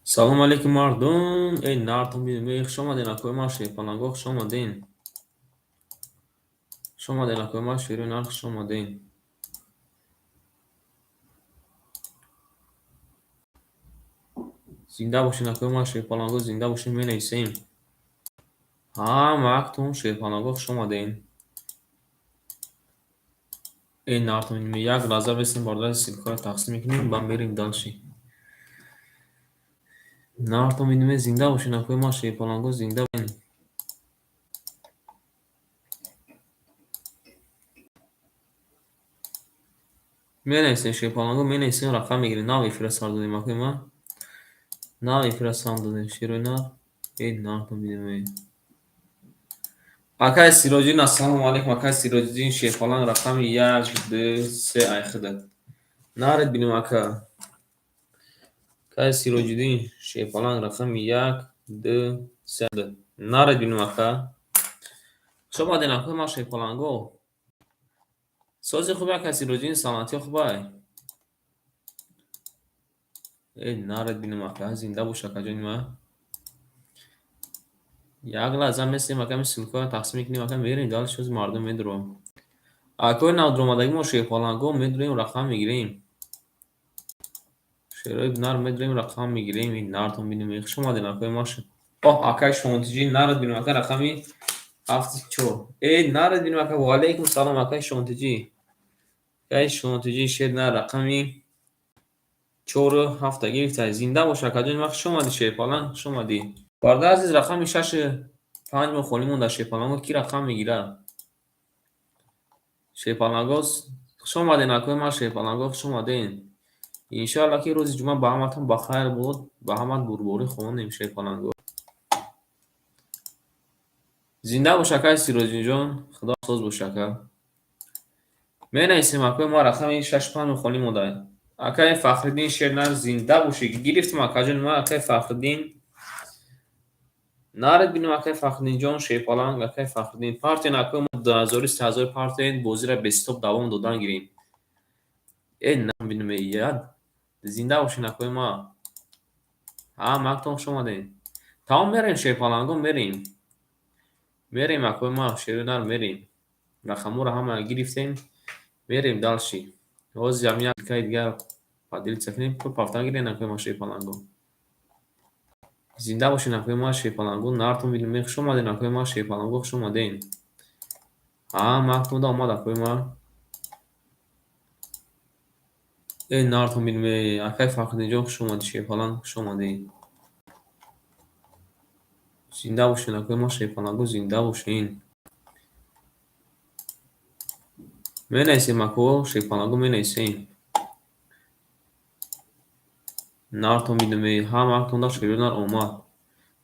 Салом алейкум, мардум! Эй, нартон бинем, хуш омаден, акои ман шерпаланго, хуш омаден. Хуш омаден, акои ман шерои нар, хуш омаден. Зинда бошен, акои ман шерпаланго, зинда бошен, менависем. Ҳамаактон шерпаланго, хуш омаден. Эй, нартон бинем, як лаҳза бесем, бародари, ссылкаро тақсим мекунем, баъд мерем дальше. Нартон бинем, зинда бошен, акои ман шерпаланго, зинда бошен. Менависем, шерпаланго, менависем, рақам мегирем. Нав эфира сар додем, акои ман. Нав эфира сар додем, шерои нар. Эй, нартон бинем. Акай Сироҷиддин, ассалому алайкум, акай Сироҷиддин, шерпаланг рақами як, ду, се, айхида. Наред бинем, ака. Акай Сироҷиддин, шерпаланг рақами як, ду, се. Наред бинем, ака. Хуш омаден, акои ман шерпаланго. Сози хубе, акай Сироҷиддин, саломатиё хубай? Эй, наред бинем, ака, зинда бош, акаҷони ман. Як лаҳза месем, ака, ссылкаро тақсим мекунем, ака, мерем дальше, ози мардум медурам. Акои навдуромадагӣ мо шерпаланго медурем, рақам мегирем. Шерои нар медурем, рақам мегирем. Ин нартон бинем. Хуш омаден, акои ман. Оҳ, акай Шонтиҷӣ, наред бинем, ака, рақами ҳафти чор. Эй, наред бинем, ака, ва алейкум салом, акай Шонтиҷӣ. Акай Шонтиҷӣ, шер нар рақами чору ҳафта гирифта. Зинда бош, акаҷони ман, хуш омадӣ, шерпаланг, хуш омадӣ. Бародари азиз, рақами шашу панҷ мо холӣ монда, шерпаланго, кӣ рақам мегирад? Шерпаланго, хуш омаден, акои ман шерпаланго, хуш омаден. Иншоалло, ки рӯзи ҷумъа ба ҳаматон ба хайр буд, ба ҳамат бурдборӣ хонем, шерпаланго. Зинда бош, акай Сироҷиддинҷон, худо соз бош, ака. Менависем, акои ман, рақами шашу панҷ мо холӣ монда. Акай Фахриддин, шернар, зинда бошӣ. Гирифтам, акаҷони ман, акай Фахриддин. Наред бинем, акай Фахриддинҷон, шерпаланг, акай Фахриддин. Партен, акои мо, 2000, 3000 партен, бозиро бестоп давом додан гирем. Э, бинем, я зинда бошен, акои ман. Ҳамаактон хуш омаден. Тамом, мерем, шерпаланго, мерем. Мерем, акои ман, шерои нар, мерем. Рақамҳоро ҳама гирифтем, мерем дальше. Ҳозир ҳам як ссылкаи дигар поделиться кунем, пул пафтан гирем, акои ман шерпаланго. Зинда бошен, акои ман шерпаланго, нартон бинем, хуш омаден, акои ман шерпаланго, хуш омаден. Ҳамаактон омад, акои ман. Эй, нартон бинем, акай Фахриддинҷон, хуш омадӣ, шерпаланг, хуш омадӣ. Зинда бошен, акои ман шерпаланго, зинда бошен. Менависем, ако, шерпаланго, менависем. Нартон бинем, ҳамаактон шерои нар омад.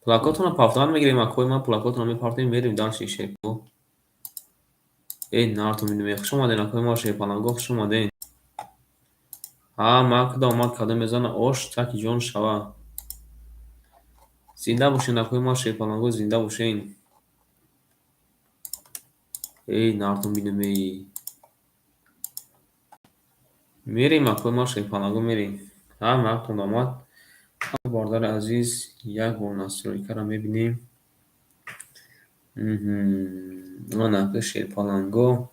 Плакотонро пафтан мегирем, акои ман, плакотонро мепартем, мерем дальше, шерпаланго. Эй, нартон бинем, хуш омаден, акои ман шерпаланго, хуш омаден. Ҳамаакда омад, кадом мезана ош, таки ҷон шава. Зинда бошен, акои ман шерпаланго, зинда бошен. Эй, нартон бинем, эй. Мерем, акои ман шерпаланго, мерем. Ҳамаактон омад. Бародари азиз, як бор настройкаро мебинем. Ана, ака шерпаланго.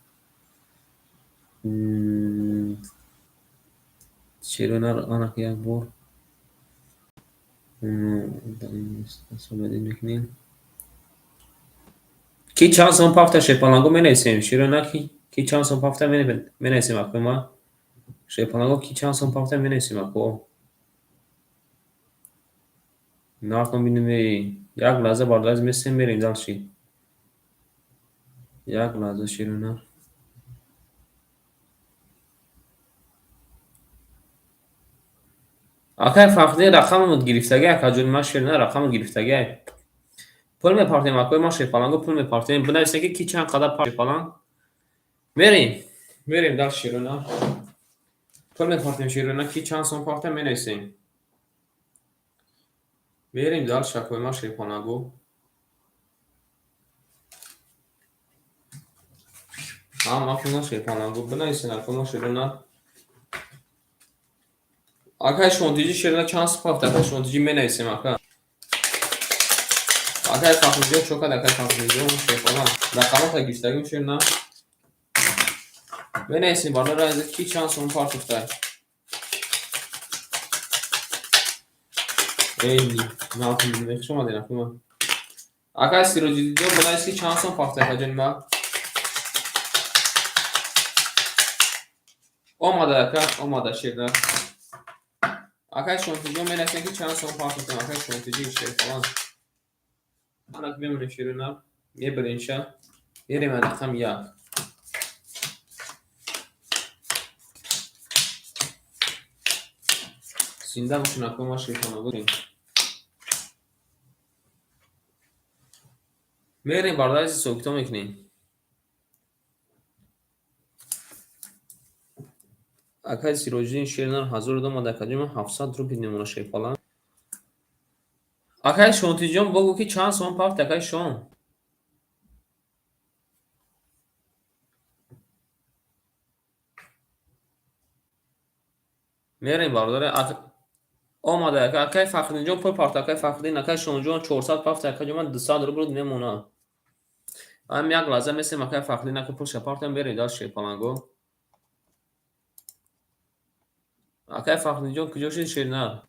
Шерои нар, ана, як бор мекунем. Ки чанд сом пафта, шерпаланго, менависем. Шерои нар, ки чанд сом пафта, менависем, акои ман. Шерпаланго, ки чанд сом пафта, менависем, ако. Нартон бинем, эй. Як лаҳза, бародари азиз, месем, мерем дальше. Як лаҳза, шерои нар. Акай Фахриддин, рақамамуд гирифтагӣ, акаҷони ман шер нар, рақамуд гирифтагӣ. Пул мепартем, акои ман шерпаланго, пул мепартем. Бинависем, ки чанд қадар шерпаланг. Мерем. Мерем дальше, шерои нар. Пул мепартем, шерои нар, ки чанд сом партем, менависем. Мерем дальше, акои ман шерпаланго. Ҳамаатон шерпаланго бинависен, акои ман шерои нар. Акай Шонтиҷӣ шерина чанд сум пафт, акай Шонтиҷӣ менависем ака. Акай Фахриддин чо кард, акай Фахриддин шерхона. Рақамота гирифтагим шерина. Менависем барои азиз ки чанд сум партофтай. Эй, нахуй, хуш омадед акума. Акай Сироҷиддин бинавис ки чанд сум партофтай акаҷони ман. Омада ака, омада шерина. Акай Шонтиҷон менависем ки чанд сум партофтем, акай Шонтиҷӣ шерхона. Анак мемонем шерина, мебарем ша. Мерем рақами як. Зинда бошен акои ма шерхона будем. Мерем бародари азиз ҳисобкитоб мекунем. Акай Сироҷиддин шеринар 1000 омада акаҷон ман 700 рубл мемона шерпала. Акай Шонтиҷон богӯ ки чанд сом пафт акай Шон. Мерем бародари омада ака акай Фахриддинҷон пул парт акай Фахриддин акай Шонҷон 400 пафт акаҷон ман 200 рубл мемона. Ам як лаҳза месем акай Фахриддин ака пулша партам мерем дар шерпаланго. Акай Фахриддинҷон куҷо шуд шеринар?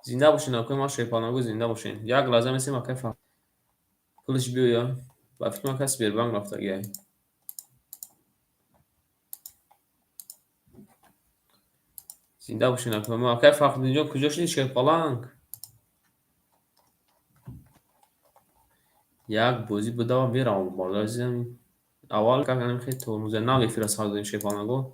Зинда бошен акои ман шерпаланго зинда бошен. Як лаҳза месем акай Фахр пулаш биёя. Ба фикр ман кас Сбербанк рафтагиай. Зинда бошен акои ман. Акай Фахриддинҷон куҷо шуди шерпаланг? Як бозӣ будава меравам бародари азизам. Аввал как хеле тормоза нав эфира сар додем шерпаланго.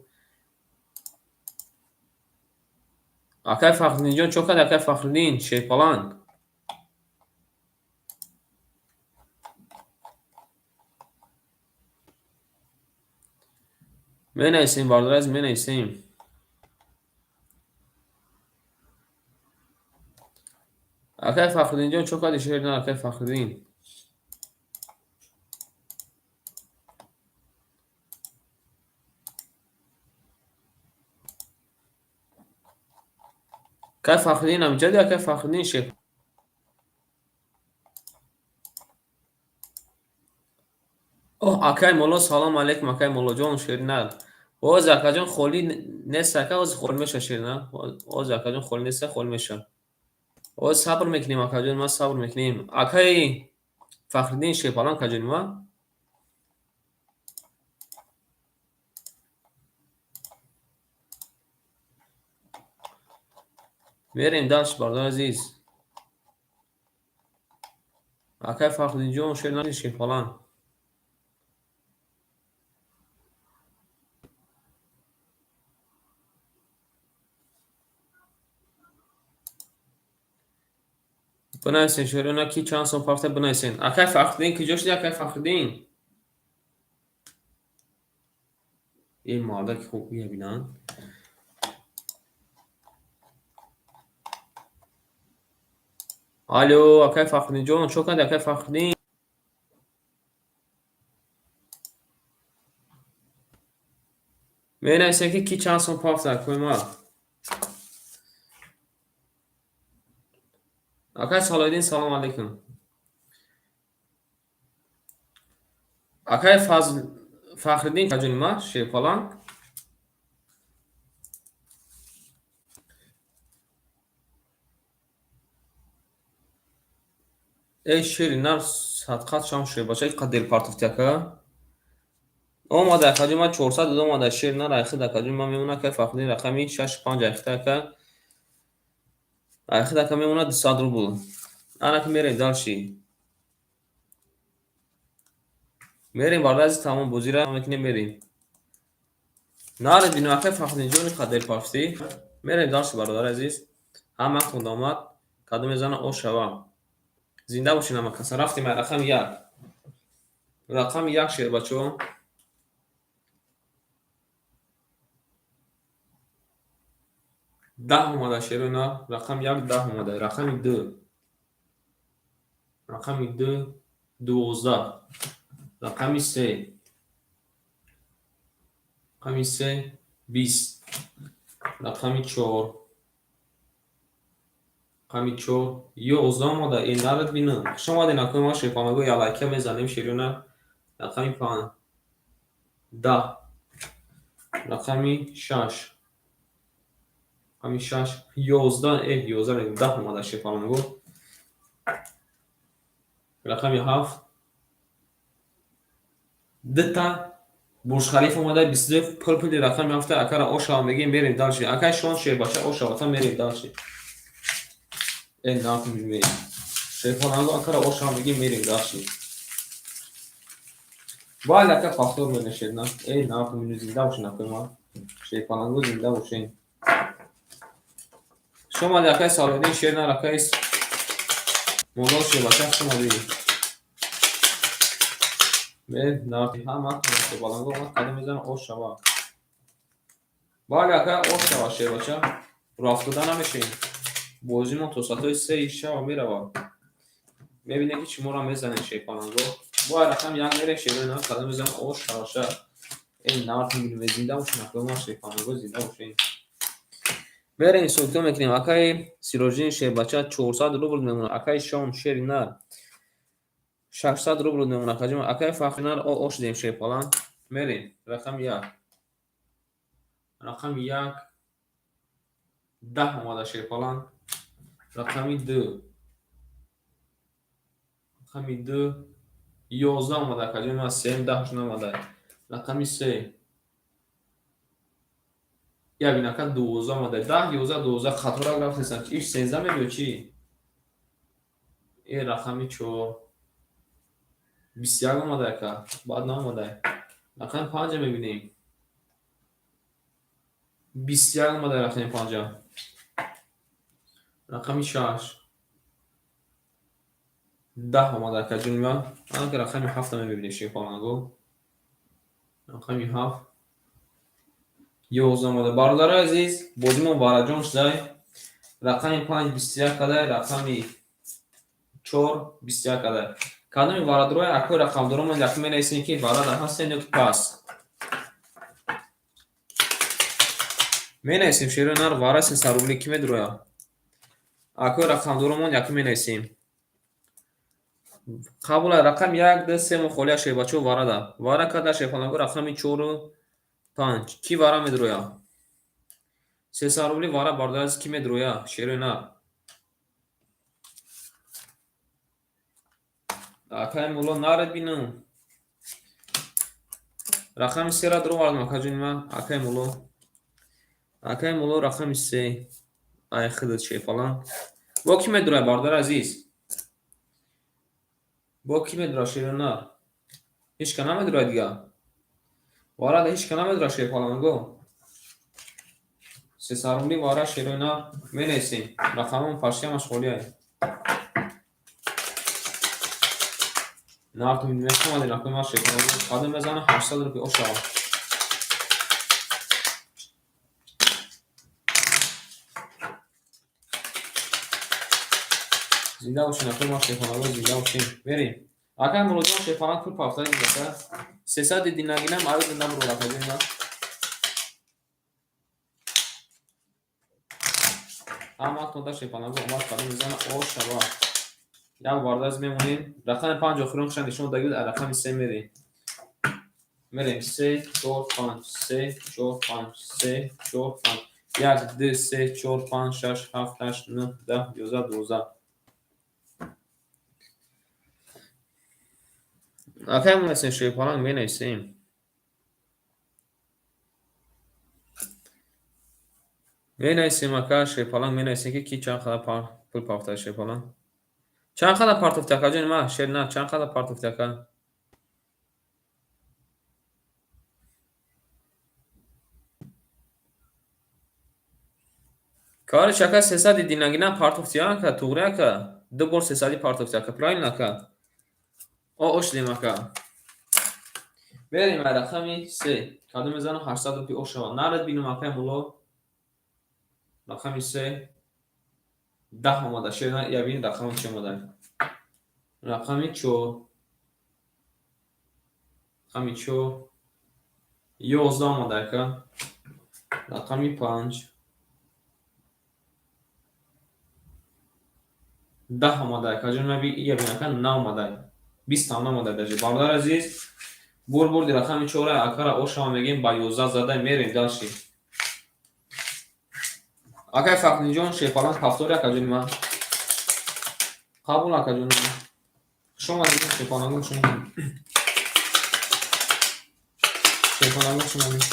Акай Фахриддинҷон чо кард акай Фахриддин шерпаланг? Менависем бародари азиз менависем. Акай Фахриддинҷон чо карди шеринар акай Фахриддин? Акай Фахриддин ҳамҷади акай Фахриддин шер. Оҳ акай Молло салом алейкум акай Моллоҷон шеринар. Оз акаҷон холӣ нест ака оз холӣ меша шеринар. Оз акаҷон холӣ нест холӣ меша. Оз сабр мекунем акаҷон ман сабр мекунем. Акай Фахриддин шерпаланг акаҷони ман. Мерем дальше бародари азиз. Акай Фахриддинҷон шеринар шерпаланг. Бинависен шерина ки чанд сом пафта бинависен. Акай Фахриддин куҷо шуди акай Фахриддин? Ин мардаки хуб мебинанд. Алло, акай Фахриддинҷон, чо карди акай Фахриддин? Менависем ки ки чанд сом пафта акои ман. Акай Салоҳиддин салом алейкум. Акай Фахриддин акаҷони ман шерпаланг. Эй шери нар садқат шам шербача ин қадр дер партофти ака. Омада акаҷон ман 400 дод омада шер нар айхид акаҷон ман мемона акай Фахриддин рақами 65 айхид ака. Айхид ака мемона 200 рубл. Анаки мерем дальше. Мерем бародари азиз тамом бозиро мекунем мерем. Наре бинем акай Фахриддинҷон ин қадр дер партофтӣ. Мерем дальше бародари азиз. Ҳаматон омад. Кадом мезана о шава. Зинда бошед ҳама каса. Рафтем ай рақами як. Рақами як шербачо. 10 омада шерона. Рақами як 10 омада. Рақами ду. Рақами ду 12. Рақами се. Рақами се 20. Рақами 4. Рақами 4. 11 омада. Э, нарад бинам. Хуш омадед, акои ма шерпаланго, як лайка мезанем шерона. Рақами 5. 10. Рақами 6. Рақами 6. 11, э, 11 мегӯям, 10 омада шерпаланго. Рақами 7. Дута Бурҷ Халиф омада, 22 пул пули рақами 7 акара ошава мегем, мерем дальше. Акай Шон шербача ошавата, мерем дальше. Э, нафмем. Шерпаланго акара ошава мегем, мерем дальше. Бале, ака, повтор менешед, на. Э, нафмем, зинда бошен, акои ма. Шерпаланго, зинда бошен. Хуш омадед, акай Салоҳиддин шернар, акай Молло шербача, хуш омадед. Ҳама шерпаланго омад, қадам мезанам, ош шава. Бале, ака, ош шава, шербача. Роҳафтода намешем. Бозимон то соатҳои 3 шава меравад. Мебинем, ки чӣ моро мезанем, шерпаланго. Бояд рақами 1 мерем, шерона, қадам мезанам, ош шаваша. Э, нарх мебинем, зинда бошем, акои ма шерпаланго, зинда бошем. Мерем, ҳисобкитоб мекунем. Акаи Сироҷиддин шербача 400 рубл мемонад. Акаи Шон шери нар 600 рубл мемонад. Акаи Фахри нар ош дем, шерпаланг. Мерем. Рақами 1. Рақами 1. 10 омада, шерпаланг. Рақами 2. Рақами 2. 11 омада, акаҷони ман, 3 10 омада. Рақами 3. Як бинака 12 омада. 10, 11, 12 хатора рафтесам. Иш 13 мебиё чӣ? Э, рақами 4. 21 омада, ака. Баъд наомада. Рақами 5 мебинем. 21 омада, рақами 5. Рақами 6. 10 омада, акаҷони ман. Анака рақами 7 мебинем, шерпаланго. Рақами 7. 11 омада. Бародарои азиз, бозимон вараҷон шудай. Рақами 5 21 кадай, рақами 4 21 кадай. Кадоми варадорои акои рақамдоромон як менависем, ки варада ҳастен ё ки пас. Менависем, шерои нар, вара 300 рубли ки медурояд? Акои рақамдоромон як менависем. Қабула рақами 1, 2, 3 мо холия, шербачо, варада. Вара када, шерпаланго, рақами 4 5. Ки вара медурояд? 300 рубли вара, бародари азиз, ки медурояд? Шерои нар. Акай Мулло, наред бинам. Рақами 3-ра дуровардам, акаҷони ман, акай Мулло. Акай Мулло, рақами 3. Ай худат, шерпаланг. Бо ки медурояд, бародари азиз? Бо ки медурояд, шерои нар? Ҳеч ка намедурояд дига. Варада ҳеч ка намедурояд, шерпаланго. 300 рубли вара, шерои нар, менависем. Рақамон почти ҳамаш холия. Нарту мехомадем, акои ман шерпаланго. Қадам мезанам, 800 рубли ошава. Зинда бошем, акои ман шерпаланго, зинда бошем. Мерем. Акай Муллоҷон шерпаланг пул пафтаи ака. 300 динагинам аюд набурад, акаҷони ман. Ҳаматон да, шерпаланго, омад, қадам мезанам, ошава. Як бардаз мемонем. Рақами 5 охирон хушан нишон дагид, рақами 3 мерем. Мерем 3, 4, 5, 3, 4, 5, 3, 4, 5. 1, 2, 3, 4, 5, 6, 7, 8, 9, 10, 11, 12. Акай менависем, шерпаланг, менависем. Менависем, ака шерпаланг, менависем, ки ки чанд қадар пул пафтад, шерпаланг. Чанд қадар партофти, акаҷони ман, шер на, чанд қадар партофти, ака? Короче, ака, 300 динагина партофти, ака, туғри, ака. Ду бор 300 партофти, ака, правильно, ака? О, ошдем, ака. Мерем рақами 3. Кадом мезанам, 800 рупи ошава. Нарад бинам, акай Мулло. Рақами 3. 10 омада. Шер я бин, рақами чӣ омада? Рақами 4. Рақами 4. 11 омада, ака. Рақами 5. 10 омада, акаҷон, наби ия бинака наомада. 20 там наомада даже. Бародар азиз, бурди рақами 4 акара ошава мегем, ба 11 зада мерем дальше. Акай Фахриддинҷон, шерпаланг 71, акаҷони ман. Қабул, акаҷони ман. Хуш омадед, шерпалангон, хуш омадед. Шерпалангон, хуш омадед.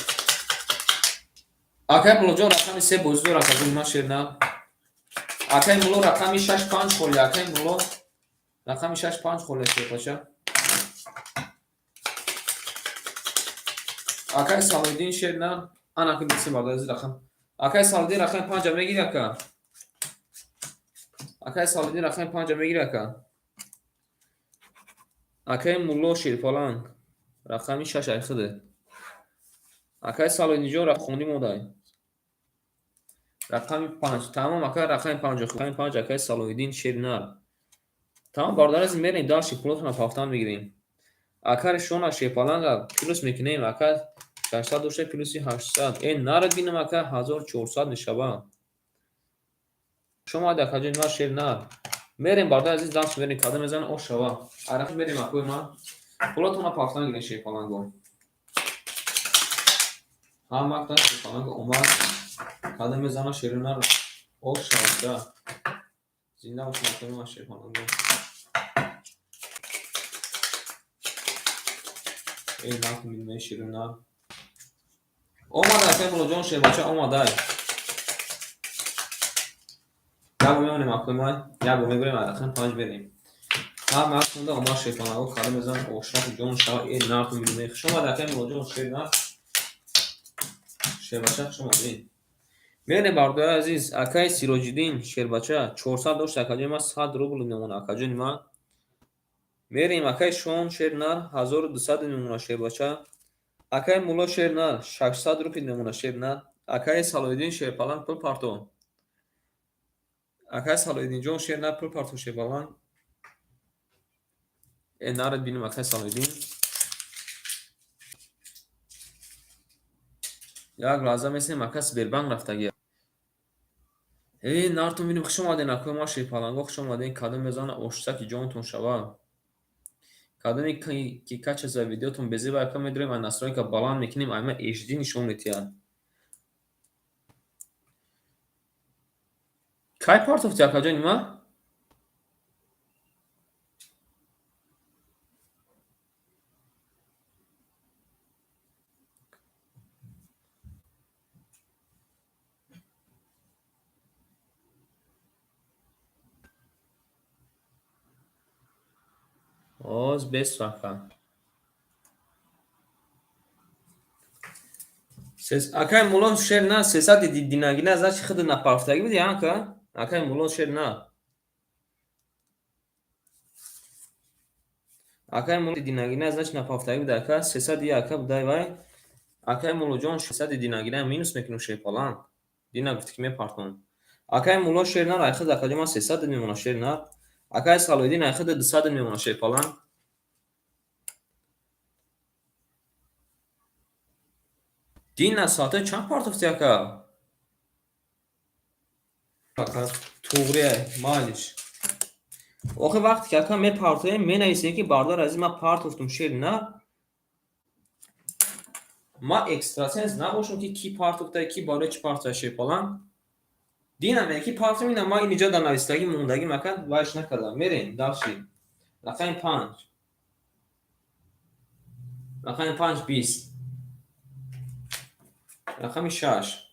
Акай Муллоҷон, рақами 3 бозӣ дор, акаҷони ман, шернал. Акай Мулло, рақами 6 5 холи, акай Мулло рақами 6 5 холи, шерпача. Акай Салоҳиддин, шернал, ана ки бисем, бародар азиз, рақам. Акай Салоҳиддин, рақами 5 мегири, ака? Акай Салоҳиддин, рақами 5 мегири, ака? Акай Мулло, шерпаланг рақами 6 айхиде. Акай Салоҳиддинҷон, хондӣ модай. Рақами 5. Тамом, ака, рақами 5, рақами 5, акай Салоҳиддин, шернар. Тамом, бародар азиз, мерем дальше, пулотонро пафтан мегирем. Ака Ришона, шерпаланга плюс мекунем, ака 600 дошта, плюси 800. Э, нарад бинам, ака, 1400 мешава. Хуш омадед, акаҷони ман, шернар. Мерем, бародар азиз, дальше мерем, када мезанам, ош шава. Араф мерем, акои ман. Пулотонро пафтан гирем, шерпаланго. Ҳамакта шерпаланго омад. Када мезана, шернар, ош шава. Зинда бошед, акои ман, шерпаланго. Эй, нақл мебинем, шернар. Омад, акай Муллоҷон, шербача омадай. Як бор мемонем, акои ман, як бор мебарем, рақами 5 мерем. Ҳар мард хонда омад, шерпаланго када мезанад, ошрафи ҷон шава. Э, нақл мебинем. Хуш омад, акай Муллоҷон, шернар. Шербача, хуш омадед. Мерем, бародари азиз, акай Сироҷиддин, шербача 400 дошт, акаҷони ман, 100 рубл мемонад, акаҷони ман. Мерем, акай Шон, шернар 1200 мемонад, шербача. Акай Мулло, шернар 600 рупл мемонад, шернар. Акай Салоҳиддин, шерпаланг пул парто. Акай Салоҳиддинҷон, шернар, пул парто, шерпаланг. Э, нарад бинем, акай Салоҳиддин. Як лаҳза месем, ака, Сбербанк рафтагӣ. Э, нартон бинем, хуш омадед, акои ман, шерпаланго, хуш омадед. Кадом мезана, оштаки ҷонтон шава. Кадоме ки качество видеотон безеба, ака, медорем, ай настройка баланд мекунем, ай ма HD нишон медиҳад. Кай партофтӣ, акаҷони ман? Оз бес, ака. Акай Мулло, шер на, 300 динагина, значит, худ напарфтагӣ буди, ака? Акай Мулло, шер на. Акай Мулло, динагина, значит, напарфтагӣ буди, ака, 300 ака будай вай. Акай Муллоҷон, 600 динагина минус мекунем, шерпаланг. Дина гуфти ки мепартонам. Акай Мулло, шер нар, айхуд, акаҷон, ман 300 мемонам, шер нар. Акай Салоҳиддин, айхуд 200 мемонам, шерпаланг. Дина соатҳои чанд партофтӣ, ака? Ака, туғрия, майлиш. Охи вақте ки, ака, мепартоем, менависем, ки бародар азиз, ман партофтум, шер на. Ман экстрасенс набошам, ки кӣ партофта, кӣ барои чӣ партофта, шерпаланг. Дина ме ки партофтам, ина ман инҷо дар навистагӣ мондагим, ака, вайш накардам. Мерем дальше. Рақами 5. Рақами 5 20. Рақами 6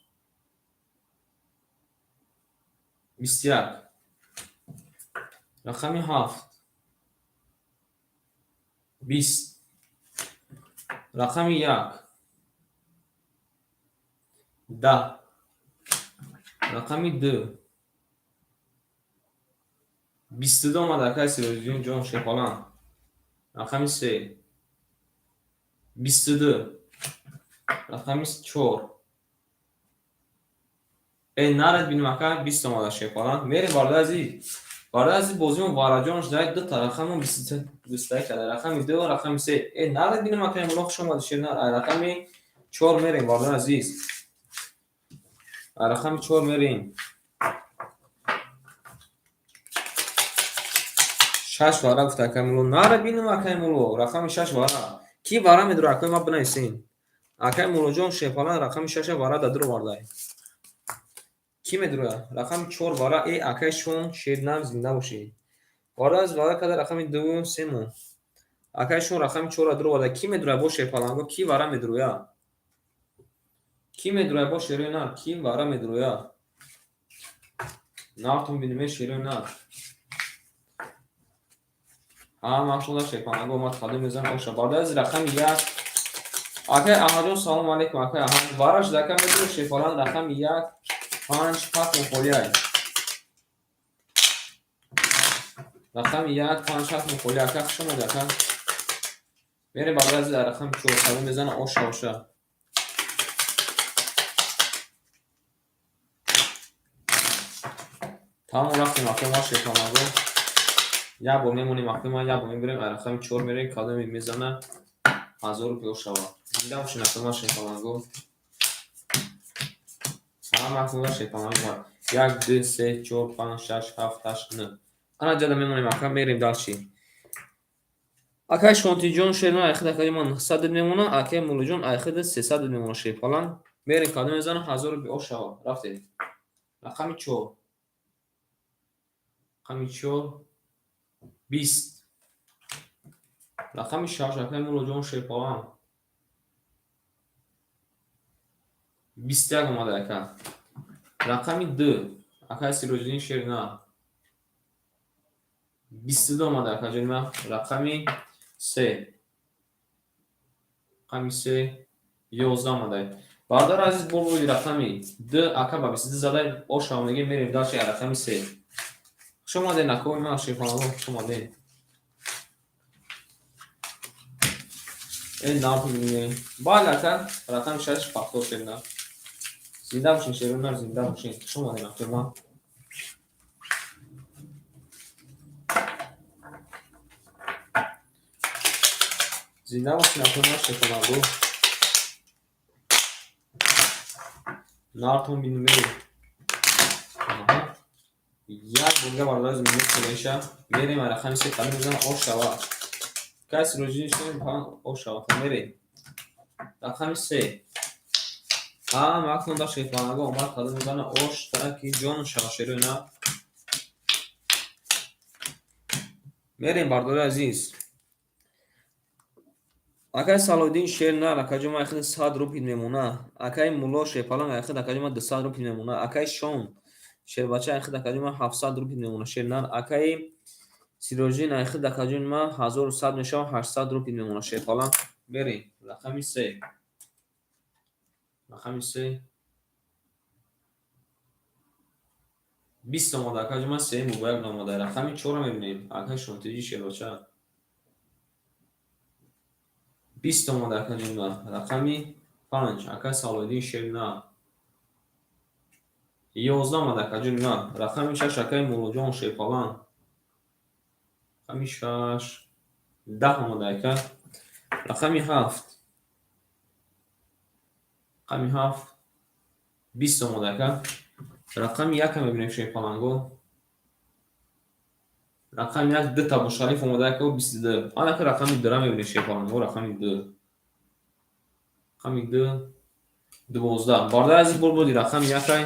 21. Рақами 7 20. Рақами 1 10. Рақами 2 22 омад, акай Сироҷиддин ҷон, шерпаланг. Рақами 3 22. Рақами 4. Э, нарад бинем, ака, 20 омада, шерпаланг. Мерем, бародари азиз. Бародари азиз, бозимон вараҷон шуда, ду та рақамон 21 карда. Рақами 2 ва рақами 3. Э, нарад бинем, ака, Мулло, хуш омадед, шернар. Ай рақами 4 мерем, бародари азиз. Ай рақами 4 мерем. Шаш вара гуфта акай Мулло. Нара бинам, акай Мулло. Рақами шаш вара. Ки вара медура, акай ма бинависен. Акай Муллоҷон Шерпаланг рақами шаша вара да дуровардай. Кӣ медура? Рақами чор вара. Э, акай Шон Шернар, зинда бошӣ. Вара аз вара када рақами ду сему. Акай Шон рақами чорра дуроварда. Кӣ медура бо Шерпаланго? Кӣ вара медуроя? Кӣ медуроя бо шерои нар? Кӣ вара медуроя? Нартон бинеме, шерои нар. Ҳа, машалла, Шерпаланго омад, қадам мезанад оша. Бародар аз рақами як. Акай Аҳмадҷон, салому алейкум, акай Аҳмад. Вараш дака медура Шерпаланг рақами як, панҷ, ҳафт мухолиай. Рақами як, панҷ, ҳафт мухоли. Ака, хуш омадӣ, ака. Мерем, бародар азиз, дар рақами чор қадам мезанад оша оша. Тамом, рафтем, акай ма Шерпаланго. Як бор мемонем, акай ма, як бор мебирем, ай рақами чор мерем, кадоме мезана 1000 рупия шава. Зинда бошин, акай ма Шерпаланго. Ҳама акнун Шерпаланго. Як, ду, се, чор, панҷ, шаш, ҳафт, ҳашт, нӯ. Ана ҷада мемонем, ака, мерем дальше. Акай Шонтиҷон Шернар айхид акаи ман 900 мемона, акай Муллоҷон айхид 300 мемона Шерпаланг. Мерем, кадом мезана 1000 рупия шава. Рафтем. Рақами чор. Рақами чор 20. Рақами шаш, акай Муллоҷон Шерпаланг. 21 омада, ака. Рақами ду, акай Сироҷиддин Шернар. 22 омада, акаҷони ман. Рақами се. Рақами се 11 омада. Бародар азиз, бо рӯи рақами ду ака ба 22 зада ошава мегем, мерем дальше рақами се. Хуш омадед, акои ман Шерпаланго, хуш омадед. Э, нав бибинем. Бале, ака, рақами шаш пахто Шернар. Зинда бошин, Шернар, зинда бошин. Хуш омадед, акои ман. Зинда бошин, акои ман Шерпаланго. Нартон бинем, мерем. Аҳа. Як бурга, бародар азиз, мекунеша. Мерем рақами се, қадам мезанам ошава. Кай Сироҷиддин Шерпаланг ошава. Мерем. Рақами се. Ҳама акнун дар Шерпаланго омад, қадам мезана ош таки ҷон шава, шерои нар. Мерем, бародари азиз. Акай Салоҳиддин Шернар, акаҷон ман айхид 100 рупл мемона. Акай Мулло Шерпаланг айхид акаҷон ман 200 рупл мемона. Акай Шон Шербача айхид акаҷон ман 700 рупл мемона. Шернар. Акай Сироҷиддин айхид акаҷон ман 1100 мешава, 800 рупл мемона Шерпаланг. Мерем. Рақами се. Рақами се 20 омада, акаҷон ман, се мубояк омада. Рақами чорро мебинем. Акай Шонтиҷи Шербача. 20 омада, акаҷон ман. Рақами панҷ, акай Салоҳиддин Шернар. 11 омада, акаҷони ман. Рақами шаш, акай Муллоҷон Шерпаланг. Рақами шаш 10 омада, ака. Рақами ҳафт. Рақами ҳафт 20 омада, ака. Рақами якам мебинем, Шерпаланго. Рақами як дута Бошариф омада, ака, 22. Анака рақами дура мебинем, Шерпаланго, рақами ду. Рақами ду 12. Бародари азиз, бор боди рақами якай.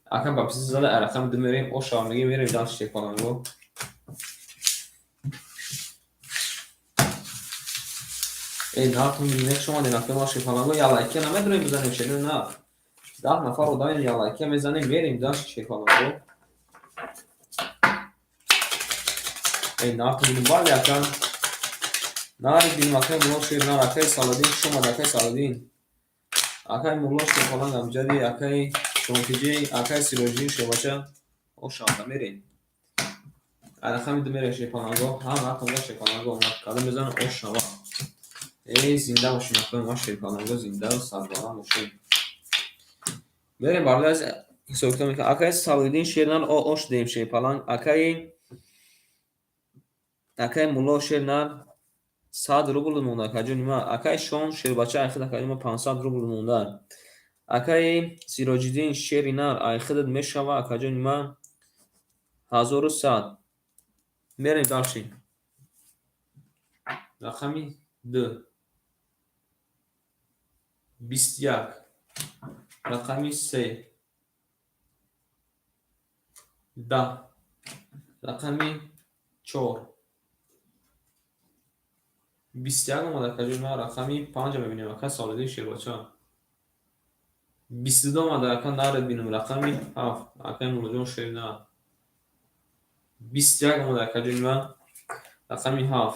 Ака ба 20 зада, рақами ду мерем, ошава мегем, мерем дальше Шерпаланго. Э, нартон бинем, хуш омадед, акои ма Шерпаланго. Я лайкия намедонем бизанем, шерои нар. 10 нафар одамем, я лайкия мезанем, мерем дальше Шерпаланго. Э, нартон бинем, бале, ака. Нари бинем, акай Мулло Шернар, акай Салоддин, хуш омад, акай Салоддин. Акай Мулло Шерпаланг амҷади, акай Шонтиҷи, акай Сироҷиддин Шербача. Ошавда мерем. Рақами ду мерем, Шерпаланго. Ҳама акнун Шерпаланго омад. Кадом мезанам ошава. Э, зинда бошин, акои ма Шерпаланго, зинда сарбаланд бошин. Мерем, бародари азиз, ҳисоб-китоб мекунем. Акай Салоҳиддин Шернар ош дем Шерпаланг. Акай Мулло Шернар 100 рубл монда, акаҷони ман. Акай Шон Шербача айхид акаҷони ман 500 рубл монда. Акай Сироҷиддин Шери нар айхидат мешава, акаҷони ман, 1100. Мерем дальше. Рақами 2. 21. Рақами 3. 10. Рақами 4. 21 омада, акаҷон. Ма рақами 5 мебинем, ака Солиддин Шербача. 22 омада, ака, наред бинем. Рақами 7, акаи Муллоҷон Шернар. 21 омада, акаҷони ман. Рақами 7.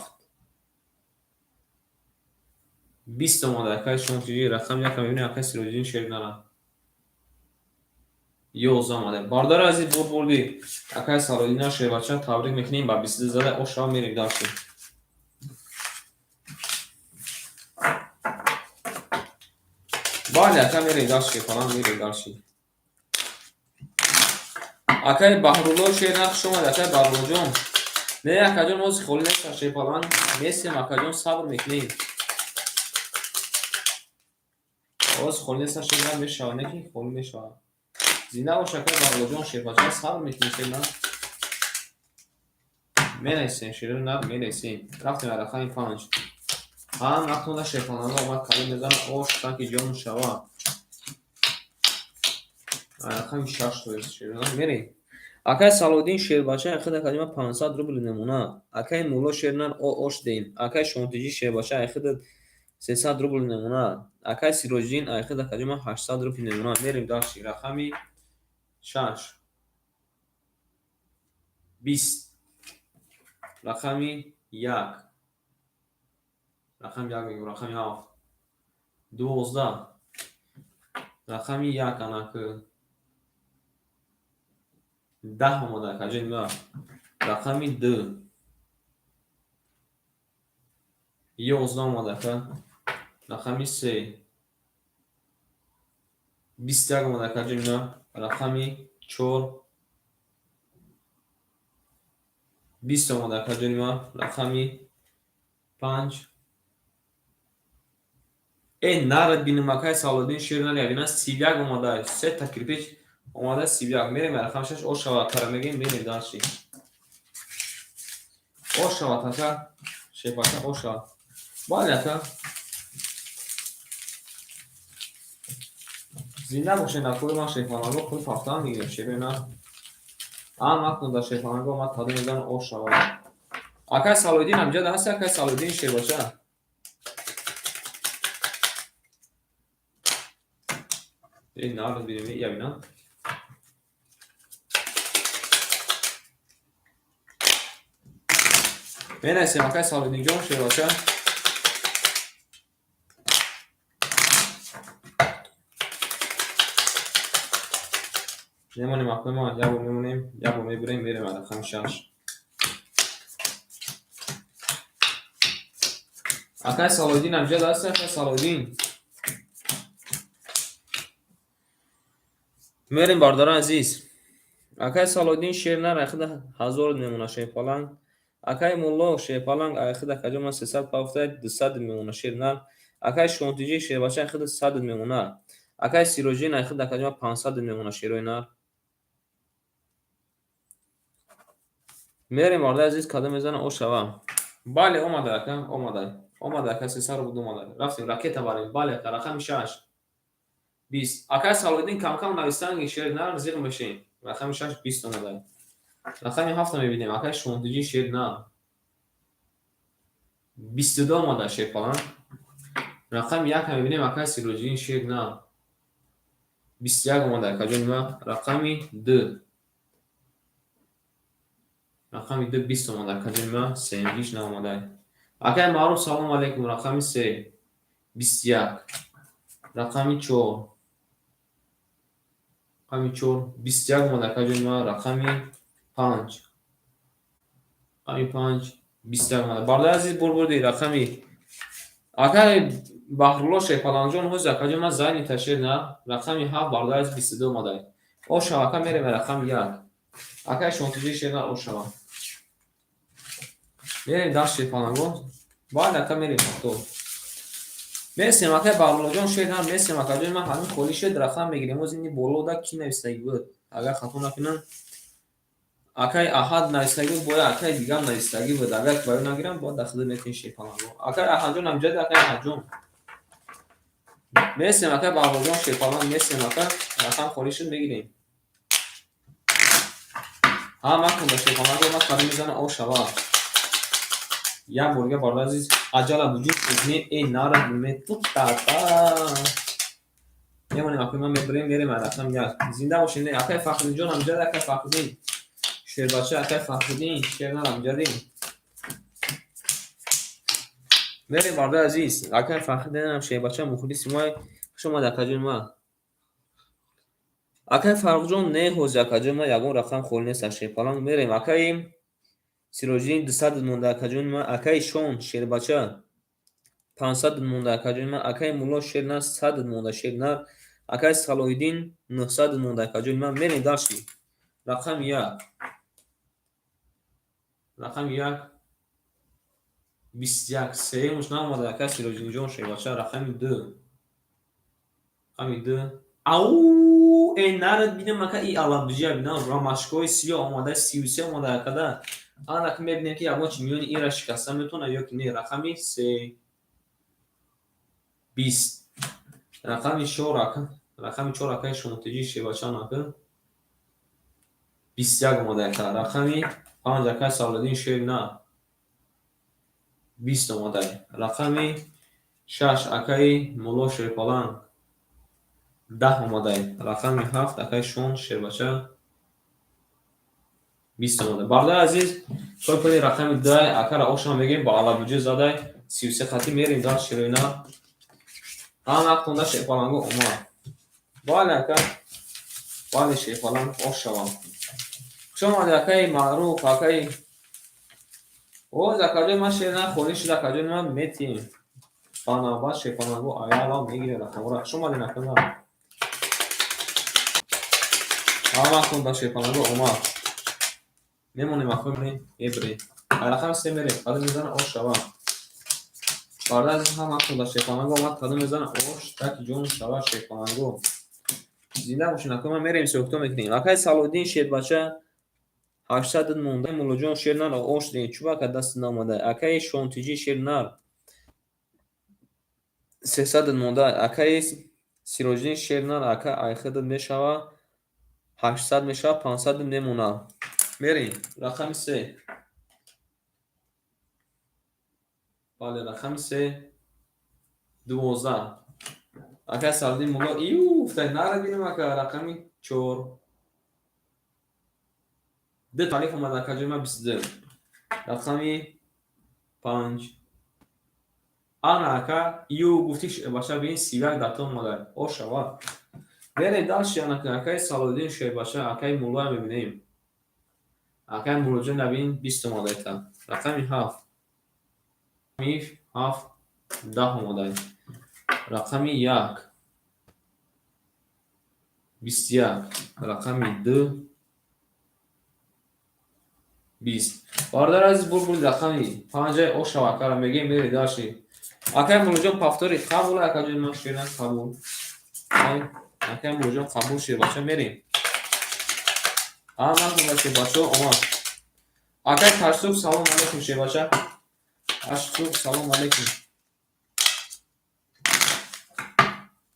20 омада, акаи Шонтиҷӣ. Рақами 1 мебинем, акаи Сироҷиддин Шернара. 11 омада. Бародари азиз, бурд бурдӣ. Акаи Салоҳиддин Шербача табрик мекунем ба 22 зада. Ошава, мерем дальше. Бале, ака, мерем дальше, фалан, мерем дальше. Акаи Баҳрулло Шернар, хуш омад, акаи Баҳруллоҷон. Не, акаҷон, ҳозир холӣ нестам, Шерпалан. Местем, акаҷон, сабр мекунем. Ҳозир холӣ нестам, Шернар, мешавад, не ки холӣ мешавад. Зинда бош, акаи Баҳруллоҷон, Шербача, сабр мекунем, Шернар. Менависем, Шернар, менависем. Рафтем рақами 5. Ҳам нақлуда Шерпаланро омад, калон мезанад, ош таки ҷон шавад. Рақами 6 то Шернар мерем. Акаи Салоҳиддин Шербача айхид, акаҷи ман, 500 рубл намуна. Акаи Мулло Шернар, ош деем. Акаи Шонтиҷӣ Шербача айхид 300 рубл намуна. Акаи Сироҷиддин айхид, акаҷи ман, 800 рубл намуна. Мерем дальше. Рақами 6. 20. Рақами 1. Рақами 1 мегӯм, рақами 7. 12. Рақами 1, анак 10 омада, акаҷони ман. Рақами 2. 11 омада, ака. Рақами 3. 21 омада, акаҷони ман. Рақами 4. 20 омада, акаҷони ман. Рақами 5. Э, нарад бинем, акаи Салоҳиддин Шернар, ябина, 31 омада. Сета кирпич омада, 31. Мерем рақами 6, ош шавад, кара мегем, мерем дальше. Ош шавад, ака. Шербача, ош шавад. Бале, ака. Зинда бошед, акои ман Шерпаланго, пул пафтан мегирем, шерена. Ам акнун дар Шерпаланго омад, таду мезанад, ош шавад. Акаи Салоҳиддин ҳамҷода ҳасти, акаи Салоҳиддин Шербача? Э, нарад бинем, ябина. Менависем, акаи Салоҳиддинҷон Шербача. Мемонем, акои ман, як бор мемонем, як бор мебурем, мерем рақами 6. Акаи Салоҳиддин ҳамҷода ҳасти, акаи Салоҳиддин? Мерем, бародарони азиз. Акаи Салоҳиддин Шернар айхида 1000 мемона, Шерпаланг. Акаи Мулло Шерпаланг айхида, акаҷон ман, 300 пафта, 200 мемона, Шернар. Акаи Шонтиҷӣ Шербача айхида 100 мемона. Акаи Сироҷиддин айхида, акаҷон ман, 500 мемона, шерои нар. Мерем, бародари азиз, кадом мезана, ош шава. Бале, омада, ака, омада. Омада, ака, 300 рубл омада. Рафтем, ракета барем. Бале, ака, рақами 6. 20. Акаи Салоҳиддин, кам-кам навистанги, Шернар, зиқ мешем. Рақами 6, 20 омада. Рақами 7 мебинем. Акаи Шонтиҷӣ Шернар. 22 омада, Шерпалан. Рақами 1 мебинем, акаи Сироҷиддин Шернар. 21 омада, акаҷони ман. Рақами 2. Рақами 2, 20 омада, акаҷони ман. Сеюмгиш наомада. Акаи Маъруф, салому алейкум. Рақами 3. 21. Рақами 4. Рақами 4. 21 омада, акаҷони ман. Рақами 5. Рақами 5. 21 омада. Бародари азиз, бур бурди рақами акаи Баҳрулло Шерпаланҷон, ҳозир, акаҷон ман, занята, Шернар. Рақами 7, бародари азиз, 22 омада. Ош шава, ака, мерем рақами 1. Акаи Шонтиҷӣ Шернар, ош шава. Мерем даст, Шерпаланго. Бале, ака, мерем то. Месем, акаи Баҳруллоҷон Шернар, месем, акаҷони ман, ҳамин холӣ шуд, рақам мегирем. Ҳозир ини болода ки навистагӣ буд? Агар хато накунам, Акай Аҳад нависагӣ буд, бояд акай дигар нависагӣ буд. Агар ба ё нагирам, бояд дар худат метавонӣ шерпаланго. Акай Аҳадҷон ҳамҷади, акай Аҳадҷон. Месем, акай Баҳроҷон шерпаланг месем, ака. Рақам холӣ шуд, мегирем. Ҳа, макун ба шерпаланго, ма қадам мезанам, о шава. Як бор дига, бародари азиз, аҷала вуҷуд мекунем, э нара метутата. Мемонем, акай ман мебарем, мерем ай рақам як. Зинда бошем, не, акай Фахриддинҷон ҳамҷади, акай Фахриддин. Шербача, акай Фахриддин, шер нар ҳамҷади. Мерем, бародари азиз, акай Фахриддинам шербача мухлиси мо. Хуш омад, акаҷони ман. Акай Фаррухҷон, не, ҳозир, акаҷони ман, ягон рақам холӣ нест аз шерпаланг. Мерем, акаи Сироҷиддин 200 монда, акаҷони ман, акаи Шон шербача 500 монда, акаҷони ман, акаи Мулло шернар 100 монда, шернар, акаи Салоҳиддин 900 монда, акаҷони ман. Мерем дальше. Рақами як. Рақами як 21, сеюмаш наомада, акаи Сироҷиддинҷон шербача. Рақами ду. Рақами ду. Ау, э нарад бинам, ака, и алабуҷия бинам, ромашкои сиёҳ омада, 33 омада, акада. Ана ки мебинем, ки ягон чи миёни инра шикаста метавонад ё ки не. Рақами се 20. Рақами чор, ака, рақами чор, акаи Шонтиҷӣ шербача, ака. 21 омада, ака. Рақами панҷ, акаи Салоҳиддин шер на. 20 омада. Рақами шаш, акаи Мулло шерпаланг 10 омада. Рақами ҳафт, акаи Шон шербача 20 омада. Бародари азиз, кори пули рақами дай, акара ошам мегем, ба алабуҷа задай, 33 хати мерем дар широина. Ҳама хонда шерпаланго омад. Бале, ака. Бале, шерпаланг ош шавам. Хуш омадӣ, акаи Маъруф, акаи Оз, акаҷон, ман шер на холӣ шуд, акаҷон, ман метиҳем. Ба навбат шерпаланго аялам мегирем рақамҳоро. Хуш омадин, акама. Ҳама хонда шерпаланго омад. Мемонем, акои, мебарем. Ай рақами се мерем. Қадам мезанам, ош шава. Бародари азиз, ҳама хонда шерпаланго омад, қадам мезанам, ош таки ҷон шава шерпаланго. Зинда бошин, акои ман, мерем, ҳисобкитоб мекунем. Акаи Салоҳиддин шербача 800 монда, Муллоҷон шер нар ош дем, чӯба ака даст наомада. Акаи Шонтиҷӣ шер нар 300 монда, акаи Сироҷиддин шер нар, ака айхидат мешава 800 мешава, 500 мемонад. Мерем, рақами се. Бале, рақами се 12. Акаи Салоҳиддин Мулло ию гуфтай, нара бинам, ака, рақами чор. Ду таъриф омад, акаҷои ман, 22. Рақами панҷ. Ана, ака, ию гуфти шербача, бин, 31 дата омада. О шава. Мерем дальше, ана акаи Салоҳиддин шербача, акаи Муллоя мебинем. Акаи Муллоҷон набин, 20 омада ита. Рақами ҳафт. Рақами ҳафт 10 омада. Рақами як 21. Рақами ду 20. Бародари азиз, бур рақами панҷаи ошава, акара мегем, мерем дальше. Акаи Муллоҷон повтори қабул, акаҷони ман шеран қабул. Акаи Муллоҷон қабул, шербача, мерем. Ҳама хонда шербачаҳо омад. Акаи Ташсук, салом алейкум, шербача. Ташсук, салом алейкум.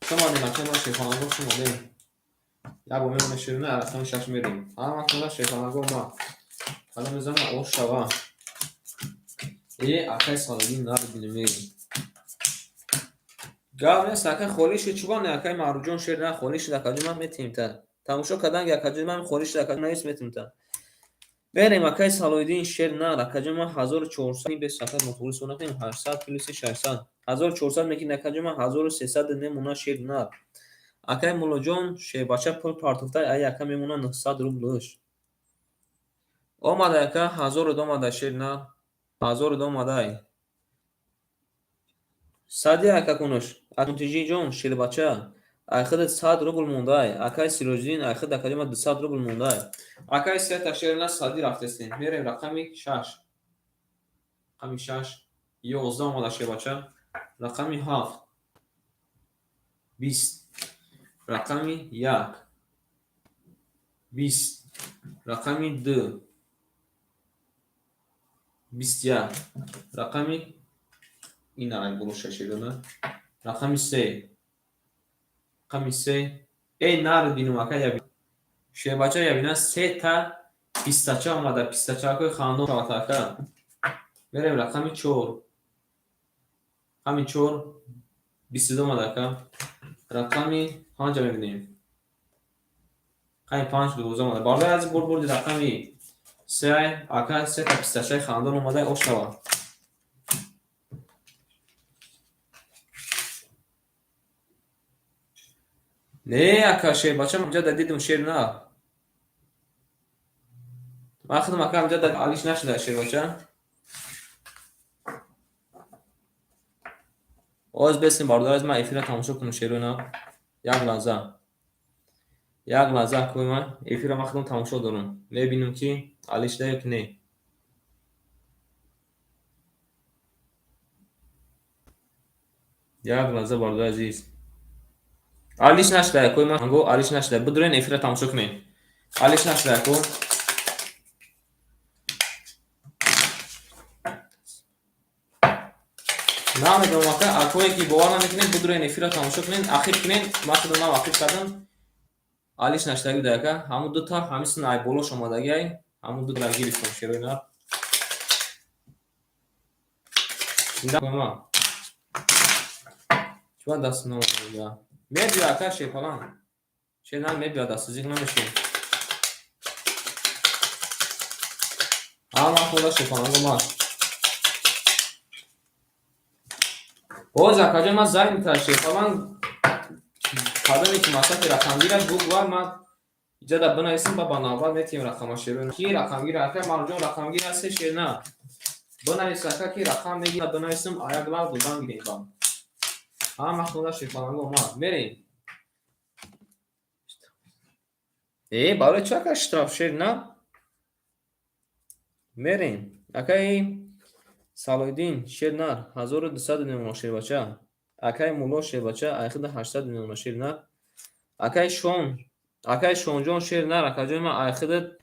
Хуш омадем, акаи ман шерпаланго, хуш омадем. Як бор мемонем шерина, рақами шаш мерем. Ҳама хонда шерпаланго омад. Қадам мезанам, ош шава. Э, акаи Салоҳиддин набинем, мерем. Гап нест, акаи, холӣ шуд, чӯба не, акаи Маъруфҷон шер на холӣ шуд, акаҷон, ман метиҳем та. Тамошо кардан, акаҷон, ман холӣ шуд, акаҷон, навис, метиҳем та. Мерем, акаи Салоҳиддин шер нар, акаҷон, ман 1400 бес, ака, нотуғри ҳисоб накунем, 800 плюси 600. 1400 мекунем, акаҷон, ман 1300 мемона шер нар. Акаи Муллоҷон шербача пул партофта, ай ака мемона 900 рублш. Омада, ака, ҳазору омада шер нар. Ҳазору омадай. Сади ака кунуш. Мунтиҷиҷон шербача. Айхидат 100 рубл мондай. Акаи Сироҷиддин айхид, акаҷон, ман 200 рубл мондай. Акаи сета шерна сади рафтестем. Мерем рақами шаш. Рақами шаш 11 омада, шербача. Рақами ҳафт 20. Рақами як 20. Рақами ду 21. Рақами ина болоша шерона. Рақами 3. Рақами 3. Эй нар бинум ака я шербача ябина се та пистача омада, пистачакои хандон шавад ака. Мерем рақами 4. Рақами 4 22 омада ака. Рақами 5 мебинем. Рақами 5 12 омада. Барои аз бурбурди рақами 3 ака се та пистачаи хандон омада ошава. Не ака шербача ман ҷада дидум шер на. Ман худам ака ҷада алиш нашуда шербача. Оз бесим бародар аз ман эфира тамошо кунам шеро на. Як лаҳза. Як лаҳза кӯй ман эфира ман худам тамошо дорам. Мебинам ки алиш да ё ки не. Як лаҳза бародар азиз. Алиш нашуда кӯй ман го алиш нашуда. Бидурен эфира тамошо кунем. Алиш нашуда ку. Намедонам ака, акое ки бовар намекунед, бидурен эфира тамошо кунед, ахир кунед. Ман худам нав ахир кардам. Алиш нашудаги буда ака. Ҳамун ду та ҳамин ай болош омадаги ай. Ҳамун ду та гирифтам шерои нар. Зинда ман. Чӣ даст намада? Мебиё ака шерпалан. Шер нар мебиё даст зиқ намешин. Ҳама худа шерпаланго ман. Боз акаҷон ман занг мекардам шерпалан кадоме ки масафи рақамгира бугва ман иҷода бинависам ба навбат метиҳем рақама шеро. Ки рақамгир ака марҷон рақамгир ҳасте шер на. Бинавис ака ки рақам мегира бинависам аяк лав додан гирем ба. Ҳама худа шерпаланго омад. Мерем. Э, барои чӣ ака штраф шер на? Мерем. Акаи Салоҳиддин шер нар 1200 мемона шербача. Акаи Мулло шербача айхида 800 мемона шер нар. Акаи Шон, акаи Шонҷон шер нар акаҷони ман айхида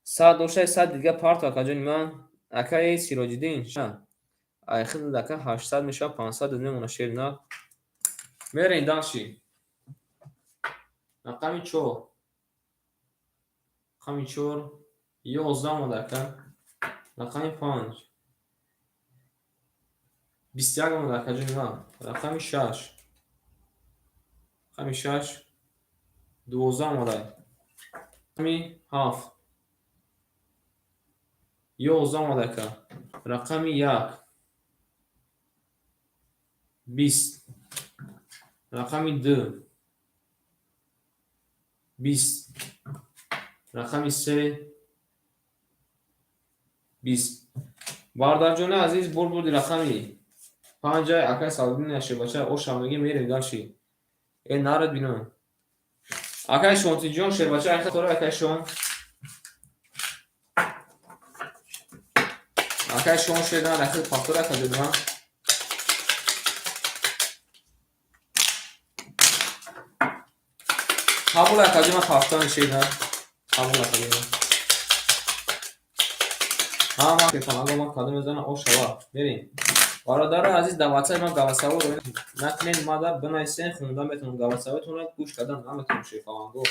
100 доштай 100 дига парто акаҷони ман. Акаи Сироҷиддин айхида ака 800 мешавад 500 мемона шер нар. Мерем дальше. Рақами 4. Рақами 4 11 омада ака. Рақами 5 21 омада акаҷони ман. Рақами 6. Рақами 6 12 омада. Рақами 7 11 омада ака. Рақами 1 20. Рақами 2 20. Рақами 3 20. Бародарҷони азиз бурбурди рақами 5 акай Салоҳиддин шербача оша мегӣ мерем дальше. Э нарад бинам. Акай Шонтиҷон шербача айха тора акай Шон. Акай Шон шердан айха пахтора ака ҷони ман. Қабул ака ҷони ман пахтани шердан. Қабул ака ҷони ман. Ҳама шерпаланго ман кадом мезанам ошава. Мерем. Бародарои азиз дар ватсапи ман голосовой ро накунед, мада бинависен хонда метавонам. Голосовойтонро гӯш кардан наметавонам шерпаланго.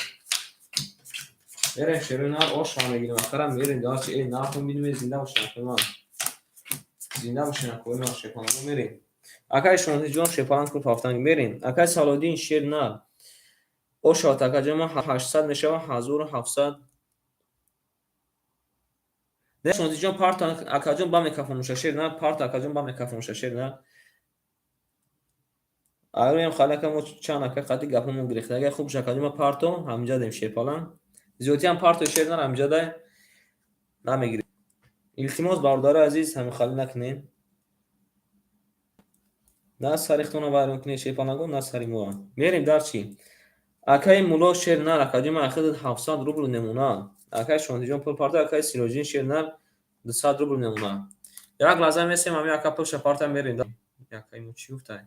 Мерем шерои нар оша мегирем. Ахара мерем дальше. Э нархон бинем зинда бошен акои ман. Зинда бошен акои ман шерпаланго мерем. Акаи Шонтиҷон шерпаланг кун пафтанг мерем. Акаи Салоҳиддин шер нар. Ошавад акаҷони ман 800 мешавад 1700. Не Шонтиҷон парто акаҷон ба микрофон шер на парто акаҷон ба микрофон шер на. Айроям халака мо чанд ака қати гапамон гирифта. Агар хуб шакаҷон ма парто ҳаминҷа дем шерпалан. Зиёдтиам парто шер на ҳаминҷа дай намегирем. Илтимос бародари азиз ҳамин хали накунем. На сари худтонро вайрон кунед шерпаланго, на сари моа. Мерем дар чӣ? Акаи Мулло шер нар акаҷон ман ахида 700 рубл мемона. Акаи Шонтиҷон пул парто, акаи Сироҷиддин шер нар 200 рубл мемона. Як лаҳза месем ҳамин ака пулша парта мерем. Акаи мо чӣ гуфтай?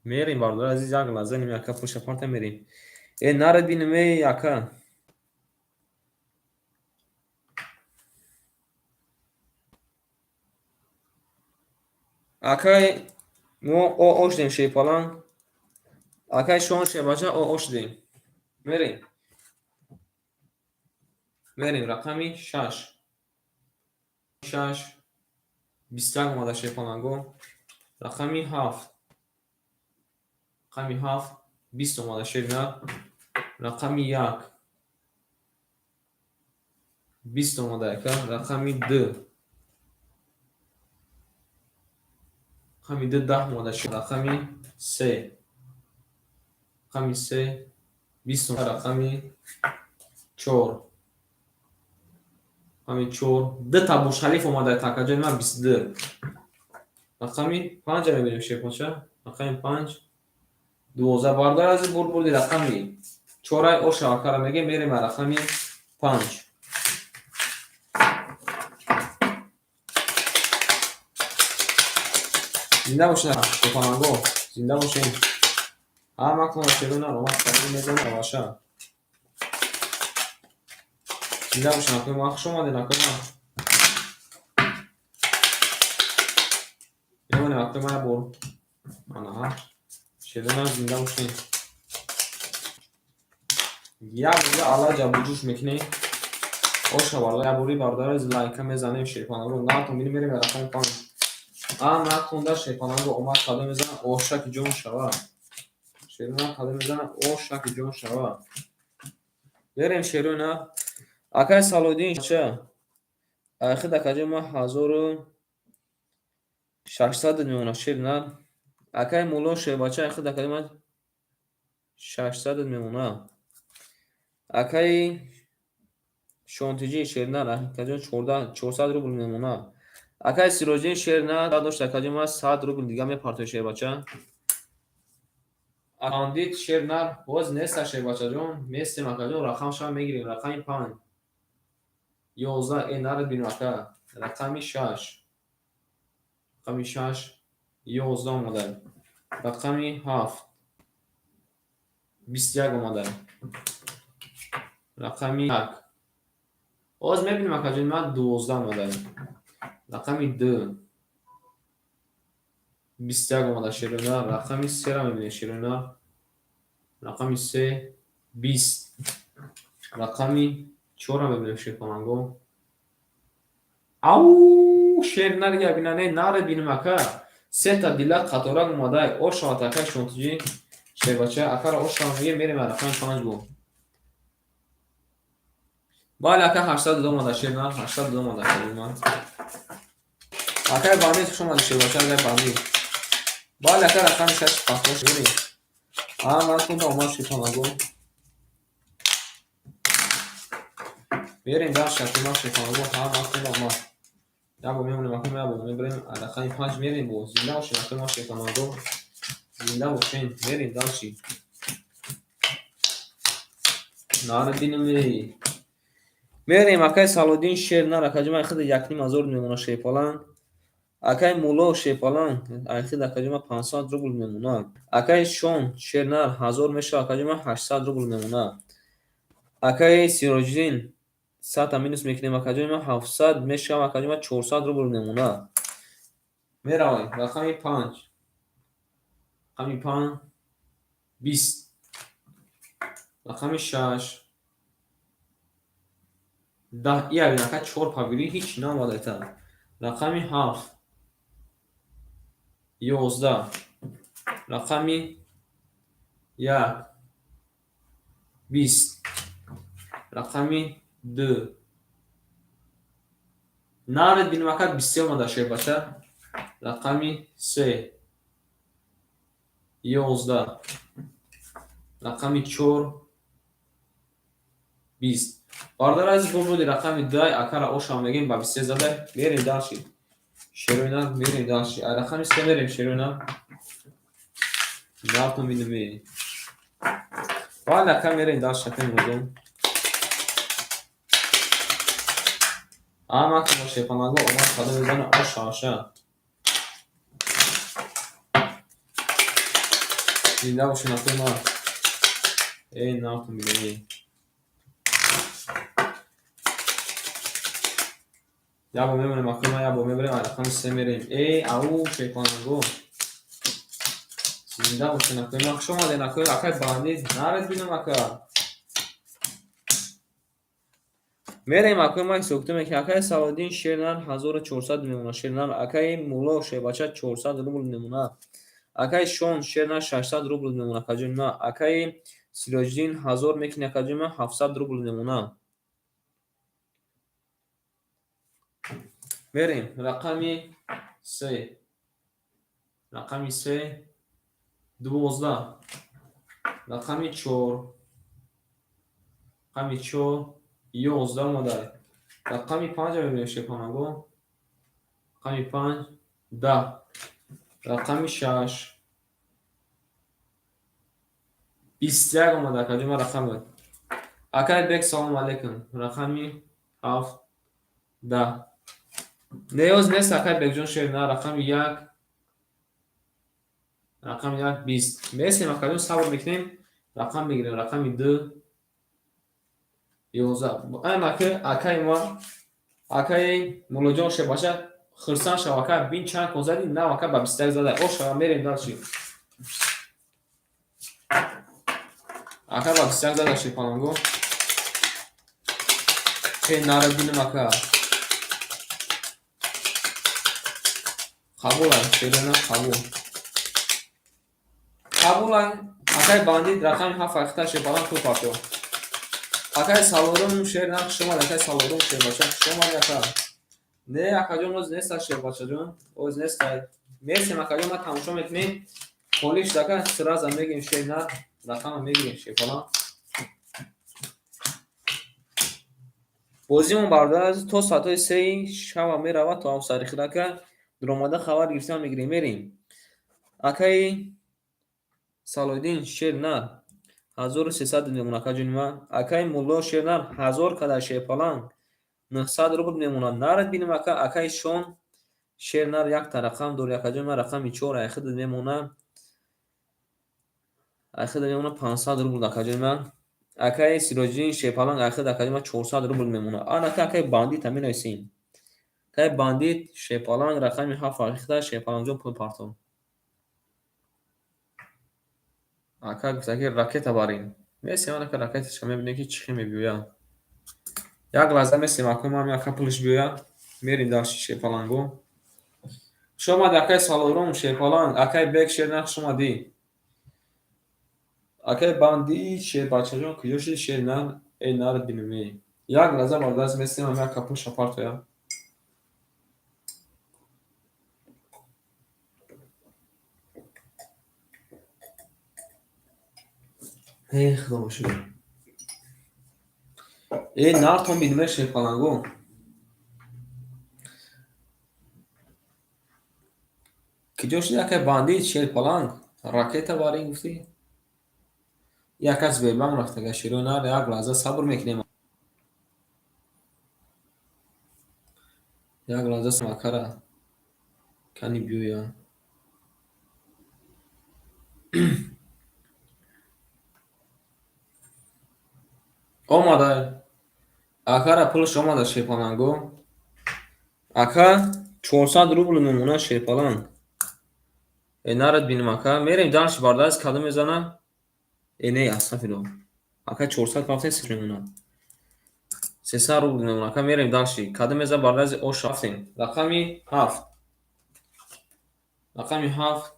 Мерем, бародари азиз, як лаҳза ним ака пуша парта мерем. Э, наред бинем, эй, ака. Акай мо о шудем, шерпаланг. Акай шон шербача о шудем. Мерем. Мерем рақами 6. 6 21 омада шерпаланго. Рақами 7. Рақами 7 20 омада шерна. Рақами 1 20 омада ака. Рақами 2. Рақами 2 10 омада шер. Рақами 3. Рақами 3 20 омада. Рақами 4. Рақами 4 ду та Бурҷ-Халиф омада такаҷои ман 22. Рақами 5 мебинем шерпоча. Рақами 5 12. Бародар азиз, бур бурди рақами 4 оша акара мегем, мерем рақами 5. Зинда бошед, шерпаланго, зинда бошед. Ҳаматон шерона омад сабр мезанад ваша. Зинда бошед, акои ман, хуш омадед, акои ман. Мемонем, акои ман, бор. Анаҳа. Шерона, зинда бошед. Як бор алла ҷабуҷӯш мекунем. Оша бародар, як бори бародар лайка мезанем шерпаланго. Натон бинем, мерем рақами 5. А накунда шерпаланго омад кадом мезанад, ошаки ҷон шава. Шерона кадом мезанад, ошаки ҷон шава. Мерем шерона. Акай Салоҳиддин ча? Айхид акаҷон ман 1600 мемонад шер нар. Акай Мулло шербача айхид акаҷон ман 600 мемонад. Акаи Шонтиҷӣ шернар акаҷон 400 рубл мемонад. Акаи Сироҷиддин шернар дошт акаҷон ман 100 рубл дига мепартояд шербача. Андид шернар боз неста шербачаҷон, местем акаҷон, рақамшам мегирем, рақами 5. 11 э наред бинем ака. Рақами 6. Рақами 6 11 омада. Рақами 7 21 омада. Рақами 1. Боз мебинем акаҷон, ман 12 омада. Рақами 2 21 омада шерона. Рақами 3-ро мебинем шерона. Рақами 3 20. Рақами 4-ро мебинем шерпаланго. Ау, шер нарига бинане, наре бинем ака. Сета дила қаторак омада. Ошават ака Шонтиҷӣ шербача. Акаро ошава мегем, мерем рақами 5 бо. Бале ака 802 омада шернар, 802 омада шернар. Акай бандит хуш омадӣ шербача, акай бандит. Бале ака рақами 6 пахтош мерем. А ман кунда омад шерпаланго. Мерем дар шакли ман шерпаланго, ҳа ман кунда омад. Як бор мемонем ака, як бор мебарем рақами 5 мерем бо. Зинда бошед ака ман шерпаланго. Зинда бошед, мерем дальше. Наре бинем эй. Мерем акай Салоҳиддин шернар акаҷон ман худ 1500 мемонад шерпаланг. Акай Мулло шерпаланг айхид акаҷон ман 500 рубл мемонад. Акай Шон шернар 1000 мешавад акаҷон ман 800 рубл мемонад. Акай Сироҷиддин 100 минус мекунем акаҷон ман 700 мешавад акаҷон ман 400 рубл мемонад. Меравем рақами 5. Рақами 5 20. Рақами 6 10. Ия ака 4 пабирӣ ҳеч наомада та. Рақами 7 11. Рақами 1 20. Рақами 2. Наред бинем ака 23 омада шербача. Рақами 3 11. Рақами 4 20. Бародар азиз, бо буди рақами 2 акара ошам мегем ба 23 зада. Мерем дальше. Шерона мерем дальше. А рақами 3 мерем шерона. Натон бинем. Бале ака мерем дальше ака мегем. Ама кама шерпаланго омад кадом мезана оша аша. Зинда бошед, акои ман. Э, нартон бинем. Як бор мемонем, акои ман, як бор мебарем, рақами се мерем. Э, ау, шерпаланго. Зинда бошед, акои ман. Хуш омадед, акои, акай бандит. Наред бинам, ака. Мерем, акои ман, ҳисоб кунем, ки акаи Салоҳиддин шернар 1400 мемонад. Шернар, акаи Мулло шербача 400 рубл мемонад. Акаи Шон шернар 600 рубл мемонад, акаҷони ман. Акаи Сироҷиддин 1000 мекунӣ, акаҷони ман, 700 рубл мемонад. Мерем, рақами се. Рақами се 12. Рақами чор. Рақами чор 11 омада. Рақами панҷ мебинем, шерпаланго. Рақами панҷ 10. Рақами шаш 21 омада, акаҷони ман, рақам. Акай Бек, салому алейкум. Рақами ҳафт 10. Неёз нест, акай Бекҷон, шер на. Рақами як, рақами як 20. Месем, акаҷон, сабр мекунем, рақам мегирем. Рақами ду 11. Анаки акаи ма, акаи Муллоҷон шербача, хурсанд шав, ака, бин чанд кон зади, нав ака ба 21 зада. Ошава, мерем дальше. Ака ба 21 зада, шерпаланго. Э, нара бинам, ака. Қабулай, шерона қабул. Қабулай, акаи бандит, рақами ҳафт ҳақиқата, шерпаланг, пул партё. Акаи Салорум шер на, хуш омад, акаи Салорум шербача, хуш омади, ака. Не, акаҷон, оз нест, шербачаҷон, оз нест. Мерсем, акаҷон, ман тамошо мекунем. Холӣ шуд, ака, сразу мегирем шер на, рақама мегирем, шерпаланг. Бозимон, бародар азиз, то соатҳои сеи шаба меравад, то ҳамсари хел, ака, дуромада хабар гирифтан мегирем, мерем. Акаи Салоҳиддин шер нар 1300 мемонад, акаҷони ман. Акаи Мулло шернар 1000 када, шерпаланг, 900 рубл мемонад. Наред бинем, ака. Акаи Шон шернар якта рақам дори, акаҷони ман, рақами чор айхид мемонад. Айхид мемонад 500 рубл, акаҷони ман. Акаи Сироҷиддин шерпаланг айхид, акаҷони ман, 400 рубл мемонад. Анака акаи бандита менависем. Акаи бандит шерпаланг, рақами ҳафт ҳақиқата, шерпалангҷон, пул партов. Ака гуфта ки ракета барем. Месем, анака ракеташа мебинем, ки чӣ хел мебиёяд. Як лаҳза месем, акои ман, ака пулаш биёяд. Мерем дальше, шерпаланго. Хуш омадӣ, акаи Салорум шерпаланг, акаи Бек шерна, хуш омадӣ. Акаи бандит шербачаҷон, куҷо шуди, шер на? Э, наред бинем, э. Як лаҳза, бародар, месем, ами ака пулша партояд. Э, худо шукр. Э, нартон бинем, э, шерпаланго. Куҷо шуди, акаи бандит шерпаланг? Ракета барин гуфтӣ? Як аз Сбербанк рафтага, шерои нар, як лаҳза сабр мекунем. Як лаҳза акара кани биёяд. Омада. Акара пулаш омада, шерпаланго. Ака 400 рубл мемонад, шерпаланг. Э, наред бинем, ака. Мерем дальше, бародар, кадом мезана? Э, не, астағфируллоҳ. Ака 400 рафтем, мемонад. 300 рубл мемонад. Ака, мерем дальше. Кадом мезана, бародар, ош рафтем. Рақами ҳафт. Рақами ҳафт.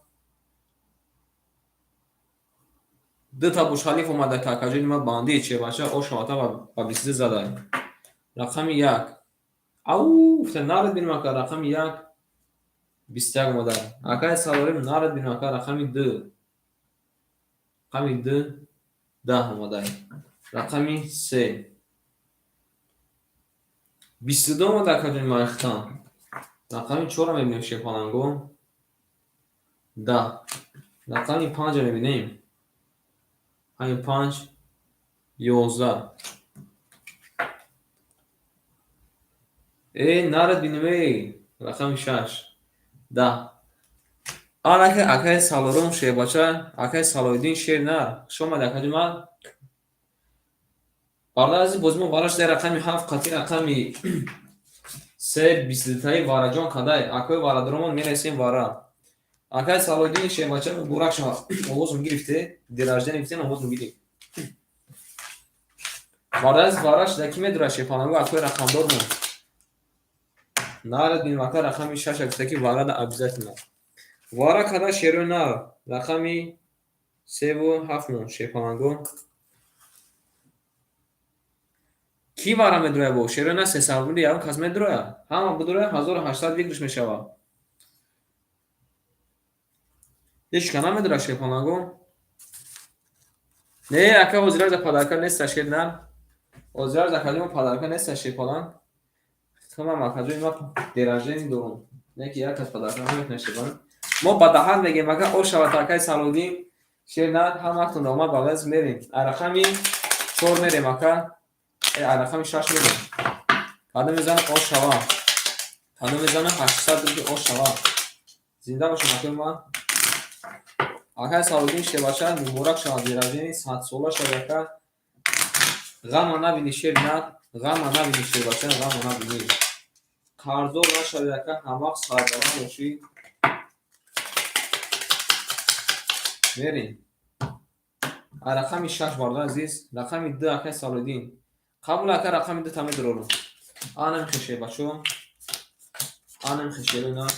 Дута Бурҷ-Халиф омада, ки акаҷони ман, бандит шербача, ош равата ба 22 зада. Рақами як. Ау, гуфта наред бинем, ака, рақами як 21 омада. Акаи Салорим, наред бинем, ака, рақами ду. Рақами ду 10 омада. Рақами се 22 омада, акаҷони ман, ихтам. Рақами чорро мебинем, шерпаланго. 10. Рақами панҷро мебинем. Рақами панҷ 11. Э, наред бинем, эй. Рақами шаш 10. Анака акаи Салорум шербача, акаи Салоиддин шер нар. Хуш омадӣ, акаҷон ман. Бародари азиз, бози мо вараш дар рақами 7 қатъи рақами 3 бистдутаи вараҷон кадай. Акои варадоромон мерасем вара. Акаи Салоиддин шербача, муборак шавад. Овозм гирифте, день рождения гирифтем, овозм гирифт. Бародари азиз, вараш да ки медурад шерпалангу акои рақамдормон. Нарадин ака рақами 6 гуфта ки варада обязательно. Вара када шерои нар рақами 3 7 мон шерпалангу. Кӣ вара медурояд бо шерои нар 300 рубли ягон кас медурояд? Ҳама бидурояд 1800 выигрыш мешавад. Ҳеҷ ка намедурад шерпалангу? Не, ака ҳозираш да подарка неста шер нар. Ҳозираш да калима подарка неста шерпаланг. Химам акаҷои ма день рождения дорум. Не ки як кас подарка намекунад шерпаланг. Мо ба даҳан мегем ака ош шавад акаи Салоиддин шер нар ҳаматон омад ба мерем. А рақами 4 мерем ака. А рақами 6 мерем. Кадом мезанад ош шава. Кадом мезанад 800 рубли ош шава. Зинда бошем акаи ман. Акаи Салоиддин шербача муборак шавад день рождения 100 сола шави ака. Ғама набини шер нар, ғама набини шербача, ғама набини. Қарздор нашави ака, ҳамвақт сарбаланд бошӣ. Мерем. А рақами 6 бародари азиз, рақами 2 акаи Салоиддин. Қабул ака рақами 2 та медурорам. Ана михе шербачо. Ана михе шерои нар.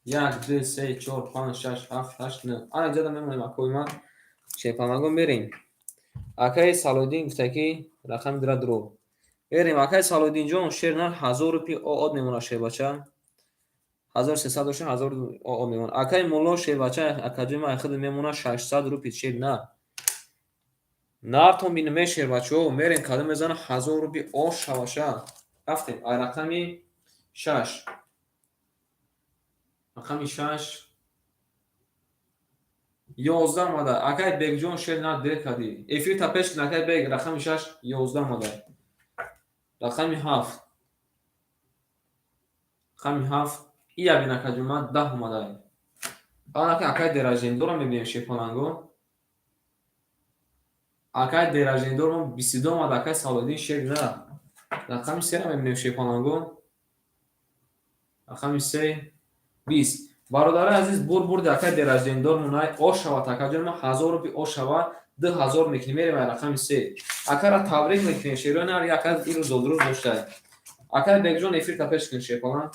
1, 2, 3, 4, 5, 6, 7, 8, 9. Ана ҷада мемонем акои ман. Шерпалангон мерем. Акаи Салоиддин гуфта ки рақами 2 дуро. Мерем акаи Салоиддинҷон шер нар 1000 рупи од мемонад шербача. 1300 доша 1000 од мемонад. Акаи Мулло шербача акаҷои ман худ мемонад 600 рупи шер нар. Нартон бинем шербачо, мерем кадом мезанад 1000 рупи ош шаваша. Рафтем. Ай рақами 6. Рақами 6 11 омада. Акай Бегҷон шер нар дер кардӣ. Эфирта пеш кун акай Бег, рақами 6 11 омада. Рақами 7. Рақами 7 ия бин акаҷон ман 10 омада. Анака акай Деражендорро мебинем шерпаланго. Акай Деражендор мо 22 омада, акай Салоиддин шер нар. Рақами 3-ро мебинем шерпаланго. Рақами 3 20. Бародарои азиз, бур бурди акай Деражендор мунай ош шавад акаҷон ма 1000 рупи ош шавад, 2000 мекунем мерем ай рақами 3. Акара табрик мекунем шерои нар яка ирӯз зодрӯз доштай. Акай Бегҷон эфирта пеш кун шерпаланг.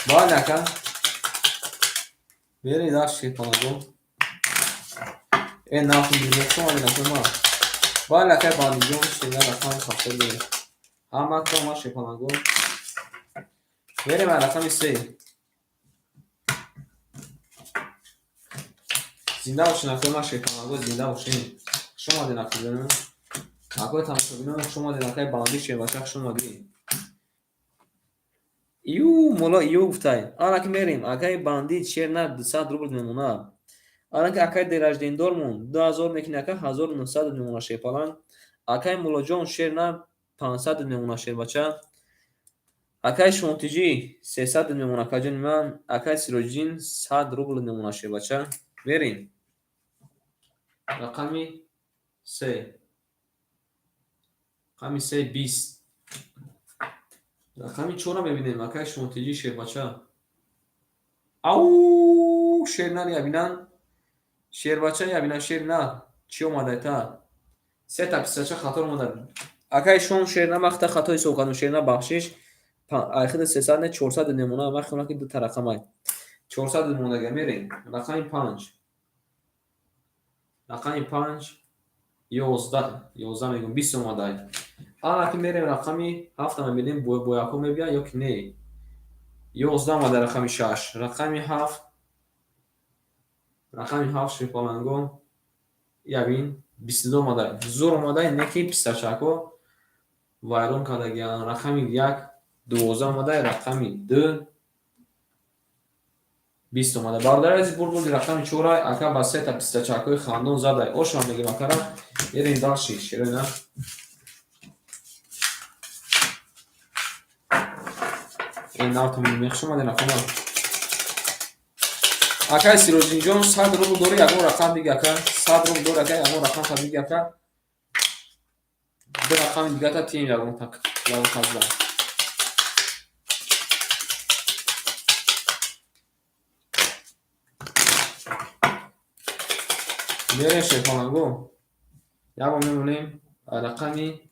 Бале ака. Мерем дар шерпаланго. Э нахун бинем акои ман. Бале акай Бандиҷон шер рақами 72. Ҳаматон ма шерпаланго. Мерем ай рақами 3. Зинда бошен акои ман шерпаланго, зинда бошен. Хуш омадед акаҷонам. Акои тамошобинон хуш омадед, акаи Банди шербача хуш омадед. Ю мулло ю гуфтай. Анаки мерем, акаи Бандит шер нар 200 рубл мемонад. Анаки акаи Дераждиндормон 2000 мекунӣ ака 1900 мемонад шерпаланг. Акаи Муллоҷон шер нар 500 мемонад шербача. Акаи Шонтиҷӣ 300 мемонад акаҷони ман. Акаи Сироҷиддин 100 рубл мемонад шербача. Мерем. Рақами 3. Рақами 3 20. Рақами 4-ро мебинем акаи Шонтиҷӣ шербача. Ау шер нар ябинан. Шербача ябинан шер нар. Чӣ омада та? Сета писача хато омада. Акаи Шон шер нар ман хато ҳисоб кардам шер нар бахшиш. Айхида 300 не 400 мемонад. Ман хиёл ки дута рақамай. 400 мемонага мерем. Рақами 5. Рақами 5 11 11 мегӯм 20 омадай. Ана ки мерем рақами 7 мебинем бояко мебиёд ё ки не. 11 омада рақами 6. Рақами 7 рақами 7 шерпаланго ябин 22 омадай. Зур омадай не ки писачако вайрон кардагиан. Рақами 1 12 омадай, рақами 2 20 омада. Бародари азиз, бур бурди рақами 4 ака ба сета писачакҳои хандон задай. Ошам мегем акара. Мерем дальше шерои нар. Навтон мехш омаден акама. Акай Сироҷиддинҷон, 100 рубл дори, ягон рақам биги, ака. 100 рубл дори, ака, ягон рақам та биги, ака. Ду рақами дигата тием, ягон так, ягон тазда. Мерем, шерпаланго. Як бор мемонем, рақами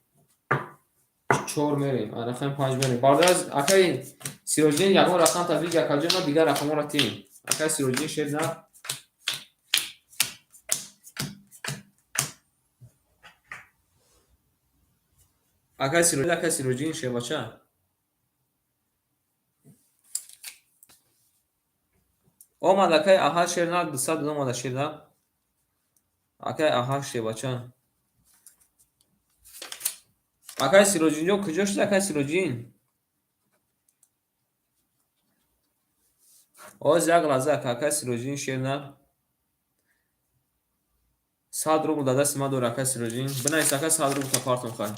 чор мерем, рақами панҷ мерем. Бародар, акаи Сироҷиддин, ягон рақам та биги, акаҷон, ма дигар рақамҳоро тием. Акаи Сироҷиддин, шер на. Акаи Сироҷиддин, акаи Сироҷиддин, шербача. Омад, акаи Аҳад, шер на, 200 омада, шер на. Акаи Аҳад, шербача. Акаи Сироҷиддинҷон, куҷо шуд, акаи Сироҷиддин? Оз як лаҳза, ака, акаи Сироҷиддин, шер на. 100 рубл дар дасти ман дори, акаи Сироҷиддин. Бинавис, ака, 100 рубл та партон хай.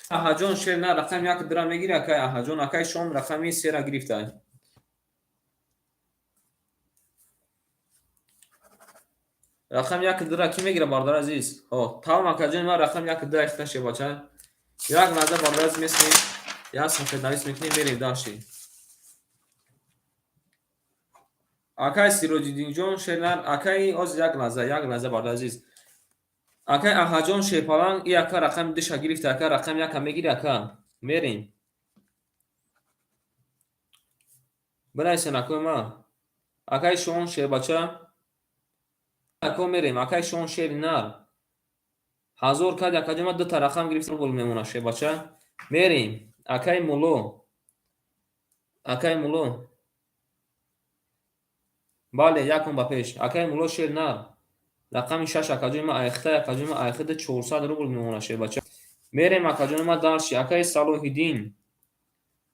Аҳаҷон, шер на, рақами як дира мегири, акаи Аҳаҷон, акаи Шон рақами сера гирифтай. Рақами як дира кӣ мегира, бародар азиз? Ҳо, тамом, акаҷони ман, рақами як дира ихта, шербача. Як лаҳза, бародар азиз, месмем, як сафеднавис мекунем, мерем дальше. Акаи Сироҷиддинҷон, шернар, акаи оз як лаҳза, як лаҳза, бародар азиз. Акаи Аҳаҷон, шерпаланг, и ака рақами душа гирифта, ака, рақами яка мегири, ака. Мерем. Бинависен, акои ман. Акаи Шон, шербача. Ако мерем, акаи Шон, шери нар. 1000 кард, акаҷон, ман дута рақам гирифта, рубл мемона, шербача. Мерем. Акаи Мулло. Акаи Мулло. Бале, якум ба пеш. Акаи Мулло, шер нар. Рақами шаш, акаҷони ман, айхта, акаҷони ман, айхида 400 рубл мемона, шербача. Мерем, акаҷони ман, дальше. Акаи Салоҳиддин.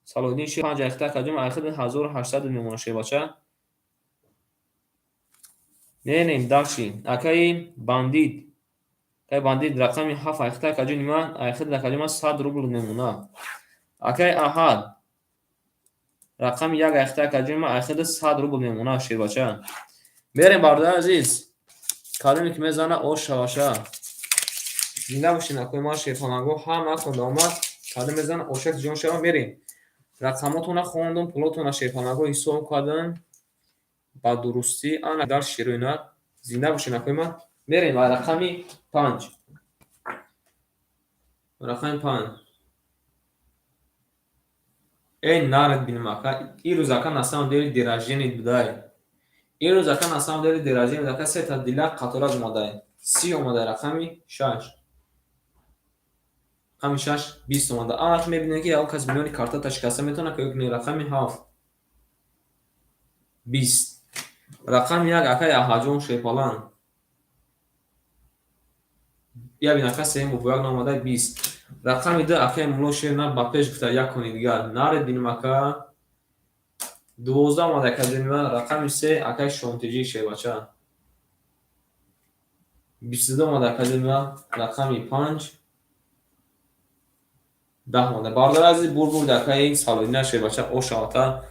Салоҳиддин, шер панҷ айхта, акаҷони ман, айхида 1800 мемона, шербача. Мерем дальше. Акаи Бандит. Акаи Бандит, рақами ҳафт айхта, акаҷони ман, айхида, акаҷони ман, 100 рубл мемона. Акаи Аҳад. Рақами як айхта, акаҷони ман, айхида 100 рубл мемона, шербача. Мерем, бародари азиз. Кадоме ки мезана, ош шаваша. Зинда бошед, акои ман, шерпаланго, ҳамаатон омад. Кадом мезана, ошак ҷон шава, мерем. Рақамотона хондум, пулотона, шерпаланго, ҳисоб кардам. Ба дурустӣ ана дар шерои нар. Зинда бошед, акои ман. Мерем ба рақами панҷ. Рақами панҷ. Эй, наред бинем, ака. Ирӯз, ака, на самом деле день рождения будай. Ирӯз, ака, на самом деле день рождения, ака, сета дила қаторак омадай. 30 омадай, рақами шаш. Рақами шаш 20 омада. Ана мебинем, ки ягон кас миёни картата шикаста метавонад, ки не. Рақами ҳафт 20. Рақами як, акаи Аҳаҷон, шерпаланг. Ябин, ака, сеюм бо як наомадай, 20. Рақами ду, акаи Мулло, шер на, ба пеш гуфта, як кони дигар. Наред бинем, ака. 12 омада, акаҷони ман, рақами се, акаи Шонтиҷӣ, шербача. 22 омада, акаҷони ман, рақами панҷ 10 омада. Бародари азиз, бур бурд, акаи Салоҳиддин, шербача, ошавата.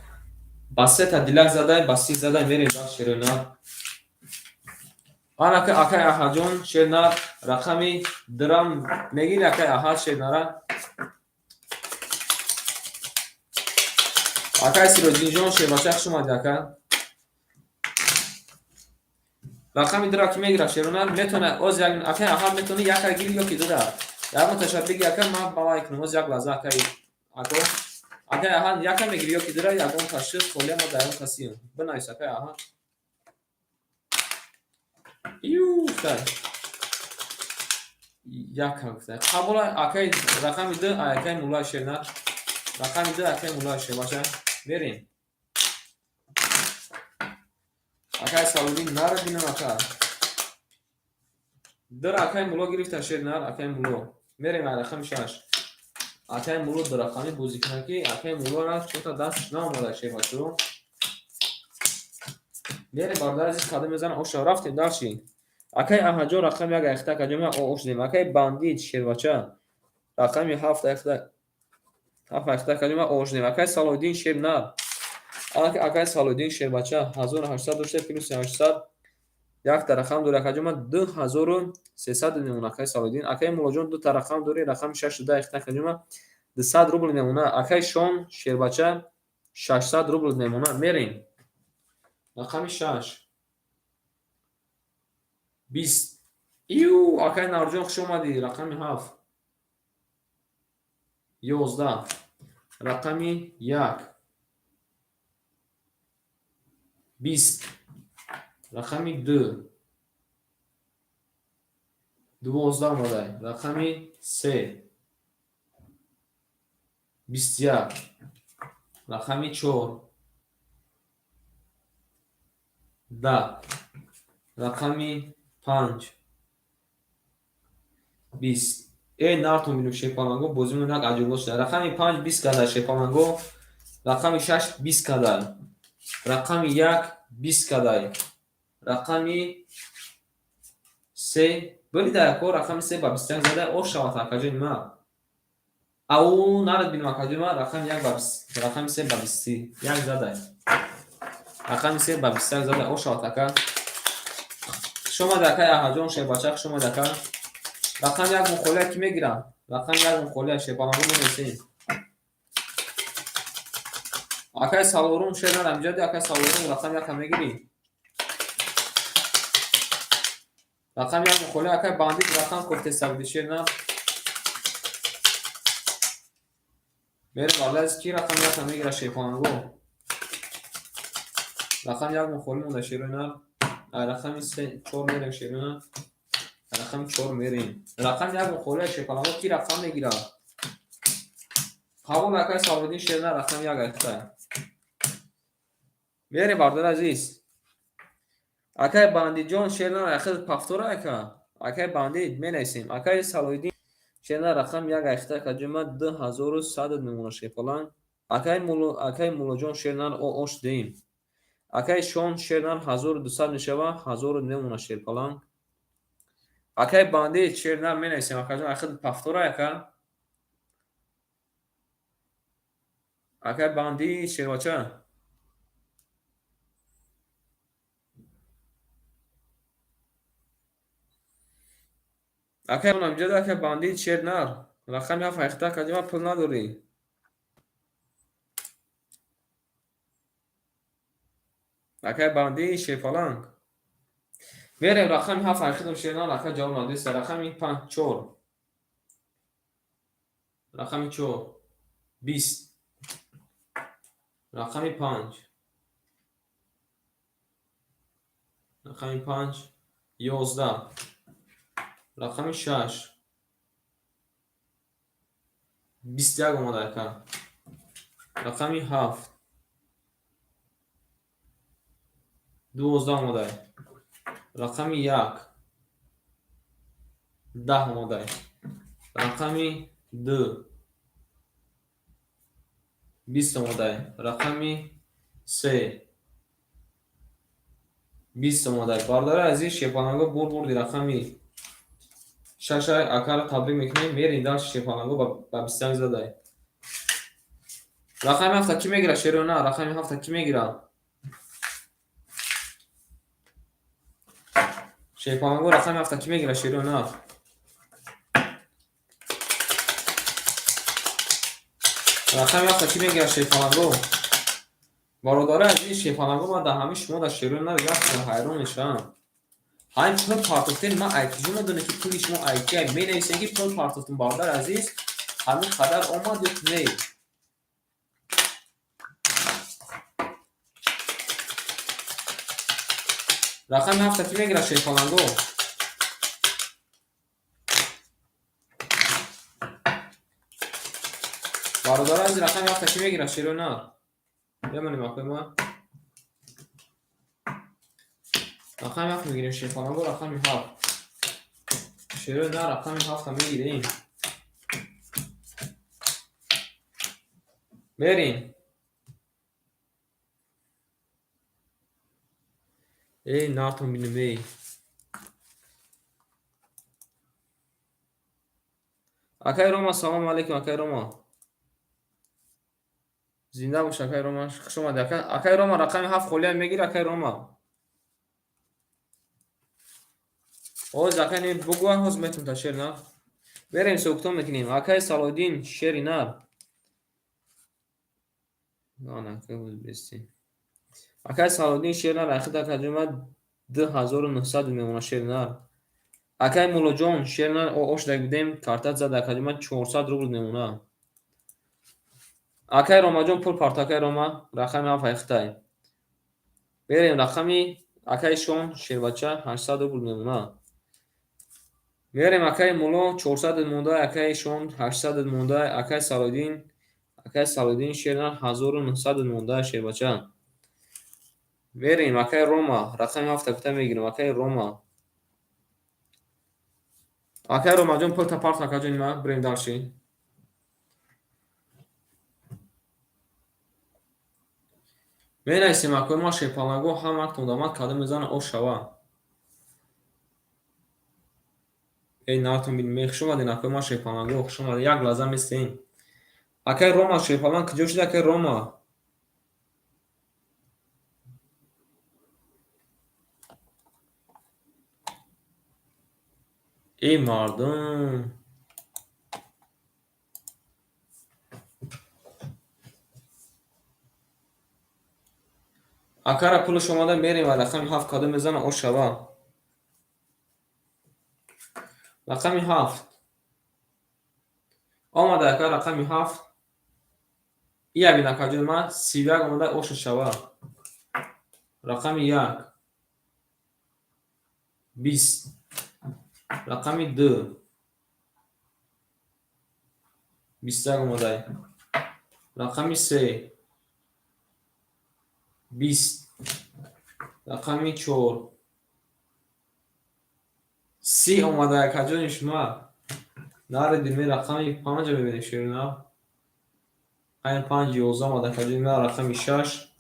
Ба сета дилак задай, ба 30 задай, мерем дар шерои нар. Ана акаи Аҳаҷон, шернар, рақами дирам мегири, акаи Аҳад, шернара. Акаи Сироҷиддинҷон, шербача, хуш омадӣ, ака. Рақами дира ки мегира, шеронар? Метавона оз як акаи Аҳад, метавони яка гири ё ки дира. Ягон таша биги, ака, ман ба вай кунам. Оз як лаҳза, акаи ако. Акаи Аҳад, яка мегири ё ки дира, ягон ташхис холия ма дар ягон касиам. Бинавис, акаи Аҳад. Ю, гуфтай. Яка гуфтай. Қабула, акаи, рақами ду, акаи Муллои, шернар. Рақами ду, акаи Муллои, шербача. Мерем. Акаи Салуддин, нара бинам, ака. Дир акаи Мулло гирифта, шернар, акаи Мулло. Мерем рақами шаш. Акаи Мулло ду рақами бозӣ кунад, ки акаи Муллора чота дасташ наомада, шербачо. Мерем, бародари азиз, кадом мезана, оша, рафтем дальше. Акаи Аҳаҷон, рақами як айхта, акаҷон, ош дем. Акаи Бандит, шербача. Рақами ҳафт айхта. Ҳафт айхта, акаҷон, ош дем. Акаи Салоҳиддин, шернар. Акай Салоҳиддин Шербача 1800 дошта, плюси 800 якта рақам дори, акаҷон, ма 2300 мемона, акай Салоҳиддин. Акай Муллоҷон дута рақам дори, рақами 6 10 ихта, акаҷон, ма 200 рубл мемона. Акай Шон Шербача 600 рубл мемона. Мерем. Рақами 6 20. Ю, акай Нарҷон, хуш омадӣ. Рақами 7 11. Рақами 1 20. Рақами 2 12 омадай. Рақами 3 21. Рақами 4 10. Рақами 5 20. Э, нартон бинем, шерпаланго, бозимон як аҷоибот шуда. Рақами 5 20 кадай, шерпаланго. Рақами 6 20 кадай. Рақами 1 20 кадай. Рақами 3 бирида, яко, рақами 3 ба 21 задай, ош шавад, акаҷони ма. Ау, нарад бинем, акаҷони ма, рақами 1 ба 20, рақами 3 ба 21 задай. Рақами 3 ба 21 задай, ош шавад, ака. Хуш омадӣ, акай Аҳмадҷон Шербача, хуш омадӣ, ака. Рақами 1 мухолия ки мегирам? Рақами 1 мухолия, шерпаланго, менависем. Акай Салорум шер надам, ҷади, акай Салорум, рақами 1 мегирӣ? Рақами 1 мухолия, акай Бандит, рақам кофтеса буди, шер на. Мерем, валлаз, ки рақами 1 мегира, шерпаланго? Рақами 1 мухоли монда, шерои нар. Рақами 3 4 мерем, шерои нар. Рақами 4 мерем. Рақами 1 мухолия, шерпаланго, ки рақам мегира? Қабул, акай Салоҳиддин шер на, рақами 1 айхта. Мерем, бардор азиз. Акай Бандитҷон шер на, ахир пафтора, ака. Акай Бандит, менависем. Акай Салоҳиддин шер на, рақами 1 айхта, акаҷон, ма 2100 мемона, шерпаланг. Акай Муллоҷон шер нар, ош диҳем. Акай Шон шер нар, 1200 мешава, 1000 мемона, шерпаланг. Акай Бандит шер нар, менависем, акаҷон, ахир пафтора, ака. Акай Бандит шербача. Акай амҷад, акай Бандит шер нар. Рақами 7 айхта, акаҷон, ма, пул надорӣ. Акай Бандит шерпаланг. Мерем, рақами 7 айхидам, шер нар, ака ҷавоб надиста. Рақами 5 4. Рақами 4 20. Рақами 5. Рақами 5 11. Рақами 6 21 омада, ака. Рақами 7 12 омада. Рақами 1 10 омада. Рақами 2 20 омада. Рақами 3 20 омада. Бародари азиз, шерпаланго, бурд бурди рақами 6 акаро табрик мекунем. Мерем дальше, шерпаланго, ба 21 задай. Рақами 7 кӣ мегира, шерона? Рақами 7 кӣ мегира? Шерпаланго, рақами 7 кӣ мегира, шерона? Рақами 7 кӣ мегира, шерпаланго? Бародари азиз, шерпаланго, ман дар ҳамаи шумо дар шерои нар як ҳайрон мешавам. Ҳамин пул партофтен, ман айкиҷо медонем, ки пули шумо айки менависем, ки пул партофтем, бародари азиз, ҳамин қадар омад ё не? Рақами 7 кӣ мегира, шерпаланго? Бародари азиз, рақами 7 кӣ мегира, шерои нар? Бемонем, акои ма. Рақами 7 мегирем, шерпаланго, рақами 7. Шерои нар, рақами 7 мегирем. Мерем. Эй, нартон бинем, эй. Акай Рома, салому алейкум, акай Рома. Зинда бош, акай Рома, хуш омадӣ. Акай Рома, рақами 7 холиам мегири, акай Рома. Ҳоз акай не бугӯ, ҳоз метун та шери нар. Мерем, ҳисобкитоб мекунем. Акай Салоҳиддин, шери нар. Акай Салоҳиддин, шери нар, ахид акаҷома 2900 мемона, шери нар. Акай Муллоҷон, шери нар, ош даг бидем, картат зад, акаҷома 400 рубл мемона. Акай Ромаҷон, пул парт, акай Рома, рақами 7 айхитай. Мерем рақами акай Шон, шербача, 800 рубл мемона. Мерем, акай Мулло 400 монда, акай Шон 800 монда, акай Салоҳиддин, акай Салоҳиддин, шери нар, 1900 монда, шербача. Мерем, акай Рома, рақами 7 кута мегирем, акай Рома. Акай Ромаҷон, пул та парт, акаҷони ма, бирем дальше. Менависем, акои ма, шерпаланго, ҳама тонда кадом мезана, ош шава. Эй, наратон бинем, хуш омаден, акои ма, шерпаланго, хуш омаден. Як лаҳза местем. Акай Рома, шерпаланг куҷо шуди, акай Рома? Эй, мардум. Акара пулаш омада, мерем ва рақами 7 кадом мезана, ош шава. Рақами 7. Омада, ака, рақами 7. Ия бин, акаҷони ма, 31 омада, оша шава. Рақами 1. 20. Рақами 2. 21 омадай. Рақами 3. 20. Рақами 4. 30 омада, акаҷони шумо. Наредим, рақами 5 мебинем, шерина. Айн 5, 11 омада, акаҷони ма, рақами 6.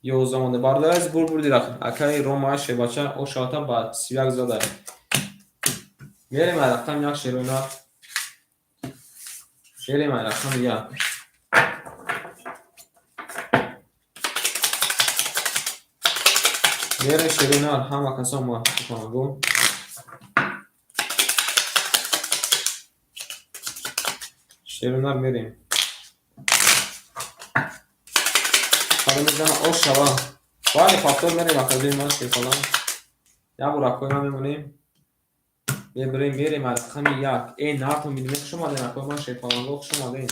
11 омада. Бародари азиз, бур бурди, акаи Рома, шербача, ошавата ба 31 зада. Мерем ай рақами 1, шерина. Мерем ай рақами 1. Мерем, шерина, ҳама касо ма паланго. Шерина, мерем. Кадом мезана, ош шава. Бале, повтор мерем, акаҷони ман, шерпаланг. Як бор акои ман мемонем. Мебирем, мерем ай рақами 1. Э, нартон бинем, хуш омаден, акои ман, шерпаланго, хуш омаден.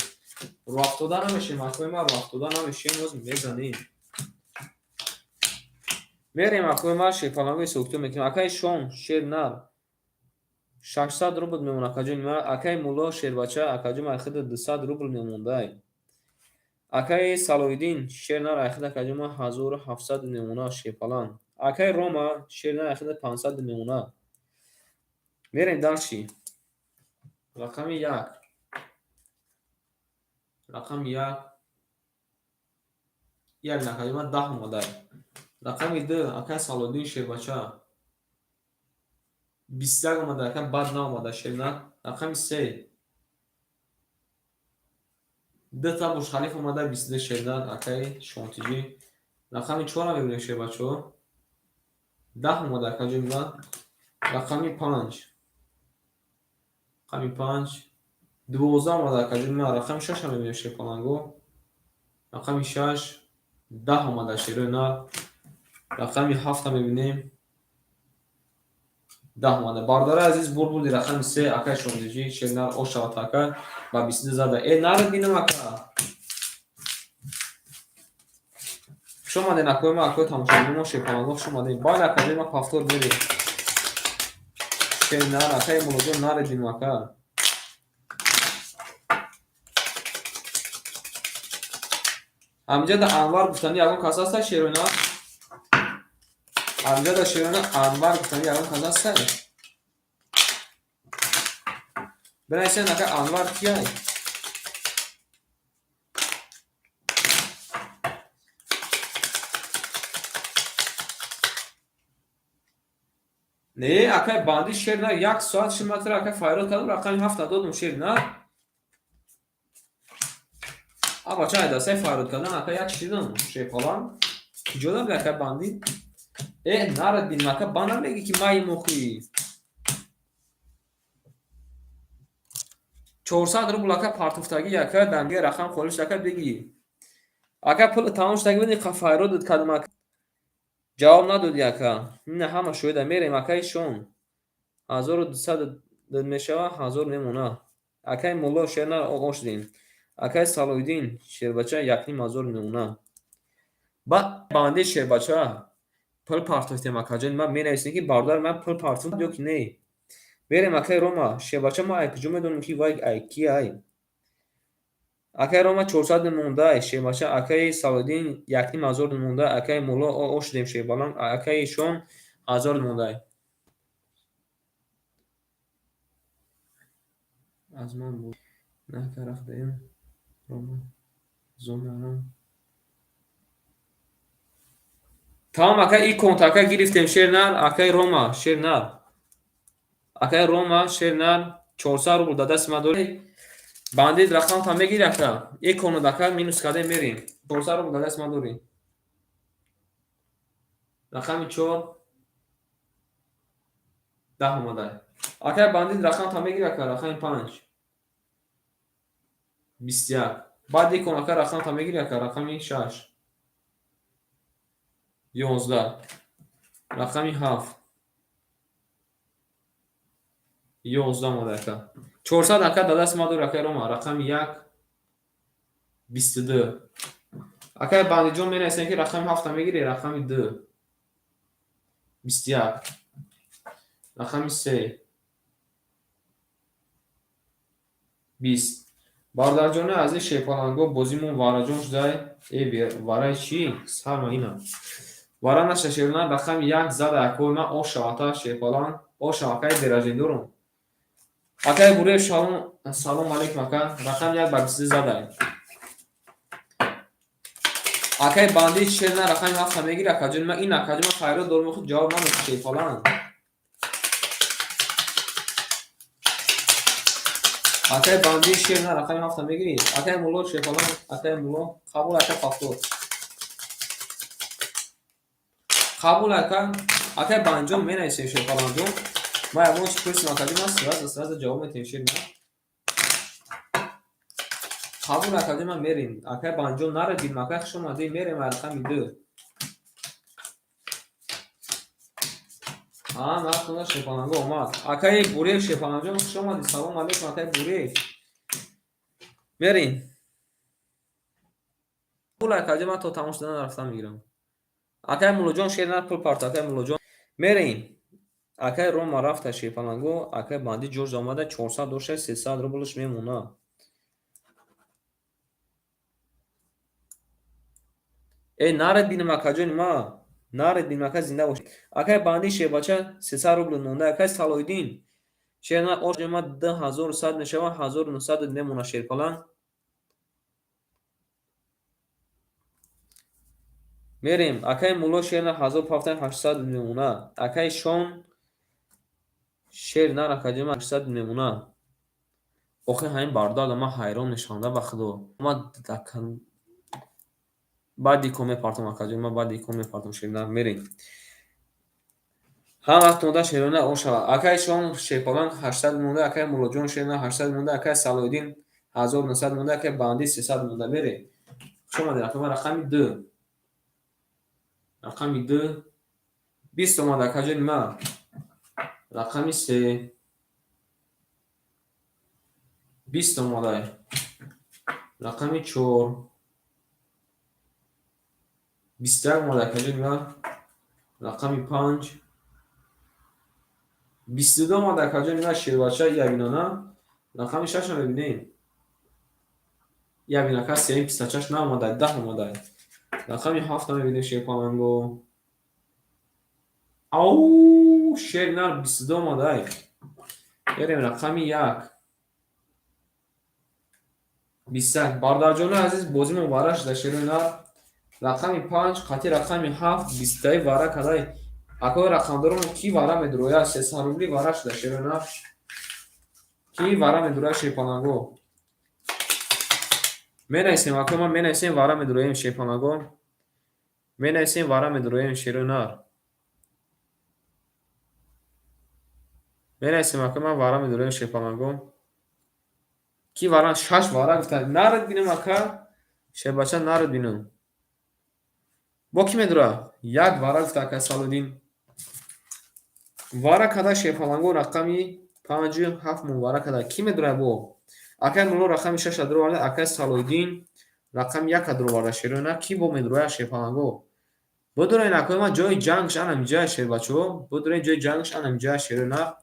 Рӯафтода намешем, акои ман, рӯафтода намешем, боз мезанем. Мерем, акои ман, шерпаланго, ҳисобкитоб мекунем. Акаи Шон, шер нар. 600 рубл мемонад, акаҷони ман. Акаи Мулло, шербача, акаҷони ман, айхида 200 рубл мемондай. Акаи Салоҳиддин, шер нар, айхида, акаҷони ман, 1700 мемонад, шерпаланг. Акаи Рома, шер нар, айхида 500 мемонад. Мерем дальше. Рақами 1. Рақами 1. Як, акаҷони ман, 10 омадай. Рақами 2, акаи Салоҳиддин, шербача. 21 омада, ака, бад наомада, шер нар. Рақами 3. Дута Бурҷхалиф омада, 22, шернар, акаи Шонтиҷӣ. Рақами 4 мебинем, шербачаҳо. 10 омада, акаҷони ман. Рақами 5. Рақами 5. 12 омада, акаҷони ман. Рақами 6 мебинем, шерпаланго. Рақами 6. 10 омада, шерои нар. Рақами 7 мебинем. 10 омада. Бародари азиз, бур бурди рақами 3, акаи Шонтиҷӣ, шернар, ошават, ака, ба 22 зада. Э, наред бинам, ака. Хуш омаден, акои ман, акои тамошобини мо, шерпаланго, хуш омаден. Бале, акаҷони ман, повтор мерем. Шернар, акаи Муллоҷон, наред бинам, ака. Ҳамҷада Анвар гуфтани ягон кас ҳаста, шерона? Ҳамҷада, шерона, Анвар гуфтани ягон кас ҳаста? Бинависен, ака, Анвар кияй? Не, акай банди, шер на, як соат шиматра, акай, файрод кардам, рақами 7 додум, шер на. Ман бача айдасаи фарёд кардан ака як шидам шерпаланг. Куҷо даби ака бандит? Э, нарад бинем ака, ба намегӣ ки майи мохӣ. 400 рубл ака партуфтагӣ ака, данга рақам холиш ака бигӣ. Ака пул тамом шудаги буд, қа фарёдат кардам ака. Ҷавоб надодӣ ака. Ина ҳама шоҳида мерем акаи шон. 1200 мешава, 1000 мемона. Акаи мулло шерна оғоз шудем. Акаи Салоҳиддин шербача 1500 мемона. Ба банди шербача пул партофтем акаҷон. Ман менависем ки бародар ман пул партофтам ё ки не. Мерем акаи Рома шербача, мо ай куҷо медонем ки вай ай ки ай. Акаи Рома 400 мондай шербача, акаи Салоҳиддин 1500 мондай, акаи мулло оғоз шудем шербаланг, акаи шон 1000 мондай. Аз ман буд. Нака рафтаем Рома зонарам. Тамом ака, и контакта гирифтем шернар, акаи Рома шернар. Акаи Рома шернар 400 рубл дар дасти ман дорӣ. Бандит рақамта мегири ака. И конот ака минус кардем мерем. 400 рубл дар дасти ман дорӣ. Рақами 4 10 омадай. Акаи бандит рақамта мегири ака, рақами 5 21. Баъд икон ака рақамта мегири ака, рақами 6 11, рақами 7 11 омада ака. 400 ака дар дасти ман дори акаи Рома, рақами 1 22. Акаи бандиҷон менависем ки рақами 7 мегири, рақами 2 21, рақами 3 20. Бародарҷони азиз шерпаланго, бозимон вараҷон шудай. Э, вараи чӣ? Сарма ина. Вара наша шерна, рақами 1 зада акои ман ош шавата шерпаланг, ош акаи беражиндорум. Акаи Буреев салом алейкум ака, рақами 1 ба 22 задай. Акаи бандит шерна рақами 7 мегири акаҷон, ман ин акаҷон ман фарёд дорум, худ ҷавоб надод шерпаланг. Акаи бандит шерна рақами 7 мегири. Акаи мулло шерпаланг, акаи мулло қабул ака фактор. Қабул ака, акаи банҷон менависем шерпалангҷон. Ман ягон чиз пурсим акаҷон, ман сразу сразу ҷавоб метиҳем шерна. Қабул акаҷон, ман мерем. Акаи банҷон нарадим, акаи хуш омадӣ, мерем рақами 2. А, нархона шерпаланго омад. Акаи Буреев шерпалангҷон хуш омадӣ. Салом алейкум акаи Буреев. Мерем. Қабул акаҷон, ман то тамом шудан рафтан мегирам. Акаи Муллоҷон шерна пул парт, акаи Муллоҷон. Мерем. Акаи Рома рафта шерпаланго, акаи бандит ҷош омада 400 дошта 300 рублш мемона. Э, нарад бинам акаҷони ма. Нарад бинам ака, зинда бош. Акаи бандит шербача 300 рубл монда, акаи Салоҳиддин шерна ош ма 2100 мешава, 1900 мемона шерпаланг. Мерем, акаи мулло шерна 1800 мемона. Акаи Шон шер нар акаҷон 800 мемона. Охи ҳамин бародарда ман ҳайрон мешавам да ба худо. Ман баъд икон мепартом акаҷон, ман баъд икон мепартом шернар мерем. Ҳам вақт монда шерона ошава. Акаи Шон шерпаланг 800 монда, акаи Муллоҷон шерна 800 монда, акаи Салоҳиддин 1900 монда, акаи Бандит 300 монда. Мерем. Хуш омадед ака, рақами 2. Рақами 2 20 омад акаҷони ман. Рақами 3 20 омадай. Рақами 4 21 омад акаҷони ман. Рақами 5 22 омад акаҷони ман шербача ябинона. Рақами 6 мебинем. Ябинака сеюм пистачаш наомадай, 10 омадай. Рақами 7 мебинем шерпаланго. Ау, шер нар 22 омадай. Берем рақами 1 21. Бародарҷони азиз, бозимон вара шуда шерои нар. Рақами 5 қатъи рақами 7 20 вара кадай. Акои рақамдорон ки вара медурояд? 300 рубли вара шуда шерои нар. Ки вара медурояд шерпаланго? Менависем, акои ман, менависем, вара медуроем, шерпаланго. Менависем, вара медуроем, шерои нар. Менависем, акои ман, вара медуроем, шерпаланго. Ки вара? Шаш вара гуфта. Нарад бинам, ака. Шербача, нарад бинам. Бо ки медура? Як вара гуфта ака Салуддин. Вара када, шерпаланго, рақами панҷу ҳафт мон вара када. Ки медура бо? Акай Мулло рақами шаша дуроварда, акай Салоиддин рақами яка дуроварда, шерои нар. Ки бо медуроя, шерпаланго? Бидуроен, акои ман, ҷои ҷангш ана инҷая, шербачаҳо. Бидуроен, ҷои ҷангш ана инҷая, шерои нар.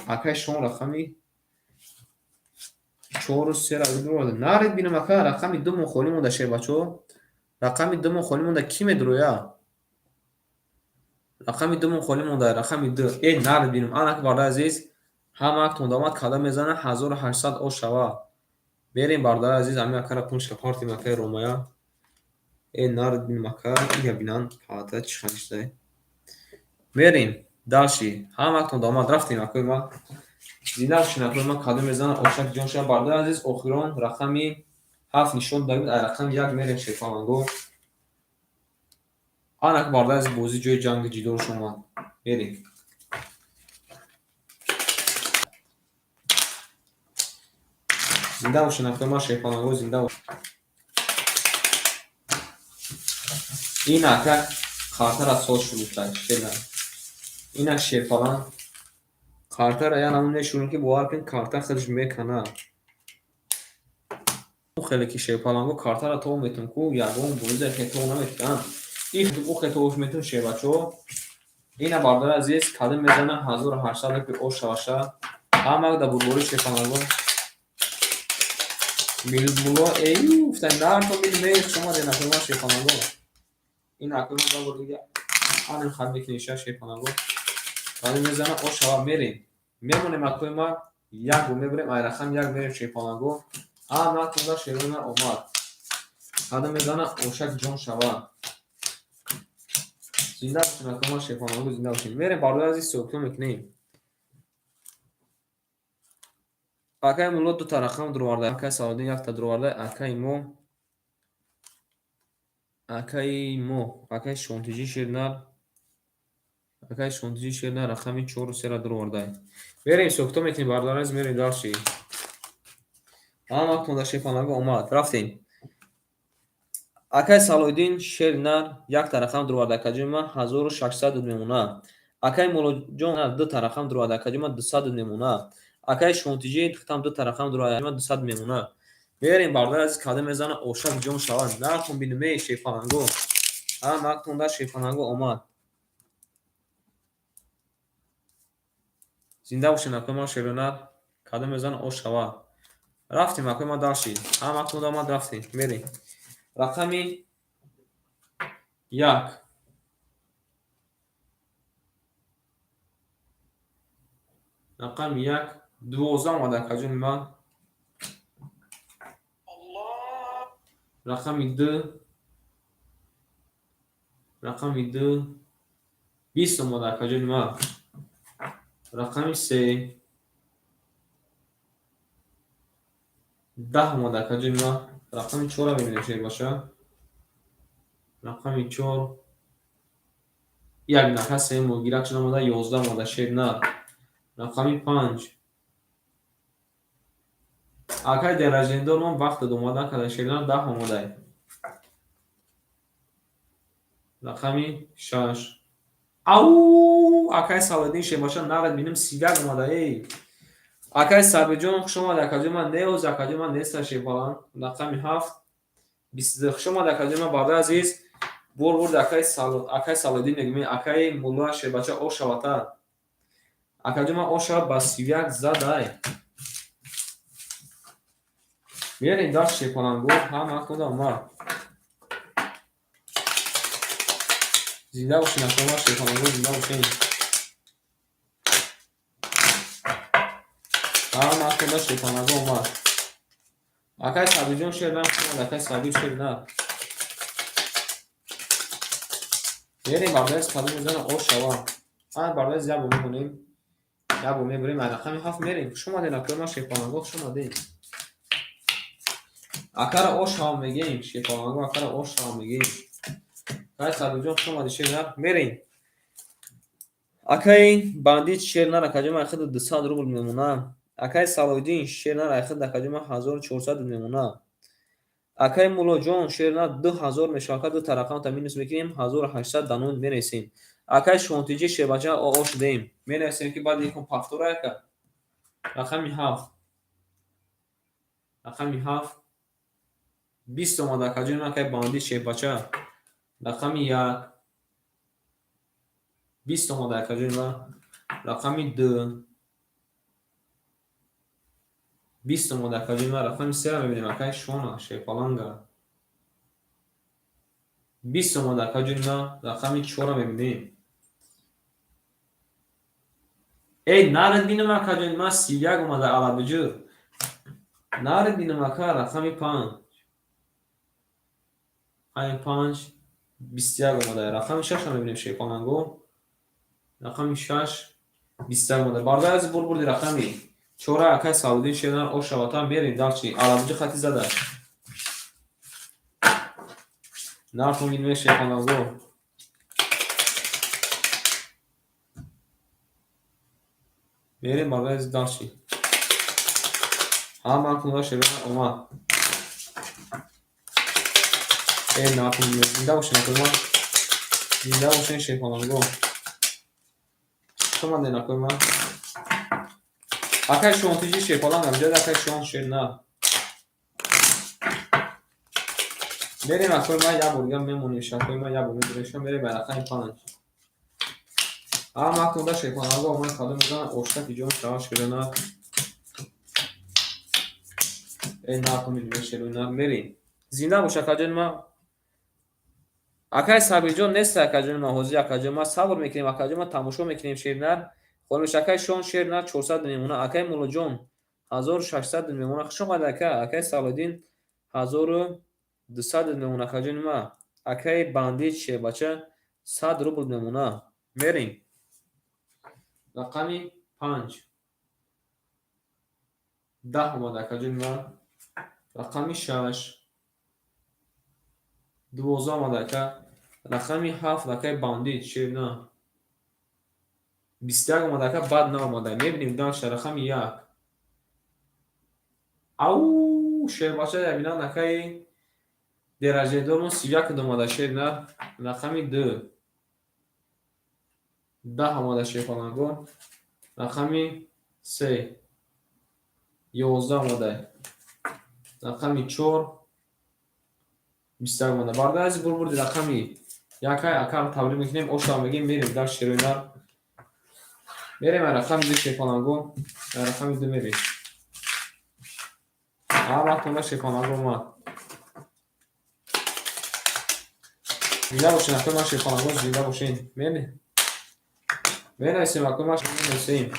Акай шон рақами чору сера дуроварда. Наред бинам, ака, рақами ду мон холӣ монда, шербачаҳо. Рақами ду мон холӣ монда, кӣ медуроя? Рақами ду мон холӣ монда, рақами ду. Э, наред бинам. Ана бародари азиз, ҳама тондаомад, када мезана 1800 ош шава. Мерем, бародари азиз, ҳамин акара пунша партим, акаи Ромая. Э, наред бинам, ака, ия бинан паата чӣ хаништай. Мерем дальше. Ҳама тондаомад, рафтем, акои ман. Зинда бошин, акои ман, када мезана ошак ҷон шава. Бародари азиз, охирон рақами ҳафт нишон дода буд, ай рақами як мерем, шерпаланго. Ана бародари азиз, бозӣ ҷои ҷанги ҷидорш омад. Мерем. Зинда бошин, акои ман, шерпаланго, зинда бош. Ин ака қартара соз шурӯъ кард, шера. Инак шерпаланг қартара я намун мешурӯм, ки бовар кунед, карта худаш мекана. Хеле ки шерпаланго картара тов метун ку ягон бозида хе тов наметунанд. Их ухе товш метун, шербачаҳо. Ина, бародари азиз, кадом мезана 1800 рупи ош шаваша. Ҳамак да бурбори, шерпаланго. Милмуло эю гуфта нарто мил хуш омадед, акои ман, шерпаланго. Ин акои ман бор дига аним хат мекунеша, шерпаланго. Кадом мезана ош шава, мерем. Мемонем, акои ман, як бор мебарем, ай рақам як мерем, шерпаланго. Ҳама тонда шерона омад. Кадом мезана ошак ҷон шава. Зинда бошем, акои ман, шерпаланго, зинда бошем. Мерем, бародари азиз, ҳисобкитоб мекунем. Акаи Мулло дута рақам дуроварда, акаи Салоддин якта дуроварда, акаи мо, акаи Шонтиҷӣ шернар, акаи Шонтиҷӣ шернар рақами чору сера дуроварда. Мерем, ҳисобкитоб мекунем, бародари азиз, мерем дальше. Ҳама тонда, шерпаланго, омад. Рафтем. Акаи Салоиддин шернар якта рақам дуроварда, акаҷони ман, 1600 мемонад. Акаи Муллоҷон дута рақам дуроварда, акаҷони ман, 200 мемонад. Акаи Шонтиҷӣ там дута рақам дуроварда, 200 мемонад. Мерем, бародари азиз, кадом мезана ошак ҷон шавад. Нархон бинем, шерпаланго. Ҳама тонда, шерпаланго, омад. Зинда бошем, акои ман, шеронар. Кадом мезана ош шавад. Рафтем, акои ман, дальше. Ҳама тонда омад, рафтем. Мерем. Рақами як. Рақами як 12 омад, акаҷони ман. Рақами ду, рақами ду 20 омад, акаҷони ман. Рақами се 10 омад, акаҷони ман. Рақами чора мебинем, шербаша. Рақами чор як нафар сеюм гирак шуда омада, 11 омада, шернар. Рақами панҷ акай деражендормон вақт омада када, шернар, 10 омадай. Рақами шаш, ау, акай Салоддин шербаша, нарад бинем, 31 омада. Эй, акай Сабирҷон, хуш омад, акаҷон ман. Неоз, акаҷон ман, неста, шерпаланг. Рақами ҳафт 22, хуш омад, акаҷон ман. Бародари азиз, бор бурд акай Салоддин мегӯем, акаи Мулла, шербача, ош шавата. Акаҷон ман, ош шава, ба 31 задай. Мерем дальше, шерпаланго, ҳама худа омад. Зинда бошед, акаи ман, шерпаланго, зинда бошед. Ҳама худа, шерпаланго, омад. Акай Сабирҷон шер на, акай Сабир шер на. Мерем, бародари, кадом мезана ош шава. Ана, бародари, як бор мемонем. Як бор мебарем, ай рақами ҳафт мерем. Хуш омадед, акаи ман, шерпаланго, хуш омадед. Акара ош ҳам мегем, шерпаланго, акара ош ҳам мегем. Акай Сабирҷон, хуш омадӣ, шер нар. Мерем. Акаи бандит, шер нар, акаҷон, ман худ 200 рубл мемонам. Акаи Салоҳиддин, шер нар, ай худ, акаҷон, ман 1400 мемонам. Акаи Муллоҷон, шер нар, 2000 мешавад, ака, дута рақамта минус мекунем, 1800 данон мерасем. Акаи Шонтиҷӣ, шербача, ош дем. Менависем, ки баъд якум повтора, ака. Рақами 7. Рақами 7. 20 омада, акаҷон, акаи бандит, шербача. Рақами 1. 20 омада, акаҷони ман. Рақами 2. 20 омада, акаҷони ман. Рақами 3-ро мебинем, акаи Шона, шерпаланга. 20 омада, акаҷони ман. Рақами 4-ро мебинем. Эй, наред бинам, акаҷони ман, 31 омада, алабиҷур. Наред бинам, ака, рақами 5. Рақами 5 21 омада. Рақами 6-ро мебинем, шерпаланго. Рақами 6 21 омада. Бародари азиз, бурди рақами 4, акаи Салоҳиддин, шернар, ош шавата. Мерем дальше. Алабиҷи хати зада. Нартон бинем, шерпаланго. Мерем, бародари азиз, дальше. Ҳама кунда шернар омад. Э, нартон бинем. Зинда бошен, акои ман. Зинда бошен, шерпаланго. Хуш омадед, акои ман. Акаи Шонтиҷи, шерпаланг, амҷад, акаи Шон, шер нар. Мерем, акои ман, як бор дига мемонем, акои ман, як бор мебинем, мерем ба рақами 5. Ҳама кунда шерпаланго омад, кадом мезанад, оштаки ҷон шава, шернар. Э, нартон бинем, шернар, мерем. Зинда бош, акаҷони ман. Акаи Сабирҷон нест, акаҷони ман, ҳозир, акаҷон ман, сабр мекунем, акаҷон ман, тамошо мекунем, шернар. Холиш, акаи Шон, шернар, 400 мемона. Акаи Муллоҷон, 1600 мемона. Хуш омадед, ака. Акаи Салоҳиддин, 1200 мемона, акаҷони ман. Акаи Бандит, шербача, 100 рубл мемона. Мерем. Рақами 5. 10 омада, акаҷони ман. Рақами 6. 12 омада, ака. Рақами 7, акаи Бандит, шернар. 21 омада, ака, баъд наомада. Мебинем дальше, рақами 1. Ау, шербача, ябинан, акаи деражедормон, 31 омада, шернар. Рақами 2. 10 омада, шерпаланго. Рақами 3. 11 омада. Рақами 4. 21 омада. Бародари азиз, бурди рақами 1, ака, таблик мекунем, ошам мегем, мерем дар шерои нар. Мерем рақами 2, шерпаланго. Рақами 2 мерем. Ҳар вақт омада, шерпаланго омад. Зинда бошен, акои ман, шерпаланго, зинда бошен. Мерем. Менависем, акои ман, менависем.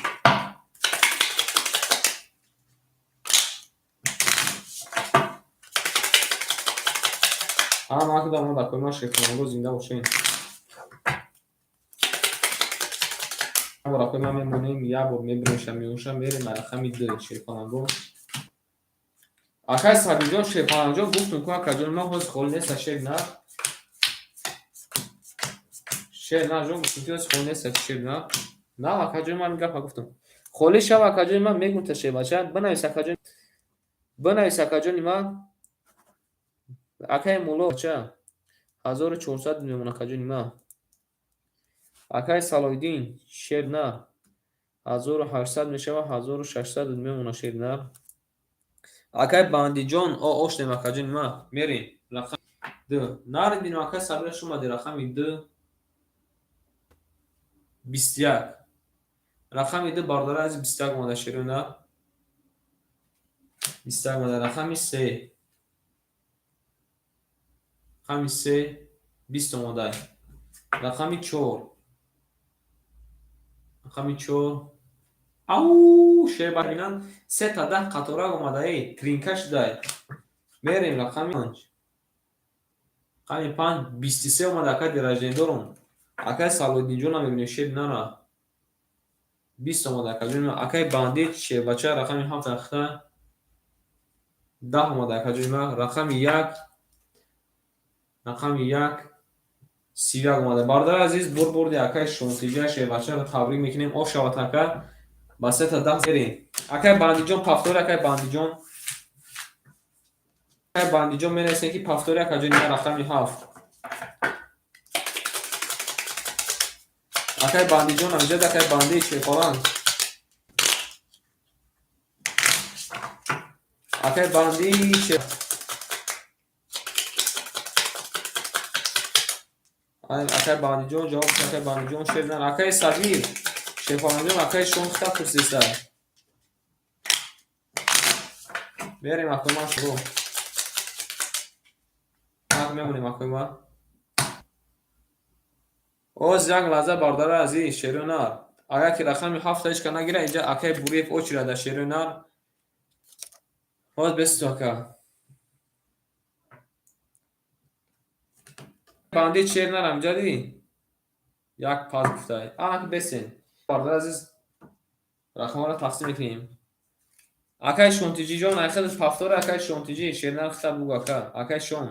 Ҳар вақт омад, акои ман, шерпаланго, зинда бошен. Бор, акои ман, мемонем, як бор мебинем, меошам, мерем рақами 2, шерпаланго. Акаи Сабирҷон, шерпалангҷон, гуфтум ку, акаҷон ман, ҳозир холӣ нест, шер нар. Шер нар ҷон, гуфтум ки ҳозир холӣ нест, шер нар. На, акаҷон ман, гапа гуфтум. Холӣ шав, акаҷони ман, мегум та, шербача, бинавис, акаҷон. Бинавис, акаҷони ман. Акаи Мулло, бача, 1400 мемон, акаҷони ман. Акаи Салоҳиддин, шер нар. 1800 мешавад, 1600 мемона, шер нар. Акаи Бандиҷон, оштем, акаҷони ман. Мерем. Рақами 2. Наред бинем, акаи Сабира, шумади, рақами 2. 21. Рақами 2, бародари азиз, 21 омада, шерои нар. 21 омада. Рақами 3. Рақами 3 20 омада. Рақами 4. Рақами 4. Ау, шер бинан, сета 10 қатора омада, тринка шудай. Мерем рақами 5. Рақами 5 23 омада, акаи дераждендорум. Акаи Салоҳиддинҷонам мебинем, шер нара. 20 омада, акаҷон. Акаи Бандит, шербача, рақами 7 ахта. 10 омада акаҷони ман. Рақами 1, рақами 1, 31 омада. Бародари азиз, бурди акаи Шонтиҷа шербачаро табрик мекунем. Оф шавад ака. Ба сета даҳ мерем. Акаи Бандиҷон пафтори, акаи Бандиҷон. Акаи Бандиҷон менависем, ки пафтори, акаҷони ман, рақами 7. Акаи Бандиҷон амҷад, акаи Банди шерпаланг. Акаи Банди шер. Акаи Бандиҷон ҷавоб, акаи Бандиҷон шер нар. Акаи Сабир шерпалангҷон, акаи Шон хита пурсиста. Мерем акои ман шурӯъ. Ак мемонем акои ман. Оз як лаҳза, бародари азиз, шерои нар. Агар ки рақами 7 ҳеч ка нагира, инҷа акаи Буриев очирада шерои нар. Ҳоз бесту ака. Банди шер нар амҷади? Як паз гуфтай. Ана ки бесен. Бародари азиз, рақамҳоро тақсим мекунем. Акаи Шонтиҷиҷон, айхел пафтори акаи Шонтиҷи, шернар хита бугу ака. Акаи Шон.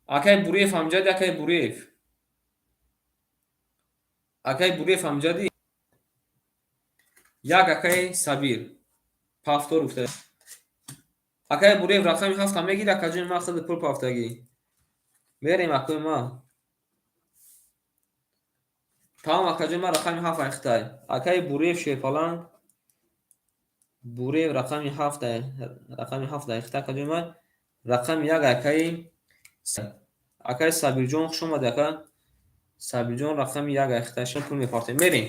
Акаи Буриев амҷади, акаи Буриев. Акаи Буриев амҷади? Як акаи Сабир. Пафтор гуфта. Акаи Буриев рақами 7 мегири, акаҷони ман, худи пул пафтагӣ. Мерем акои ман. Тамом, акаҷони ман, рақами 7 айхитай. Акаи Буриев шерпаланг. Буриев рақами 7, рақами 7 айхитай, акаҷони ман. Рақами 1 акаи Сабирҷон, хуш омадӣ, ака. Сабирҷон рақами 1 айхитай. Шумо пул мепартем. Мерем.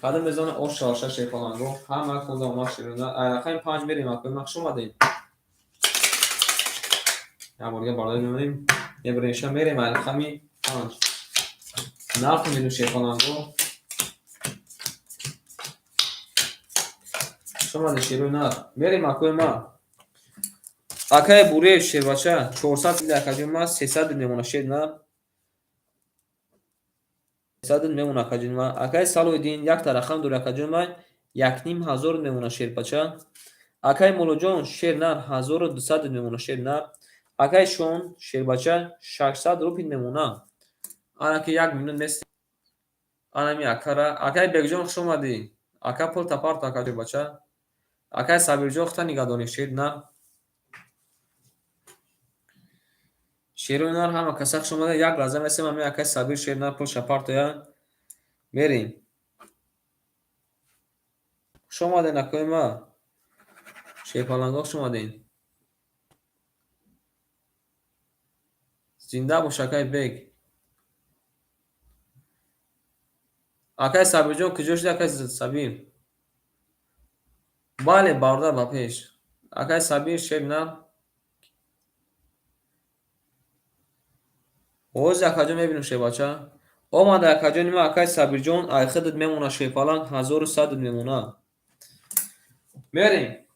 Кадом мезана ош шаваша шерпаланго. Ҳама кунда омад шерона. Ай рақами 5 мерем, акои ман, хуш омадед. Як бор дига бародари мемонем. Мебаремша мерем ай рақами 5. Нарх мебинем шерпаланго. Хуш омадед, шерои нар. Мерем акои ман. Акаи Буриев шербача 400 дида, акаҷони ман, 300 мемона шер нар. 300 мемона, акаҷони ман. Акаи Салоҳиддин якта рақам дори, акаҷони ман, 1500 мемона шербача. Акаи Муллоҷон шер нар 1200 мемона шер нар. Акаи Шон шербача 600 рупл мемона. Ана ки як минут нест. Анами акара. Акаи Бекҷон, хуш омадӣ. Ака, пул тапарто, ака шербача. Акаи Сабирҷон, хута нигаҳдорӣ, шер нар. Шерои нар, ҳама каса хуш омада. Як лаҳза месем, ами акаи Сабир шер нар пул шапартоя. Мерем. Хуш омадед, акои ман. Шерпаланго, хуш омадед. Зинда бош, акаи Бек. Акаи Сабирҷон, куҷо шуди, акаи Сабир? Бале, бародар, ба пеш. Акаи Сабир шер нар. Ози акаҷон мебинем шербача. Омада, акаҷони ман, акаи Сабирҷон, айхидат мемона шерпаланг 1100 мемона. Мерем.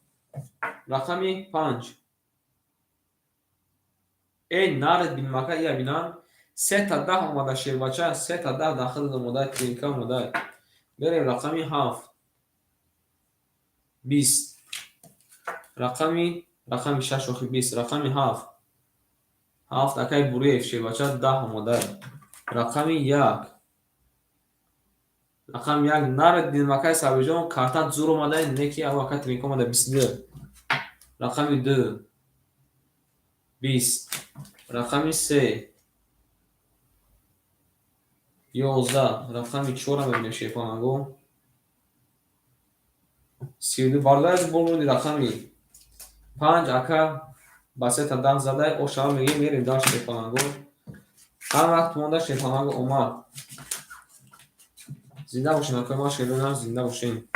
Рақами 5. Эй наред бинмака ия бинам. Сета даҳ омада шербача, сета даҳ дахилат омада, тринка омада. Мерем рақами 7. 20. Рақами 6 охи 20, рақами 7. 7 акаи Буриев шербача 10 омада. Рақами 1. Рақами 1 наред бинмакаи Сабирҷон, картат зур омада, неки ав ака тринка омада 22. Рақами 2. 20. Рақами 3. 11. Рақами 4 мебинем шерпаланго. 32. Бародари азиз, бурди рақами 5 ака ба сета даҳ задай, ошава мегирем, мерем дар шерпаланго. Ҳар вақт монда шерпаланго омад. Зинда бошен, акои ман, шерои нар, зинда бошен.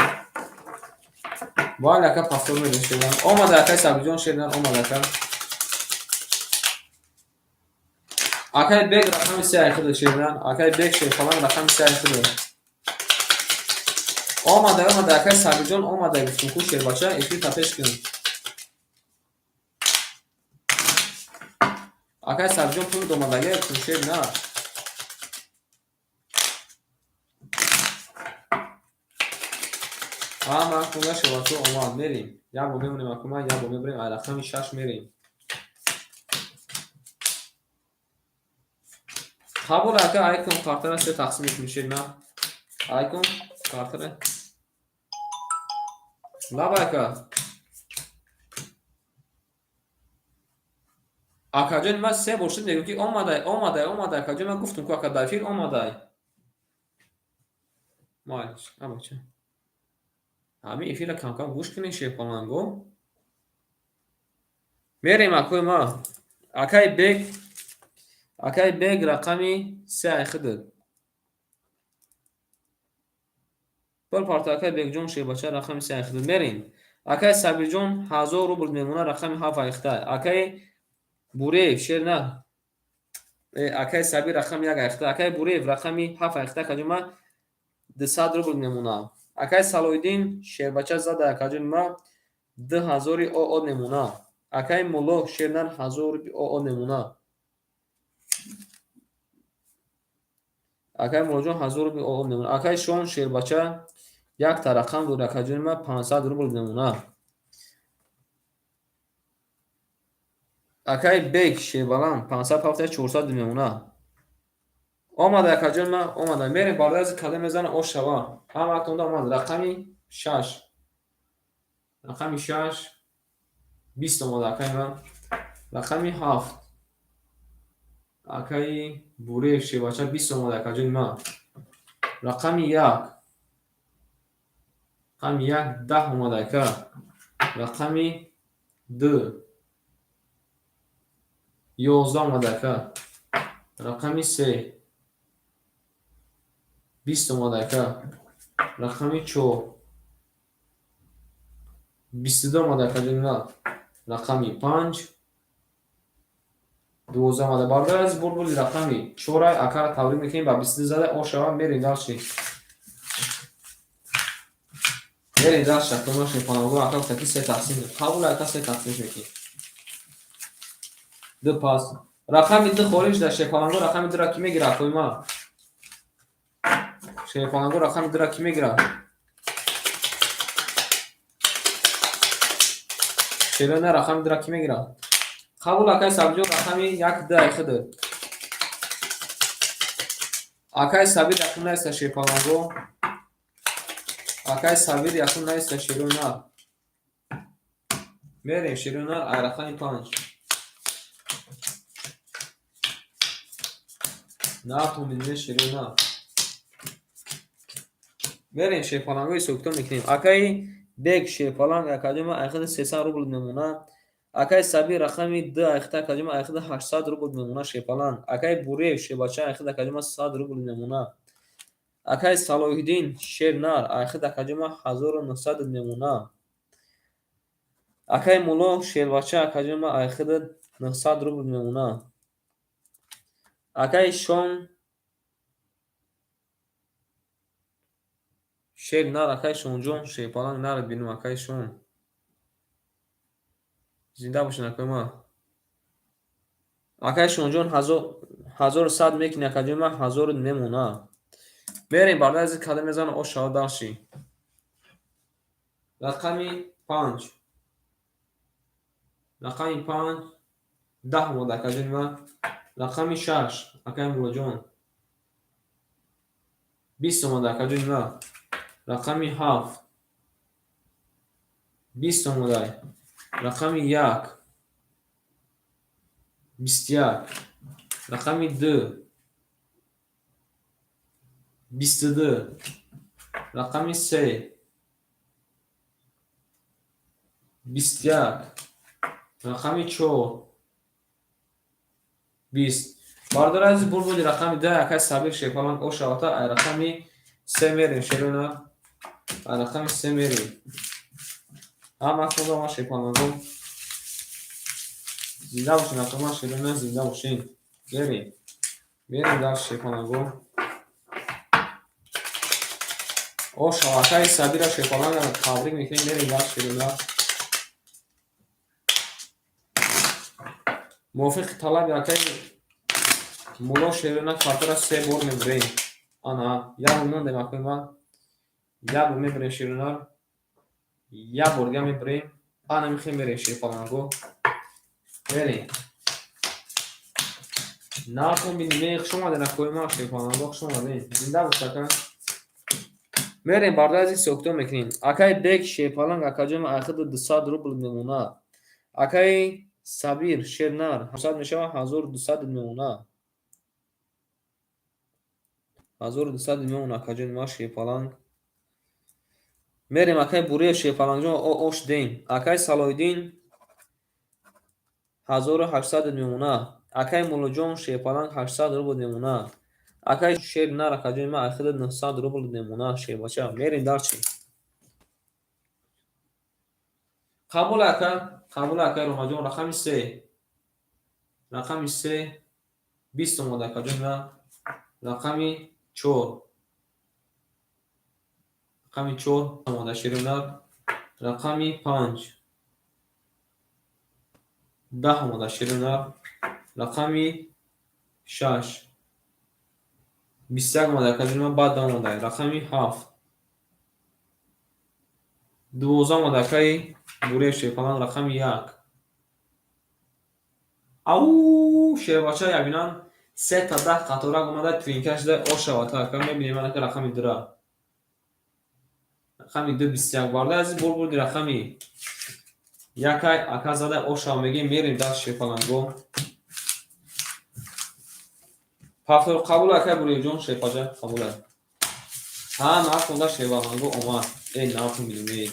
Бале, ака, пафтор медем шернар. Омада, акаи Сабирҷон, шернар омада, ака. Акаи Бек рақами 3 айхида шернар. Акаи Бек шерпаланг рақами 3 айхида. Омада, омада, акаи Сабирҷон омада, гуфтум ку шербача, эфир та пеш кун. Акаи Сабирҷон пул омадагӣ, гуфтум шер нар. Ҳама худа шавако омад, мерем. Як бор мемонем акума, як бор мебарем, ай рақами 6 мерем. Қабул ака, айкон картара се тақсим мекунем шер на. Айкон картара. Лабайка. Акаҷон, ман се бор шуд мегӯм ки омадай, омадай, омадай. Акаҷон, ман гуфтам ку ака дар эфир омадай. Майлиш, абача. Ҳамин эфирро кам-кам гӯш кунед, шерпаланго. Мерем акои ма. Акаи Бег, акаи Бег рақами 3 айхидид. Пул парта акаи Бегҷон шербача рақами 3 айхидид. Мерем. Акаи Сабирҷон 1000 рубл мемона рақами 7 айхида. Акаи Буреев шер на. Акаи Сабир рақами 1 айхида. Акаи Буреев рақами 7 айхида акаҷон ма 200 рубл мемона. Акаи Салоҳиддин шербача зада акаҷон ма 2000 ОО мемона. Акаи Мулло шернар 1000 рубли ОО мемона. Акаи Муллоҷон 1000 рубли ОО мемона. Акаи Шон шербача якта рақам дод акаҷони ма 500 рубл мемона. Акаи Бег шербаланд 500 ҳафта 400 мемона. Омада акаҷон ма омада. Мерем бародари када мезана ош шава. Ҳамаатонда омад рақами 6. Рақами 6 20 омада акаи ман. Рақами 7 акаи Буреев шербача 20 омада акаҷони ман. Рақами 1 рақами 1 10 омада ака. Рақами 2 11 омада ака. Рақами 3 20 омада ака. Рақами 4 22 омада акаҷони ман. Рақами 5 12 омада. Бародари азиз, бурбули рақами 4 акара табрик мекунем ба 22 зада ошава. Мерем дальше. Мерем дальше. Акама шепанагу ака гуфта ки се тақсим. Қабул ака се тақсим мекунем. Ду пас. Рақами 2 хориҷ да шепанагу рақами 2 ра ки мегира акои ма? Шепанагу рақами 2 ра ки мегира? Шерона рақами 2 ра ки мегира? Қабул акаи Сабирҷон рақами 1 2 айхиди. Акаи Сабир якум наиста шерпаланго. Акаи Сабир якум наиста шерона. Мерем шерона ай рақами 5. Натонидме шерона. Мерем шерпаланго ҳисобкитоб мекунем. Акаи Бег шерпаланг акаҷон айхиди 300 рубл мемона. Акаи Сабир рақами 2 айхида акаҷон айхиди 800 рубл мемона шерпаланг. Акаи Буреев шербача айхиди акаҷон 100 рубл мемона. Акаи Салоҳиддин шернар айхиди акаҷон 1900 мемона. Акаи Мулло шербача акаҷон айхиди 900 рубл мемона. Акаи Шон шернар акаи Шонҷон шерпаланг нарад бинум акаи Шон. Зинда бошед акои ма. Акаи Шонҷон 1100 мекунӣ акаҷони ма 1000 мемона. Мерем бародари азиз када мезана ош шава дальше. Рақами 5. Рақами 5 10 омада акаҷони ма. Рақами 6 акаи Муллоҷон 20 омада акаҷони ма. Рақами 7 20 омада. Рақами 1 21. Рақами 2 22. Рақами 3 21. Рақами 4 20. Бародари азиз, бурбуди рақами 2 акаи Сабир шерпаланг ошавата ай рақами 3 мерем шерона. Ай рақами 3 мерем. Ҳама худо ма шерпаланго. Зинда бошин акама шерона, зинда бошин. Мерем. Мерем дар шерпаланго. Ошава акаи Сабира шерпаланга табрик мекунем, мерем дар шерона. Мувофиқи талаби акаи Мулло шерона картара 3 бор мебурем. Ана, як бор мондем акои ма. Як бор мебурем шерона. Як бор дига мебирем. Ана михем мерем шерпаланго. Мерем. Нархон бинем, хуш омаден акои ман шерпаланго, хуш омаден. Зинда бош ака. Мерем бародари азиз ҳисобкитоб мекунем. Акаи Бек шерпаланг акаҷон айхиди 200 рубл мемонад. Акаи Сабир шернар 800 мешавад 1200 мемонад. 1200 мемонад акаҷони ман шерпаланг. Мерем акаи Буриев шерпалангҷон ош дем. Акаи Салоҳиддин 1800 мемонад. Акаи Муллоҷон шерпаланг 800 рубл мемонад. Акаи Шернар акаҷони ман айхиди 900 рубл мемонад шербача. Мерем дарчи. Қабул ака, қабул акаи Ромаҷон рақами 3. Рақами 3 20 омад акаҷони ман. Рақами 4. Рақами 4 омада шернар. Рақами 5 10 омада шернар. Рақами 6 21 омада акаҷони ман, баъд омада. Рақами 7 12 омада акаи Буриев шерпаланг. Рақами 1 ау шербача ябинан 3 та 10 қаторак омада тринка шуда ошавад ака. Мебинем ака рақами 2 рақами 2 21 бародари азиз бор бурди рақами 1 ака зада ошава мегем. Мерем дар шерпаланго. Пафтор қабул акай Буриевҷон шерпаҷа қабул. Ҳа нархонда шерпаланго омад. Э нарху милиме.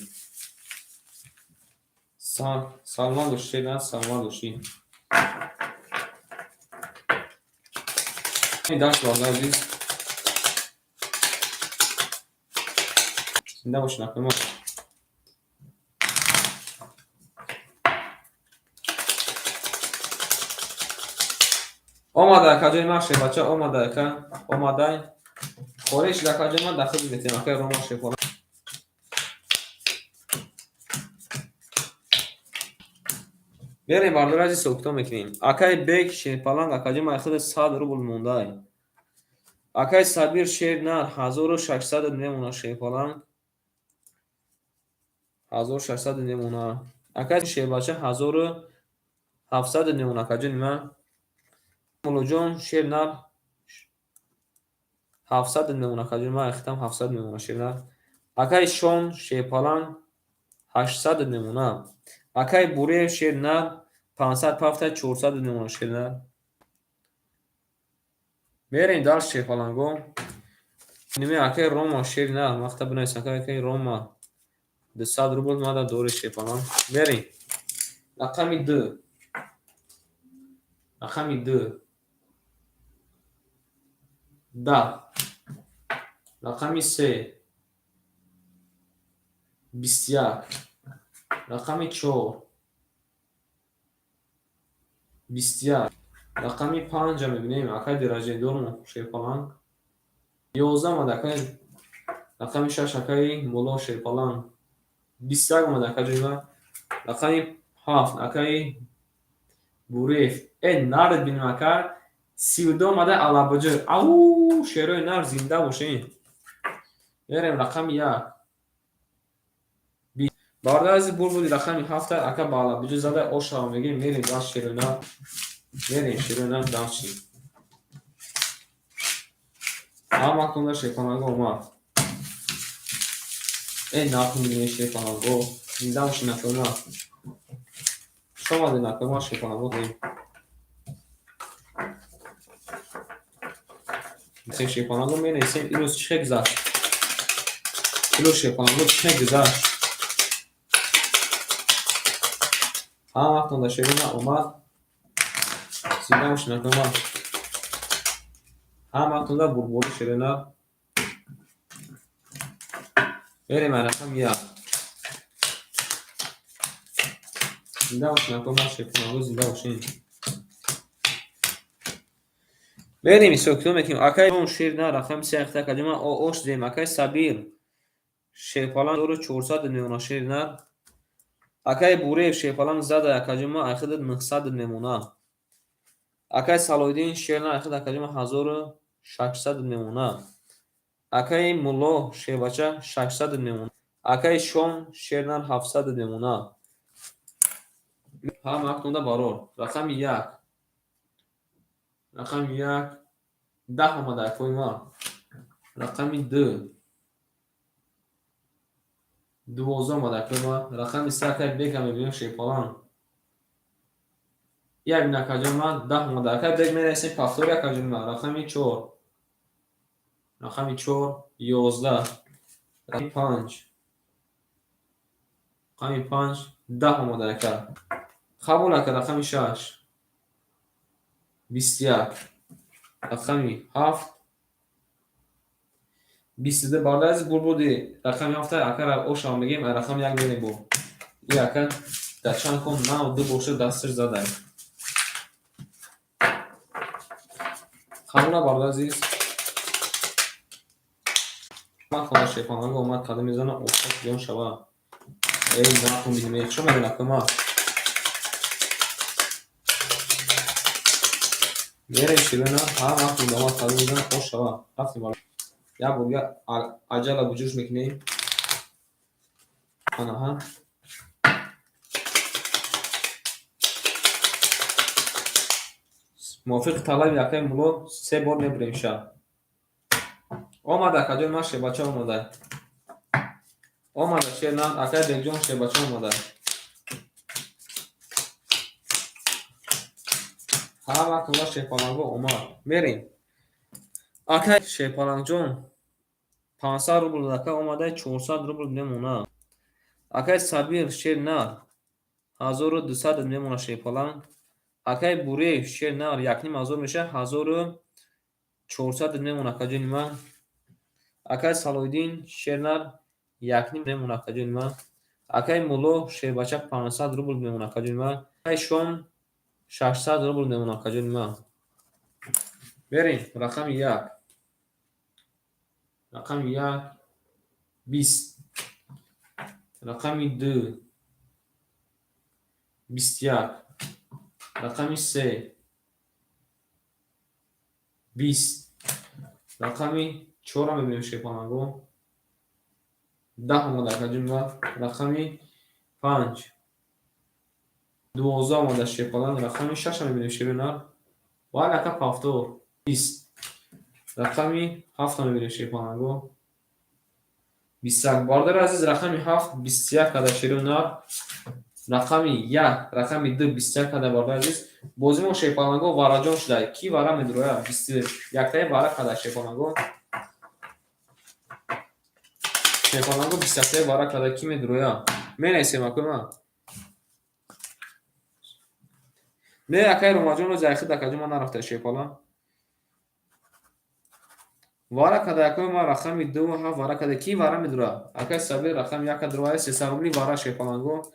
Саломат бошӣ шернар, саломат бошӣ. Дарс бародари азиз. Зинда бошед акои ман. Омада акаҷони ман шербача омада ака омадай. Хориш акаҷони ман дахил метем акаи Рома шерпаланг. Мерем бародари азиз ҳисобкитоб мекунем. Акаи Бек шерпаланг акаҷони ман айхиди 100 рубл мондай. Акаи Сабир шернар 1600 мемонад шерпаланг. 1600 мемонад. Акаи шербача 1700 мемонад акаҷони ман. Муллоҷон шернар 700 мемонад акаҷони ман, айхитам 700 мемонад шернар. Акаи Шон шерпаланг 800 мемонад. Акаи Буриев шернар 500 пафта 400 мемонад шернар. Мерем дар шерпаланго. Ниме акаи Рома шернар вақта бинавис акаи Рома 200 рубл мада дори шерпаланг. Мерем. Рақами 2. Рақами 2. 10. Рақами 3. 21. Рақами 4. 21. Рақами 5 мебинем акаи Деражендормо шерпаланг. 11 омад акаи рақами 6 акаи Мулло шерпаланг. 21 омад акаҷони ман. Рақами 7 акаи Буриев. Э нард бинем ака 32 омада Алабаҷа. Ау шерои нар зинда бошед. Мерем рақами 1. Бародари азиз бур буди рақами 7 ака ба Алабаҷа зада ошава мегем. Мерем дар шерои нар. Мерем шерои нар дарчи. Ҳаматонда шерпаланго омад. Э нарху милиме шерпаланго. Зинда бошед акои ман. Хуш омадед акои ман шерпаланго. Шерпаланго менависем имрӯз чӣ хел гузашт. Имрӯз шерпаланго чӣ хел гузашт. Ҳаматонда шерои нар омад. Зинда бошед акои ман. Ҳаматонда бурбори шерои нар. Мерем рақами 1. Зинда бошед акои ман шерпаланго зинда бошед. Мерем ҳисобкитоб мекунем. Акаи шернар рақами 3 ахта акаҷони ман ош дем. Акаи Сабир шерпаланг 1400 мемонад шернар. Акаи Буриев шерпаланг зада акаҷони ман айхиди 900 мемонад. Акаи Салоҳиддин шернар айхиди акаҷони ман 1600 мемонад. Акаи Мулло шербача 600 мемонад. Акаи Шон шернар 700 мемона. Ҳама ҳақтонда барор. Рақами як. Рақами як. 10 омада акои ман. Рақами ду. 12 омада акои ман. Рақами се акаи Бека мебинем шерпаланг. Як бин акаҷони ман 10 омада. Акаи Бек менависем повтори акаҷони ман. Рақами чор. Рақами чор 11. Рақами панҷ. Рақами панҷ 10 омада ака. Қабул ака рақами шаш. 21. Рақами ҳафт. 22 бародари азиз бурбуди рақами ҳафта акара ошам мегем, рақами як мерем бо. И ака дар чанд кон нав ду боша дасташ задай. Қабула бародари азиз. Ман хона шефанага омад қадам мезана офтоб ҷон шава. Эй накун бинем, хуш омадед акои ман. Мерем ширина, ҳар вақт омад қадам мезана хош шава. Рафтем бара. Як бор дига аҷала буҷӯш мекунем. Анаҳа. Мувофиқи талаби акаи Мулло се бор мебурем шаб. Омада акаҷон ман шербача омада. Омада шернар, акаи Бекҷон шербача омада. Ҳар вақт омад шерпаланго омад. Мерем. Акаи шерпалангҷон 500 рубл ака омада 400 рубл мемона. Акаи Сабир шернар 1200 мемона шерпаланг. Акаи Буреев шернар 1500 меша 1400 мемона акаҷони ман. Акаи Салоҳиддин шернар 1,5 мемона акаҷони ман. Акаи Мулло шербача 500 рубл мемона акаҷони ман. Акаи Шон 600 рубл мемона акаҷони ман. Берем рақами як. Рақами як 20. Рақами ду 21. Рақами се 20. Рақами чорро мебинем шерпаланго. 10 омада акаҷони ман. Рақами панҷ 12 омада шерпаланг. Рақами шашро мебинем шернар. Вале ака повтор 20. Рақами ҳафтро мебинем шерпаланго. 21. Бародари азиз рақами ҳафт 21 када шернар. Рақами як, рақами ду 21 када бародари азиз. Бози мо шерпаланго вараҷон шуда. Ки вара медурояд? 21-таи вара када шерпаланго. Шерпаланго 21-таи вара када ки медурояд? Менависем акои ман. Не акаи Ромаҷон зайхид акаҷон ман нарафта шерпаланг. Вара када акои ман рақами ду ҳафт вара када ки вара медурояд? Акаи Сабир рақами як дурояд 300 рубли вара шерпаланго.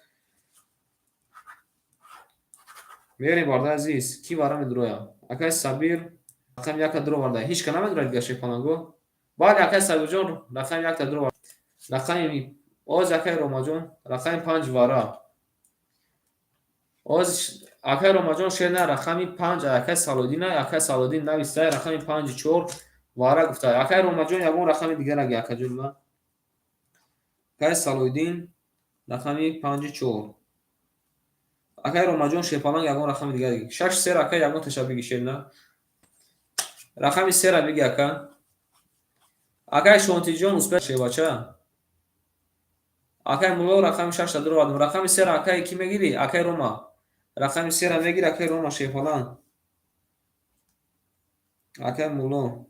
Мерем бародари азиз, ки вара медурояд? Акаи Сабир рақами як дуроварда. Ҳеч ка намедурояд дига шерпаланго? Бале акаи Сабирҷон рақами як дуровард. Рақами оз акаи Ромаҷон рақами панҷ вара. Оз акаи Ромаҷон шерна рақами панҷ акаи Салоҳиддин акаи Салоҳиддин нависта рақами панҷи чор вара гуфта. Акаи Ромаҷон ягон рақами дигар аги акаҷони ман. Акаи Салоҳиддин рақами панҷи чор. Акаи Ромаҷон шерпаланг ягон рақами дигар аги. Шаш сер ака ягон таша биги шерна. Рақами сера биги ака. Акаи Шонтиҷон успех шербача. Акаи Мулло рақами шашта дуровардем. Рақами сера акаи ки мегирӣ? Акаи Рома. Рақами сера мегирӣ акаи Рома шерпаланг. Акаи Мулло.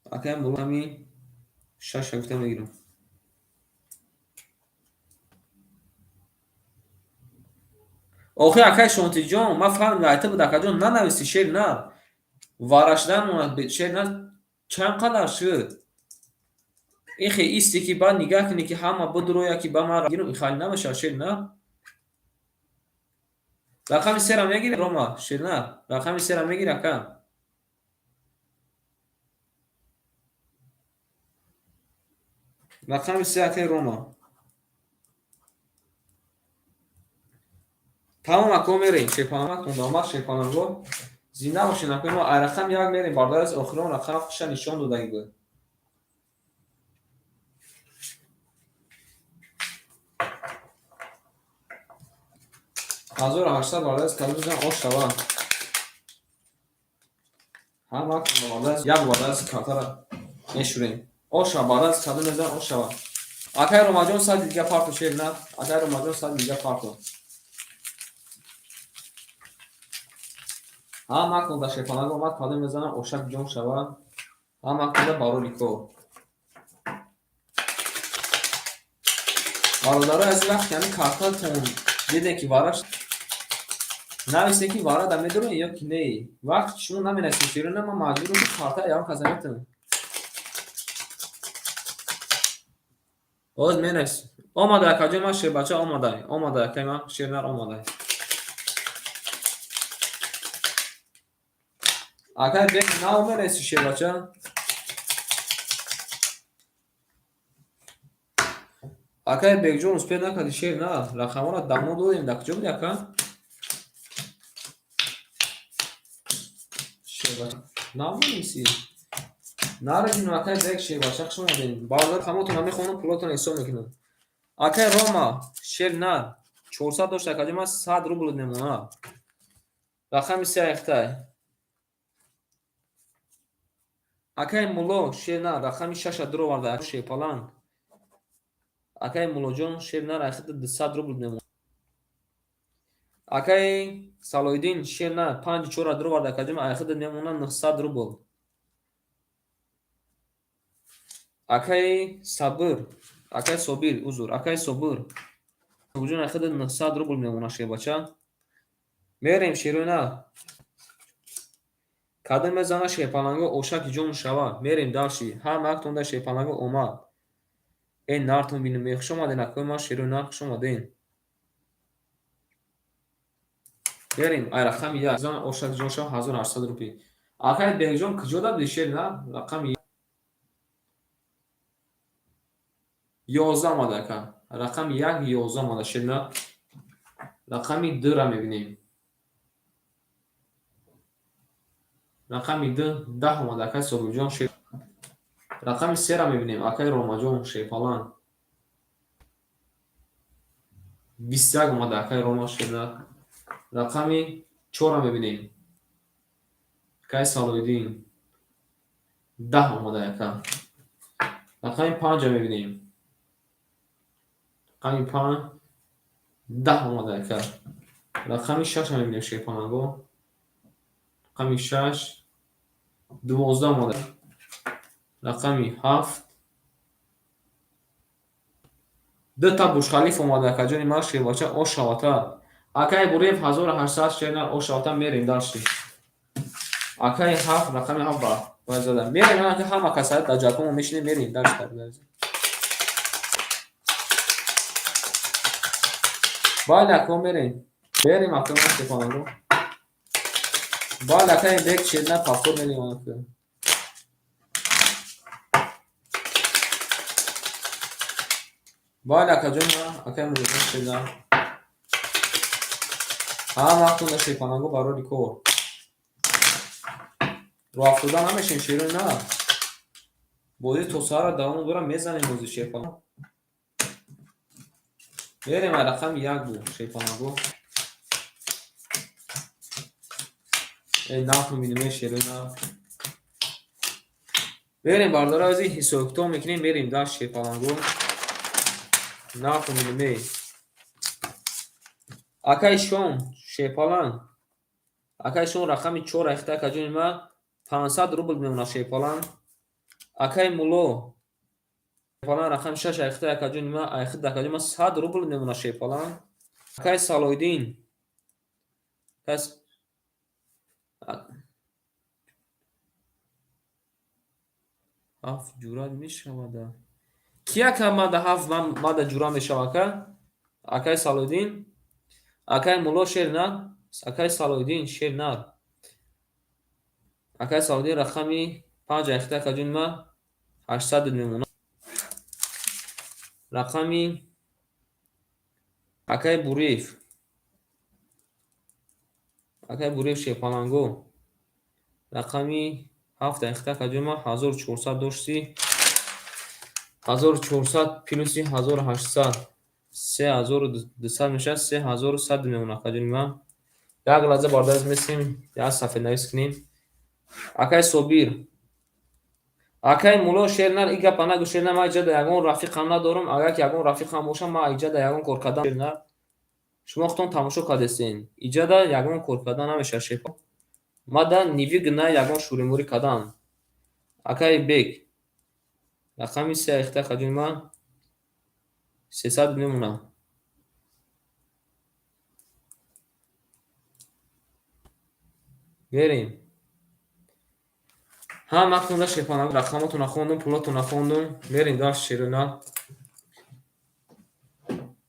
Акаи Мулло рақами шаша гуфта мегирам. Охир акаи Шонтиҷон, ман фаҳмидам, айта буд акаҷон, нанависӣ шер на. Вара шудан монад шер на чанд қадар шуд? Ихе исте ки баъд нигаҳ кунӣ ки ҳама бидурояд ки ба ман гирам, ихали намешавад шер на. Рақами сера мегирӣ Рома, шер на. Рақами сера мегирӣ ака. Рақами се акаи Рома. Тамом ако мерем, шерпаланг хондамад шерпаланго. Зинда бошед акои мо, ай рақами як мерем бародари азиз, охирон рақам ҳафташа нишон додагӣ буд. 1800 барои кадом мезанам, ош шава. Ҳар вақт як барои картара мешӯрем. Оша барои кадом мезанам, ош шава. Акай Ромаҷон, 100 дига парту, шер на. Акай Ромаҷон, 100 дига парту. Ҳама кунда шерпаланг омад, кадом мезанам, ошак ҷон шава. Ҳама кунда барори кор. Бародарои азиз, вақте ҳамин картатон дидем, ки вараш нависем, ки варада медорем ё ки не. Вақте шумо наменависем, шерона, ман маҷбурам, ки карта ягон каса метавонам. Боз менавис. Омада, акаҷон, ман шербача омада. Омада, акай ман шернар омада. Акай бек нав менависи, шербача. Акай Бекҷон, успеть накарди, шер на. Рақамҳоро давно додем. Дар куҷо буди, ака? Шербача. Нав менависи. Нарединам, акай Бек, шербача, хуш омадед. Бародар, рақамотонро мехонам, пулотонро ҳисоб мекунам. Акай Рома, шер на. 400 дошт, акаҷон, ман 100 рубл мемонад. Рақами се айхтай. Акай Мулло, шер на, рақами шаша дуроварда, шерпаланг. Акай Муллоҷон, шер на, айхита 200 рубл мемонад. Акай Салоҳиддин, шер на, панҷу чора дуроварда, акаҷон, айхита мемонад 900 рубл. Акай Сабир, акай Собир, узр, акай Собир. Собирҷон, айхита 900 рубл мемонад, шербача. Мерем, шерои на. Кадом мезана, шерпаланго, ошаки ҷон шава. Мерем дальше. Ҳама яктонда шерпаланго омад. Э, нартон бинем. Хуш омаден, акои ман, шерои нар, хуш омаден. Мерем, ай рақами як. Зана, ошаки ҷон шава, 1800 рупӣ. Акай Бекҷон, куҷо дабди, шер на? Рақами 11 омада, ака. Рақами як 11 омада, шер на. Рақами дура мебинем. Рақами ду 10 омада, акай Собирҷон, шер. Рақами сера мебинем, акай Ромаҷон, шерпаланг. 21 омада, акай Рома, шерна. Рақами чора мебинем. Акай Салоҳиддин. 10 омада, ака. Рақами панҷа мебинем. Рақами панҷ 10 омада, ака. Рақами шаша мебинем, шерпаланго. Рақами шаш 12 омада. Рақами ҳафт дута Бурҷхалиф омада, акаҷони ман, шербача, ошавата. Акай Буриев, 1800, шерна, ошавата. Мерем дальше. Акаи ҳафт, рақами ҳафт ба зада. Мерем, ака, ҳама каса дар ҷакомо мешинем, мерем дальше. Бале, ако, мерем. Мерем, ака, ман шерпаланго. Бале, акаи Бек, шерна, повтор мерем, ака. Бале, акаҷон, акаи Муллоҷон, шерна. Ҳама вақтонда шерпаланго барори кор. Роҳафтода намешем, шерои на. Бозӣ то саҳара давом дорад, мезанем бозӣ, шерпаланг. Мерем, ай рақами як бу, шерпаланго. Э, наф мебинем, шерои на. Мерем, бародарои азиз, ҳисоб-китоб мекунем, мерем дальше, шерпаланго. Наф мебинем. Акай Шом, шерпаланг. Акай Шом, рақами чор айхта, акаҷони ман, 500 рубл мемонад, шерпаланг. Акай Мулло, шерпаланг, рақами шаш айхта, акаҷони ман, айхта, акаҷони ман, 100 рубл мемонад, шерпаланг. Акай Салоҳиддин. Кас ҳафт ҷура мешавада. Ки ака мада ҳафт мада ҷура мешава, ака? Акай Салоҳиддин? Акай Мулло, шер на? Акай Салоҳиддин, шер на. Акай Салоҳиддин, рақами панҷ айхта, акаҷони ман, 800 мемонад. Рақами акай Буриев. Акай Буриев, шерпаланго. Рақами ҳафт айхта, акаҷони ман, 1400 дошти. 1400 плюси 1800. 3200 мешавад, 3100 мемонад, акаҷони ман. Як лаҳза, бародари месем, як сафеднавис кунем. Акай Собир, акай Мулло, шер нар, и гапа нагӯ, шер нар. Ман иҷада ягон рафиқам надорам. Агар ки ягон рафиқам бошам, ман иҷада ягон кор кардан, шер нар. Шумо худтон тамошо кардестен, иҷада ягон кор кардан намешавад, шефо. Мада невыгодно ягон шӯримӯрӣ кардан. Акай Бек, рақами се айхта, акаҷони ман, 300 мемонад. Мерем. Ҳама хонда, шефана, рақамотонро хондум, пулотонро хондум. Мерем дальше, шерои нар.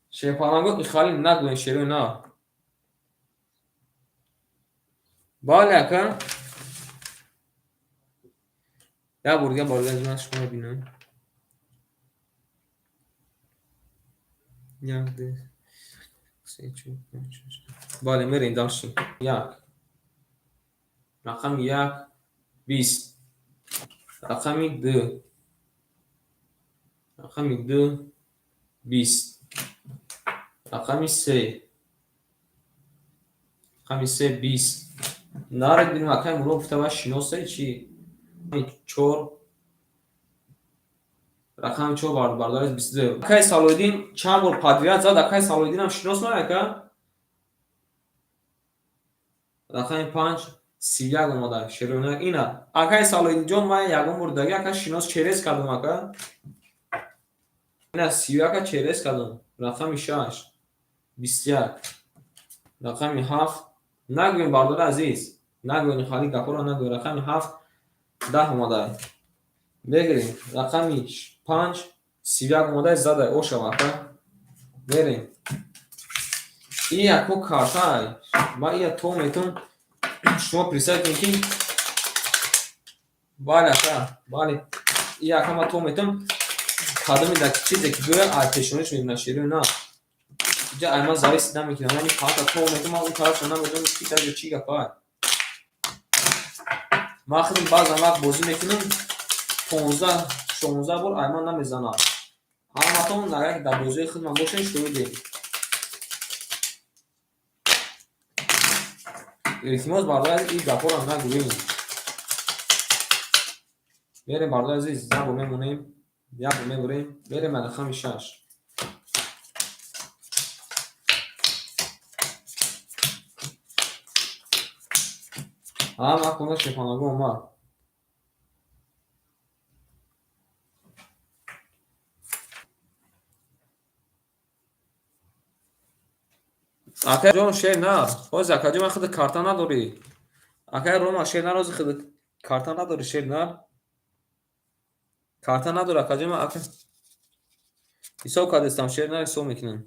Шерпаланго, ихали нагӯен, шерои нар. Бале, ака. Як бор дига, бародари ман, шумо бинам. Як, ду, се, чор, панҷ, шаш. Бале, мерем дальше. Як. Рақами як, 20. Рақами ду. Рақами ду, 20. Рақами се. Рақами се, 20. Наред бинем, акай Мулло гуфта, ва шиносе чӣ? Чор. Рақами чор, бародари, 22. Акай Салоҳиддин чанд бор подряд зад, акай Салоҳиддинам шинос ман, ака? Рақами панҷ, 31 омада, шероина ина. Акай Салоҳиддинҷон, ман ягон бор даги, ака, шинос через кардам, ака. Ина 31-а через кардам. Рақами шаш, 21. Рақами ҳафт. Нагӯем, бародари азиз. Нагӯем, хали гапҳоро нагӯем. Рақами ҳафт, 10 омада. Мегирем. Рақами панҷ, 31 омада, зада, ошава, ака. Мерем. И яко картай. Ман ия то метун, шумо представь кунед, ки бале, ака, бале. И ака, ман то метун, кадоми да чизе ки биёяд, ай пешониш мебинад, шерои на. Иҷа ай ман зависит намекунам. Яъне карта то метун, ман он тарафшо намедонам, ки даҷа чӣ гапай. Ман худам баъзан вақт бозӣ мекунам, 15, 16 бор ай ман намезанам. Ҳаматон агар ки дар бозиҳои худман бошед, шоҳидед. Илтимос, бародари азиз, ин гапҳоро нагӯем. Мерем, бародари азиз, як бор мемонем, як бор мебурем, мерем ба рақами шаш. Ҳама хона шефонагӣ омад. Акаҷон, шер нар. Ҳозир, акаҷон, ман худ карта надорӣ. Акай Рома, шер нар, ҳозир худ карта надорӣ, шер нар. Карта надорӣ, акаҷон, ман ака ҳисоб кардестам, шер нар, ҳисоб мекунам.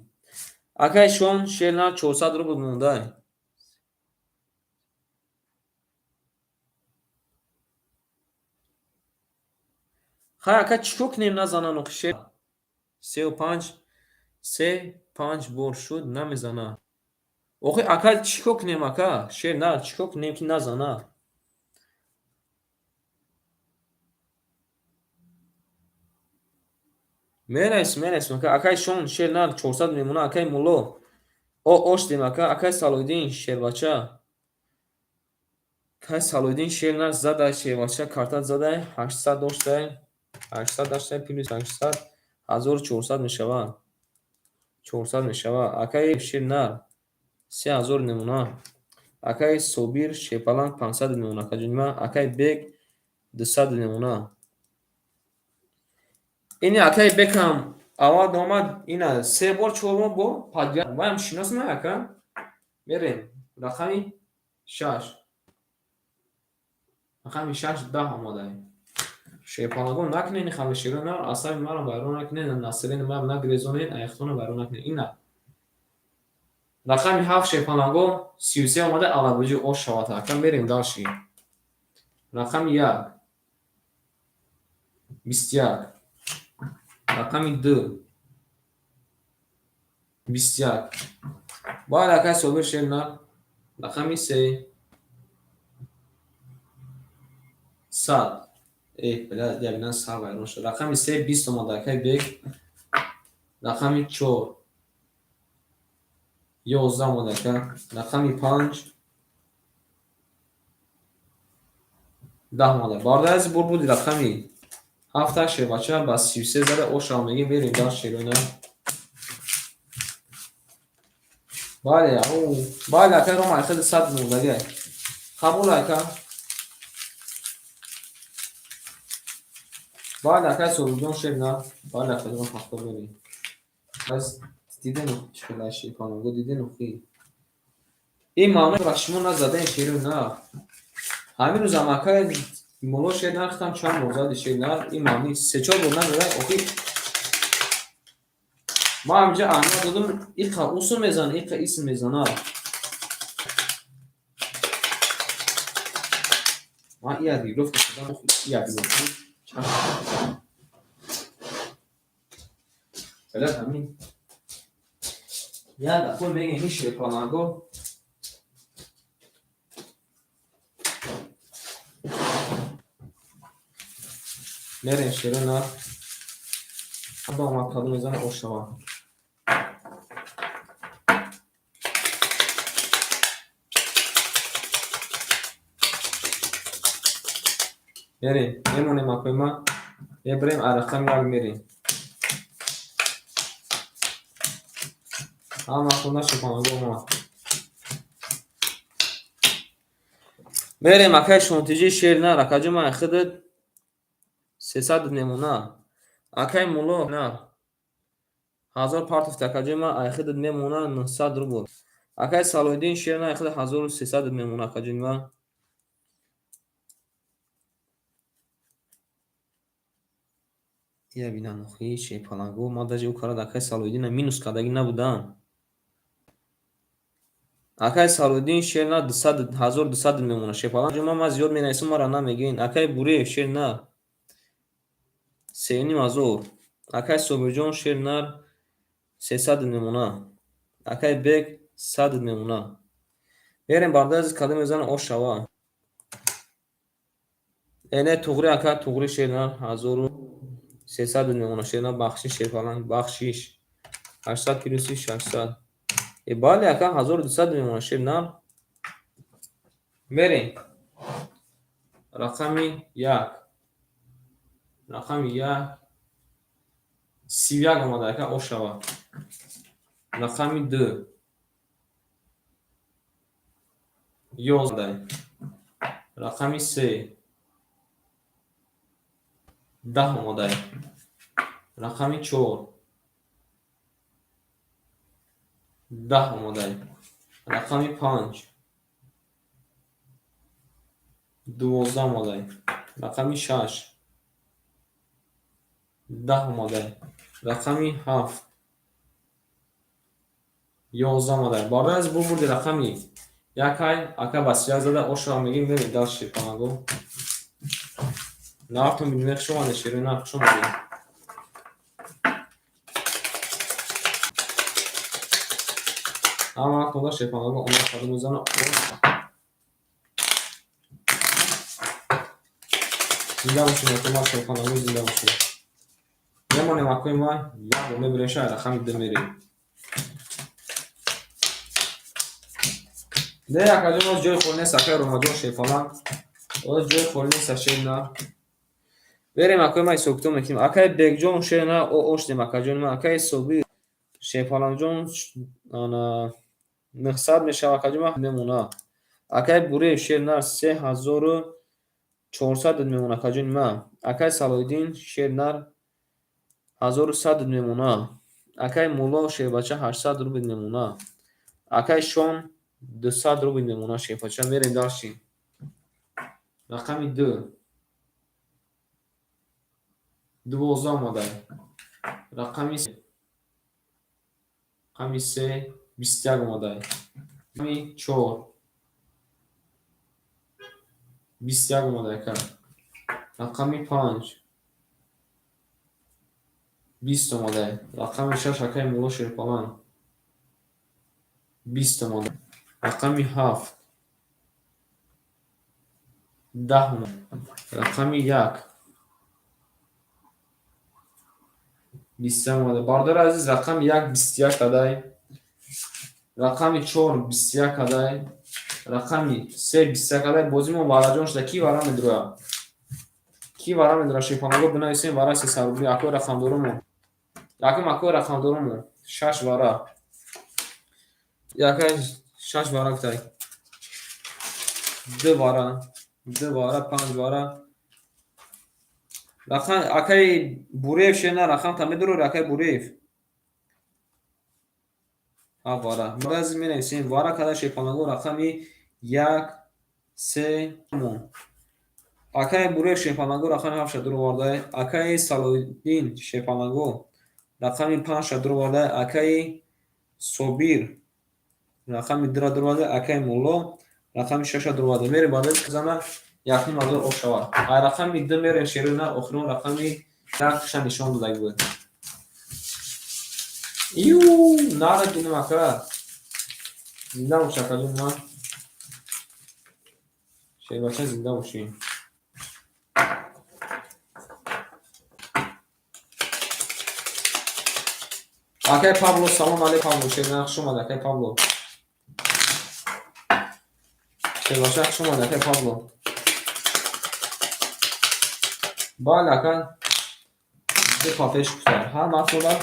Акай Шон, шер нар, 400 рубл мондай. Хай, ака, чӣ кор кунем, назанан охи, шер? Сеу панҷ, се панҷ бор шуд, намезана. Охи, ака, чӣ кор кунем, ака? Шер нар, чӣ кор кунем, ки назана? Мерасем, мерасем, ака. Акай Шон, шер нар, 400 мемона, акай Мулло. О, оштем, ака, акай Салоҳиддин, шербача. Акай Салоҳиддин, шер нар, зада, шербача, карта задай, 800 доштай. 800 доштай, плюс 800, 1400 мешавад. 400 мешавад. Акай шер нар, 3000 мемона. Акай Собир, шерпаланг, 500 мемона, акаҷони ман. Акай Бек, 200 мемона. Ини акай Бекам аввал омад, ина се бор, чор бор бо подряд. Ваям шинос ман, ака. Мерем. Рақами шаш. Рақами шаш, 10 омадай. Шерпалагон, накунед ин хали, шеро нар, асаби маро вайрон накунед, настроение маро нагирезонед, аяхтонро вайрон накунед. Ина. Рақами ҳафт, шерпалагон, 33 омада, алабуҷи ош шавад, ака, мерем дальше. Рақами як, 21. Рақами ду, 21. Бале, акай Собир, шер нар. Рақами се, 100. Э, бля, ябина сар вайрон шуд. Рақами се, 20 омада, акай Бек. Рақами чор. 11 омада ака. Рақами 5 10 омада. Бародари азиз, бур буди рақами 7 шербача ба 33 зада ошава мегем, мерем дар шероина. Бале, бале, ака Рома хеле сад мурдагай. Қабул ака. Бале, акай Собирҷон шер на. Бале, акаҷон ҳафта мерем. Аз дидем чӣ хел шерпаланго дидем хи. Ин маъно шумо назадаин шеро на. Ҳамин рӯз ам акай мулло шер нархтам чанд бор зади шер на. Ин маъни се-чор бор назада охи. Ман ҳаминҷа аҳамият додам, иқа усм мезана, иқа исм мезана. Ман ия регировка кардам, ия бинам. Фақат ҳамин як дафъа мегӯем ин шерпаланго мерем шеро на ба омад кадом мезана ошава. Мерем, мемонем акои ман, мебарем рақами як мерем. Ҳама хона шерпаланго омад. Мерем акай Шонтиҷи шер нар, акаҷон ман худат 300 мемона. Акай Мулло нар. 1000 партофт акаҷон ман айхудат мемона 900 рубл. Акай Салоҳиддин шер нар айхудат 1300 мемона акаҷон ман. Ия бинам охи шерпаланго ман даже ӯ карад акай Салоҳиддина минус кардагӣ набудам. Акай Салоҳиддин шер на 1200 мемона. Шерпаланг ман зиёд менависам, маро намегӯен. Акай Буриев шер на 3500. Акай Собирҷон шер нар 300 мемона. Акай Бек 100 мемона. Мерем бародари азиз, кадом мезана ошава. Не туғри ака, туғри шер нар 1300 мемона. Шер нар бахшиш шерпаланг бахшиш. 800 плюси 600. Бале ака 1200 мемона шер нар. Мерем. Рақами 1. Рақами 1 31 омада ака ошава. Рақами 2 11. Рақами 3 10 омада. Рақами 4 10 омада. Рақами 5 12 омада. Рақами 6 10 омада. Рақами 7 11 омада. Бародари азиз, бурди рақами 1 ака ба 31 зада ошава мегӯем, мерем дар шерпаланго. Нафтон бинем, хуш омадед шерои нар, хуш омадед. Ҳама вақт шерпаланго омад кадом мезана. Зинда бошед, акои ман шерпаланго зинда бошед. Мемонем акои ман, як бор мебарем шаҳр рақами 2 мерем. Не акаҷон, оз ҷои холӣ нест акай Ромаҷон шерпаланг. Оз ҷои холӣ нест шер на. Берем акои ман ҳисоб-китоб мекунем. Акай Бекҷон шер на оштем акаҷони ман. Акай Собир шерпалангҷон 900 мешава акаҷон ман мемона. Акай Буриев шер нар 3400 мемона акаҷони ман. Акай Салоҳиддин шер нар 1100 мемона. Акай Мулло шербача 800 рубл мемона. Акай Шон 200 рубл мемона шербача. Мерем дальше. Рақами 2 12 омада. Рақами 3 21 омада. Рақами 4 21 омада ака. Рақами 5 20 омада. Рақами 6 акай Мулло шерпаланг 20 омада. Рақами 7 10 омада. Рақами 1 23 омада. Бародари азиз, рақами 1 21 кадай. Рақами 4 21 адай. Рақами 3 21 адай. Бозӣ мо вараҷон шуда. Ки вара медурояд? Ки вара медурояд? Шерпаланго бинависем вара 300 рубли. Акои рақамдоромо. Якум акои рақамдоромо. 6 вара. Якай 6 вара гуфтай. 2 вара. 2 вара, 5 вара. Рақам акай Буреев шена рақам та медурор акай Буреев. Ҳафт вара. Баъзе менависем вара када шерпаланго рақами 1 3 мон. Акай Буреев шерпаланго рақами 7 ша дуровардай. Акай Салоҳиддин шерпаланго рақами 5 ша дуровардай. Акай Собир рақами 2 ра дуровардай. Акай Мулло рақами 6 ша дуровардай. Мерем баъд зана 1500 оф шавад. Ай рақами 2 мерем шерина охирон рақами 1 ша нишон додаги буд. Ю, нара динам ака. Зинда бош акаҷон ман. Шербача зинда бошӣ. Акай Павло салом алейк Павло шерина хуш омадӣ акай Павло. Шербача хуш омадӣ акай Павло. Бале ака ду папеш гуфтам. Ҳаматонро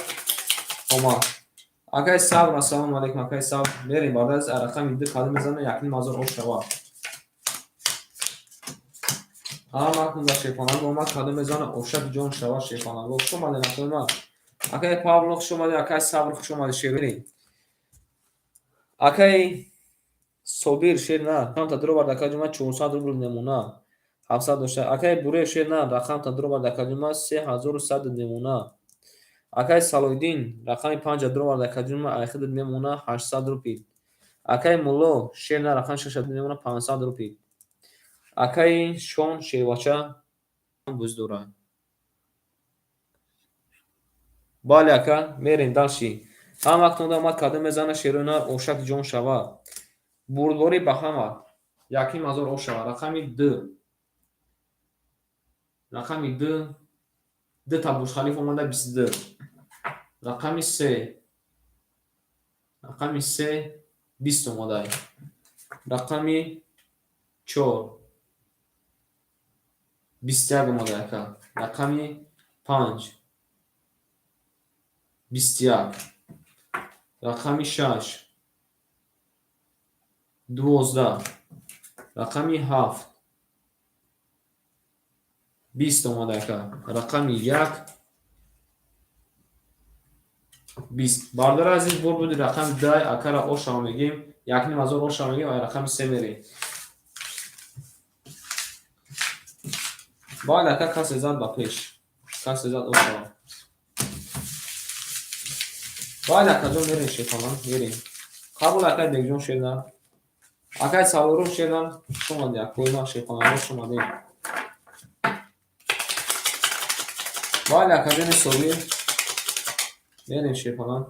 омад. Акай Сабр ассалому алейкум акай Сабр. Мерем баъд аз рақами 2 кадом мезанам 1500 ош шавад. Ҳаматон дар шерпаланго омад кадом мезанам ошак ҷон шавад шерпаланго. Хуш омадед акои ман. Акай Павло хуш омадед, акай Сабр хуш омадед шерин. Акай Собир шер на, рақамта дуровард акай ҷума 400 рубл мемона. 700 дошта. Акай Буреев шер на, рақамта дуровард акай ҷума 3100 мемона. Акай Салоҳиддин рақами 5 дуровард акай ҷума айхидат мемона 800 рупи. Акай Мулло шер на рақами 6 мемона 500 рупи. Акай Шон шербача буз дорад. Бале ака, мерем дальше. Ҳамактонда омад кадом мезана шерона ошак ҷон шавад. Бурдборӣ ба ҳама. 1500 ош шавад. Рақами 2. Рақами 2. 2 та Бурҷ Халиф омада 22. Рақами 3. Рақами 3 20 омада. Рақами 4 21 омада ака. Рақами 5 21. Рақами 6 12. Рақами 7 20 омада ака. Рақами 1 20. Бардора азиз бор буди рақами 10 акара ошава мегем. 1500 ошава мегем ва рақами 3 мерем. Бале ака касе зад ба пеш. Касе зад ошава. Бале акаҷон мерем шерпалан, мерем. Қабул акай Бекҷон шерна. Акай Саворов шерна, хуш омадед акои ман шерпаланҳо хуш омадед. Бале акаҷони Собир. Мерем шерпалан.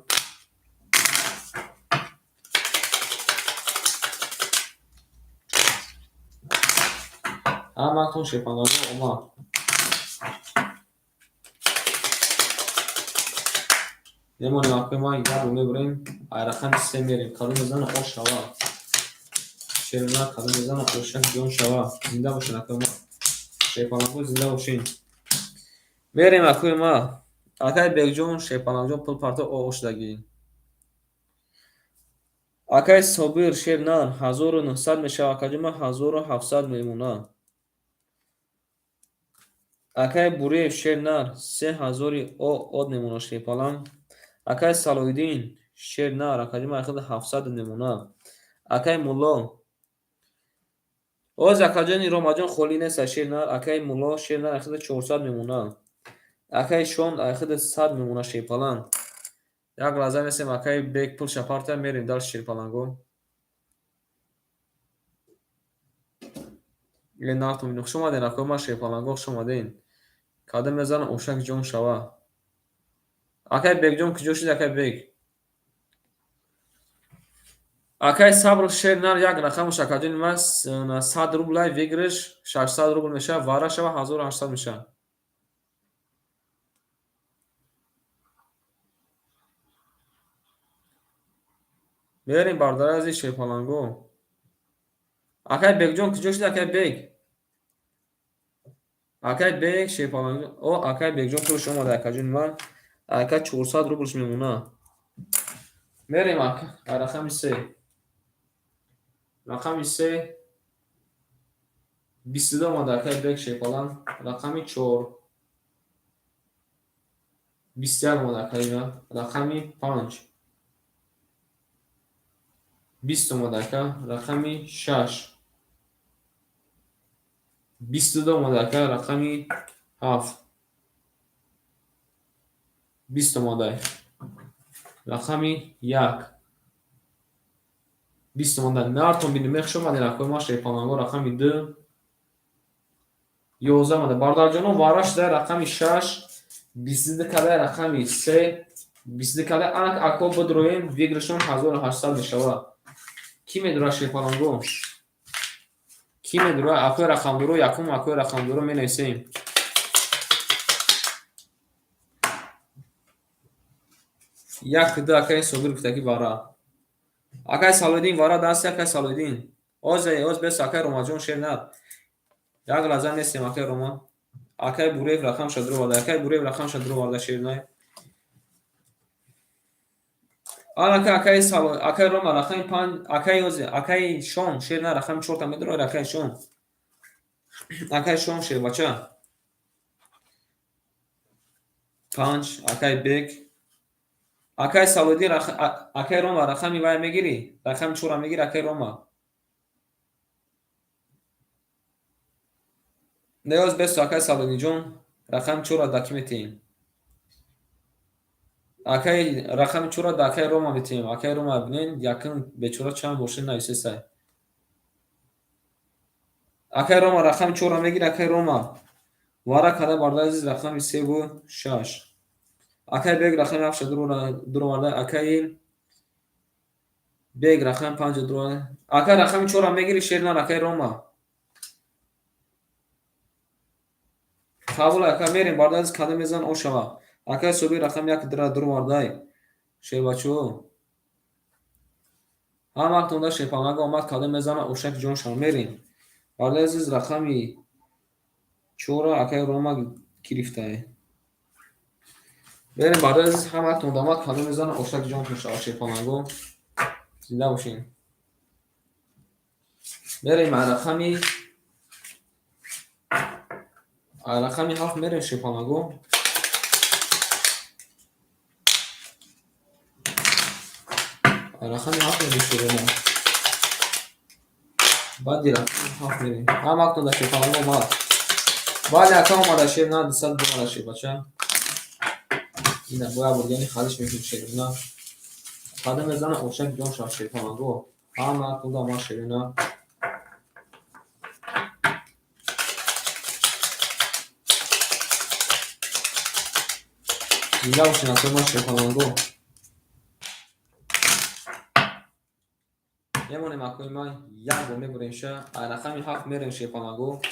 Ҳаматон шерпаланҳо омад. Мемонем акои ман як бор мебурем, ай рақами 3 мерем. Кадом мезана ош шавад. Шерна кадом мезана ошак ҷон шавад. Зинда бошед акои ман. Шерпаланҳо зинда бошед. Мерем акои ман. Акай Бекҷон шерпаланҷон пул парто ошдагӣ. Акай Собир шер нар 1900 мешавад акаҷон ман 1700 мемонад. Акай Буреев шер нар 3000 од мемонад шерпалан. Акай Салоҳиддин шер нар акаҷон ман 700 мемонад. Акай Мулло оз акаҷони Ромаҷон холӣ нест шер нар. Акай Мулло шер нар 400 мемонад. Акай Шон 100 мемонад шерпалан. Як лаҳза месем акай Бек пул шапарта мерем дальше шерпаланго. Е нартон хуш омадед акои ман шерпаланго хуш омадед. Кадом мезанам ошак ҷон шава. Акай Бекҷон куҷо шуд акай Бек? Акай Сабр шер нар як рақамаш акаҷони ман 100 рублай выигрыш 600 рубл мешавад, вара шава 1800 мешавад. Мерем, бародари азиз, шерпаланго. Акай Бекҷон, куҷо шуди, акай Бек? Акай Бек, шерпаланго. О, акай Бекҷон, пулш омада, акаҷони ман. Ака, 400 рублш мемона. Мерем, ака, рақами се. Рақами се 22 омада, акай Бек, шерпаланг. Рақами чор 21 омада, акаи ман. Рақами панҷ 20 омада, ака. Рақами шаш 22 омада, ака. Рақами ҳафт 20 омада. Рақами як 20 омада. Нартон бинем, хуш омадед, акои ман, шерпаланго. Рақами ду 11 омада. Бародарҷоно, вара шуда, рақами шаш 22 када, рақами се 22 када. Анак, ако бидроем, выигрыш он 1800 мешавад. Кӣ медура, шерпаланго? Кӣ медура? Акои рақамдоро, якум акои рақамдоро менависем. Як, ду, акаи Собир гуфтаки вара. Акаи Салоҳиддин, вара дасти, акаи Салоҳиддин. Оз оз бес, акаи Ромаҷон, шер над. Як лаҳза нестем, акаи Рома. Акаи Буреев рақамша дуроварда. Акаи Буреев рақамша дуроварда, шер най. Анака, акаи Сало, акаи Рома, рақами панҷ, акаи ози, акаи Шон, шер на, рақами чорта медуровар, акаи Шон. Акаи Шон, шербача. Панҷ, акаи Бек. Акаи Салоҳиддин, акаи Рома, рақами вай мегирӣ? Рақами чора мегирӣ, акаи Рома? Неоз бесу, акаи Салоҳиддинҷон, рақами чора да кӣ метиҳем? Акаи, рақами чора да акаи Рома метиҳем. Акаи Рома, бинен, якум бечора чанд бошед, нависесай. Акаи Рома, рақами чора мегирӣ, акаи Рома? Вара када, бародари азиз, рақами севу шаш. Акаи Бек рақами ҳафтша дуроварда. Акаи Бек рақами панҷа дуроварда. Акаи, рақами чора мегирӣ, шер нар, акаи Рома? Қабул, ака, мерем, бародари азиз, када мезан ошава. Акаи Собир рақами як дуровардай. Шербачаҳо. Ҳамаатонда шерпаланга омад, када мезана, ошак ҷон шава. Мерем. Бародари азиз, рақами чора акаи Рома гирифтае. Берем, бародари азиз, ҳамаатон омад, када мезана, ошак ҷонтон шава, шерпаланго. Зинда бошед. Мерем рақами ҳафт, мерем, шерпаланго. Рақами ҳафт мерем, шерона. Баъди рақами ҳафт мерем. Ҳамаатон дар шерпаланго омад. Бале, ака, омада, шер на, 200 омада, шербача. Ина бояд бургани халиш мекунем, шерона. Када мезана, ошак ҷон шава, шерпаланго. Ҳамаатон омад, шерона. Зинда бошед, акои ман, шерпаланго. Мемонем, акои ман, як бор мебурем ша. Рақами ҳафт мерем, шерпаланго.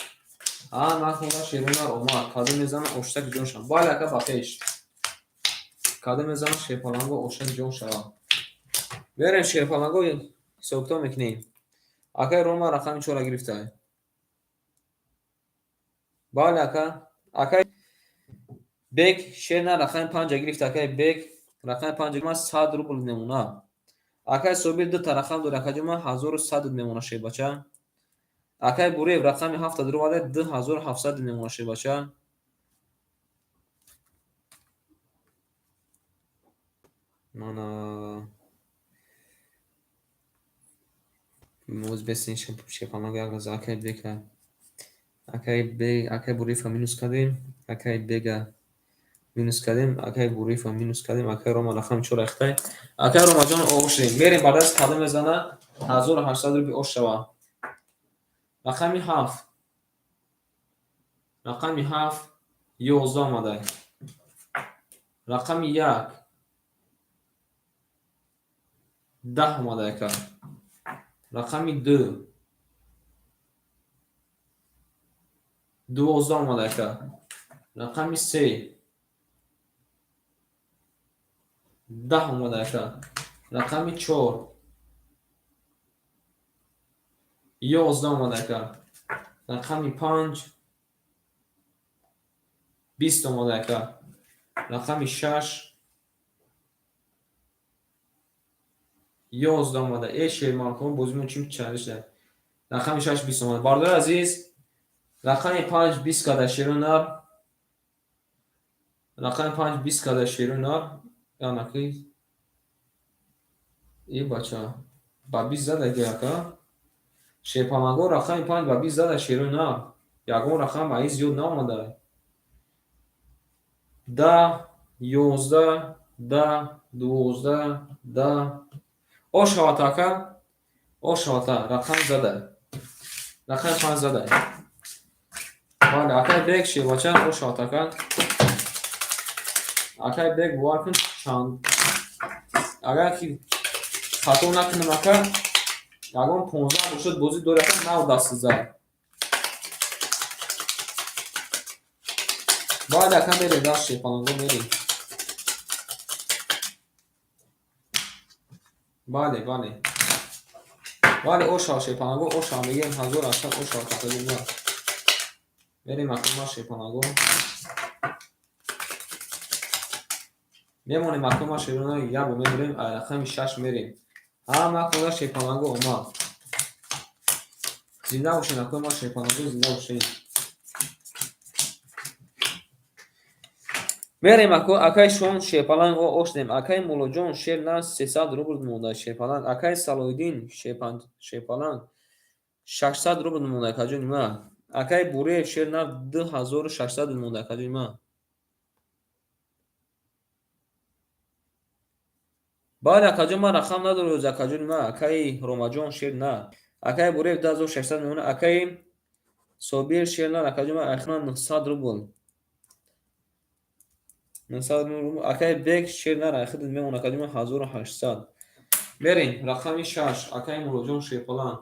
Ҳамаатонда шерона омад. Када мезана, оштак ҷон шава. Бале, ака, ба пеш. Када мезана, шерпаланго, ошак ҷон шава. Мерем, шерпаланго, ҳисобкитоб мекунем. Акаи Рома рақами чора гирифтай. Бале, ака. Акаи Бек, шер на, рақами панҷа гирифта, акаи Бек. Рақами панҷа ман 100 рубл мемона. Акаи Собир дута рақам дорад, акаҷон ман, 1100 мемона, шербача. Акаи Буреев рақами ҳафта дуроварда, 2700 мемона, шербача. Мана боз бесин, шерпаланго, як лаҳза, акаи Бека. Акаи Бек, акаи Буреевро минус кардем, акаи Бега минус кардем, акаи Буреевро минус кардем, акаи Рома рақами чора ихтай. Акаи Ромаҷон, оғоз шудем. Мерем, баъд аз када мезана, 1800 рубли ош шава. Рақами ҳафт. Рақами ҳафт 11 омада. Рақами як 10 омада, ака. Рақами ду 12 омада, ака. Рақами се 10 омада, ака. Рақами чор 11 омада ака. Рақами 5 20 омада ака. Рақами 6 11 омада. Э шермалкон бозимон чим чандишда. Рақами 6 20 омада. Бародари азиз, рақами 5 20 када шеру нар. Рақами 5 20 када шеру нар. Янаки э бача ба 20 зада ки ака. Шерпаланго рақами 5 ба 20 зада шеру нар. Ягон рақам аи зиёд наомада. 10, 11, 10, 12, 10. Ошавата ака. Ошавата рақам зада. Рақами 5 зада. Бале, акай бек шербача ошавата ака. Акай бек бовар кун чанд. Агар ки хато накунам ака, ягон 15 бошад бозӣ дори ака нав даст зад. Бале ака мерем даст шерпаланго мерем. Бале, бале. Бале ошава шерпаланго ошава мегӯем 1800 ошава тақрибан. Мерем ака ма шерпаланго. Мемонем ака ма шерона як бор мебурем, ай рақами 6 мерем. Ҳама худа шерпаланго омад. Зинда бошен ака ма шерпаланго зинда бошен. Мерем ака, акай Шон шерпаланг ошдем. Акай Муллоҷон шер на 300 рубл монда шерпаланг. Акай Салоиддин шерпаланг 600 рубл монда акаҷони ма. Акай Буреев шер на 2600 монда акаҷони ма. Бале акаҷон ман рақам надорам ӯз акаҷони ма. Акай Ромаҷон шер на. Акай Буреев 2600 мемона. Акай Собир шер на акаҷони ма айхона 900 рубл. 900 рубл. Акай Бек шер на айхид мемона акаҷони ма 1800. Мерем рақами 6 акай Муллоҷон шерпаланг.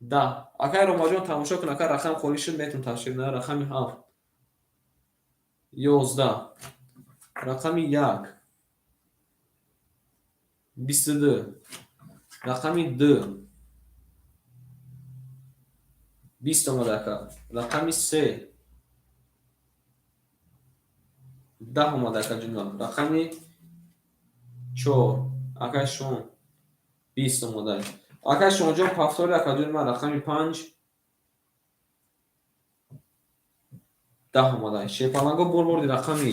10. Акай Ромаҷон тамошо кун ака рақам холӣ шуд метон ташриф на рақами 7. 11. Рақами 1. 22. Рақами 2. 20 омада ака. Рақами 3. 10 омада ака ҷунам. Рақами 4. Акай Шон 20 омада. Акай Шонҷон повтори акаҷони ман рақами 5. 10 омада. Шерпаланго бор борди рақами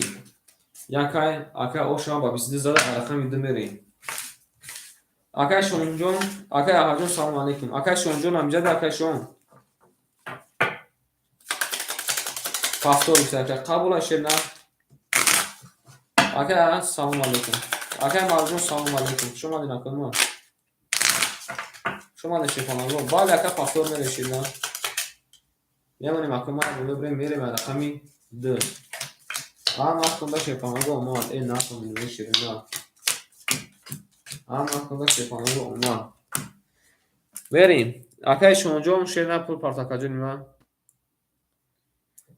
1. Акай Ошава ба 22 зада рақами 2 мерем. Акай Шонҷон, акай Аҳаҷон салом алейкум. Акай Шонҷон амҷада акай Шон. Повтор ака қабула шер на. Акай Аҳад салом алейкум. Акай Марҷон салом алейкум. Хуш омадин акай ма. Хуш омадин шерпаланго. Бале ака повтор мерем шер на. Мемонем акай ма мебурем мерем рақами 2. Ҳама хунда шерпаланго омад. Э накун шер на. Ҳама хунда шерпаланго омад. Мерем. Акай Шонҷон шер на пул парт акаҷони ма.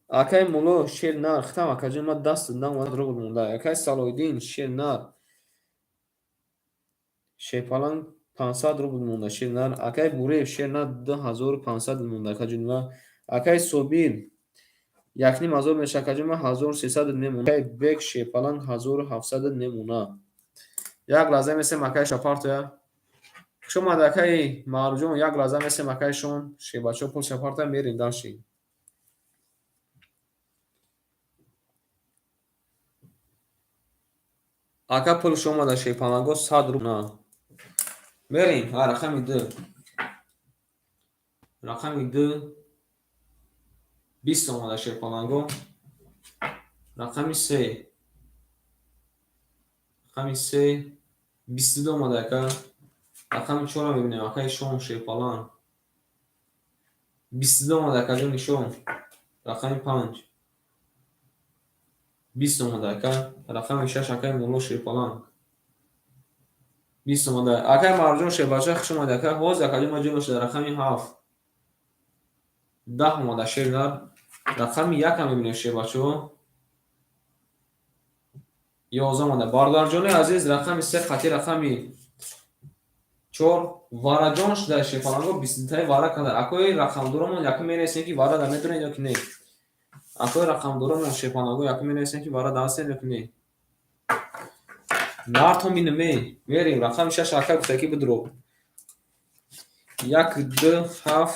Акай Мулло шер нар хитам акаҷони ма даст наомад рубл монда. Акай Салоиддин шер нар. Шерпаланг 500 рубл монда шер нар. Акай Буреев шер нар 2500 монда акаҷони ма. Акай Собир 1500 меша акаҷони ма 1300 мемона. Акай Бек шерпаланг 1700 мемона. Як лаҳза месем акай Шапартоя. Хуш омад акай Маъруфҷон, як лаҳза месем акай Шон шербачаҳо пул Шапартоя мерем дальше. Ака пулш омада шерпаланго 100 рубл на. Мерем рақами 2. Рақами 2 20 омада шерпаланго. Рақами 3. Рақами 3 22 омада ака. Рақами 4 мебинем акай Шон шерпаланг. 22 омада акаҷони Шон. Рақами 5. 20 омада ака. Рақами 6 акай Мулло шерпаланг. 20 омада. Акай Марҷон шербача хуш омада ака. Ҳозир акаҷон ма ҷой бошад рақами 7. 10 омада шер нар. Рақами 1 мебинем шербачаҳо. 11 омада. Бародарҷони азиз рақами 3 қатъи рақами 4 вараҷон шуда шерпаланго 22таи вара када. Акои рақамдоромон якум менависем, ки вара да медонед ё ки не? Акои рақамдоромон шерпаланго якум менависем, ки вара да ҳастем ё ки не? Нартон бинем, мерем рақами 6 ака гуфта ки бидро. 1 2 7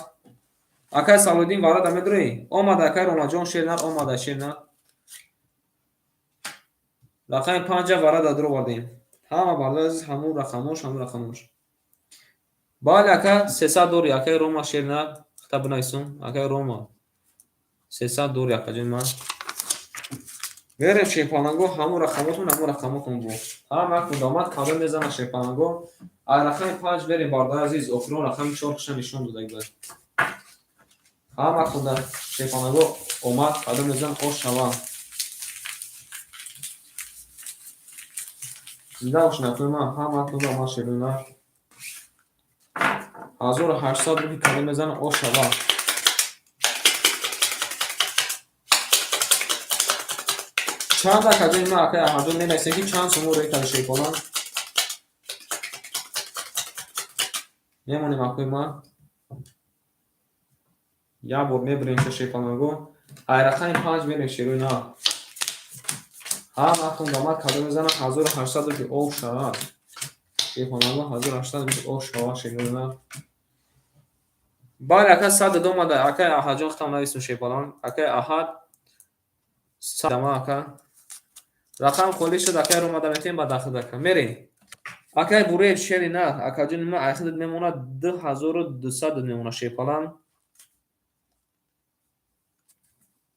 акай Салоҳиддин вара да медроӣ? Омада акай Ромаҷон шернар омада шернар. Рақами 5 вара да дуровардем. Ҳама бародари азиз ҳамун рақамош, ҳамун рақамош. Бале ака 300 дори акай Рома шернар хата бинависум акай Рома 300 дори акаҷони ман. Мерем шерпаланго ҳамун рақамотон ҳамун рақамотон бу. Ҳама худомад кадом мезана шерпаланго. Ай рақами 5 мерем бародари азиз охирон рақами 4 киша нишон дода бад. Ҳама худа шерпаланго омад кадом мезан ош шава. Зинда бошед акои ман ҳама худа омад шерона. 1800 рупи кадом мезана ош шава. Чанд акаҷони ман акаи Аҳмадҷон менависем ки чанд сумон рӯй карда шерпаланг? Мемонем акои ман. Як бор мебурем шерпаланго. Ай рақами 5 мерем шерои нав. Ҳама худомад кадом мезана 1800 рупи об шавад. Шерпаланго 1800 рупи об шавад шерои нав. Бале ака 100 омада акаи Аҳадҷон хатам нависум шерпаланг. Акаи Аҳад 100 ака. Рақам холӣ шуд акай Ромада метем ба дахл ака. Мерем. Акай Буреев шери на акаҷони ман айхидат мемонад 2200 мемонад шерпаланг.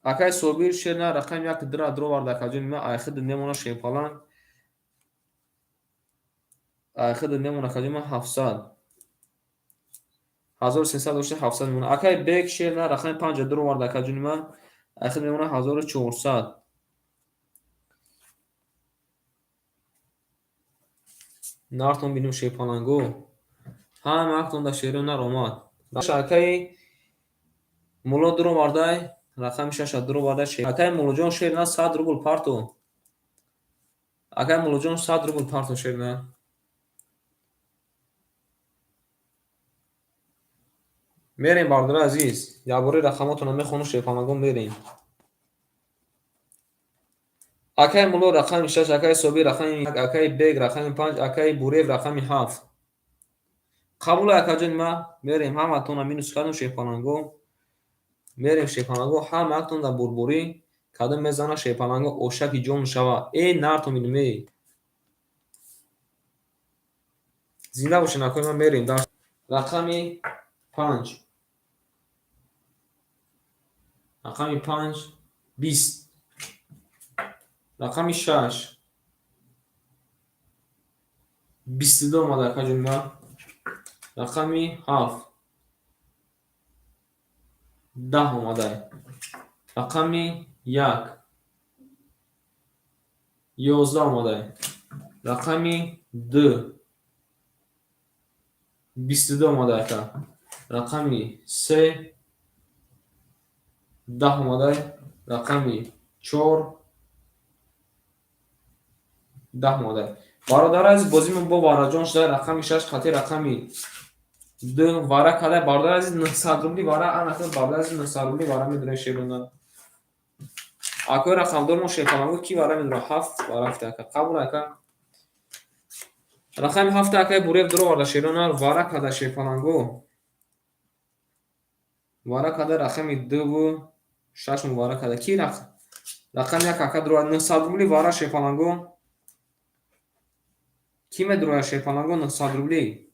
Акай Собир шер на рақами 1 дра дуровард акаҷони ман айхидат мемонад шерпаланг. Айхидат мемонад акаҷони ман 700. 1300 дошта 700 мемонад. Акай Бек шер на рақами 5 дуровард акаҷони ман айхид мемонад 1400. Нартон бинем шерпаланго. Ҳама ҳақтон дар шерои нар омад. Акаи Мулло дуровардай рақами 6 дуровардай. Акаи Муллоҷон шер на 100 рубл парто. Акаи Муллоҷон 100 рубл парто шер на. Мерем бародари азиз. Якбори рақамотонро мехонам шерпаланго мерем. Акаи Мулло рақами 6, акаи Собир рақами 1, акаи Бек рақами 5, акаи Буреев рақами 7. Қабул акаҷони ман мерем ҳаматонро минус кардем шерпаланго. Мерем шерпаланго ҳамаатон дар бурбурӣ кадом мезана шерпаланго ошаки ҷон шава. Э нартон бинем э. Зинда бошед акои ман мерем дар рақами 5. Рақами 5 20. Рақами 6 22 омада акаҷони ман. Рақами 7 10 омада. Рақами 1 11 омада. Рақами 2 22 омада ака. Рақами 3 10 омада. Рақами 4 10 омада. Бародари азиз бозимон бо вараҷон шуда рақами 6 хати рақами 2 вара када бародари азиз 900 рубли вара анака бародари азиз 900 рубли вара медурем шерона. Акои рақамдор мо шерпаланго ки вара медура 7 вара гуфта ака. Қабул ака. Рақами 7 акаи Буреев дуроварда шерона вара када шерпаланго. Вара када рақами 2 ва 6 вара када. Ки рақами 1 ака дуроварда 900 рубли вара шерпаланго. Ки медурояд шерпаланго 900 рубли?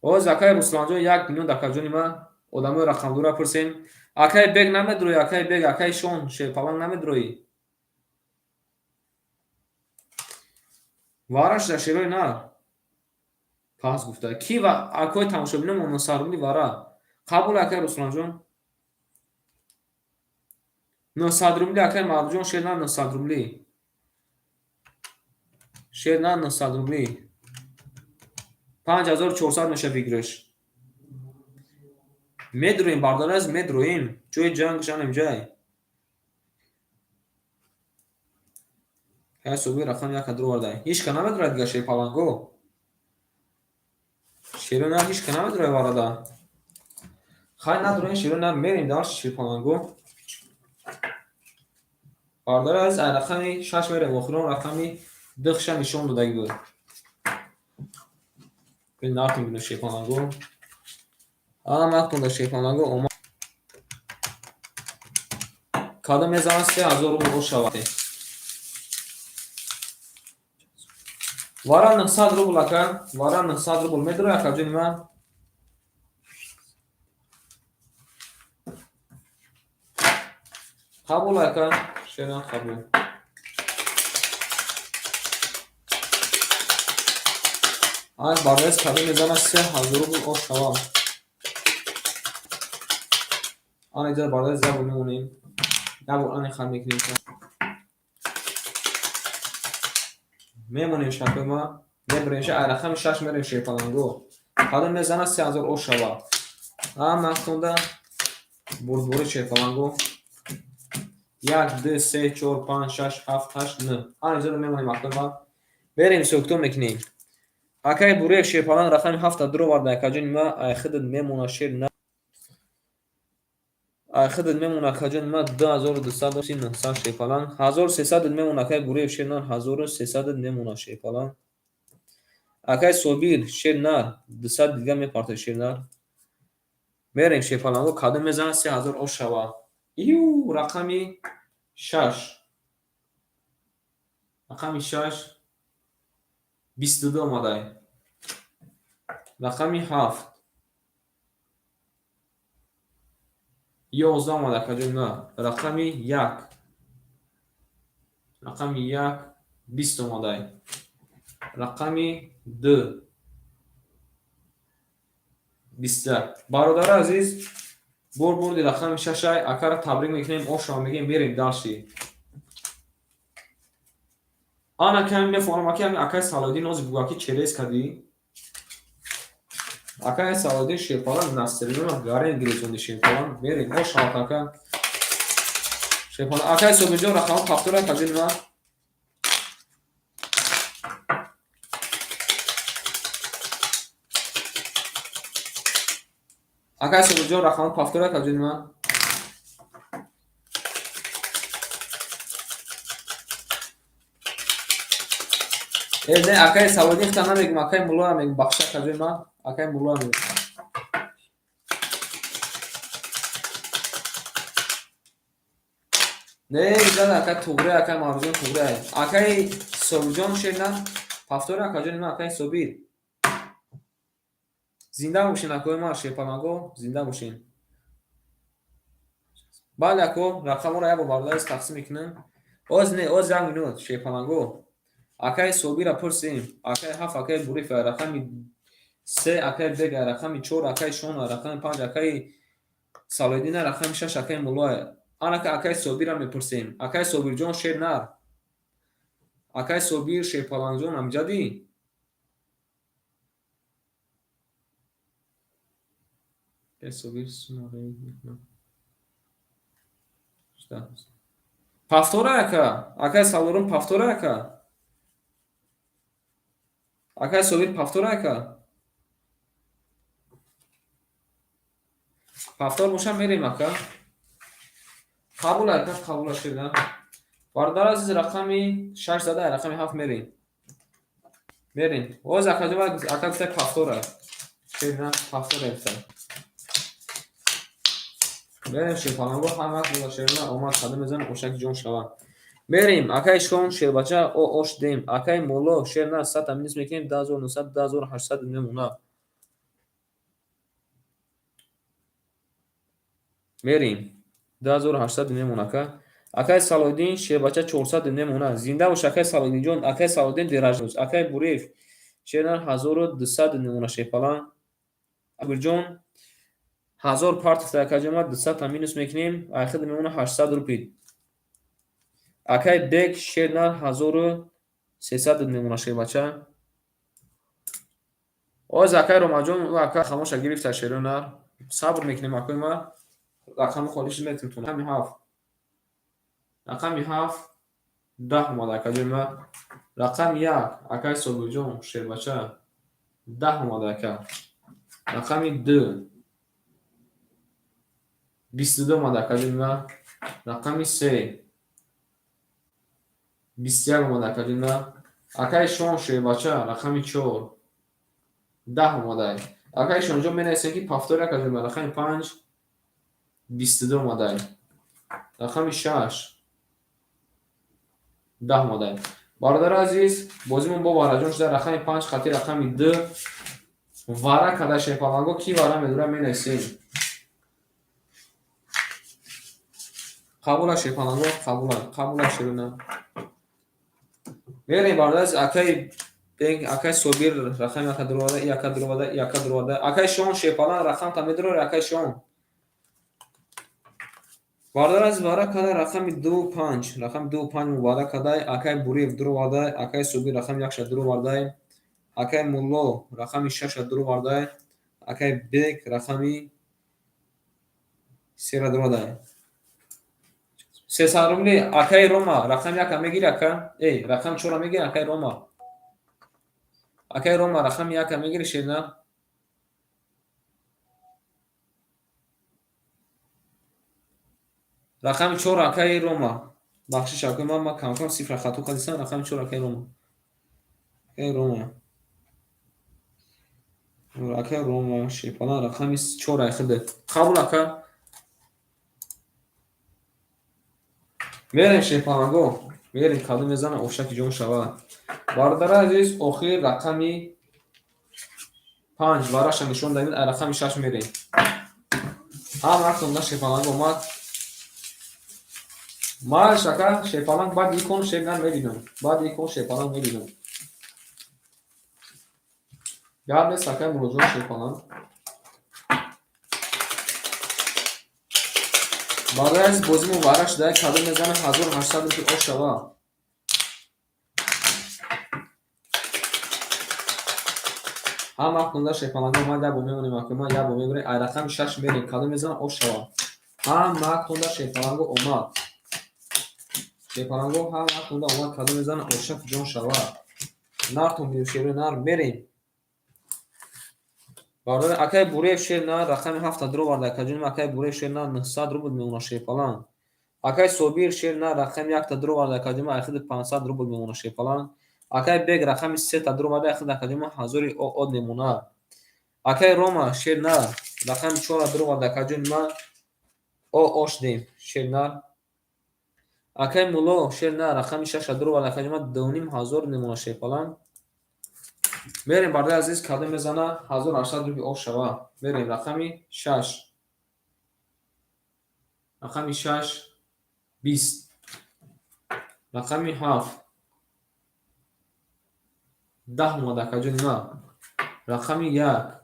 Оз акаи Русланҷон 1 миллион акаҷони ман одамои рақамдорро пурсем. Акаи Бек намедуроӣ, акаи Бек, акаи Шон шерпаланг намедуроӣ. Вара шуда шерои нар. Пас гуфта. Ки ва акои тамошобино 900 рубли вара? Қабул акаи Русланҷон. 900 рубли акаи Марҷон шер на 900 рубли. Шер на 900 рубли. 5400 меша выигрыш. Медроем бародари азиз медроем. Ҷои ҷанг шанем ҷай. Ҳай Собир рақами 1 дуроварда. Ҳеч ка намедурад дига шерпаланго. Шеро нар ҳеч ка намедурои варада. Хай, надуроин шеро нар, мерем дальше, шерпаланго. Бародари азиз, ай рақами шаш мерем, охирон рақами дихша нишон додагӣ буд. Нартон бинем, шерпаланго. Ҳаматон да шерпаланго омад. Кадом мезанад, 3000 рубл шавад. Вара 900 рубл, ака, вара 900 рубл медурои, акаҷони ман? Қабул, ака, шеран, қабул. Ай барояс, кадом мезанад, 3000 рубл ош шавад. Ана иҷа, барояс, як бор мемонем. Як бор ани хат мекунем. Мемонем, шакои ма, мебарем ша, ай рақами шаш мерем, шерпаланго. Кадом мезанад, 3000 ош шавад. Ҳаматонда бурдборӣ, шерпаланго. Як, ду, се, чор, панҷ, шаш, ҳафт, ҳашт, нӯ. Ана иҷода мемонем, акои ма. Мерем, ҳисобкитоб мекунем. Акаи Буреев, шерпаланг, рақами ҳафта дуроварда, акаҷони ма, ай худат мемона, шер на. Ай худат мемона, акаҷони ма, 2200 900, шерпаланг. 1300 мемона, акаи Буреев, шер нар, 1300 мемона, шерпаланг. Акаи Собир, шер нар, 200 дига мепартои, шер нар. Мерем, шерпаланго, кадом мезанад, 3000 ош шавад. Ю, рақами шаш. Рақами шаш 22 омадай. Рақами ҳафт 11 омада, акаҷони ма. Рақами як. Рақами як 20 омадай. Рақами ду 21. Бародари азиз, бор бурди рақами шашай, акара табрик мекунем, ошро мегӯем, мерем дальше. Ана ками мефаҳмам, аки акаи Салоҳиддин ҳозир бугӯ, аки через кардӣ? Акаи Салоҳиддин, шерпаланг Насринона гарен гирифтонди, шерпаланг. Мерем, ош шавад, ака. Шерпаланг. Акаи Собирҷон, рақамҳо повтор, акаҷони ман. Акаи Собирҷон, рақамҳо повтор, акаҷони ман. Э, не, акаи Салоҳиддин хта намегум, акаи Муллоя мегум, бахша, акаҷони ман, акаи Муллоя мегум. Не, иҷоза, ака туғри, акаи Марвиҷон туғри. Акаи Собирҷон, шер на? Повтор, акаҷони ман, акаи Собир. Зинда бошин, акои ман, шерпаланго, зинда бошин. Бале, ако, рақамҳоро як бор бародарис тақсим мекунем. Оз не, оз як минут, шерпаланго. Акаи Собира пурсем. Акаи ҳафт, акаи Буриф, рақами се, акаи Бега, рақами чор, акаи Шона, рақами панҷ, акаи Салоҳиддина, рақами шаш, акаи Муллоя. Анака акаи Собира мепурсем. Акаи Собирҷон, шер нар. Акаи Собир, шерпалангҷон, амҷадӣ? Акаи Собир. Повтора, ака. Акаи Салорум, повтора, ака. Акаи Собир, повтора, ака. Повтор боша, мерем, ака. Қабул, ака, қабул, шуда. Бародар азиз, рақами шаш зада, рақами ҳафт мерем. Мерем. Оз акаҷон, ака гуфта, повтора. Шерина, повтора гуфта. Мерем, шерпаланго, ҳар вақт бола, шерина омад, қадам мезанам, ошаки ҷон шавад. Мерем, акаи Шон, шербача, о ош дем. Акаи Мулло, шер на, 100 минус мекунем, 10900, 10800 мемона. Мерем. 10800 мемона, ака. Акаи Салоҳиддин, шербача, 400 мемона. Зинда бош, акаи Салоҳиддинҷон, акаи Салоҳиддин деражоз. Акаи Буреев, шернар, 1200 мемона, шерпаланг. Абирҷон, 1000 партифта, акаҷон, 200 минус мекунем, айхид мемона 800 рупи. Акаи Бек, шернар, 1300 мемона, шербача. Оз акаи Ромаҷон, ӯ ака хамоша гирифта, шернар. Сабр мекунем, акои ман. Рақами холиш метунем. Рақами ҳафт. Рақами ҳафт 10 омад, акаҷони ман. Рақами як, акаи Собирҷон, шербача. 10 омада ака. Рақами 2 22 омада акаҷони ма. Рақами 3 21 омада акаҷони ма. Акаи Шон шербача рақами 4 10 омадай. Акаи Шонҷон менависем, ки повтор акаҷони ма. Рақами 5 22 омадай. Рақами 6 10 омадай. Бародари азиз, бозимон бо вараҷон шуда. Рақами 5 хати рақами 2 вара када шерпаланго. Ки вара медура, менависем. Қабула, шерпаланго, қабула, қабула, шерона. Мерем, бародари азиз. Акаи акаи Собир рақами яка дуроварда, яка дуроварда, яка дуроварда. Акаи Шон шерпаланг рақамта медурори, акаи Шон. Бародари азиз, вара када рақами 2 5, рақами 2 5 мубарак кадай. Акаи Буриев дуровардай, акаи Собир рақами якша дуровардай, акаи Мулло рақами шаша дуровардай, акаи Бек рақами сера дуровардай. 300 рубли. Акаи Рома рақами яка мегири, ака? Эй, рақами чора мегири, акаи Рома? Акаи Рома, рақами яка мегири, шерна? Рақами чор, акаи Рома. Бахшиш, акаи ман, ман камкам цифра хато кардистам. Рақами чор, акаи Рома. Акаи Рома. Акаи Рома шерпалан рақами чор айхиде. Қабул, ака. Мерем, шерпаланго. Мерем, кадом мезана, ошаки ҷон шавад. Бародари азиз, охир рақами 5 вараша нишон дадем, рақами 6 мерем. Ҳам вақтонда шерпаланго омад. Марш, ака, шерпаланг, баъд икон шернар мебинам. Баъд икон шерпаланг мебинам. Гап нест, акай Муродҷон шерпаланг. Бародари азиз, бозимон вара шуда, кадом мезана, 1800 рубли ош шава. Ҳам вақтонда шерпаланго омад, як бор мемонем, ака, ман як бор мебарем, ай рақами 6 мерем, кадом мезана, ош шава. Ҳам вақтонда шерпаланго омад. Шерпаланго ҳам вақтонда омад, кадом мезана, ошаки ҷон шава. Нартон бинем, шерои нар, мерем. Бародари акаи Буриев шер нар рақами ҳафта дуроварда, акаҷоним. Акаи Буриев шер нар 900 рубл мемонад, шерпаланг. Акаи Собир шер нар рақами якта дуроварда, акаҷоним, айхиди 500 рубл мемонад, шерпаланг. Акаи Бек рақами сета дуроварда, айхиди акаҷоним ҳазори од мемонад. Акаи Рома шер нар рақами чора дуроварда, акаҷони ман, ош дем, шер нар. Акаи Мулло шер нар рақами шаша дуроварда, акаҷони ман, 2500 мемонад, шерпаланг. Мерем, бародари азиз, кадом мезана, 1800 рубли ош шава. Мерем, рақами 6. Рақами 6 20. Рақами 7 10 омада, акаҷони ман. Рақами 1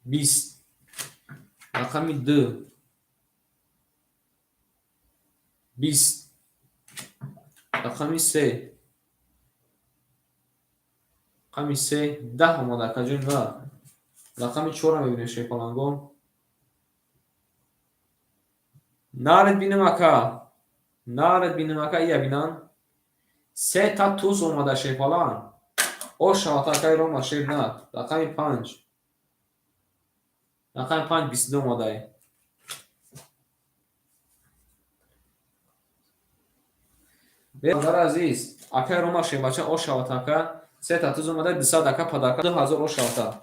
20. Рақами 2 20. Рақами 3, рақами 3 10 омада, акаҷони ман. Рақами чора мебинем, шерпалангон. Наред бинем, ака. Наред бинем, ака, ия бинан. Сета туз омада, шерпаланг. Ош шавад, акаи Рома шер нар. Рақами 5. Рақами 5 22 омадай. Бародари азиз, акаи Рома шербача, ош шавад, ака. Сета туз омада, 200, ака, подарка 2000 ош шавад.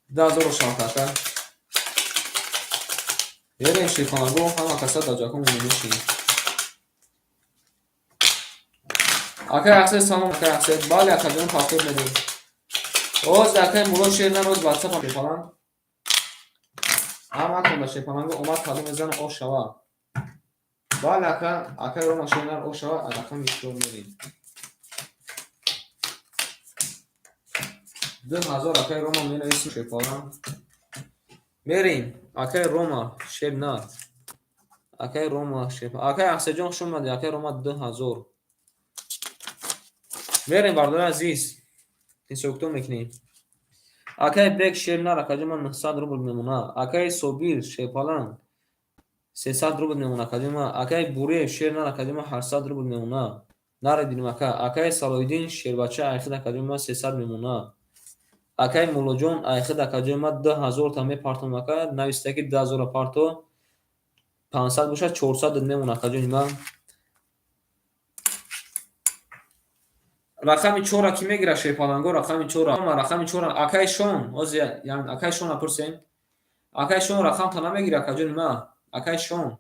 2000 ош шавад, ака. Мерем, шерпаланго, ҳама каса дар ҷакон мешинем. Акаи Аксел, салом, акаи Аксел. Бале, акаҷон, повтор медем. Оз акаи Мурод шер нар оз ватсап, шерпаланг. Ҳама конда шерпаланго омад, кадом мезана, ош шава. Бале, ака, акаи Рома шер нар ош шава, рақами чор мерем. 2000, акаи Рома, менависем, шерпаланг. Мерем, акаи Рома шер нар. Акаи Рома шер. Акаи Акселҷон, хуш омадед, акаи Рома 2000. Мерем, бародари азиз. Ҳисобкитоб мекунем. Акаи Бек шер нар, акаҷон ман, 900 рубл мемонад. Акаи Собир шерпаланг 300 рубл мемонад, акаҷон ман. Акаи Буриев шер нар, акаҷон ман, 800 рубл мемонад. Нарединем ака. Акаи Салоҳиддин шербача айхид акаҷони ман 300 мемонад. Акаи Муллоҷон айхид акаҷони ман 2000 та мепартом ака. Нависта ки 2000-ро парто. 500 бошад, 400 мемонад акаҷони ман. Рақами чорра кӣ мегирад, шерпаланго? Рақами чорра, рақами чорра акаи Шон. Ҳозир акаи Шонро пурсем. Акаи Шон, рақамта намегирад, акаҷони ман? Акаи Шон,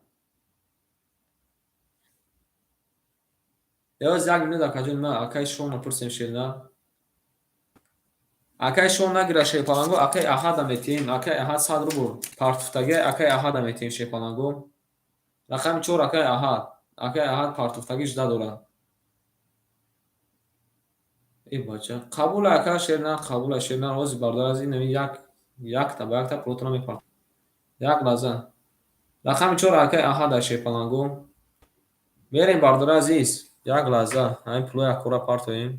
ёз як минут, акаҷони ман, акаи Шонро пурсем. Шерна, акаи Шон нагирад, шерпаланго, акаи Аҳада метиҳем. Акаи Аҳад 100 рубл партуфтагӣ, акаи Аҳада метиҳем, шерпаланго. Рақами чор, акаи Аҳад. Акаи Аҳад партуфтагӣ жда дорад. Э бача, қабула, ака Шерна, қабула, Шерна. Ҳозир, бародар азиз, инами як якта ба якта пулотро мепартам. Як лаҳза. Рақами чор акаи Аҳада, шерпаланго. Мерем, бародари азиз, як лаҳза, ҳамин пулои акора партоем.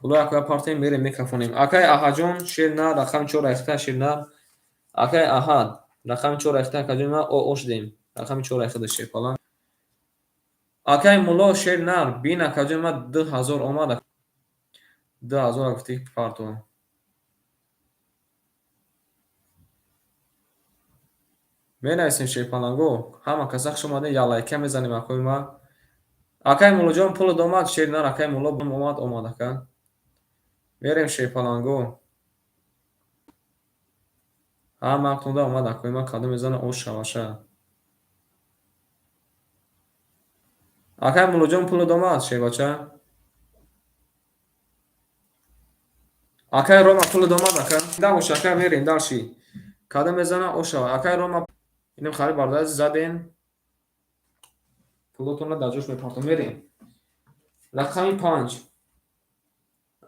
Пулои акора партоем, мерем, мекафонем. Акаи Аҳаҷон, шерна, рақами чор айхта, шерна. Акаи Аҳад, рақами чор айхта, акаҷони ман, о шудем. Рақами чор айхта, шерпаланг. Акаи Мулло, шер нар, бин, акаҷони ман, 2000 омад. 2000 гуфтӣ парто. Менависем, шерпаланго, ҳама каса хуш омадем, як лайка мезанем, акои ман. Акаи Муллоҷон, пулат омад, шер нар, акаи Мулло омад, омад, ака. Мерем, шерпаланго. Ҳама ақтонда омад, акои ман, кадом мезана ош шаваша. Акаи Муллоҷон, пулат омад, шербача. Акаи Рома, пулат омад, ака. Дамош, ака, мерем дальше. Кадом мезана ош шава. Акаи Рома, инам хари, бародари азиз, задем. Пулотонро дар ҷош мепартом, мерем. Рақами панҷ.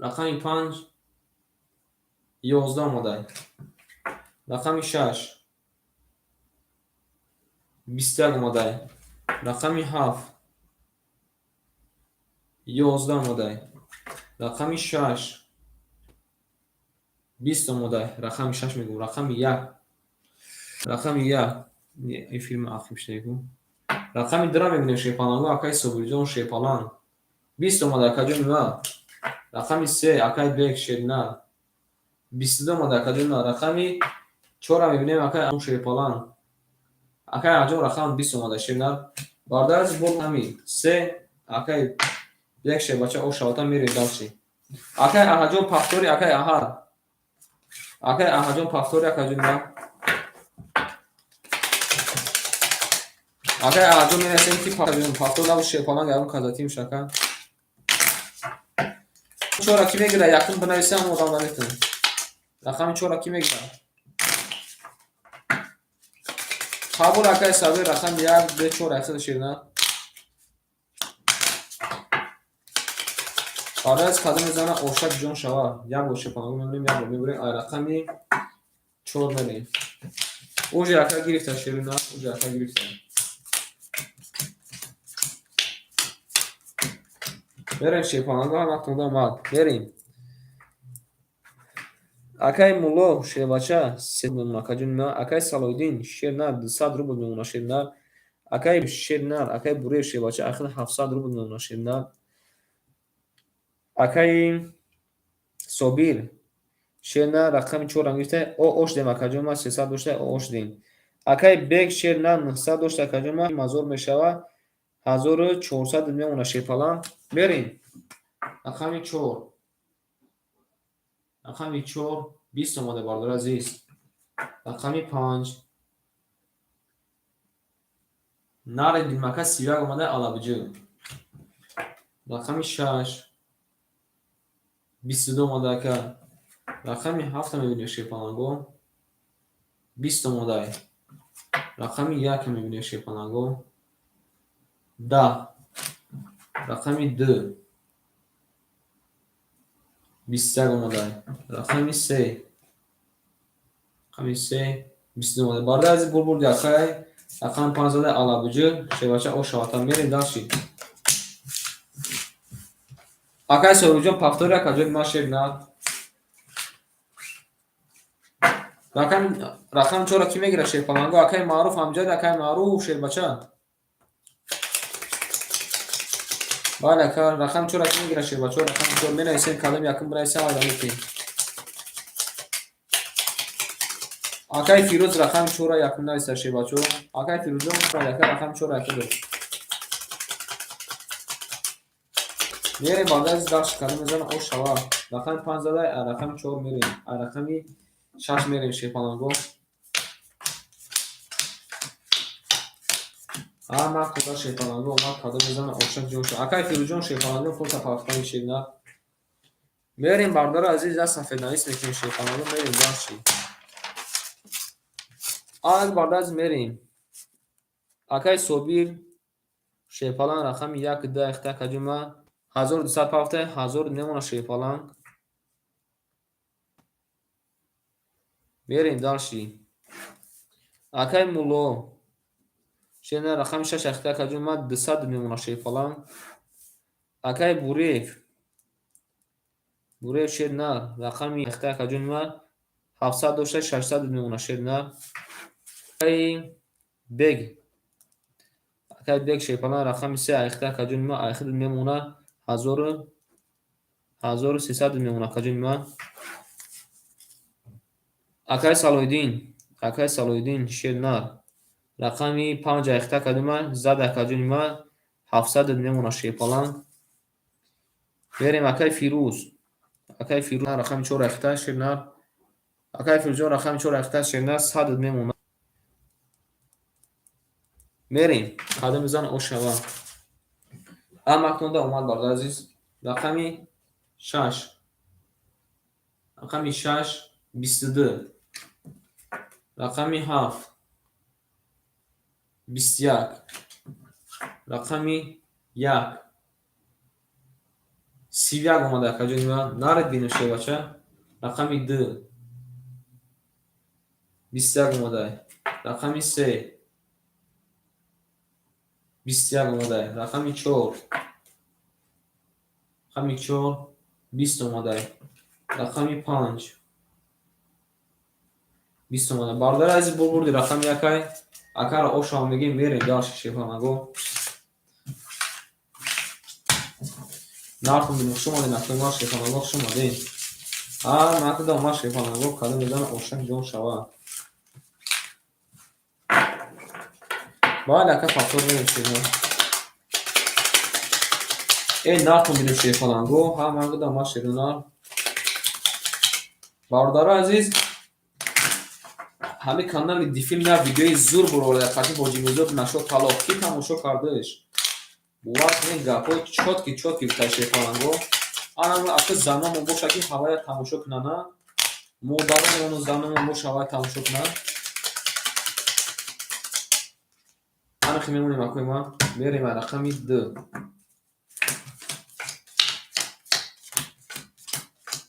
Рақами панҷ 11 омодай. Рақами шаш 21 омодай. Рақами ҳафт 11 омодай. Рақами шаш 20 омодай. Рақами шаш мегӯм, рақами як. Рақами як. Ин филм ақиб шудагу. Рақами дура мебинем, шерпаланго, акаи Собирҷон, шерпаланг. 20 омада, акаҷони ман. Рақами се, акаи Бек, шернар. 22 омада, акаҷони ман. Рақами чорра мебинем, акаи шерпаланг. Акаи Аҷон, рақам 20 омада, шернар. Бародари азиз, бо рақами се, акаи Бек, шербача, о шавата, мерем дальше. Акаи Аҳаҷон, повтори, акаи Аҳад. Акаи Аҳаҷон, повтори, акаҷони ман. Акаи Аҳаҷон, менависем ки повтор набуд, шерпаланг, ягон казатим шака. Чора кӣ мегирад? Якум бинависам, одам наметавонад. Рақами чора кӣ мегирад? Қабул, акаи Сабир, рақами як, ду, чор, айхел, шерна. Барои аз кадом мезана ошак ҷон шава. Як бор шерпаланго мебинем, як бор мебурем, ай рақами чор мерем. Уже ака гирифта, шерина, уже ака гирифта. Мерем, шерпаланго, ҳаматонда омад. Мерем. Акаи Мулло, шербача, се мемона, акаҷони ман. Акаи Салоҳиддин, шернар, 200 рубл мемона, шернар. Акаи шернар, акаи Буреев, шербача, ахир 700 рубл мемона, шернар. Акаи Собир, шернар, рақами чорам гирифта, о ош дем, акаҷони ман, 300 дошта, о ош дем. Акаи Бек, шернар, 900 дошта, акаҷони ман, мазор мешава, 1400 мемона, шерпаланг. Мерем. Рақами чор. Рақами чор 20 омада, бародари азиз. Рақами панҷ. Нари димака 31 омада, алабиҷӯ. Рақами шаш 22 омада, ака. Рақами ҳафта мебинем, шерпаланго. 20 омодай. Рақами яка мебинем, шерпаланго. 10. Рақами ду 21 омодай. Рақами се. Рақами се 22 омодай. Бародари азиз, бурбурди, акай. Рақами панҷ зада, алабиҷӯ, шербача, о шавата, мерем дальше. Акай Собирҷон, повтори, акаҷони ман, шернар. Рақами чорро кӣ мегирад, шерпаланго? Акаи Маъруф ҳамҷад, акаи Маъруф, шербача. Бале, ака, рақами чор ака мегира шербачо, рақами чор менависем, кадом якум бинависем, айда мекунем. Акай Фирӯз рақами чора якум нависа шербачо. Акай Фирӯзҷон ака рақами чора якум дод. Мерем баъд аз дашт кадом мезана ош шава. Рақами панҷ задай, а рақами чор мерем. А рақами шаш мерем шерпаланго. А ман куда шерпаланго омад кадом мезана ошак ҷон шава. Акай Фирӯзҷон шерпаланго фурса пахтани ширна. Мерем бардори азиз, я сафеднавис мекунем шерпаланго, мерем дашти. Ак бардаз мерем. Акай Собир шерпаланг рақами як ду ихта каҷума 1200 пафта 1000 мемона шерпаланг. Мерем дальше. Акай Мулло шерна рақами шаш ихта каҷума 200 мемона шерпаланг. Акай Буреев Буреев шерна рақами ихта каҷума 700 дошта 600 мемона шерна. Акай Бег Акай Бег шерпаланг рақами се айхта каҷума айхид мемона 1300 мемона каҷума. Акай Салоҳиддин Акай Салоҳиддин шернар рақами панҷ айхта каҷума зада каҷума 700 мемона шерпаланг. Мерем Акай Фирӯз Акай Фирӯз рақами чор айхта шернар. Акай Фирӯзҷон рақами чор айхта шернар 100 мемона. Мерем кадом мезан ош шава. Амактонда омад бародари азиз. Рақами шаш. Рақами шаш 22. Рақами ҳафт 21. Рақами як 31 омада акаҷони ман. Наред бинем шербача. Рақами ду 21 омада. Рақами се 21 омада. Рақами чор рақами чор 20 омада. Рақами панҷ 20 омада. Бародари азиз бурди рақами якай. Акара ошава мегем мерем дальше шерпаланго. Нархом бинем хуш омадем акои ман шерпаланго хуш омадем. А накуда омад шерпаланго кадом мезана ошак ҷон шава. Бале ака повтор мерем шерна. Э нархом бинем шерпаланго. Ҳа накуда омад шернар. Бародари азиз ҳамин канали Дифилм як видеои зур буроварда қати Ҳоҷи Мирзо нашо талоқ ки тамошо кардаш. Бовар кунед гапҳои чётки чётки гуфта шерпаланго. Ана ака занонмон боша ки ҳавая тамошо кунанд, модаронмону занонмон боша ҳавая тамошо кунанд. Анахи мемонем акои ман. Мерем а рақами ду.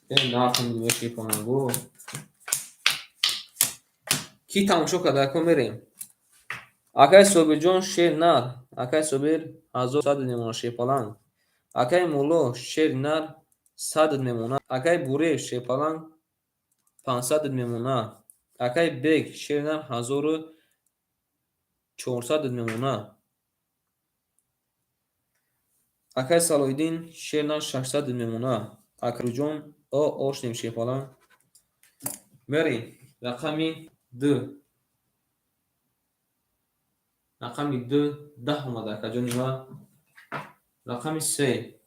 Э нархом бинем шерпаланго. Ки тамошо карда ако мерем. Акай Собирҷон шер нар. Акай Собир 1100 мемона шерпаланг. Акай Мулло шер нар 100 мемона. Акай Буреев шерпаланг 500 мемона. Акай Бег шер нар 1400 мемона. Акай Салоҳиддин шер нар 600 мемона. Акай Фирӯзҷон о ошнем шерпаланг. Мерем рақами ду. Рақами ду 10 омада акаҷони ман. Рақами се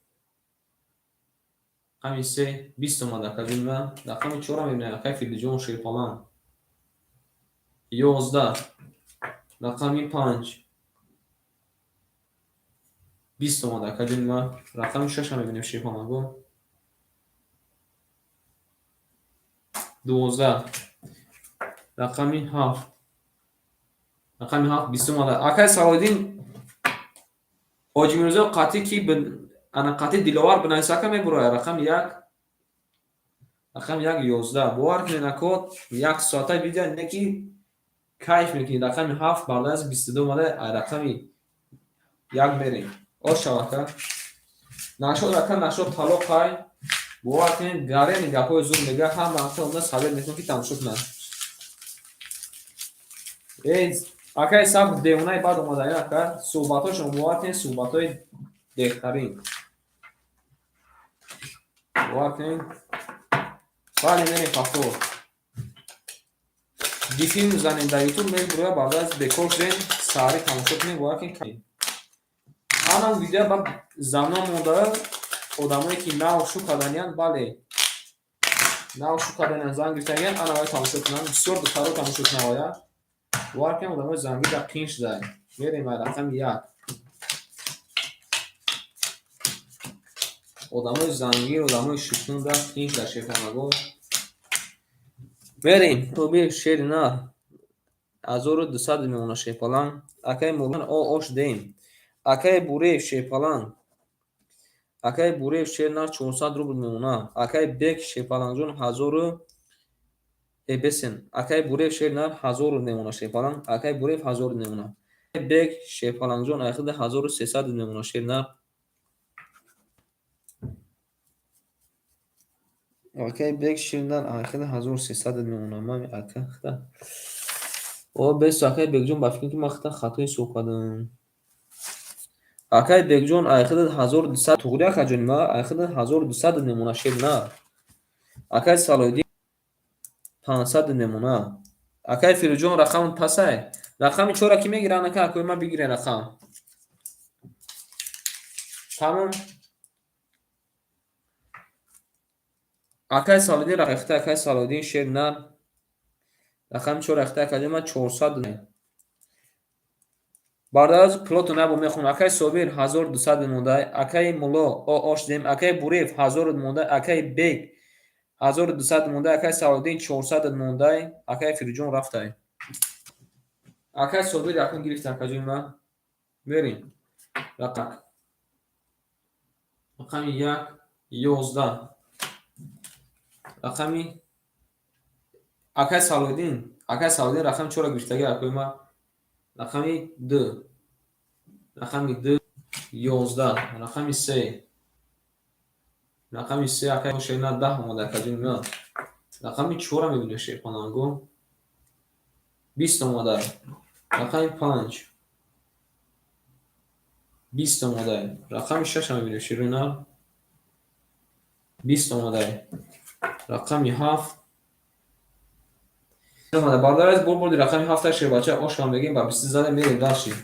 рақами се 20 омада акаҷони ман. Рақами чора мебинем акай Фирдиҷон шерпаланг. 11. Рақами панҷ 20 омада акаҷони ман. Рақами шаша мебинем шерпаланго. 12. Рақами ҳафт рақами ҳафт 20 омада. Акай Салоҳиддин Ҳоҷи Мирзо қатъи ки ана қатъи Диловар бинависака мебурояд. Рақами як рақами як 11. Бовар кунед ако як соата видео не ки кайф мекунед. Рақами ҳафт бардаз 22 омада. А рақами як мерем. Ош шава ака. Нашод ака нашод талоқ ҳай. Бовар кунед гарени гапҳои зур мега ҳама ака онда совет мекунам ки тамошо кунанд. Э акай сабр девонаи бад омада ака суҳбатҳошон бовар кунед суҳбатҳои беҳтарин. Бовар кунед. Бале, мерем повтор. Дифилм занем дар ютуб, мебуроя, баъд аз бекор шудем, саҳарӣ тамошо кунем, бовар кунед. Анам видео ба зано монда, одамое ки нав шу карданиянд, бале. Нав шу карданиянд, зан гирифтагиянд, ана вай тамошо кунанд. Бисёр духтаро тамошо кунанд оя. Бовар кунед, одамои зангир дар қин шуда. Мерем ай рақами 1. Одамои зангир, одамои шукун дар қин шуда, шефанаго. Мерем. Тоби шери нар. 1200 мемона шерпаланг. Акаи Мулло ош дем. Акаи Буреев шерпаланг. Акаи Буреев шер нар 400 рубл мемона. Акаи Бек шерпалангҷон 1000 бесен. Акаи Буреев шер нар 1000 мемона шерпаланг. Акаи Буреев 1000 мемона. Бек шерпалангҷон айхида 1300 мемона шер нар. Акаи Бек шер нар айхида 1300 мемона. Ман ака хита. О бес акаи Бекҷон ба фикр ки ман хита хато ҳисоб кардам. Акаи Бекҷон айхида 1200 туғри акаҷони ма айхида 1200 мемона шер нар. Акаи Салоҳиддин 500 мемона. Акаи Фирӯзҷон рақам пасай. Рақами 4 ки мегиранд ака, акои ма бигирен рақам. Тамом. Акаи Салоҳиддин рақам акаи Салоҳиддин шер нар. Рақами 4 рақта акаҷони ма 400. Бародароз пулото набо мехонам. Акаи Собир 1200 монда, акаи Мулло ош дем, акаи Буреев 1000 монда, акаи Бек 1200 монда, акаи Салоҳиддин 400 монда, акаи Фирӯзҷон рафтай. Акаи Собир якум гирифта акаҷони ма. Мерем. Рақам. Рақами 1 11. Рақами акаи Салоҳиддин, акаи Салоҳиддин рақами 4 гирифтаги акои ма. Рақами 2. Рақами 2 11, рақами 3. Рақами 3 акаи шерна 10 омада акаҷони ма. Рақами 4 мебинем шерпаланго. 20 омада. Рақами 5. 20 омада. Рақами 6 мебинем шерина. 20 омада. Рақами 7. Омада. Бародараз бор бурди рақами 7 шербача ошам бегем ба 20 зада мерем дальше.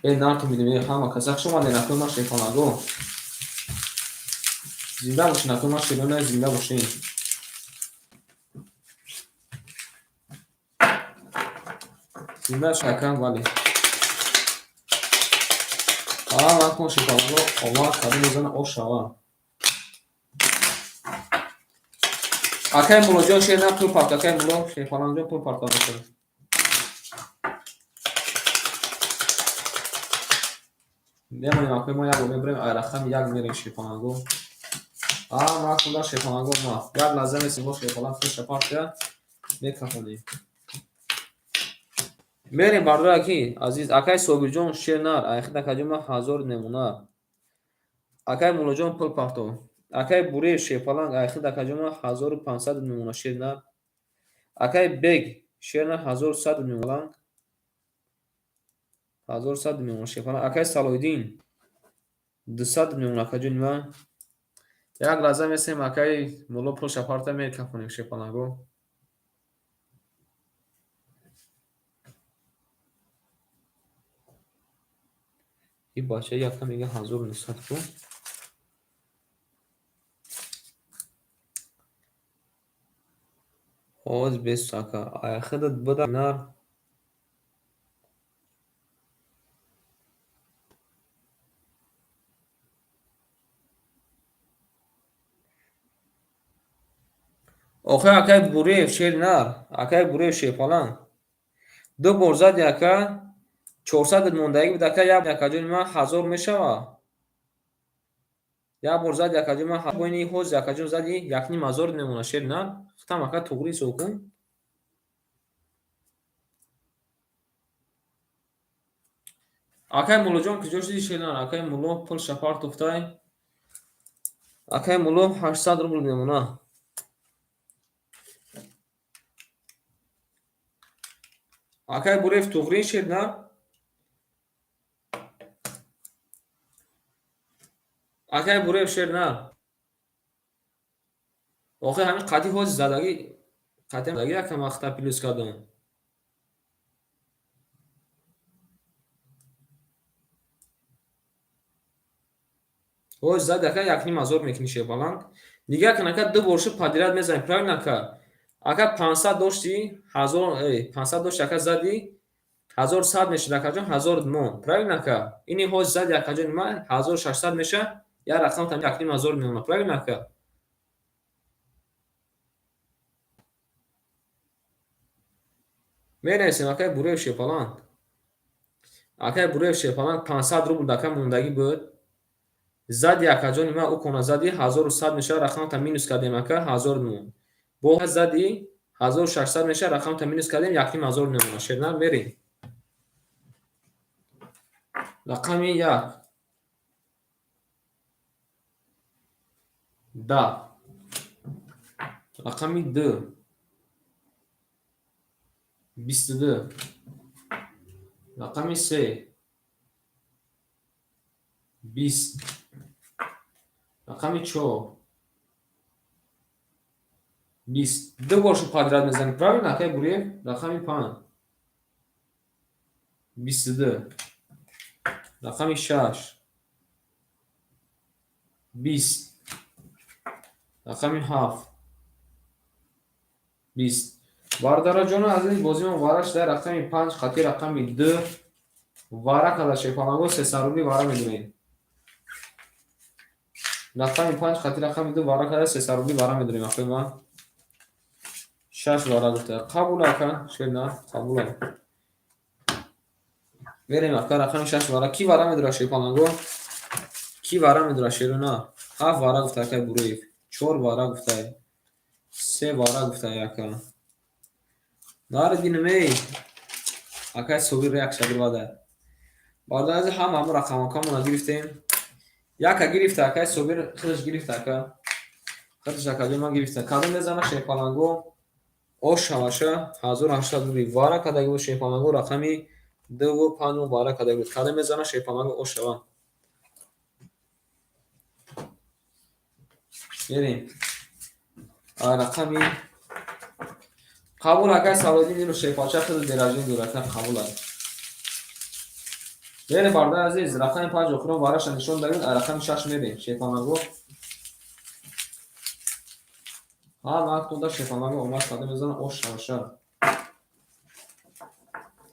Нарту мебинем ҳама каса хуш омадед акои ма шерпаланго. Зинда бошед акои ма шерона, зинда бошед. Зинда шакан вале. Ман кун шерпаланго овар кадом мезана ошава. Акаи Муллоҷон шер на пул парт, акаи Мулло шерпалангҷон пул парта мекунад. Мемонем акои мо як бор мебарем, ай рақами 1 мерем шерпаланго. Ман кунда шерпаланго ма. Як лаҳза месем бо шерпаланг пулша партия мекафонем. Мерем бародари аки азиз, акаи Собирҷон шер нар, айхид акаҷон ма 1000 мемона. Акаи Муллоҷон пул парто. Акаи Буреев шерпаланг айхид акаҷон ма 1500 мемона шер нар. Акаи Бек шер нар 1100 мемона. 1100 мемона шерпаланг. Акаи Салоҳиддин 200 мемона акаҷони ма. Як лаҳза месем акаи Мулло пулша парта мекафонем шерпаланго. И бача якта мега 1900 ку. Оз бес ака. Айхидат буда нар. Охи акаи Буреев шер нар, акаи Буреев шерпаланг. Ду бор зади ака 400 мондаги буд ака, як акаҷони ман 1000 мешава. Як бор зади акаҷони ман бойни ҳози акаҷон зади 1500 мемона шер нар. Хитам ака туғри ҳисоб кун. Акаи Муллоҷон куҷо шуди шер нар? Акаи Мулло пул шапар туфтай. Акаи Мулло 800 рубл мемона. Акаи Буреев туғри шер нар? Акай Буреев, шер на. Охир ҳамин қатъи ҳози задагӣ, қатъи задагӣ якам вақта плюс кардам. Ҳози зади, ака, 1500 мекунӣ, шербаланд. Нигаҳ кун, ака, ду бор шуд, подряд мезанӣ, правильно, ака? Ака, 500 доштӣ, 1000, 500 дошти, ака, задӣ, 1100 мешуд, акаҷон, 1000 мон. Правильно, ака? Ини ҳози зади, акаҷони ман, 1600 меша, як рақам там 1500 мемонад. Правильно, ака? Менависем, акай Буреев Шерпаланг. Акай Буреев Шерпаланг 500 рубл дака мондагӣ буд. Зади, акаҷони ман, укона зади, 1100 мешавад, рақамта минус кардем, ака, 1000 мон. Бо зади, 1600 мешавад, рақамта минус кардем, 1500 мемонад. Шернар, мерем. Рақами як. 10. Рақами ду. 22. Рақами се. 20. Рақами чор. 20. Ду бор шуд, подряд мезанем. Правильно, акай Буреев? Рақами панҷ. 22. Рақами шаш. 20. Рақами ҳафт. 20. Бародароҷону азиз, бозимон вара шуда, рақами панҷ хати рақами ду вара када, шерпаланго, 300 рубли вара медурем. Рақами панҷ хати рақами ду вара када, 300 рубли вара медурем, акои ман. Шаш вара гуфта. Қабул, ака, шер на, қабула. Мерем, ака, рақами шаш вара. Ки вара медура, шерпаланго? Ки вара медура, шеру на? Ҳафт вара гуфта акай Буреев. Чор вара гуфта. Се вара гуфта, ака. Нари бинем, эй. Акай Собир як шагирвада. Бародари азиз, ҳама ҳамон рақамҳокамона гирифтем. Яка гирифта, акай Собир худаш гирифта, ака. Худаш, акаҷон, ман гирифта. Кадом мезана, шерпаланго? Ош шаваша 1800 рубли. Вара кадаги буд, шерпаланго, рақами дуву панҷу вара кадаги буд. Кадом мезана, шерпаланго, ош шава? Мерем. Рақами қабул, акай Салоҳиддин иро шерпалча худ деражин дорад, ака, қабул аст. Мерем, бародари азиз, рақами панҷ охирон вараша нишон дадем, рақами шаш мерем, шерпаланго. Ҳар вақт дода, шерпаланго, омад, кадом мезана, ош шаваша.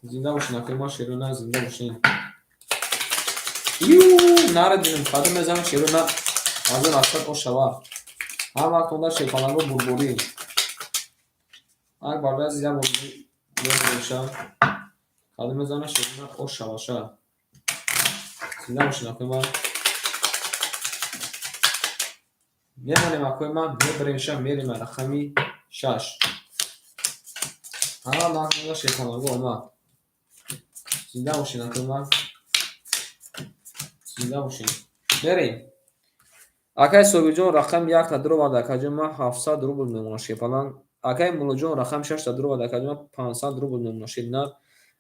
Зинда бошин, акои ман, шерона, зинда бошин. Ю, наре бинем, кадом мезана, шерона, 1800 ош шава. Ҳар вақт дода, шерпаланго, бурборӣ. Ак, бародари азиз, як бор мебоша. Кадом мезана, шерона, ош шаваша. Зинда бошин, акои ман. Мемонем, акои ман, мебаремша, мерем рақами шаш. Ҳар вақт дода, шерпаланго, омад. Зинда бошин, акои ман. Зинда бошин. Мерем. Акай Собирҷон рақами якта дуровард, акаҷон ман, 700 рубл мемонад, шерпаланг. Акай Муллоҷон рақами шашта дуровард, акаҷон ман, 500 рубл мемонад, шернар.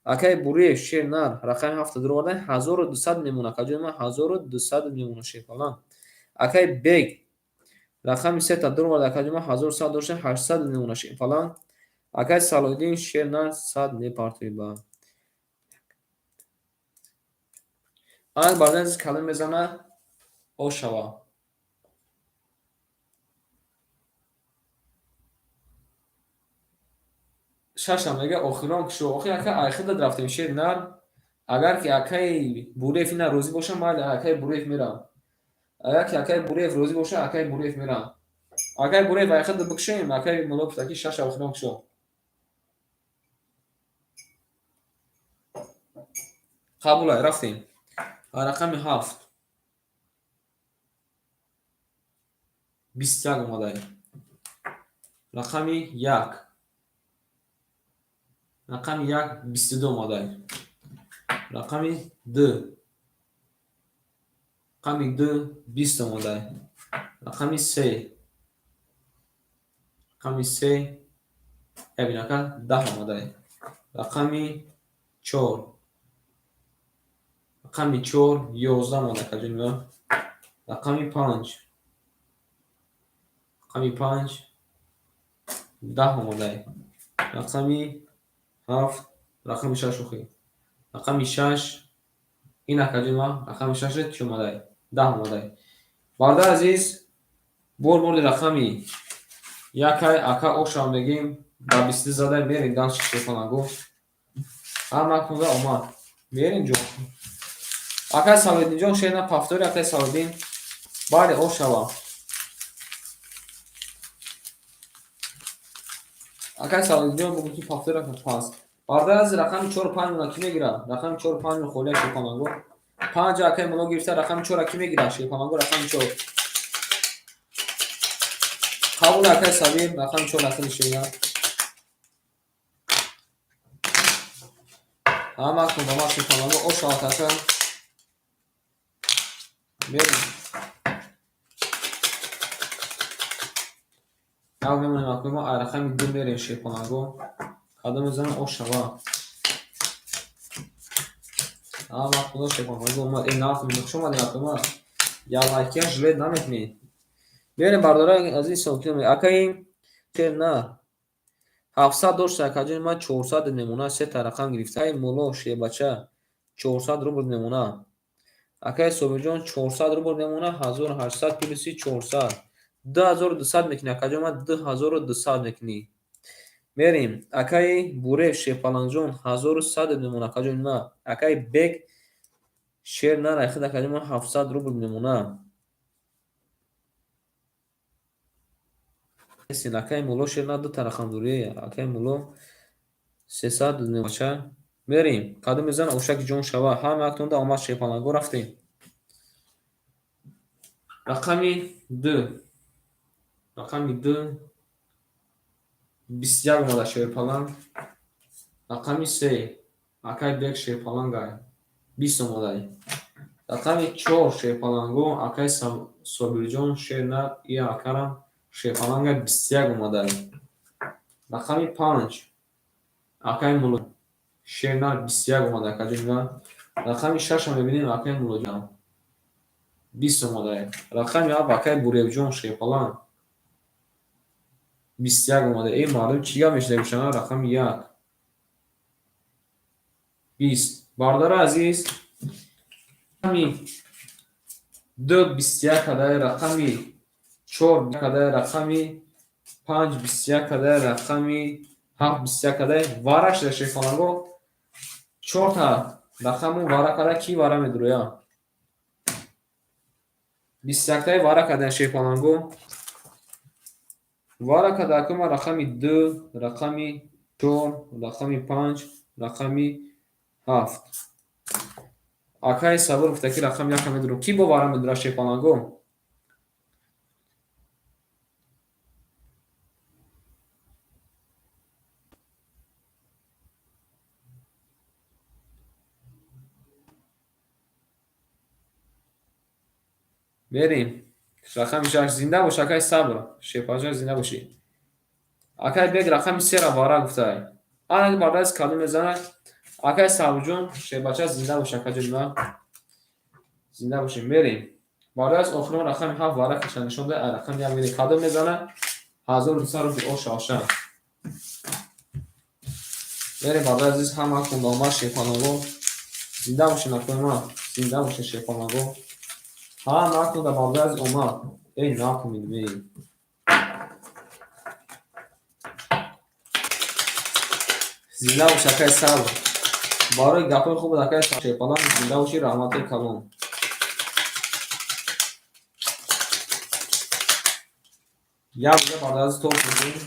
Акай Буреев, шернар, рақами ҳафта дуроварда, 1200 мемонад, акаҷон ман, 1200 мемонад, шерпаланг. Акай Бег рақами сета дуровард, акаҷон ман, 1100 дошта, 800 мемонад, шерпаланг. Акай Салоҳиддин, шернар, 100 мепартоиба. Ак, бародари азиз, кадом мезана, ош шава? Шашам мега охирон кушо. Охир, ака, айхидат рафтем, шер нар. Агар ки акаи Буреев ина розӣ боша, майли, акаи Буреев мерам. Агар ки акаи Буреев розӣ боша, акаи Буреев мерам. Акаи Буреев, айхидат бикушем, акаи Мулло гуфта ки шаша охирон кушо. Қабулай, рафтем. Рақами ҳафт. 21 омадай. Рақами як. Рақами як 22 омадай. Рақами ду. Рақами ду 20 омадай. Рақами се. Рақами се ябинака 10 омадай. Рақами чор. Рақами чор 11 омада, акаҷони ман. Рақами 5. Рақами 5 10 омадай. Рақами 7, рақами 6 охи. Рақами 6 ин акаҷои ман рақами 6 чӣ омадай? 10 омадай. Бародари азиз, бор бурди рақами якай ака ошам мегим ба 22 задай мерем дальше шерпаланго. Ҳама кунда омад. Мерем ҷон. Акай Салиддинҷон шер на повтори акай Салиддин. Бале ошава. Акай Салиддинҷон бугӯ ки повтори ака пас. Бародари азиз, рақами 4 5 мона кӣ мегирад? Рақами 4 5 холия шерпаланго. 5 акай мулло гирифта, рақами 4 кӣ мегирад? Шерпаланго рақами 4. Қабул акай Сабир, рақами 4 рақами шена. Ҳама кун ба ма шерпаланго ошавад ака. Мерем. Як мемонем акай мо ай рақами 2 мерем шерпаланго. Кадом мезанам ошава. Ҳама кунда шерпаланго омад. Э нарх хуш омадем акай ма. Я лайкия жалеть намекунед. Мерем бародарои азиз сокин. Акаи шер на. 700 дошта акаҷони ман 400 мемона, сета рақам гирифта. Акаи Мулло шербача 400 рубл мемона. Акаи Собирҷон 400 рубл мемона, 1800 плюси 400. 2200 мекунӣ акаҷон ман 2200 мекунӣ. Мерем. Акаи Бурев шерпалангҷон 1100 мемона акаҷони ман. Акаи Бек шер на райхид акаҷон ман 700 рубл мемона. Акаи Мулло шер на дута рақам дорӣ. Акаи Мулло 300 мемоча. Мерем. Кадом мезана ошаки ҷон шава. Ҳама яктонда омад шерпаланго рафтем. Рақами 2. Рақами 2 21 омада шерпаланг. Рақами 3 акаи Бек шерпалангай 20 омадай. Рақами 4 шерпаланго акаи Собирҷон шер на и акарам шерпалангай 21 омадай. Рақами 5 акаи Мулло шер на 21 омадай акаҷони ман. Рақами 6 мебинем акаи Муллоҷон 20 омадай. Рақами 7 акаи Буревҷон шерпаланг 21 омадай. Эй мардум чӣ гап мешида гӯшана? Рақами 1 20. Бародари азиз, рақами 2 21 кадай, рақами 4 кадай, рақами 5 21 кадай, рақами 7 21 кадай. Вара шуда шерпаланго. 4та рақаму вара кадай, кӣ вара медуроя? 21таи вара кадай шерпаланго. Вара кадай акама рақами 2, рақами 4, рақами 5, рақами 7. Акаи Сабур гуфта ки рақами 1 медурам. Кӣ бо вара медура шерпаланго? Мерем. Рақами 6 зинда бош акаи Сабр. Шерпаланг зинда бошӣ. Акаи Бек рақами 3-ра вара гуфтай. Ана бародари кадом мезанад? Акаи Сабрҷон шербача зинда бош акаҷони ман. Зинда бошем. Мерем. Бародари охирон рақами 7 вара каша нишон дай, рақами 1 мерем. Кадом мезанад? 1200 рубл оша оша. Мерем бародари азиз, ҳама кунда омад шерпаланго. Зинда бошен акои ман. Зинда бошен шерпаланго. Ҳама кунда бародари азиз омад. Эй накунед мерем. Зинда бош акаи Сабр. Барои гапҳои хуб акаи шерпаланг зинда бошӣ, раҳмати калон. Як бора бародари азиз топ мекунем.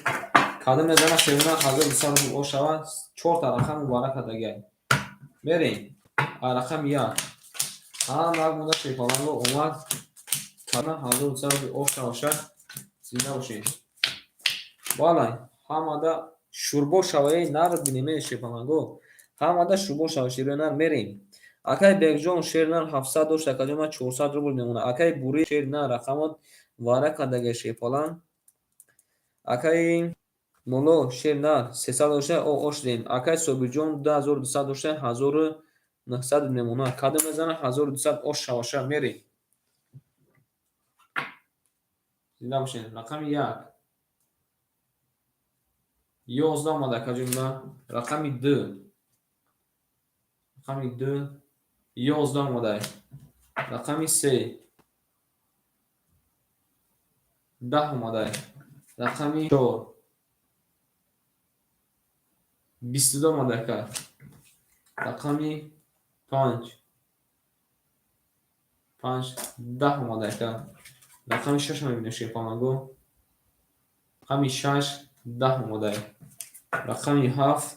Кадом мезана шерина 1200 рубл ошава. 4та рақам мубарак кардагиай. Мерем. Рақами 1. Ҳама як муда шерпаланго омад. Кадом 1200 рубл оша оша. Зинда бошед. Балай, ҳамада шурбо шаваи нар бинеме шерпаланго. Ҳамада шурбо шава шерои нар мерем. Акаи Бекҷон шер нар 700 дошт, акаҷон ман 400 рубл мемона. Акаи Бури шер на рақамот вара кардагиай шерпаланг. Акаи Мулло шер на 300 дошта, ош дем. Акаи Собирҷон 2200 дошта, 1900 мемона. Кадом мезана 1200 ош шаваша мерем. Зинда бошед. Рақами як 11 омада, акаҷони ман. Рақами ду, рақами ду 11 омада. Рақами се 10 омада. Рақами чор 22 омада, ака. Рақами панҷ, панҷ 10 омада, ака. Рақами шашро мебинем, шерпаланго. Рақами шаш 10 омада. Рақами ҳафт,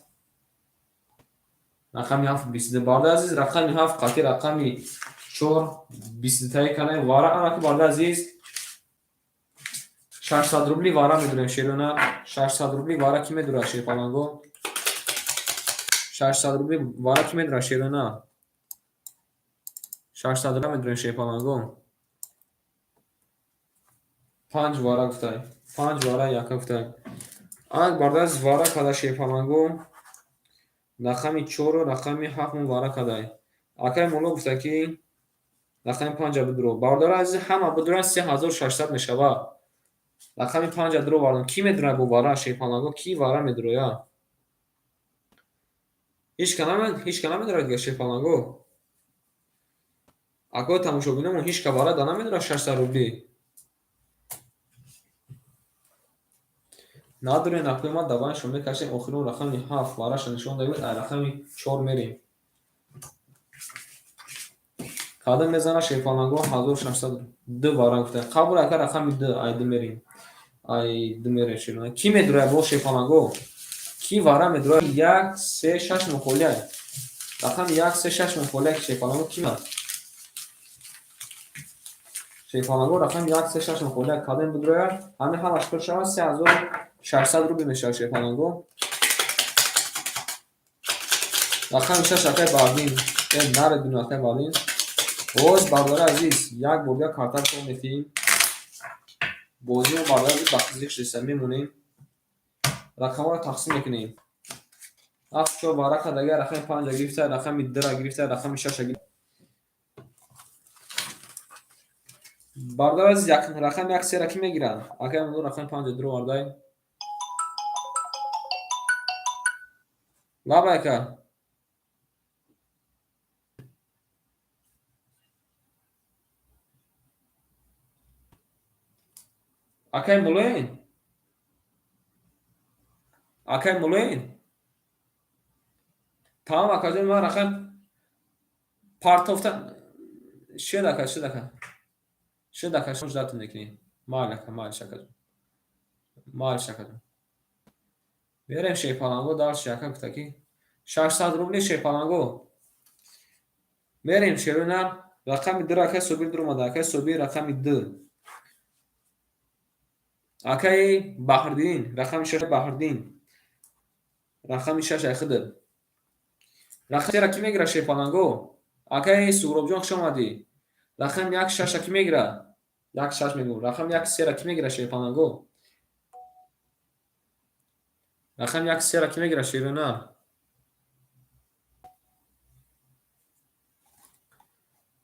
рақами ҳафт 22. Бародари азиз, рақами ҳафт қатъи рақами чор 22 таи кардем. Вара анаки, бародари азиз, 600 рубли вара медурем, шерона. 600 рубли вара кӣ медурад, шерпаланго? 600 рубли вара кӣ медурад, шерона? 600 рубли медурем, шерпаланго. Панҷ вара гуфтай, панҷ вара яка гуфтай. Анак, бародари азиз, вара када, шерпаланго. Рақами чору рақами ҳафтмон вара кадай. Акай Мулло гуфта, ки рақами панҷа бидуро. Бародари азиз, ҳама бидуранд, 3600 мешавад. Рақами панҷа дуро вардам. Кӣ медурад бо вара, шерпаланго? Кӣ вара медуроя? Ҳеҷ ка намедурад дига, шерпаланго. Акои тамошобинамон, ҳеҷ ка вара да намедурад 600 рубли. Надурен, акои ма, давайшо мекашем. Охирон рақами ҳафт вараша нишон дадем. Ай рақами чор мерем. Кадом мезана, шерпаланго? 1600 ду вара гуфта. Қабул, ака. Рақами ду, ай ду мерем, ай ду мерем, шерпаланго. Кӣ медурад бо, шерпаланго? Кӣ вара медурад? Як, се, шаш мухолия. Рақами як, се, шаш мухолия, шерпаланго. Кӣ шерпаланго? Рақами як, се, шаш мухолия кадом бидурояд? Ҳамин ҳамаш пур шавад, 3600 рубл мешавад, шерпаланго. Рақами шаш, акай Бардин. Наре бину, акай Бардин. Боз, бародари азиз, як бор дигар картаро кор метиҳем. Бозимо, бародари азиз, ба қизиқ шиста мемонем. Рақамҳоро тақсим мекунем. Ҳафт, чор вара кардага. Рақами панҷа гирифта, рақами дура гирифта, рақами шаша гирифта. Бародари азиз, рақами як, сера кӣ мегирад? Акай Мулло рақами панҷа дуро овардай. Лабай, ака. Акай Муллоин, акай Муллоин. Тамом, акаҷон, ман рақам партофта шед, ака, шед, ака, шед, ака. Ждать мекунем. Майли, ака, майлиш, акаҷон, майлиш, акаҷон. Берем, шерпаланго, дальше. Ака гуфта, ки 600 рубли, шерпаланго. Мерем, шерона. Рақами дуро акай Собир дуромада. Акай Собир, рақами ду. Акаи Баҳриддин, рақами шаш. Баҳриддин, рақами шаш айхида. Рақами сера кӣ мегирад, шерпаланго? Акаи Суҳробҷон, хуш омадӣ. Рақами як, шаша кӣ мегирад? Як, шаш мегӯм. Рақами як, сера кӣ мегирад, шерпаланго? Рақами як, сера кӣ мегирад, шерона?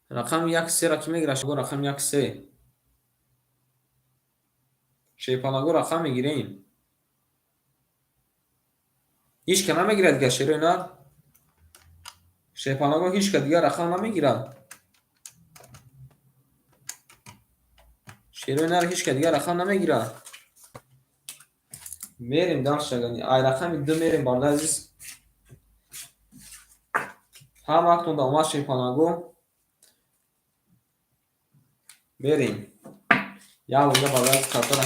Рақами як, сера кӣ мегирад? Рақами як, се, шерпаланго, рақам мегирем. Ҳеҷ ка намегирад дигар, шерои нар, шерпаланго. Ҳеҷ ка дигар рақам намегирад, шерои нар. Ҳеҷ ка дигар рақам намегирад. Мерем дальше. Ай рақами ду мерем, бародари азиз. Ҳамаатон да омад, шерпаланго. Мерем як бор дигар, бародари азиз, картара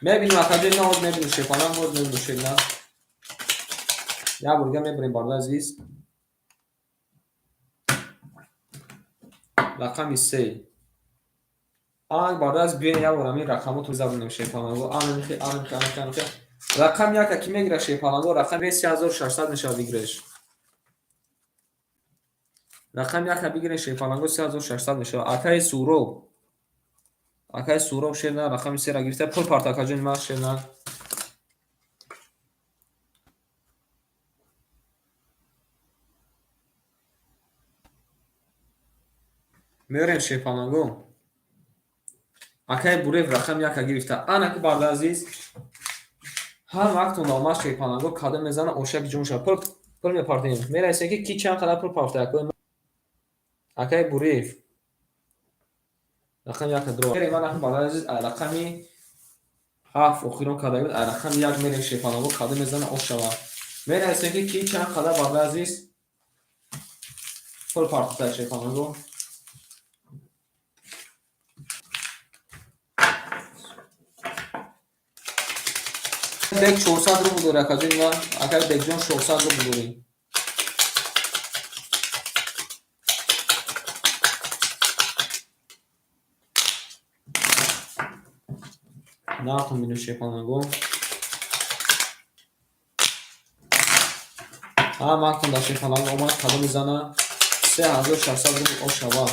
мебинем. Акаҷои ма, ҳоз мебинем, шерпаланг, ҳоз мебинем, шернар. Як бор дигар мебарем, бародари азиз. Рақами се. Анак, бародари азиз, биёем, як бор ҳамин рақамотро забонем, шерпаланго. Анамихе, анамихе, анамихе, анамихе. Рақами яка кӣ мегирад, шерпаланго? Рақами 3600 мешавад выигрыш. Рақами яка бигиред, шерпаланго, 3600 мешавад. Акаи Суҳроб, акаи Суҳроб, шерна, рақами сера гирифта. Пул парт, акаҷони ман, шерна. Мерем, шерпаланго. Акай Буреев рақами яка гирифта. Ана ки, бародари азиз, ҳар вақтон омад, шерпаланго кадом мезана, ошак ҷон шава. Пул мепартем. Мерасем, ки ки чанд қадар пул партофта. Акай Буреев рақами яка дро. Мерем, ана бародари азиз, рақами 7 охирон карда буд, рақами 1 мерем. Шерпаланго кадом мезана, ош шава. Мерасем, ки ки чанд қадар, бародари азиз, пул партофта шерпаланго. Бек 400 рубл дори, акаҷони ман. Акай Бекҷон, 400 рубл дорӣ. Наатон бинем, шерпаланго. Ҳама вақтон дар шерпаланго омад, кадоми зана, 3600 рубл ошава.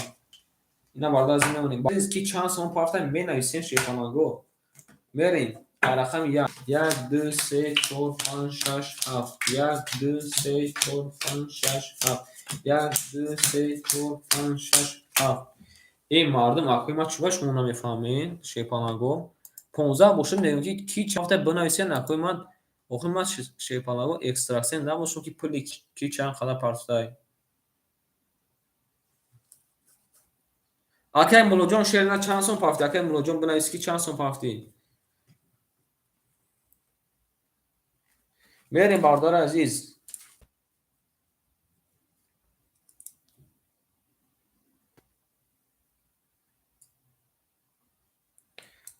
Ина, бародар азиз, мемонем. Ки чанд сомон партофта, менависем, шерпаланго. Мерем. Рақами 1. 1, 2, 3, 4, 5, 6, 7. 1, 2, 3, 4, 5, 6, 7. 1, 2, 3, 4, 5, 6, 7. Эй мардум, акои ма, чӯба шумо намефаҳмед, шерпаланго? 15 бошад, мегӯям, ки ки чанд партофта, бинависед, акои ман. Охир ман, шерпаланго, экстрасенс набошам, ки пули ки чанд қадар партофтай. Акай Муллоҷон, шерина чанд сом партофтӣ? Акай Муллоҷон, бинавис, ки чанд сом партофтӣ. Мерем, бародари азиз.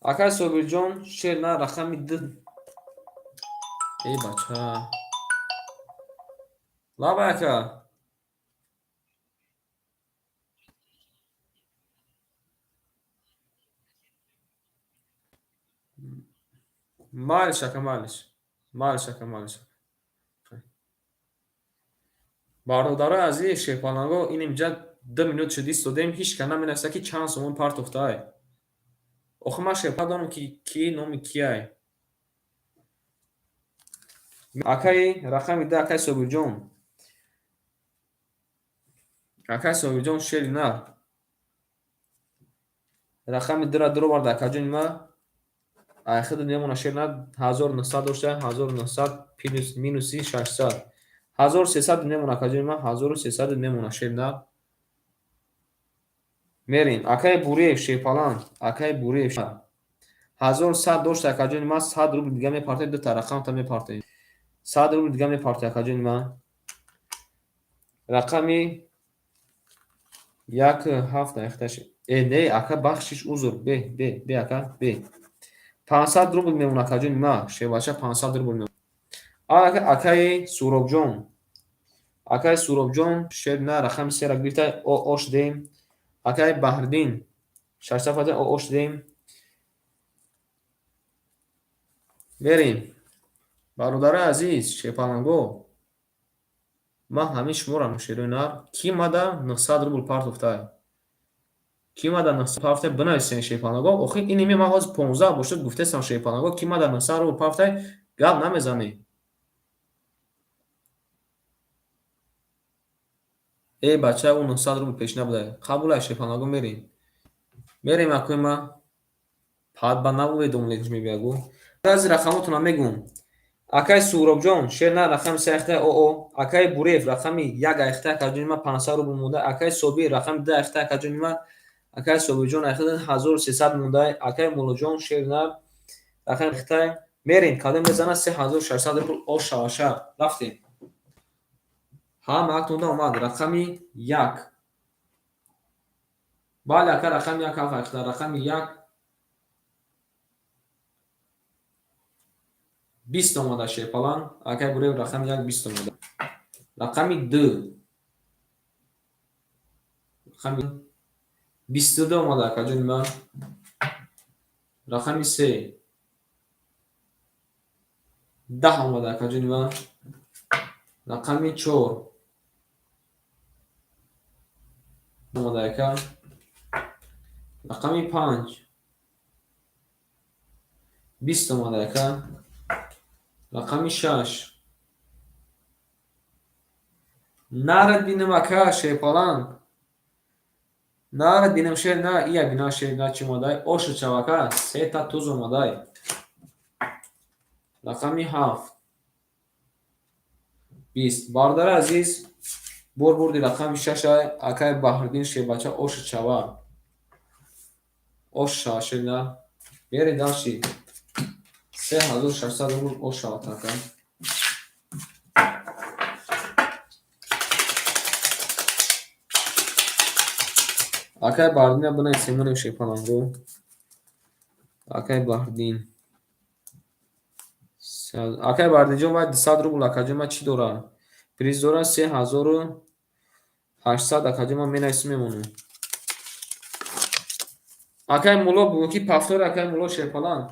Акай Собирҷон, шер на рақами 2. Эй бача. Лабай, ака. Майлиш, ака, майлиш. Майлиш, ака, майлиш. Бародарои азиз, шерпаланго, ин инҷа 2 минут шуд истодем, ҳеҷ кас наменависад, ки чанд сомон партофтай. Охир ман шерпа дорам, ки ки номи кияй. Акаи рақами 2, акаи Собирҷон. Акаи Собирҷон, шери нар. Рақами 2-ра дуровард, акаҷони ма. Айхиди мемона, шер нар 1900 дошта, 1900 плюс минуси 600. 1300 мемона, акаҷони ман, 1300 мемона, шер нар. Мерем. Акаи Буреев, шерпаланг, акаи Буреев 1100 дошта, акаҷони ман, 100 рубл дига мепартоед, дута рақамта мепартоед. 100 рубл дига мепартоед, акаҷони ман. Рақами як ҳафт айхташ. Э, не, ака, бахшиш, узр, бе, бе, бе, ака, бе. 500 рубл мемона, акаҷони ман, шербача 500 рубл мемона. Ака, акаи Суробҷон. Акаи Суробҷон, шер на рақами 3-ра гирифта, ош дем. Акаи Баҳриддин 600 фата, ош дем. Мерем. Бародарои азиз, шерпаланго. Ман ҳамин шуморо, шерои нар, ки мада 900 рубл партофтай. Ки мада 900 партофтай, бинависен, шерпаланго. Охир ин ими ман ҳозир 15 бошад гуфтесам, шерпаланго, ки мада 900 рубл партофтай, гап намезанӣ. Эй бача, ӯ 900 рубл пеш набудай. Қабулай, шерпаланго, мерем. Мерем, акои ман. Ба навуведомлекш мебиягу. Баъзи рақамотонам мегӯм. Акаи Суҳробҷон, шер на рақами 3 айхта оо. Акаи Буреев рақами 1 айхта, акаҷони ман, 500 рубл монда. Акаи Собир рақами 2 айхта, акаҷони ман. Акаи Собирҷон айхта 1300 монда. Акаи Муллоҷон, шер на рақами айхта. Мерем, кадом мезана, 3600 рубл ош шаваша. Рафтем. Ҳама актонда омад рақами 1. Бале, ака, рақами 1 ҳафт айхта, рақами 1 20 омада, шерпаланг. Акай Буреев, рақами 1 20 омада. Рақами 2, рақами 22 омада, акаҷони ман. Рақами 3 10 омада, акаҷони ман. Рақами 4 омада, ака. Рақами 5 20 омада, ака. Рақами 6 нарад бинам, ака шерпаланг. Нара динам шер на, ия бина шер на чӣ омадай? Ошу чавака, сета туз омадай. Рақами 7. 20. Бародари азиз, бор бурди рақами 6 акай Баҳриддин шербача ошу чава. Ош шава шер на. Бери дальше. 3600 рубл ош шава така. Акай Баҳриддина бинависем монем шерпаланго. Акай Баҳриддин. Акай Баҳриддинҷон вай 200 рубл акаҷон ман чӣ дорам? Приз дора 3800 акаҷон ман менависем мемонам. Акай Мулло бугӯ ки повтор акай Мулло шерпаланг.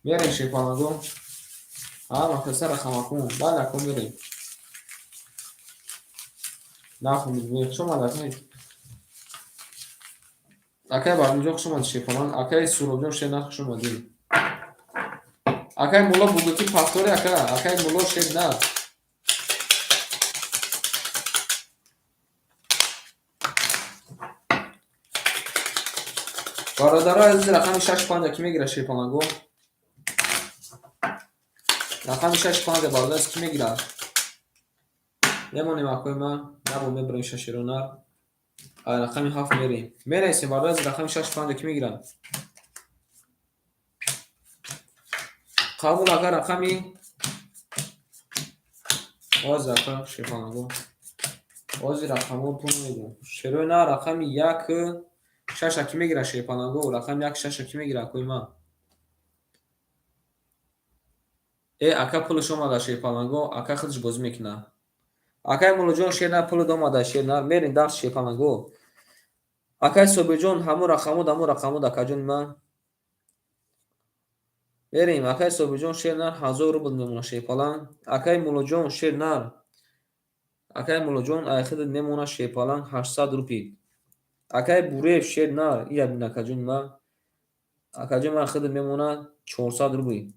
Мерем шерпаланго. Ҳама каса рақамакун. Бале ако мерем. Нахондед, хуш омад акай. Акай Баҳриддинҷон хуш омадед шерпаланг. Акай Суробҷон шер хуш омадед. Акай Мулло бугӯ ки повтори ака. Акай Мулло шер на. Бародарои азиз, рақами 6-5 кӣ мегирад шерпаланго? Рақами 6-5 бародар кӣ мегирад? Мемонем акои ман, набо мебарем шашеронар. Рақами 7 мерем. Мерасем бародар азиз, рақами 6-5 кӣ мегирад? Қабул ака рақами оз ака шерпаланго. Ози рақамҳо ту мегӯям. Шерои на рақами 1 6 кӣ мегирад шерпаланго? Рақами 1 6 кӣ мегирад акои ман? Э ака пулаш омада шерпаланго, ака худаш бозӣ мекунад. Акай Муллоҷон шер на пулат омада шер на. Мерем дарс шерпаланго. Акай Собирҷон ҳамун рақамуд, ҳамун рақамуд акаҷони ман. Мерем акай Собирҷон шер нар 1000 рубл мемонад шерпаланг. Акай Муллоҷон шер нар. Акай Муллоҷон айхидат мемонад шерпаланг 800 рупи. Акай Буреев шер нар, ия бин акаҷони ман. Акаҷони ман худат мемонад 400 рубл.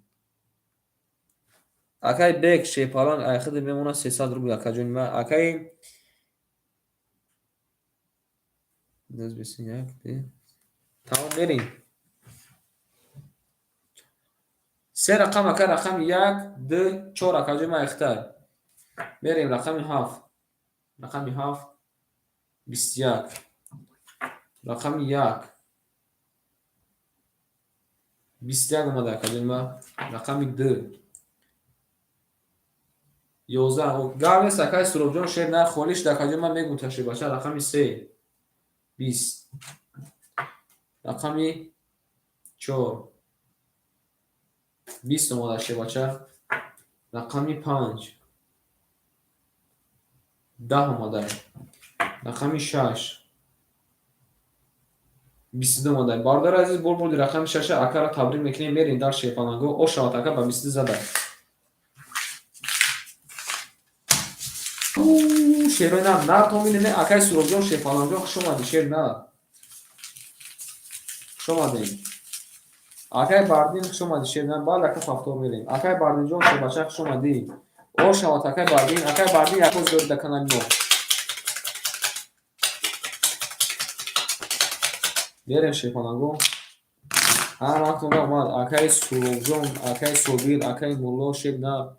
Акай Бек шерпаланг айхидат мемонад 300 рубл акаҷони ман. Акай тамом мерем. Се рақам ака рақами 1, 2, 4 акаҷони ман айхитай. Мерем рақами 7. Рақами 7 21. Рақами 1 21 омада акаҷони ман. Рақами 2 11. Гап нест акай Суробҷон шер на холӣ шуд акаҷон ман мегӯм ташрифбача. Рақами 3 20. Рақами 4 20 омада шербача. Рақами 5 10 омада. Рақами 6 22 омада. Бародари азиз, бор бурди рақами 6 акаро табрик мекунем. Мерем дар шерпаланго. Ош шавад ака ба 22 зада. Шерои на нар то мине акай Суробҷон шерпаланго хуш омадӣ шер на. Хуш омадед. Акай Бардин хуш омадӣ шер на. Бале ака повтор мерем. Акай Бардинҷон шербача хуш омадӣ. Ош шавад акай Бардин. Акай Бардин як рӯз дорид дар канали мо. Мерем шерпаланго. Ҳама вақтонда омад. Акай Суробҷон, акай Собир, акай Мулло шер на.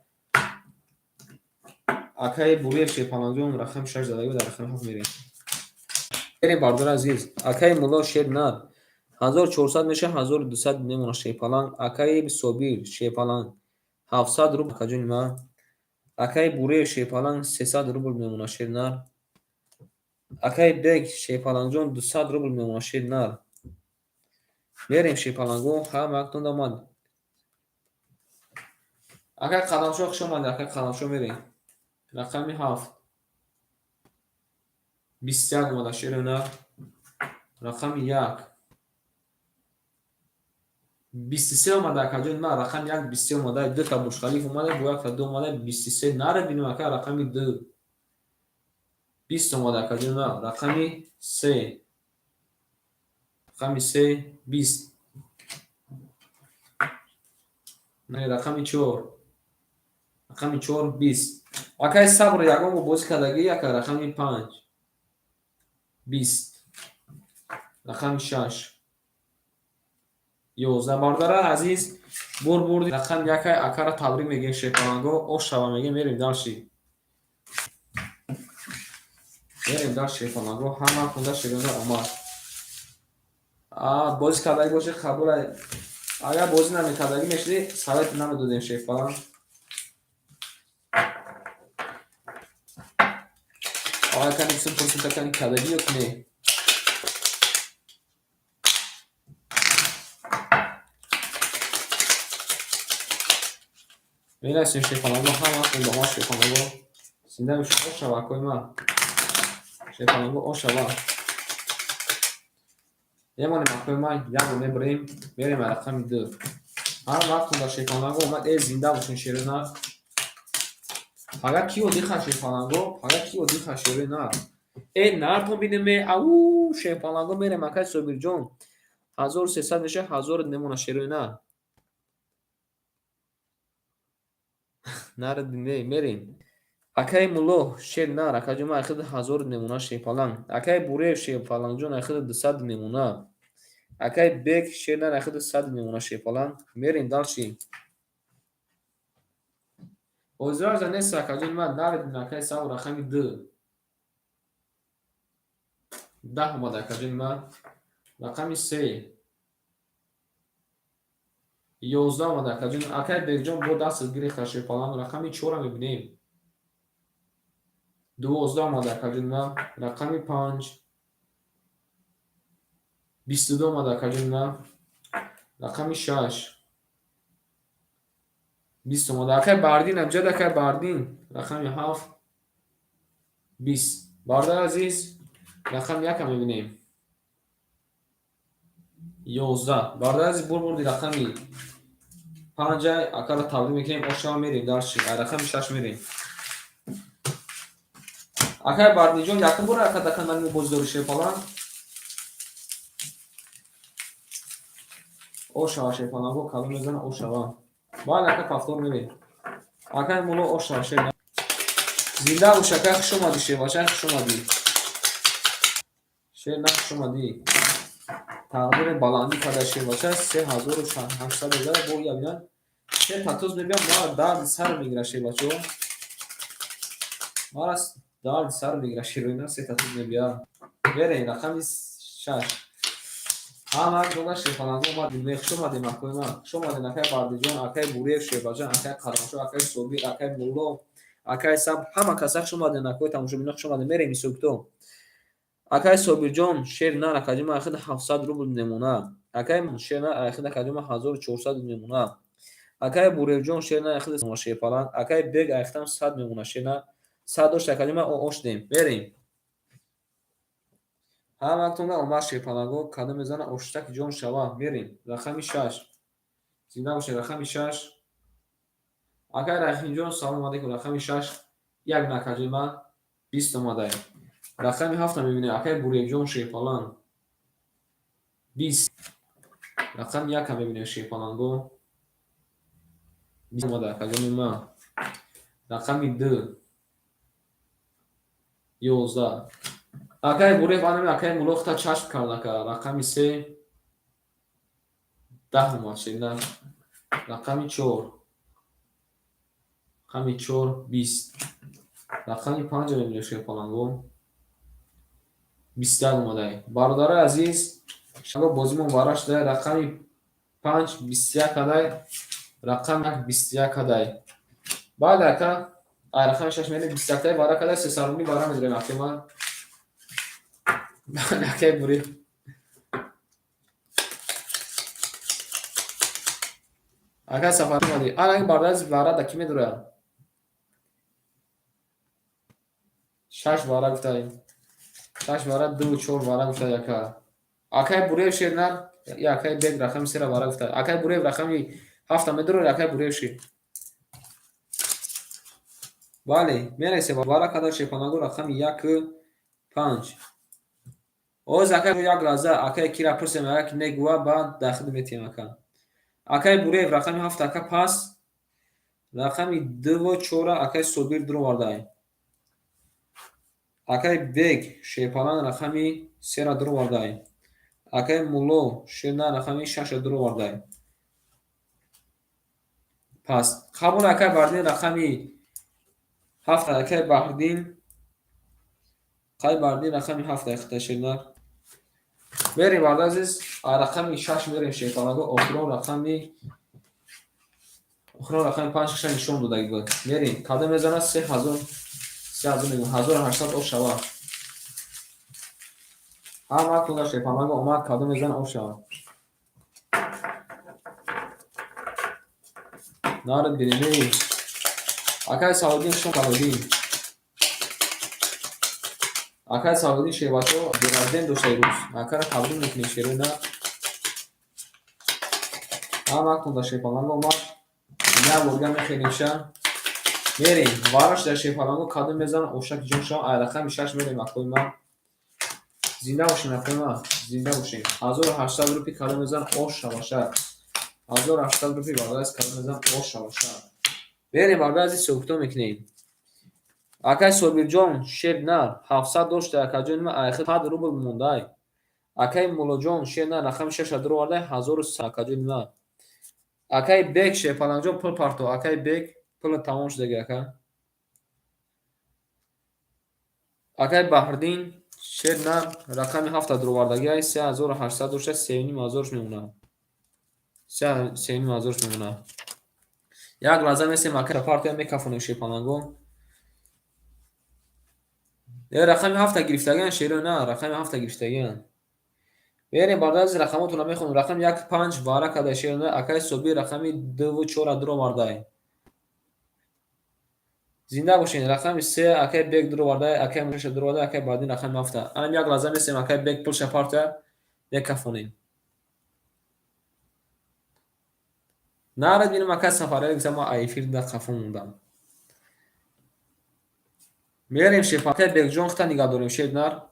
Акай Буреев шерпалангҷон рақами 6 задагӣ дар рақами 7 мерем. Мерем бародари азиз. Акай Мулло шер на. 1400 меша 1200 мемонад шерпаланг. Акай Собир шерпаланг 700 рубл акаҷони ман. Акай Буреев шерпаланг 300 рубл мемонад шер нар. Акай Бек шерпалангҷон 200 рубл мемонад шер нар. Мерем шерпаланго. Ҳама вақтонда омад. Акай Қаламшо хуш омадед. Акай Қаламшо мерем. Рақами 7 21 омада шери нар. Рақами 1 23 омада акаҷони ман. Рақами 1 23 омада. Ду та Бурҷ-Халиф омада, бо як та 2 омада 23. Наре бинем ака рақами 2 20 омада акаҷони ман. Рақами 3 рақами 3 20. Не рақами 4 Рақами 4 20. Акай Сабр ягон бор бозӣ кардагӣ, ака? Рақами 5 20. Рақами 6 11. Бародари азиз, бурди, рақами якай акара табрик мегӯем, шерпаланго, ош шава мегӯем. Мерем дальше. Мерем дальше, шерпаланго, ҳама хунда шерона омад. Бозӣ кардагӣ бошед, қабул. Агар бозӣ намекардагӣ мешудӣ, совет намедодем, шерпаланг. Аввал кани бисем, пурсим, кани кардагӣ ё ки не. Мерасем, шерпаланго, ҳама хундаҳо, шерпаланго. Зинда бошед, ош шава, акои ман. Шерпаланго, ош шава. Мемонем, акои ман, як бор мебарем, мерем рақами 2. Ҳар вақт хунда шерпаланго омад, э, зинда бошен, шерона. Пага ки одиха, шерпаланго, пага ки одиха, шерона. Э, нартон бинеме, ау, шерпаланго, мерем, акай Собирҷон. 1300 меша, 1000 мемона, шерона. Нар не, мерем. Акай Мулло, шер нар, акаҷон, ман айхиди 1000 мемона, шерпаланг. Акай Буреев, шерпалангҷон, айхиди 200 мемона. Акай Бек, шер нар, айхиди 100 мемона, шерпаланг. Мерем дальше. Озиража нест, акаҷон, ман наредим, акай Сабр, рақами 2. 10 омад, акаҷони ман. Рақами 3. 11 омад, акаҷон. Акай Бекҷон, бо дастат гирифта, шерпаланг. Рақами 4-ро мебинем. 12 омад, акаҷони ман. Рақами 5. 22 омад, акаҷони ман. Рақами 6. 20 омад. Акай Бардин, абҷад, акай Бардин. Рақами 7. 20. Бародари азиз, рақами 1 мебинем. 11. Бародари азиз, бурди, рақами 5, акара табрик мекунем, ошава, мерем дальше. Ай рақами 6 мерем. Акай Бардинҷон, якум бор ака дар канали мо бозӣ дорӣ, шерпаланг? Ошава, шерпаланго, калон мезана, ошава. Бале, ака, повтор мерем. Акай Мулло, ошава, шер. Зинда бош, ака, хуш омадӣ, шербача, хуш омадӣ. Шер на, хуш омадӣ. Тақдири баландӣ карда, шербача, 3800 ҳазор бо ябинан. Шер татоз мебиям, мара дарди сар мегира, шербачо. Мара дарди сар мегира, шероина, се татоз мебия. Мерем рақами 6. Ҳама дода, шерпаланго омад. Хуш омадем, акои ман. Хуш омадем, акай Бардиҷон, акай Буреев, шербача, акай Қаламшо, акай Собир, акай Мулло, акай Сабр, ҳама каса хуш омадем, акои тамошобино, хуш омадем. Мерем ҳисобкитоб. Акай Собирҷон, шер нар, акаҷон, ман айхиди 700 рубл мемона. Акай шер нар, айхиди, акаҷон, ман 1400 мемона. Акай Буревҷон, шер нар, айхиди шерпаланг. Акай Бег, айхидам 100 мемона, шер нар. 100 дошт, акаҷон, ман ош дем. Мерем. Ҳаматонга омад, шерпаланго, кадом мезана, оштаки ҷон шава. Мерем. Рақами 6. Зинда бошед, рақами 6. Акай Раҳимҷон, салом алейкум, рақами 6. Як на, акаҷони ман, 20 омадай. Рақами 7 мебинем, акай Буревҷон, шерпаланг. 20. Рақами 1 мебинем, шерпаланго. 20 омада, акаҷони ман. Рақами 2. 11. Акай Бурев, анами акай Мулло хита чашм кард, ака. Рақами 3. 10 омад, шерна. Рақами 4. Рақами 4 20. Рақами 5 мебинем, шерпаланго. 21 омадай. Бародарои азиз, шаго бозимон вара шуда, рақами 5 21 кадай, рақами 1 21 кадай. Бале, ака, ай рақами 6 мерем, 21 тай вара кадай, сесарумӣ вара медорем, акай ман. Бале, акай Бурев. Акай Сафар омадӣ. Ана ин бародари азиз, вара да кӣ медорад? 6 вара гуфтай. 6 вара, 2 4 вара гуфтай, ака. Акай Буреев, шер нар, я акай Бег рақами 3 вара гуфтай. Акай Буреев рақами 7 медорад, акай Буреев шер. Бале, мерасем, вара када, шерпанаго, рақами 1 5. Оз, акай, як лаҳза, акай кира пурсем, агар ки негӯва, баъд дахил метиҳем, ака. Акай Буреев рақами 7, ака, пас. Рақами дуву чора акай Собир дуровардай. Акай Бек шерпаланг рақами сера дуровардай. Акай Мулло шернар рақами шаша дуровардай. Пас қабул, акай Баҳриддин рақами ҳафт, акай Баҳриддин, қай Баҳриддин рақами ҳафт айхта шернар. Мерем, бародари азиз, рақами шаш мерем, шерпаланго. Охирон рақами панҷ киша нишон додаги буд. Мерем, кадом мезанад? 3000, 3000 мегӯм, 1800 оф шава. Ҳама кунда шерпаланго омад, кадом мезанад, оф шава. Нард бинемей. Акай Салоддин, шон Салоддин. Акай Салоддин шербачо день рождения дошта ирӯз. Акара табрик мекунем, шерои на. Ҳама кунда шерпаланго омад. Як борга мехелем ша. Мерем. Вараш дар шерпаланго, кадом мезанад, ошак ҷон шава. Ай рақами шаш мерем, акои ман. Зинда бошем, акои ман. Зинда бошем. 1800 рупи кадом мезанад, ош шава шак. 1800 рупи, бародари азиз, кадом мезанад, ош шава шак. Мерем, бародари азиз, ҳисобкитоб мекунем. Акай Собирҷон шернар 700 дошта, акаҷони ман, айхи 100 рубл мондай. Акай Муллоҷон шернар рақами шаша дуровардай, 1100, акаҷони ман. Акай Бек шерпалангҷон, пул парто. Акай Бек, пула тамом шудаги, ака. Акай Баҳриддин шернар рақами ҳафта дуровардагиай, 3800 дошта, сеюним ҳазорш мемонад. Сеюним ҳазорш мемонад. Як лаҳза месем, ака, партия мекафонем, шерпаланго. Э, рақами ҳафта гирифтагиан, шеро на, рақами ҳафта гирифтагиан. Мерем, бародари азиз, рақамотонро мехонем. Рақами як, панҷ вара карда, шеро на, акай Собир рақами дуву чора дуровардай. Зинда бошед. Рақами се акай Бек дуровардай, акай Муша дуровардай, акай Баҳриддин рақами ҳафта. Анам як лаҳза месем, акай Бек пулша партия мекафонем. Нарад бинам, акай Сафаралӣ гуфта, ман эфир да қафо мондам. Мерем, шеф, акай Бекҷон, хита нигаҳ дорем, шернар.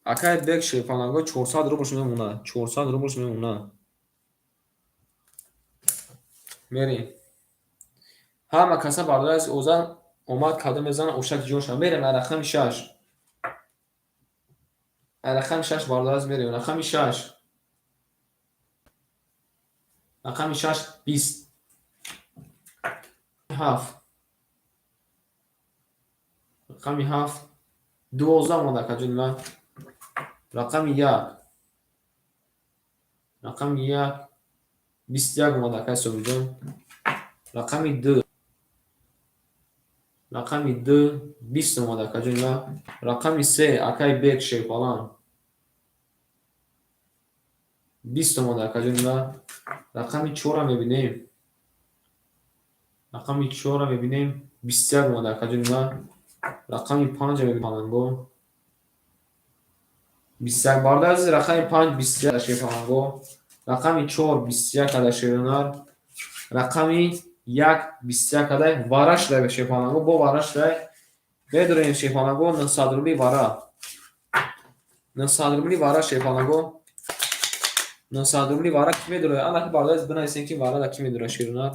Акай Бек шерпаланго 400 рублш мемонад. 400 рублш мемонад. Мерем. Ҳама каса, бародари азиз, оза омад, кадом мезанад, ошак ҷон шава. Мерем ай рақами шаш. Ай рақами шаш, бародари азиз, мерем. Рақами шаш. Рақами шаш 20. Ҳафт. Рақами ҳафт 12 омад, акаҷони ман. Рақами як. Рақами як 21 омад, акай Собирҷон. Рақами ду. Рақами ду 20 омад, акаҷони ман. Рақами се акай Бек шерпаланг 20 омад, акаҷони ман. Рақами чора мебинем. Рақами чора мебинем, 21 омад, акаҷони ман. Рақами панҷа мебинем, паланго. 21, бародари азиз, рақами панҷ 21 шерпаланго. Рақами чор 21 ада, шернар. Рақами як 21 ада, вара шуда, шерпаланго, бо вара шуда. Медорем, шерпаланго, 900 рубли вара. 900 рубли вара, шерпаланго. 900 рубли вара ки медорад? Анаки, бародари азиз, бинависем, ки вара да ки медорад, шернар.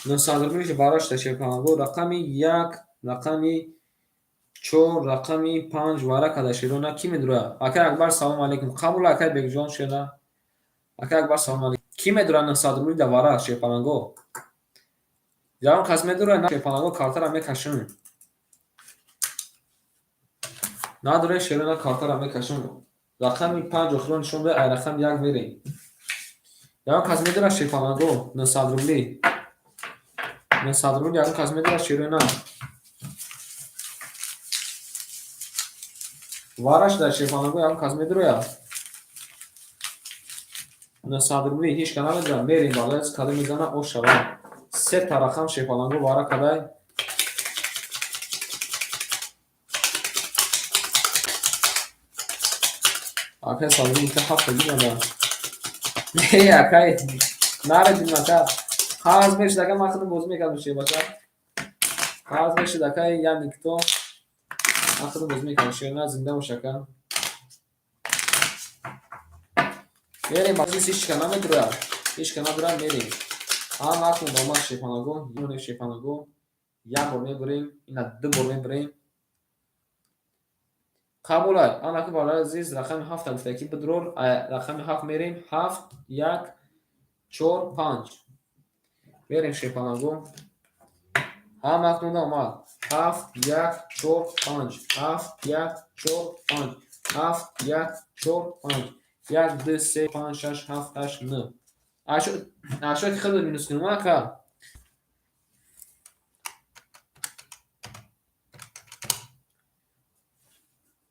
900 рубли вара шуда, шерпаланго. Рақами як, рақами чор, рақами панҷ вара када, шерона, ки медорад? Акай Акбар, салому алейкум. Қабул, акай Бекҷон, шерна. Акай Акбар, салому алейкум. Ки медорад 900 рубли да вара, шерпаланго? Ягон кас медорад? Шерпаланго, картара мекашем. Надорем, шерона, картара мекашем. Рақами панҷ охирон нишон бе, ай рақами як мерем. Ягон кас медорад, шерпаланго, 900 рубли? 900 рубли ягон кас медорад, шерона? Вараш дар, шерпаланго, ягон кас медорояд? 900 рубли ҳеч ка намедорад. Мерем, бародари азиз, кадом мезанад, ош шавад. Сета рақам, шерпаланго, вара кадай. Акай Салиддин гуфта, ҳафта гирада. Не, акай, наредим, ака. Қарз мешуд, ака, ман худам бозӣ мекардам, шербача. Қарз мешуд, акай, я никто. Ман худам бозӣ мекунам. Шернар, зинда бош, ака. Мерем, ҳечка намедурад. Ҳечка надурад, мерем. Ҳама акнун омад шерпанаго, ёне шерпанаго. Як бор мебурем, ина ду бор мебурем. Қабулай. Анаки бародари азиз, рақами ҳафта гуфта ки бидурор, рақами ҳафт мерем. Ҳафт, як, чор, панҷ. Мерем шерпанаго. Ҳама акнун омад. Ҳафт, як, чор, панҷ. Ҳафт, як, чор, панҷ. Ҳафт, як, чор, панҷ. Як, ду, се, панҷ, шаш, ҳафт, ҳашт, нӯ. Ашоти худро минус кунем, ака.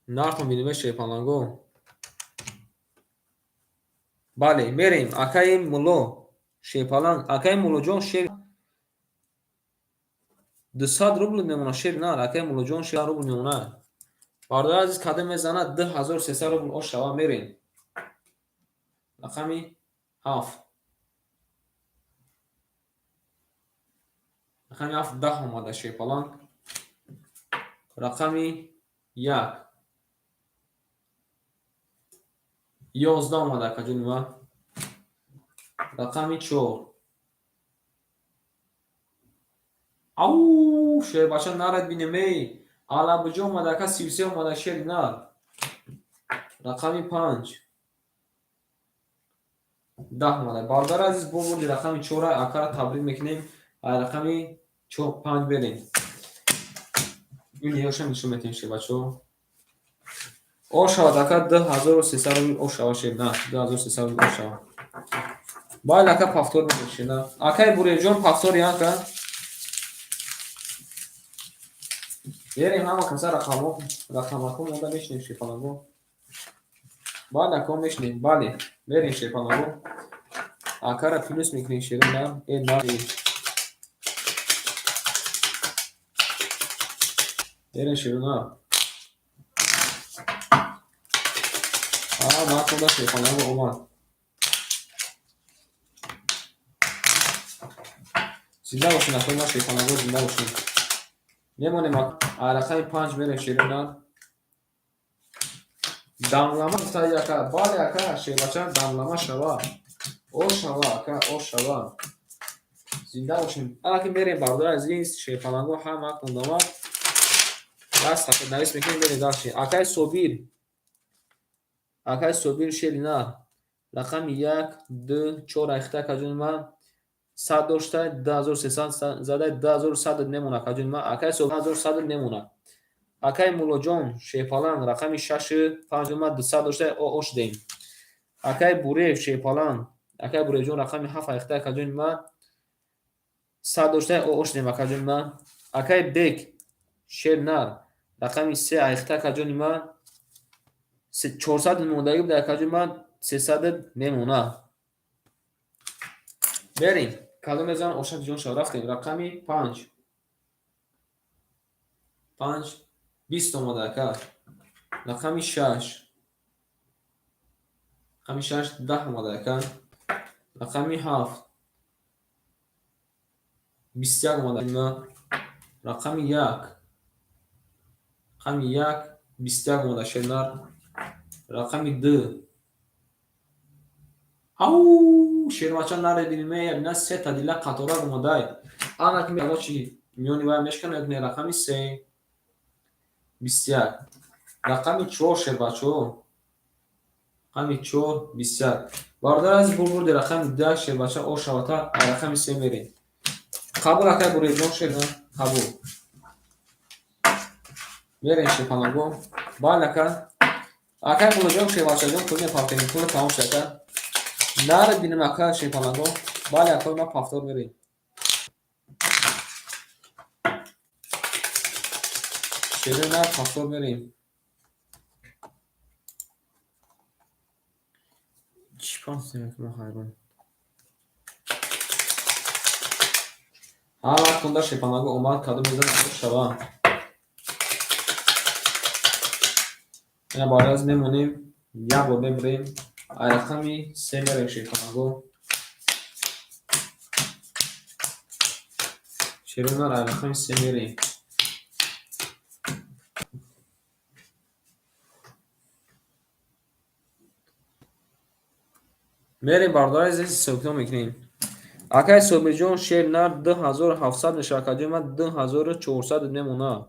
Нартон бинем шерпанаго. Бале, мерем. Акаи Мулло шерпаланг, акаи Муллоҷон шер 200 рубл мемонад шер нар, акаи Муллоҷон шер рубл мемонад. Бародари азиз, кадом мезанад 2300 рубл ош шава, мерем. Рақами ҳафт. Рақами ҳафт 10 омада шерпаланг. Рақами як 11 омада, акаҷони ман. Рақами чор. Ау, шербача нарад бинем, эй. Алабуҷо омада, ака, 33 омада шери нар. Рақами панҷ. 10 омада. Бародари азиз, бо бурди рақами чора акара табрик мекунем. Рақами панҷ берем. Ин ёшам нишон метиҳем шербачаҳо. О шавад, ака, 2300 рубл о шава шер на, 2300 рубл о шава. Бале, ака, повтор мекунем шер на. Акаи Буревҷон, повтор ака. Берем ҳама каса рақамҳо, рақамакҳо монда мешинем шерпанаго. Бале, ака, мешинем. Бале, мерем шерпанаго. Акара плюс мекунем шери нар, э нар. Мерем шери нар. А, макунда шерпанаго омад. Зинда бошед, акои ма шерпанаго, зинда бошед. Мемонем рақами панҷ мерем шери нар. Дамлама гуфтаи ака. Бале, ака, шербача дамлама шава. О шава, ака, о шава. Зинда бошем. Анаки мерем, бародари азиз, шерпанаго ҳама акнун омад. Даст навис мекунем, мерем дальше. Акаи Собир. Акаи Собир шери нар. Рақами як, ду, чор айхта, акаҷони ман. 100 дошта, 2300 зада, 2100 мемонад, акаҷони ман. Акаи Собир 2100 мемонад. Акаи Муллоҷон шерпаланг рақами шашу панҷ омад, 200 дошта, о шудем. Акаи Бурев шерпаланг, акаи Буревҷон рақами ҳафт айхта, акаҷони ман. 100 дошта, о шудем, акаҷони ман. Акаи Бек шер нар рақами се айхта, акаҷони ман. 400 мондагӣ буда, акаҷони ман, 300 мемонад. Берем. Кадом мезанад ошак ҷон шава, рафтем. Рақами панҷ. Панҷ 20 омада, ака. Рақами шаш. Рақами шаш 10 омада, ака. Рақами ҳафт 21 омада. Рақами як. Рақами як 21 омада шернар. Рақами ду. Ау, шербача наре бинем, эй, бина сета дила қатора омадай. Ана ки мегамо чи миёни вай мешканад, не рақами се 21. Рақами чор шербачаҳо. Рақами чор 21. Бародари азиз, бурди рақами 10 шербача о шавата, рақами се мерем. Қабул, акай Буревҷон шер, қабул. Мерем шерпанаго. Бале, ака. Акай Муллоҷон шербачаҷон пул мепартем, пул тамом шуд, ака. Наре бинем, ака шерпанаго. Бале, акои ма повтор мерем. Шери нар повтор мерем. Чӣ партем, ма ҳайрон. Ҳама кунда шерпанаго омад, кадом мезанад шава. Ина барои аз мемонем, як бор мебурем. Рақами се мерем шерпанаго. Шери нар рақами се мерем. Мерем, бародари азиз, ҳисобкитоб мекунем. Акай Собирҷон, шер нар 2700 мешавад, акаҷони ман, 2400 мемонад.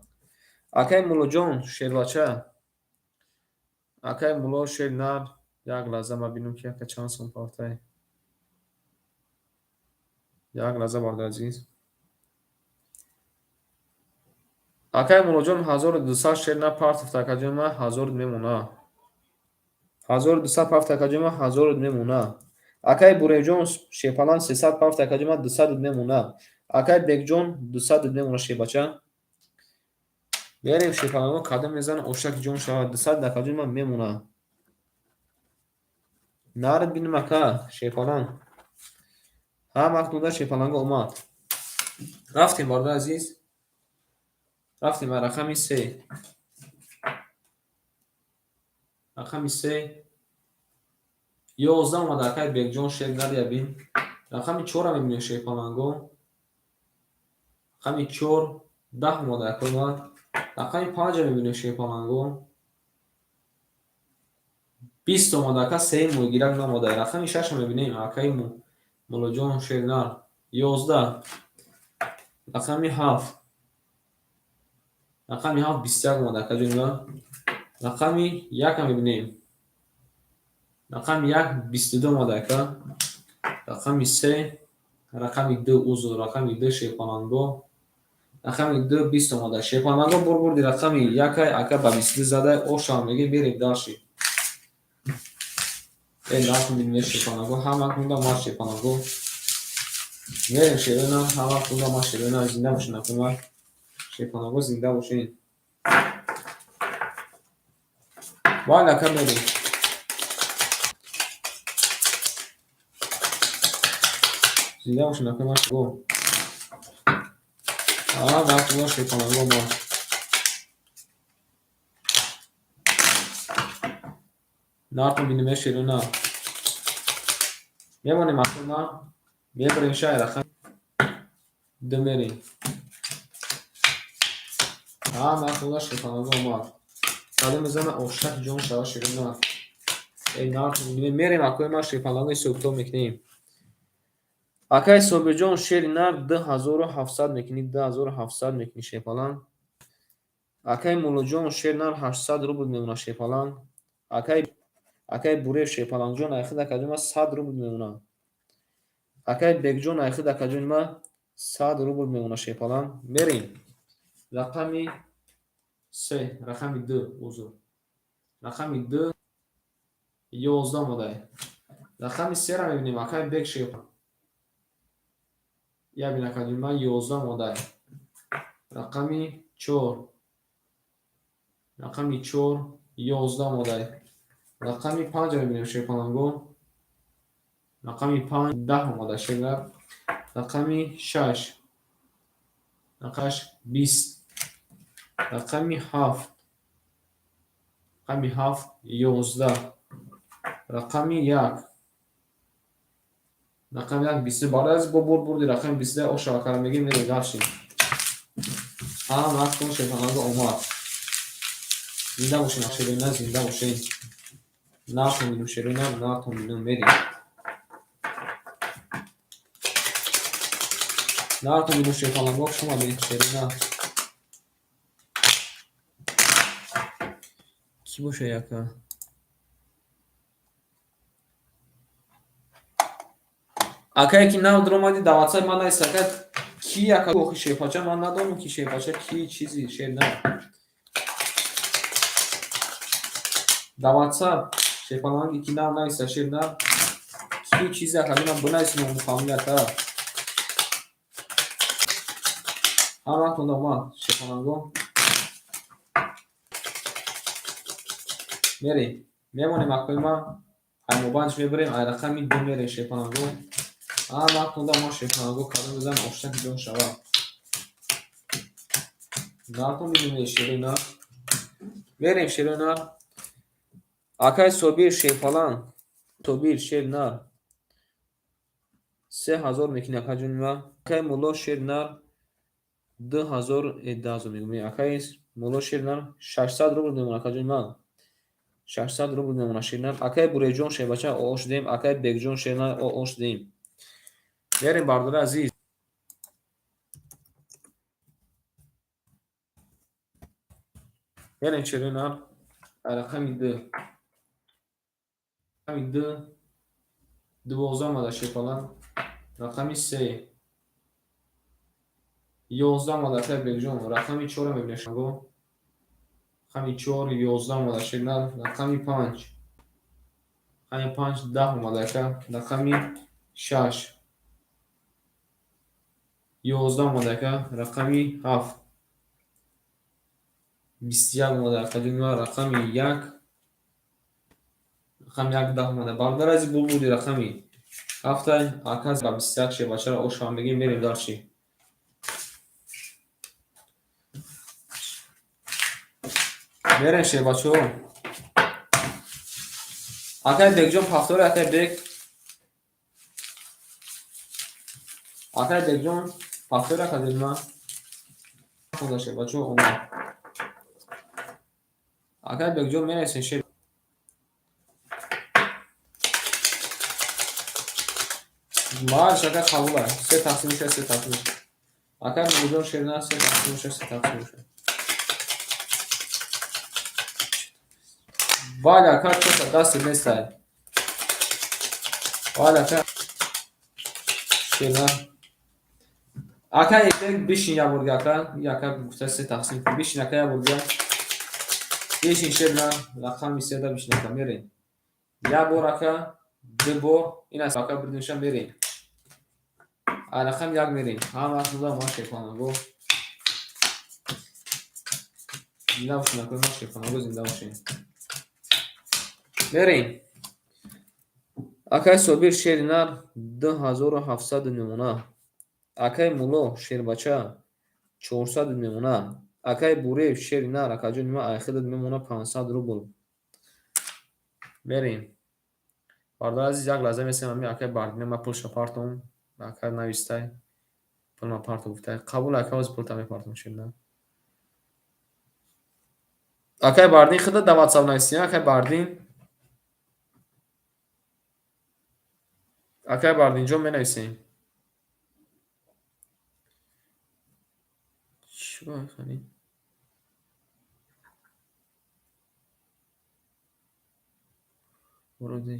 Акай Муллоҷон, шербача. Акай Мулло, шер нар, як лаҳза ман бинам, ки ака чанд сом партай. Як лаҳза, бародари азиз. Акай Муллоҷон, 1200 шер нар партофта, акаҷони ман, 1000 мемонад. 1200 пафт, акаҷони ман, 1000 мемонад. Акай Буревҷон, шерпаланг 300 пафт, акаҷони ман, 200 мемонад. Акай Бекҷон, 200 мемонад, шербача. Мерем, шерпалангҳо кадом мезанад, ошаки ҷон шавад, 200, акаҷони ман, мемонад. Нард бинем, ака, шерпаланг. Ҳама вақт шерпалангҳо омад. Рафтем, бародари азиз. Рафтем ба рақами се. Рақами се 11 омада, акай Бекҷон, шер нария бин. Рақами чорро мебинем, шерпалангҳо. Рақами чор 10 омада, акои ман. Рақами панҷро мебинем, шерпалангҳо. 20 омада, ака, сеюм моҳигирак наомада. Рақами шашро мебинем, акаи Муллоҷон, шернар 11. Рақами ҳафт. Рақами ҳафт 21 омада, акаҷони ман. Рақами якро мебинем. Рақами як 22 омада, ака. Рақами се, рақами ду, узр, рақами ду, шерпалангҳо. Рақами ду 20 омада. Шерпалангҳо бурди рақами якай, ака, ба 22 задай, ошам мегӯем, мерем дальше. Э, нарх мебинем, шерпалангҳо, ҳама кунда ма шерпалангҳо. Мерем, шерона, ҳама кунда ма шерона, зинда бошен, акои ман. Шерпалангҳо, зинда бошен. Бале, ака, мерем. Зинда бошен, акои ман, шумо. Ҳама кунда шерпалангҳо ма. Нарх мебинем, шерона. Мемонем, акои ман. Мебарем шай рақами ду мерем. Ҳама кунда шерпалангҳо омад. Кадом мезана, ошак ҷон шава, шерона. Э, нарх мебинем, мерем, акои ман, шерпалангҳо, ҳисобкитоб мекунем. Акай Собирҷон, шери нар 2700 мекунӣ, 2700 мекунӣ, шерпаланг. Акай Муллоҷон, шери нар 800 рубл мемонад, шерпаланг. Акай Бурев, шерпалангҷон, айхид, акаҷони ман, 100 рубл мемонад. Акай Бекҷон, айхид, акаҷони ман, 100 рубл мемонад, шерпаланг. Мерем. Рақами се, рақами ду, узр. Рақами ду 11 омадай. Рақами серо мебинем, акай Бек, шерпаланг. Я бин, акаҷони ман, 11 омадай. Рақами чор. Рақами чор 11 омадай. Рақами панҷро мебинем, шерпалангҳо. Рақами панҷ 10 омада, шернар. Рақами шаш. Рақамаш 20. Рақами ҳафт. Рақами ҳафт 11. Рақами як. Рақами як 20. Барои аз бо бурди рақами 22 оша акара мегӯем, мерем дальше. Ҳама вақт шерпалангҳо омад. Зинда бошен, шерона, зинда бошен. Нархро мебинем, шерона, нархро мебинем, мерем. Нархро мебинем, шерпалангҳо, хуш омадед, шерона. Кӣ боша, яка? Акае ки нав даромадӣ, дар ватсап ман навист, ака, ки ака, охи, шерпача, ман надонам, ки шерпача ки чизи шер на. Дар ватсап шерпаланге ки нав нависта, шер на, ки чизе, ака, ман бинависем фамилия, ака. Ҳаматон омад, шерпалангҳо. Мерем. Мемонем, акои ман. Аймобанҷ мебарем, ай рақами ду мерем, шерпалангҳо. Ҳаматон омад, шерпалангҳо, кадом мезанад, оштаки ҷон шавад. Нархро мебинем, шерона. Мерем, шерона. Акай Собир, шерпаланг. Собир, шер нар. 3000 мекунӣ, акаҷони ман. Акай Мулло, шер нар 2000, 2000 мегӯям. Акай Мулло, шер нар 600 рубл мемонад, акаҷони ман. 600 рубл мемона ширнар. Акай Буреҷон шербача оо шудем, акай Бекҷон шернар оо шудем. Мерем, бардори азиз. Мерем, шернар. Рақами ду. Рақами ду 12 омада, шерпалан. Рақами се 11 омада, акай Бекҷон. Рақами чора мебинем шанго. Рақами чор 11 омада, шернар. Рақами панҷ. Рақами панҷ 10 омада, ака. Рақами шаш 11 омада, ака. Рақами ҳафт 21 омада, акаҷон. Рақами як, рақами як 10 омада. Бародар азиз, бубуди рақами ҳафтай ака ба 21 шербачаро ошава мегем, мерем дальше. Мерем, шербачаҳо. Акай Бекҷон, повтори, акай Бек. Акай Бекҷон, повтори, акаҷон ман. Хонда, шербачаҳо омад. Акай Бекҷон, менависен шер. Мааш, ака, қабула. Се тақсим мешавад, се тақсим мешавад. Акай Бекҷон, шер на, се тақсим мешавад, се тақсим мешавад. Бале, ака, чота дасти нестай. Бале, ака. Шерна. Ака Бек, бишин як бор дига, ака. Ака гуфта се тақсим кун. Бишин, ака, як бор дига. Бишин, шерна, рақами седа бишин, ака, мерем. Як бор, ака, ду бор, ин аст, ака, бирдимша мерем. А рақами як мерем. Ҳама вақт ма шерпанаго. Зинда бошин, ака, ма шерпанаго, зинда бошин. Мерем. Акай Собир, шери нар, 2700 мемона. Акай Мулло, шербача, 400 мемона. Акай Буреев, шери нар, акаҷони ман, айхидат мемона 500 рубл. Мерем. Бародар азиз, як лаҳза месем, ами акай Бардина ма пулша партом. Акай навистай. Пул ма парто гуфтай. Қабул, ака, оз пулта мепартом, шерна. Акай Бардин, худа да WhatsApp нависти, акай Бардин. Акай Бардинҷон, менависем. Чӣ бояд ханӣ? Вроде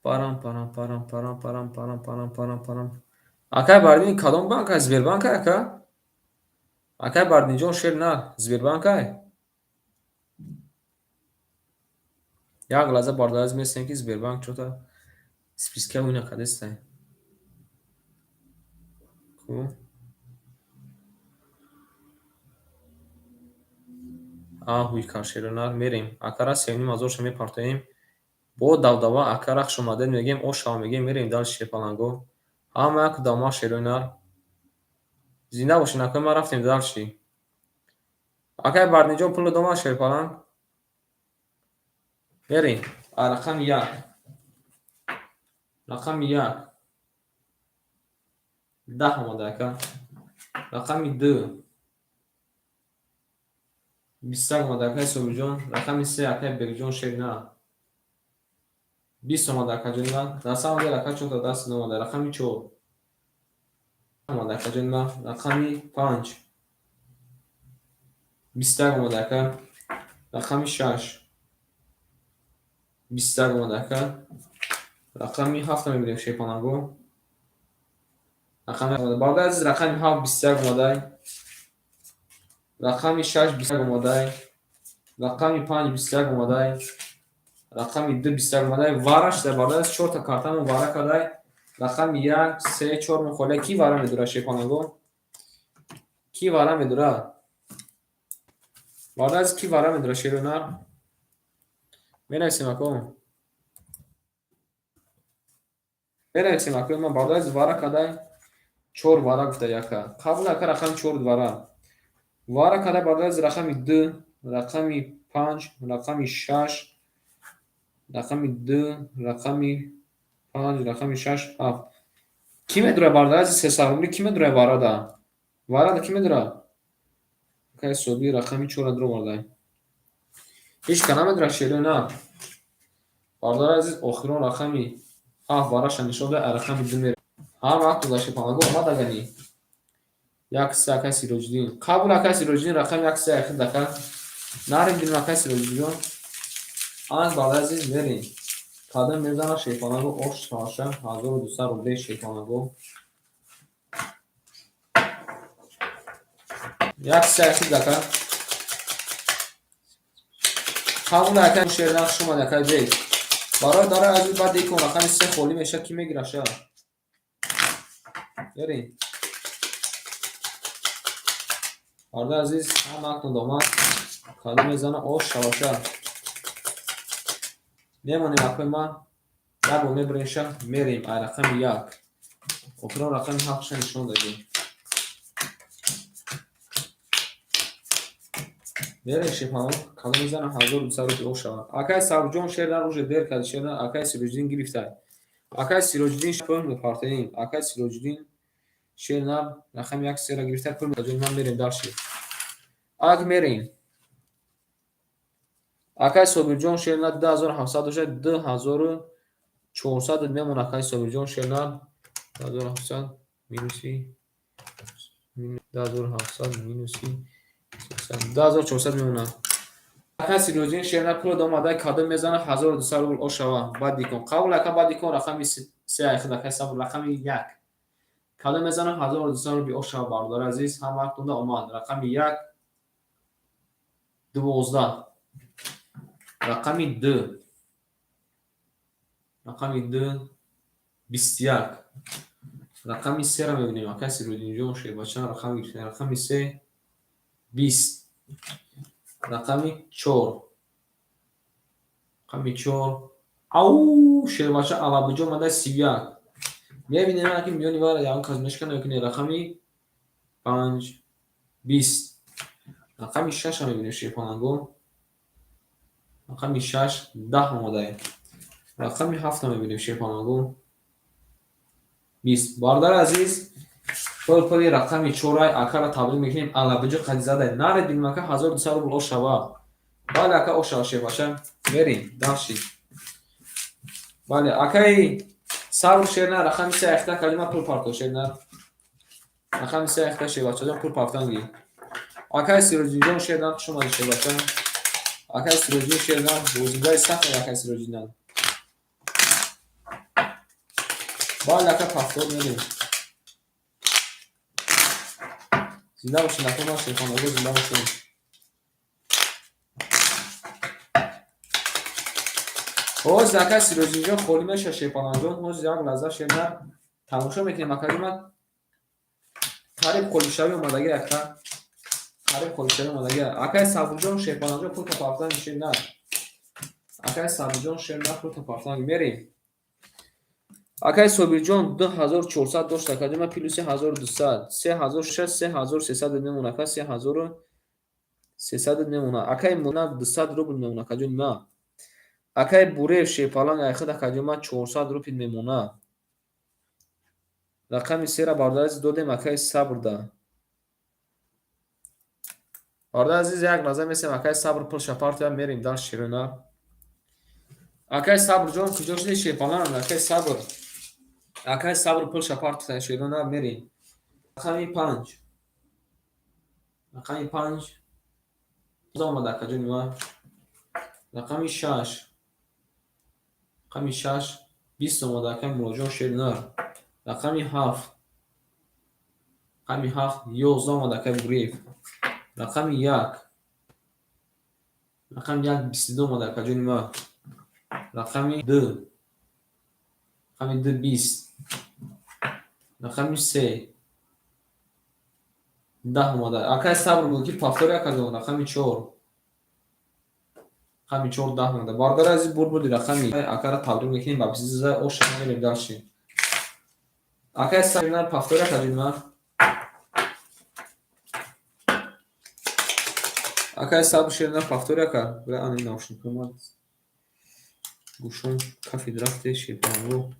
парам парам парам парам парам парам парам парам парам. Акай Бардин, кадом банк ай? Сбербанк ай, ака? Акай Бардинҷон, шер на, Сбербанк ай? Як лаҳза, бародар азиз, месем, ки Сбербанк чота списка ҳуй накардестай. Хуб. А ҳуй кар, шеронар, мерем. Акара сеним ҳазорша мепартоем. Бо давдава, акара, хуш омадед мегем, ошава мегем, мерем дальше, шерпаланго. Ҳама як дома, шеронар. Зинда бошед, акои ман, рафтем дальше. Акай Бардинҷон, пулро дома, шерпаланг. Мерем. А рақами як. Рақами як. 10 омада, ака. Рақами ду. 21 омада, акай Собирҷон. Рақами се, акай Бекҷон, шер на. 20 омада, акаҷони ман. На самом деле, ака, чорта даст омада. Рақами чор. Омада, акаҷони ман. Рақами панҷ. 21 омада, ака. Рақами шаш. 21 омада, ака. Рақами ҳафта мебинем, шерпанаго. Рақами бародари азиз, рақами ҳафт 21 омадай. Рақами шаш 21 омадай. Рақами панҷ 21 омадай. Рақами ду 21 омадай. Вара шуда, бародари азиз, чорта картамо вара кардай. Рақами як, се, чор мухолия. Ки вара медура, шерпанаго? Ки вара медура? Бародари азиз, ки вара медура, шеронар? Менависем, ако. Менависем, ако ман, бародари азиз, вара кардай. Чор вара гуфта яка. Қабул, ака, рақами чор вара. Вара кардай, бародари азиз, рақами ду, рақами панҷ, рақами шаш, рақами ду, рақами панҷ, рақами шаш, ҳафт. Кӣ медура, бародари азиз, 300 рубли кӣ медура варада? Варада кӣ медура? Акай Собир рақами чора дуровардай. Ҳеҷ ка намедонад шерои нар. Бародари азиз, охирон рақами ҳафт вараша нишон дод, рақами ду мерем. Ҳар вақт шерпаланго омад агани. Як се акай Сироҷиддин. Қабул акай Сироҷиддин рақами як се ахир дака. Нарем бинем акай Сироҷиддинҷон. Анак бародари азиз мерем. Кадом мезана шерпаланго ош шаваша 1200 рублей шерпаланго. Як се ахир дака. Қабул акай шернах шумад акай бек. Бародари азиз баъд икон рақами се холӣ мешавад ки мегира ша. Мерем. Бародари азиз ҳама акнун омад. Кадом мезана ош шаваша. Мемонем акои ман. Як бор мебурем ша мерем ай рақами як. Охирон рақами ҳафтша нишон додем. Мерем шерпаланго кадом мезана 1200 рубли ош шавад. Акай Сабрҷон шернар уже дер кард шернар акай Сироҷиддин гирифтай. Акай Сироҷиддин пул мепартоем. Акай Сироҷиддин шернар рақами як сера гирифта пул мепартоем. Ман мерем дарши. Ак мерем. Акай Собирҷон шернар 2700 дошт 2400 мемон акай Собирҷон шернар 2700 минуси 2700 минуси 2400 мемонад. Акай Сироҷиддин шернар пул омада кадом мезана 1200 рубл ошава. Баъд икон. Қабул ака баъд икон рақами се айхид акай сабр рақами як. Кадом мезана 1200 рубли ошава бародари азиз ҳама вақтонда омад. Рақами як 12. Рақами ду. Рақами ду 21. Рақами сера мебинем акай Сироҷиддинҷон шербача рақам гирифта. Рақами се 20. Рақами чор. Рақами чор. Ау шербача алабуҷо омада 31. Мебинем ки миёни вара ягон кас мешкана ё ки не. Рақами панҷ 20. Рақами шаша мебинем шерпаланго. Рақами шаш 10 омадае. Рақами ҳафта мебинем шерпаланго. 20. Бародари азиз пул пули рақами чорай акара табрик мекунем. Алабуҷо қадизадай. Наре бинем ака 1200 рубл ошава. Бале ака ошава шербача. Мерем дарши. Бале акаи сабр шернар рақами се ахта калима пул парто шернар. Рақами се ахта шербачаҷон пул партан ги. Акаи Сироҷиддинҷон шернар хуш омадед шербача. Акаи Сироҷиддин шернар бозингари сахт акаи Сироҷиддин. Бале ака пафтор мерем. Зинда бошед акома шерхонаго зинда бошед. Ҳозир акай Сироҷиддинҷон холӣ мешавад шерпаланҷон. Ҳозир як лаҳза шернар тамошо мекунем акаи ман. Қариб холишавӣ омадаги ака. Қариб холишавӣ омадаги. Акай Сабрҷон шерпаланҷон пул тапафтан шернар. Акай Сабрҷон шернар пул тапафтан мерем. Акай Собирҷон 2400 дошт акаҷон ман плюси 1200 3600 3300 мемон ака 3300 мемона. Акай Муна 200 рубл мемона акаҷон ма. Акай Бурев шерпаланг айхид акаҷон ман 400 рубл мемона. Рақами сера бародари азиз додем акай Сабрда. Бародари азиз як лаҳза месем акай Сабр пул шапартия мерем дар шерона. Акай Сабрҷон куҷо шуди шерпаланг? Акай Сабр. Акай Сабр пул шапартия шерона мерем. Рақами панҷ. Рақами панҷ. Омада акаҷони ман. Рақами шаш. Рақами шаш 20 омада акай Муроҷон шернар. Рақами ҳафт. Рақами ҳафт 11 омада акай Буриев. Рақами як. Рақами як 22 омада акаҷони ман. Рақами ду. Рақами ду 20. Рақами се 10 омада. Акай Сабр буд ки пафтори акаҷон. Рақами чор. Рақами чор 10 омада. Бародари азиз бур буди рақами акара табрик мекунем ба биза оша мерем дарши. Акай Сабр пафтори акаҷони ман. Акай Сабр шернар пафтори ака. Бира ани наушник омад. Гӯшон кафи рафте шерпаланго.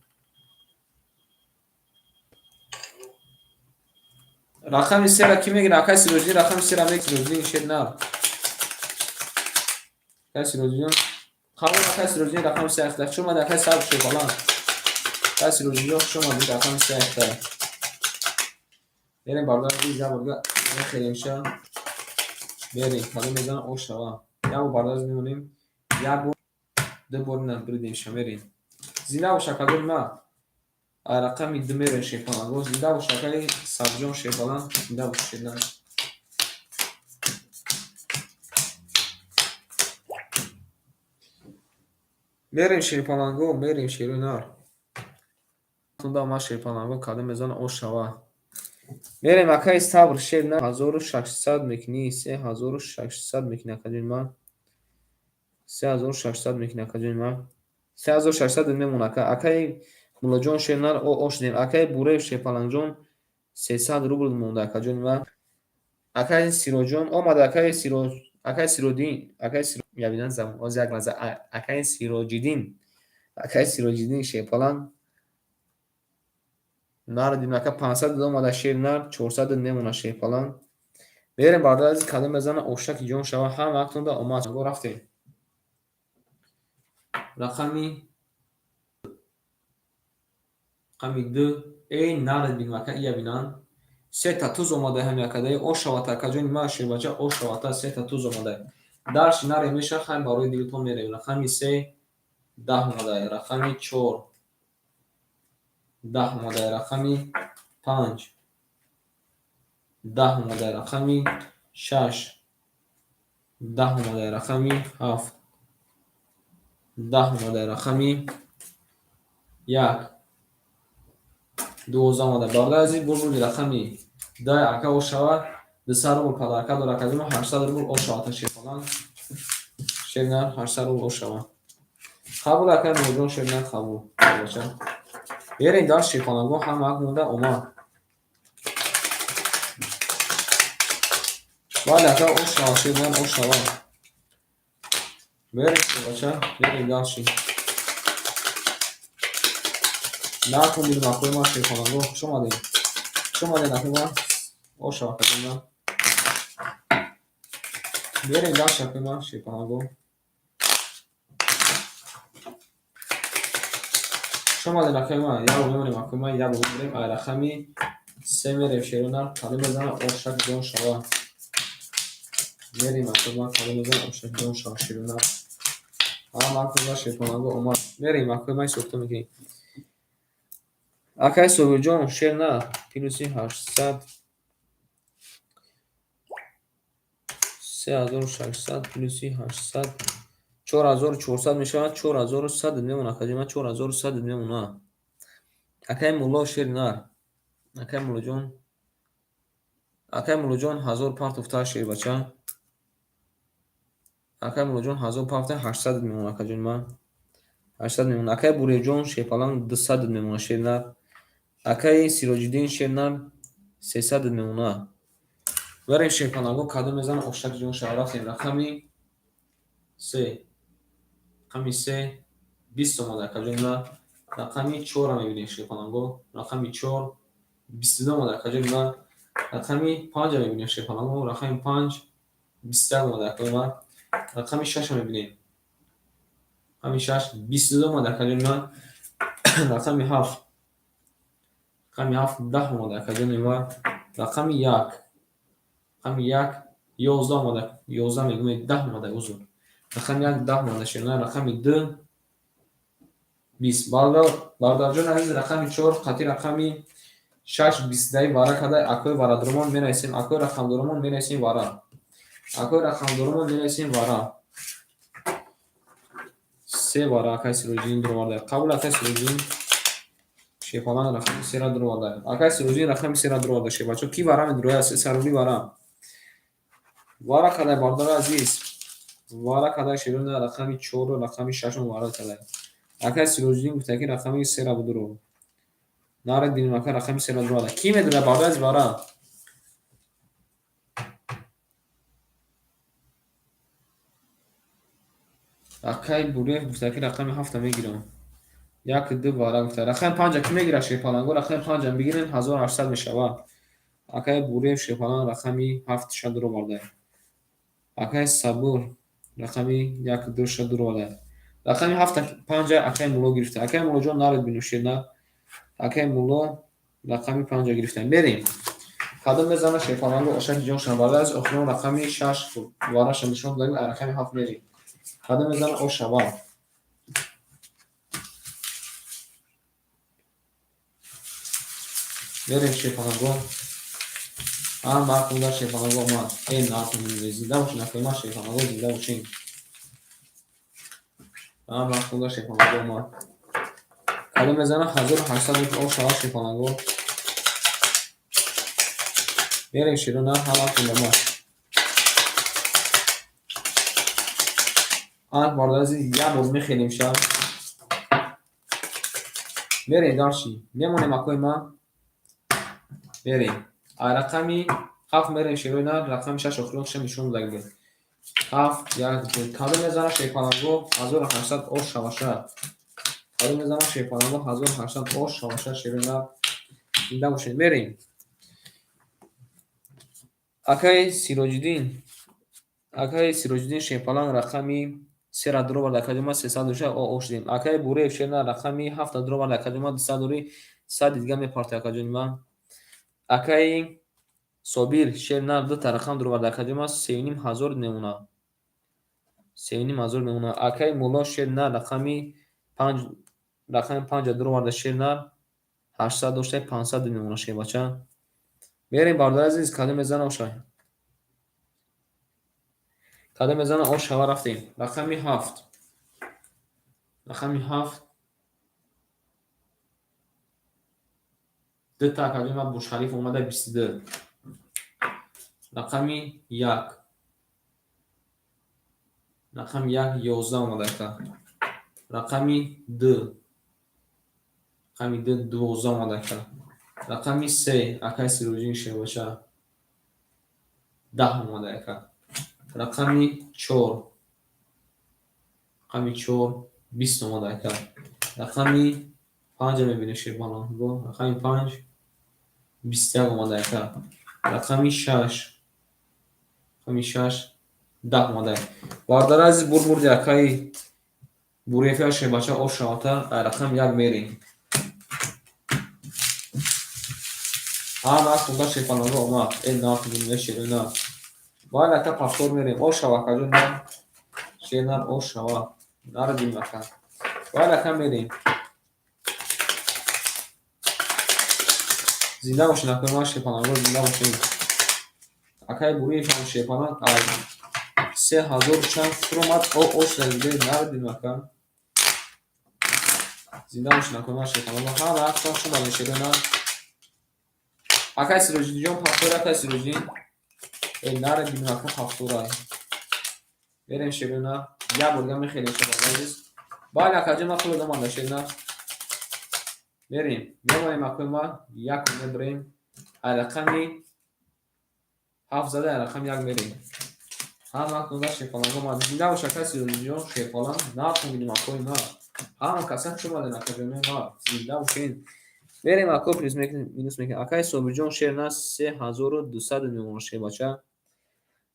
Рақами сера ки мегира? Акай Сироҷиддин рақами сера мегира. Сироҷиддин шернар. Акай Сироҷиддин. Қабул, акай Сироҷиддин, рақами се ахта. Хуш омадед, акай Сабр шерпаланг. Акай Сироҷиддин, хуш омадед, рақами се ахта. Мерем, бародар азиз, як бор дига мехелемша. Мерем, кадом мезана, ош шава. Як бор, бародар азиз, мемонем. Як бор, ду бор ина бридемша, мерем. Зинда бош, акадори ма. Рақами ду мерем, шерпаланго. Зинда бош, акаи Сабрҷон шерпаланг. Зинда бош, шернар. Мерем, шерпаланго, мерем, шерои нар. Тунда ма, шерпаланго, кадом мезана, ош шава. Мерем, акаи Сабр шер нар, 1600 мекунӣ, 3600 мекунӣ, акаҷони ман. 3600 мекунӣ, акаҷони ман. 3600 мемон, ака. Акаи Муллоҷон шернар, ош дем. Акаи Буреев шерпалангҷон, 300 рубл монда, акаҷони ман. Акаи Сироҷон омада, акаи Сиро, акаи Сироддин, акаи Сиро, ябидан замон, оз як лаҳза, акаи Сироҷиддин, акаи Сироҷиддин шерпаланг. Нар дим, ака, 500 омада, шер нар, 400 мемона, шерпаланг. Мерем, бародар азиз, кадом мезана, ошаки ҷон шава, ҳама вақтонда омад. Рафтем. Рақами ду, эй, нард бинем, ака, ия бинанд. Сета туз омада ҳами акадаи, ош шавата, акаҷони ман, шербача, ош шавата, сета туз омада. Дарши наре меша, хай, барои дилтон мерем. Рақами се 10 омада, рақами чор 10 омада, рақами панҷ 10 омада, рақами шаш 10 омада, рақами ҳафт 10 омада, рақами як 12 омада. Бародари азиз, бурбури рақами дай, ака, ош шава, 200 рубл подарка дора, акаҷони ман, 800 рубл ош шавата, шерпаланг. Шернар, 800 рубл ош шава. Қабул, акай Муллоҷон шернар, қабул. Бача. Берем дар, шерпалангҳо, ҳама ҳақ монда омад. Бале, ака, ош шава, шернар, ош шава. Берем, бача, берем дальше. Накун бинем, акои ман, шерпалангҳо, хуш омадед. Хуш омадед, акои ман. Ош шава, акаҷони ман. Берем дальше, акои ман, шерпалангҳо. Хуш омадед, акои ман. Як бор мемонем, акои ман, як бор мемонем. Ай рақами се мерем, шеронар, кадом мезана, ошак ҷон шава. Мерем, акои ман, кадом мезана, ошак ҷон шава, шеронар. Ҳама акои шерпалангҳо омад. Мерем, акои ман, сохта мекунем. Акай Собирҷон шер на, плюси 800, 3600 плюси 800, 4400 мешавад, 4100 мемонад, акаҷони ман, 4100 мемонад. Акай Мулло шер нар. Акай Муллоҷон. Акай Муллоҷон 1000 партофта, шербача. Акай Муллоҷон 1000 партофта, 800 мемонад, акаҷони ман. 800 мемонад. Акай Буреҷон шерпаланг, 200 мемонад, шернар. Акаи Сироҷиддин шернар, 300 мемонад. Барем, шерпалангҳо, кадом мезана, ошак ҷон шава, рафтем, рақами се. Рақами се 20 омада, акаҷони ман. Рақами чорро мебинем, шерпалангҳо. Рақами чор 22 омада, акаҷони ман. Рақами панҷро мебинем, шерпалангҳо. Рақами панҷ 21 омада, акаҷони ман. Рақами шашро мебинем. Рақами шаш 22 омада, акаҷони ман. Рақами ҳафт. Рақами ҳафт 10 омада, акаҷони ман. Рақами як. Рақами як 11 омада. 11 мегӯем, 10 омада, узр. Рақами як 10 омада, шернар. Рақами ду 20. Бародарҷони азиз, рақами чор қатъи рақами шаш бистдаи вара када, акои варадромон менависем, акои рақамдоромон менависем вара. Акои рақамдоромон менависем вара. Се вара акай Сироҷиддин дуроварда. Қабул, акай Сироҷиддин шерпаланг, рақами сера дуроварда. Акай Сироҷиддин рақами сера дуроварда, шербачо. Ки вара медурояд? Сарубли вара. Вара кадай, бародари азиз. Вара кадай, шерона, рақами чору рақами шашум вара кадай. Акай Сироҷиддин гуфта, ки рақами сера будуро. Наред бинем, ака, рақами сера дуроварда. Ки медурояд, бародари азиз, вара? Акай Буреев гуфта, ки рақами ҳафта мегирам. Як, ду вара гуфта. Рақами панҷа ки мегирад, шерпалангҳо? Рақами панҷа бигирем, 1800 мешавад. Акай Буреев шерпаланг рақами ҳафтша дуроварда. Акай Сабур Рақами як душа дуроварда. Рақами ҳафта панҷа акаи Мулло гирифта. Акаи Муллоҷон, наред бинем, шернар. Акаи Мулло рақами панҷа гирифта. Мерем. Кадом мезана, шерпаланго, ошаки ҷон шавад? Аз охирон рақами шаш вараша нишон додем, рақами ҳафт мерем. Кадом мезана, ош шавад? Мерем, шерпаланго. Ҳама ҳаққуда шерпаланго омад. Э, нархи зинда бошед, акои ман шерпаланго, зинда бошед. Ҳама ҳаққуда шерпаланго омад. Кадом мезана, 1800 рубл ош шавад, шерпаланго? Мерем, шерона, ҳама ҳаққуда омад. Ан бародари азиз, як бор мехелем шаб. Мерем дальше. Мемонем, акои ман. Мерем. А рақами ҳафт мерем, шерои нар, рақами шаш охирон ша нишон додагӣ. Ҳафт, як, ду. Кадом мезана, шерпаланго, 1800 ош шаваша? Кадом мезана, шерпаланго, 1800 ош шаваша, шерои нар? Зинда бошед. Мерем. Акаи Сироҷиддин. Акаи Сироҷиддин шерпаланг рақами сера дуровард, акаҷон, ман 300 душа ош дидем. Акаи Буреев шернар рақами ҳафта дуровард, акаҷон, ман 200 дури сади дига мепарте, акаҷони ман. Акаи Собир шернар дута рақам дуровард, акаҷон, ман 3500 мемонад. 3500 мемонад. Акаи Мулло шернар рақами панҷа дуроварда, шернар 800 дошта, 500 мемонад, шербача. Мерем, бародари азиз, кадом мезана, оша? Кадом мезана, ош шава, рафтем. Рақами ҳафт. Рақами ҳафт. Дута, акаҷон, ман Бурҷхалифа омада, 22. Рақами як. Рақами як 11 омада, ака. Рақами ду. Рақами ду 12 омада, ака. Рақами се, акаи Сироҷиддин шербача, 10 омада, ака. Рақами чор. Рақами чор 20 омада, ака. Рақами панҷа мебинем, шербаланго. Рақами панҷ 21 омада, ака. Рақами шаш. Рақами шаш 10 омада. Бародари азиз, бур бурди акаи Бурефия шербача ош шавата, рақами як мерем. Ҳама хунда шерпаланго омад. Э, нарх шерои нар. Вале ака, повтор мерем. Ош шава, акаҷон, на. Шернар ош шава. Нарадим, ака. Вале ака, мерем. Зинда бошед, акои ман шерпаланго, зинда бошед. Акаи Буриев ҳам шерпаланг 3000 чанд фуромад, о ош задиде, нарадим, ака. Зинда бошед, акои ман шерпаланго. Ҳама ҳаққон шумо шерои нар. Акаи Сироҷиддинҷон, повтор, акаи Сироҷиддин. Э, нарадим, ака, повторай. Мерем, шерои нар. Як бор дига мехелем, шерпаланго азиз. Бале, акаҷон, ман пул омада, шернар. Мерем. Мемонем, акои ман, як мебарем. Ай рақами ҳафт зада, ай рақами як мерем. Ҳама ҳаққонда шерпаланго омад. Зинда бош, акаи Сироҷиддинҷон, шерпаланг. Нархон бинем, акои ман. Ҳама каса хуш омадед, акаҷонои ман. Зинда бошед. Мерем, ако, плюс минус мекунем. Акаи Собирҷон шернар 3200 мемонад, шербача.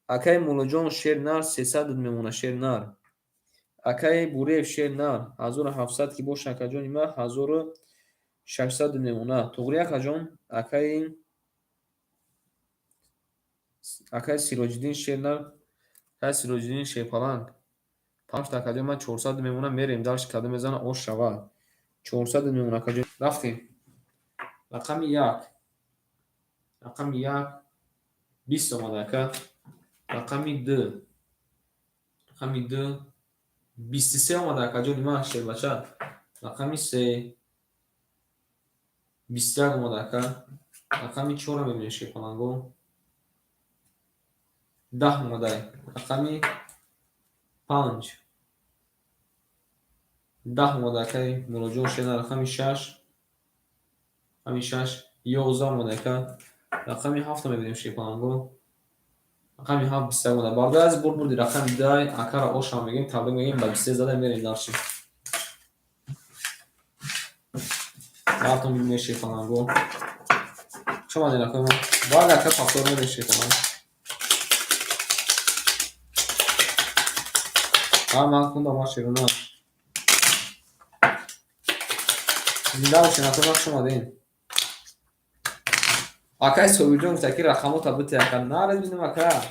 Акаи Муллоҷон шернар 300 мемонад, шернар. Акаи Буреев шернар 1700 ки боша, акаҷони ман, 1600 мемонад. Туғри, акаҷон, акаи Сироҷиддин шернар, акаи Сироҷиддин шерпаланг. Панҷта, акаҷон, ман 400 мемонад, мерем дальше, кадом мезана, ош шавад. 400 мемонад, акаҷон. Рафтем. Рақами як. Рақами як 20 омада, ака. Рақами ду. Рақами ду 23 омада, акаҷони ман шербача. Рақами се 21 омада, ака. Рақами чорро мебинем, шерпаланго. 10 омада. Рақами панҷ 10 омада, акаи Муллоҷон шернар. Рақами шаш. Рақами шаш 11 омада, ака. Рақами ҳафтро мебинем, шерпаланго. Рақами ҳафт 21 омада. Бародари азиз, бурд бурди рақами дай акара ошам мегӯем, табрик мегӯем, ба 23 зада, мерем дальше. Бартон бибинед, шерпаланго. Хуш омадед, акои ман. Бале, ака, повтор мерем, шерпаланг. Ман хунда ма шерона. Зинда бошед, акай, хуш омадед. Акай Собирҷон гуфта ки рақамота бите, ака. Наред бинем, ака.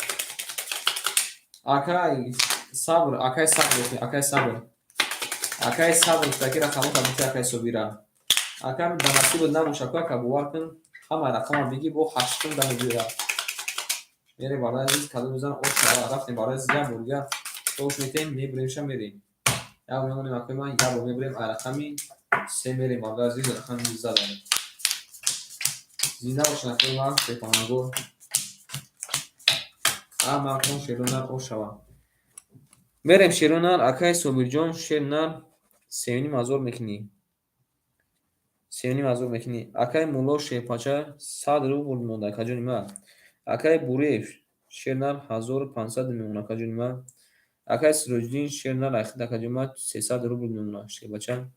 Акай сабр, акай сабр, акай сабр. Акай сабр гуфта ки рақамота бите, акай Собира. Ака, ба насибат набоша, ака, бовар кун, ҳама рақама бигӣ, бо ҳаштум да мебиёяд. Мерем, барои азиз, кадом мезанам, ош рафтем, барои азиз, як бор дигар тош метем, мебуремша, мерем. Як бор мемонем, акои ман, як бор мебурем, ай рақами се мерем, барои азиз, рақами задам. Зинда бошед, акои ман, шепанагор. Ман кун шерунар ош шава. Мерем шерунар, акай Собирҷон, шерунар 3,5 ҳазор мекунӣ. 3,5 ҳазор мекунӣ. Акай Мулло шерпача 100 рубл монда, акаҷони ман. Акай Буреев шернар 1500 мемона, акаҷони ман. Акай Сироҷиддин шернар айхид, акаҷони ман, 300 рубл мемона, шербача.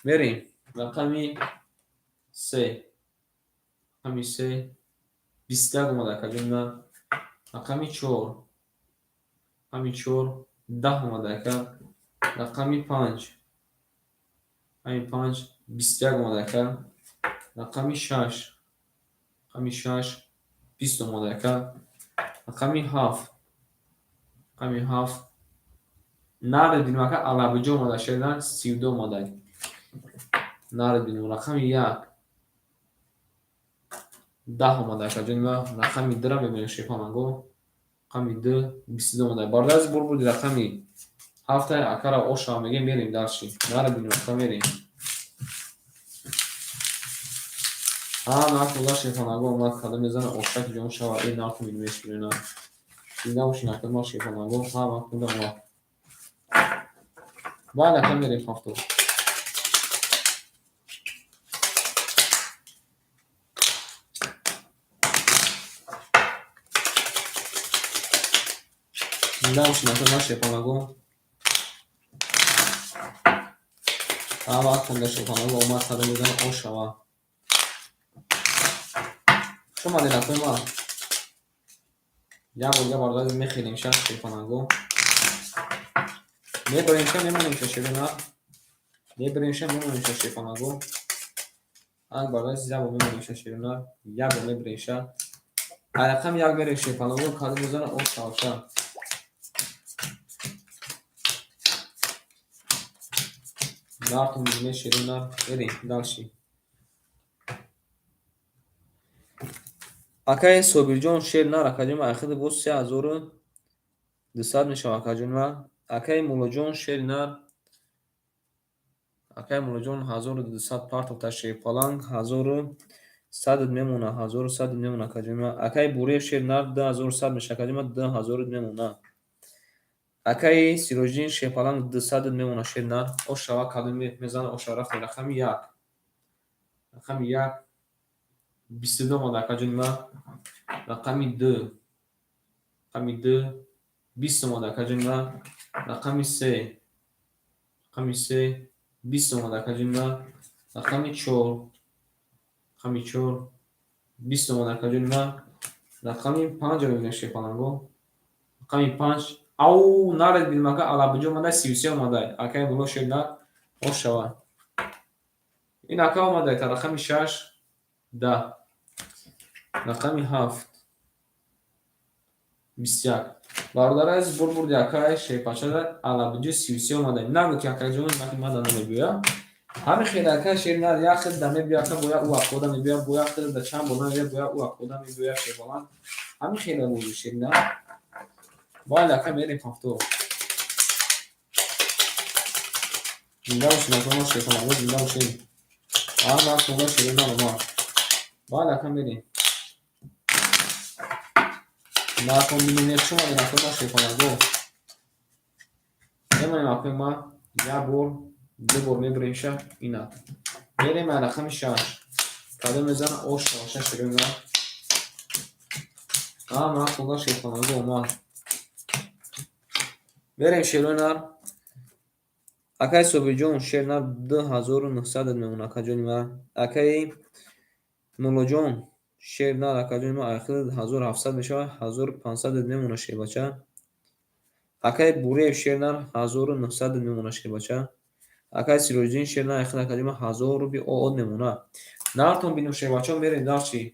Мерем. Рақами се. Рақами се 21 омада, акаҷони ман. Рақами чор. Рақами чор 10 омада, ака. Рақами панҷ. Рақами панҷ 21 омада, ака. Рақами шаш. Рақами шаш 20 омада, ака. Рақами ҳафт. Рақами ҳафт наре бинем, ака, алабиҷо омада, шернар 32 омада. Наре бинем, рақами як 10 омада, акаҷони ман. Рақами дура мебинем, шерпананго. Рақами ду 22 омада. Барои бур буди рақами ҳафта, акара ошава мегем, мерем дальше. Наре бинем, ака, мерем. Нарх буда, шерпананго омад, кадом мезана, ошак ҷон шава, э нарху мебинем. Зинда бошед, ака ма, шерпананго, ҳа вақт буда омад. Бале, ака, мерем ҳафто. Зинда бошед, ака ма, шерпананго. Ҳа вақт буда, шерпананго омад, кадом мезана, ош шава. Хуш омадед, акои ман. Як бор дигар, бародари, мехелем ша, шерпананго. Мебаремша, мемонемша, шерона. Мебаремша, мемонемша, шерпананго. Ан бародари, як бор мемонемша, шерона. Як бор мебаремша. Ай рақами як мерем, шерпананго, кадом мезана, ош шавша. Нартон мебинед, шерона. Мерем дальше. Акай Собирҷон шер нар, акаҷони ман, айхиди боз 3200 мешавад, акаҷони ман. Акай Муллоҷон шери нар, акай Муллоҷон 1200 партофта, шерпаланг 1100 мемона, 1100 мемона, акаҷони ман. Акай Буреев шер нар 2100 мешавад, акаҷони ман, 2000 мемона. Акаи Сироҷиддин шерпаланг 200 мемона, шер нар. Ош шава, кадом мезана, ош шава, рафтем рақами як. Рақами як 22 омада, акаҷони ман. Рақами ду. Рақами ду 20 омада, акаҷони ман. Рақами се. Рақами се 20 омада, акаҷони ман. Рақами чор. Рақами чор 20 омада, акаҷони ман. Рақами панҷро мебинем, шерпаланго. Рақами панҷ ау наред бинем, ака, алабиҷо омада, 33 омада. Акаи Мулло шер нар ош шава. Ин ака омада, та рақами шаш 10. Рақами ҳафт 21. Бародари азиз, бур бурди акай шерпачада алабиҷо 33 омада. Нагӯ ки акаҷон ман да намебиёя. Ҳамин хел, ака, шер нар як хел да мебиёя, ака, боя ӯ акода мебиёя, боя хел да чанд бор намебиёя, боя ӯ акода мебиёя, шерпаланг. Ҳамин хел бозӣ, шер нар. Бале, ака, мерем ҳафто. Зинда бошед, ака ма, шерпаланго, зинда бошед. Ҳар вақт мода шер нар омад. Бале, ака, мерем. Нархон бинем, хуш омадед, акои ман, шерпаланго. Мемонем, акои ман, як бор, ду бор мебуремша, ина. Мерем ай рақами шаш. Кадом мезана, ош шава, шаш шерона. А ман хонда, шерпаланго омад. Мерем шеронар. Акай Собирҷон шернар 2900 мемона, акаҷони ман. Акаи Муллоҷон шернар, акаҷони ман, айхил 1700 мешавад, 1500 мемона, шербача. Акаи Буреев шернар 1900 мемона, шербача. Акаи Сироҷиддин шернар айхел, акаҷома, 1000 рубли од мемона. Нартон бинем, шербачаҳо, мерем дальше.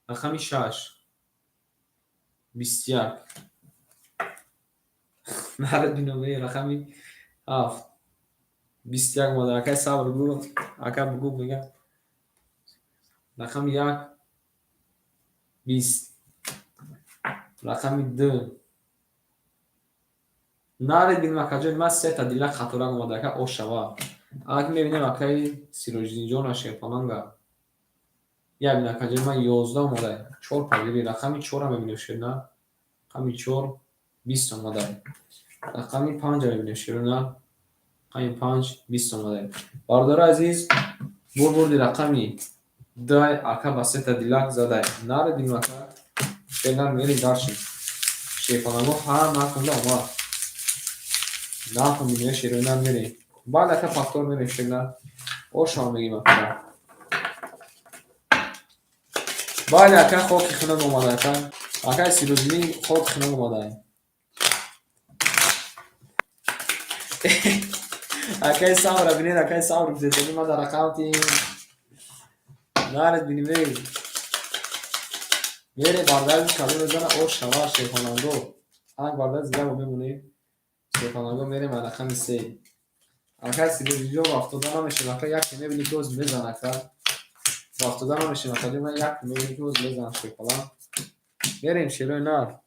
Рақами шаш, 21. Наред бинем, рақами ҳафт, 21 омада. Акаи Сабр гу, ака бугу мега. Рақами як, 20. Рақами ду. Наред бинем, акаҷони ман, сета дила қаторак омада, ака, ошава. Анаки мебинем акаи Сироҷиддинҷона, шерпаланга. Як бин, акаҷони ман, 11 омада. Чор пагири. Рақами чора мебинем, шерна. Рақами чор, 20 омада. Рақами панҷа мебинем, шерна. Рақами панҷ, 20 омада. Бародари азиз, бурбурди рақами дай, ака, ба сета дилак задай. Наред бинем, ака. Шернар, мерем дальше. Шерпаланго ҳама кунда омад. Нахун бинем, шернар, мерем. Баъд, ака, повтор мерем, шернар. Ошава мегим, ака. Бале, ака, хоки хунук омада, ака. Акаи Сироҷиддин, хоки хунук омада. Акаи Сабра бинед, акаи Сабр гуфтед, ман дар рақам тим. Наред бинем, мерем. Мерем, бародари кадом мезана, ош шава, шерпаланго. Анак, бародари, зига мемонем. Шерпаланго, мерем аз рақами се. Акаи Сироҷиддинҷон, рафтода намешем, ака, яке мебинӣ, ки оз мезана, ака. Рафтода намешем, акаҷон, ман яке мебинӣ, ки оз мезана, шерпаланг. Мерем, шерои нар.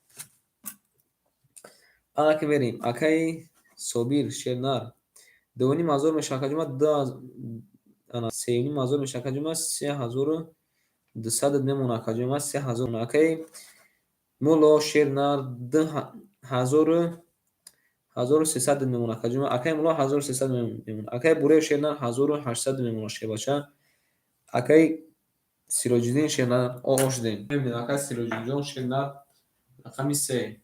Анаки мерем. Акаи Собир, шернар. 2500 мешава, акаҷон, ман ду 3500 мешава, акаҷон, ман 3200 мемона, акаҷон, ман 3000. Акаи Мулло, шернар, ду ҳазору 1300 мемона, акаҷон. Акаи Мулло 1300 мемона. Акаи Буреев, шернар, 1800 мемона, шербача. Акаи Сироҷиддин, шернар, оғоз шудем. Мебинед, акаи Сироҷиддинҷон, шернар, рақами се.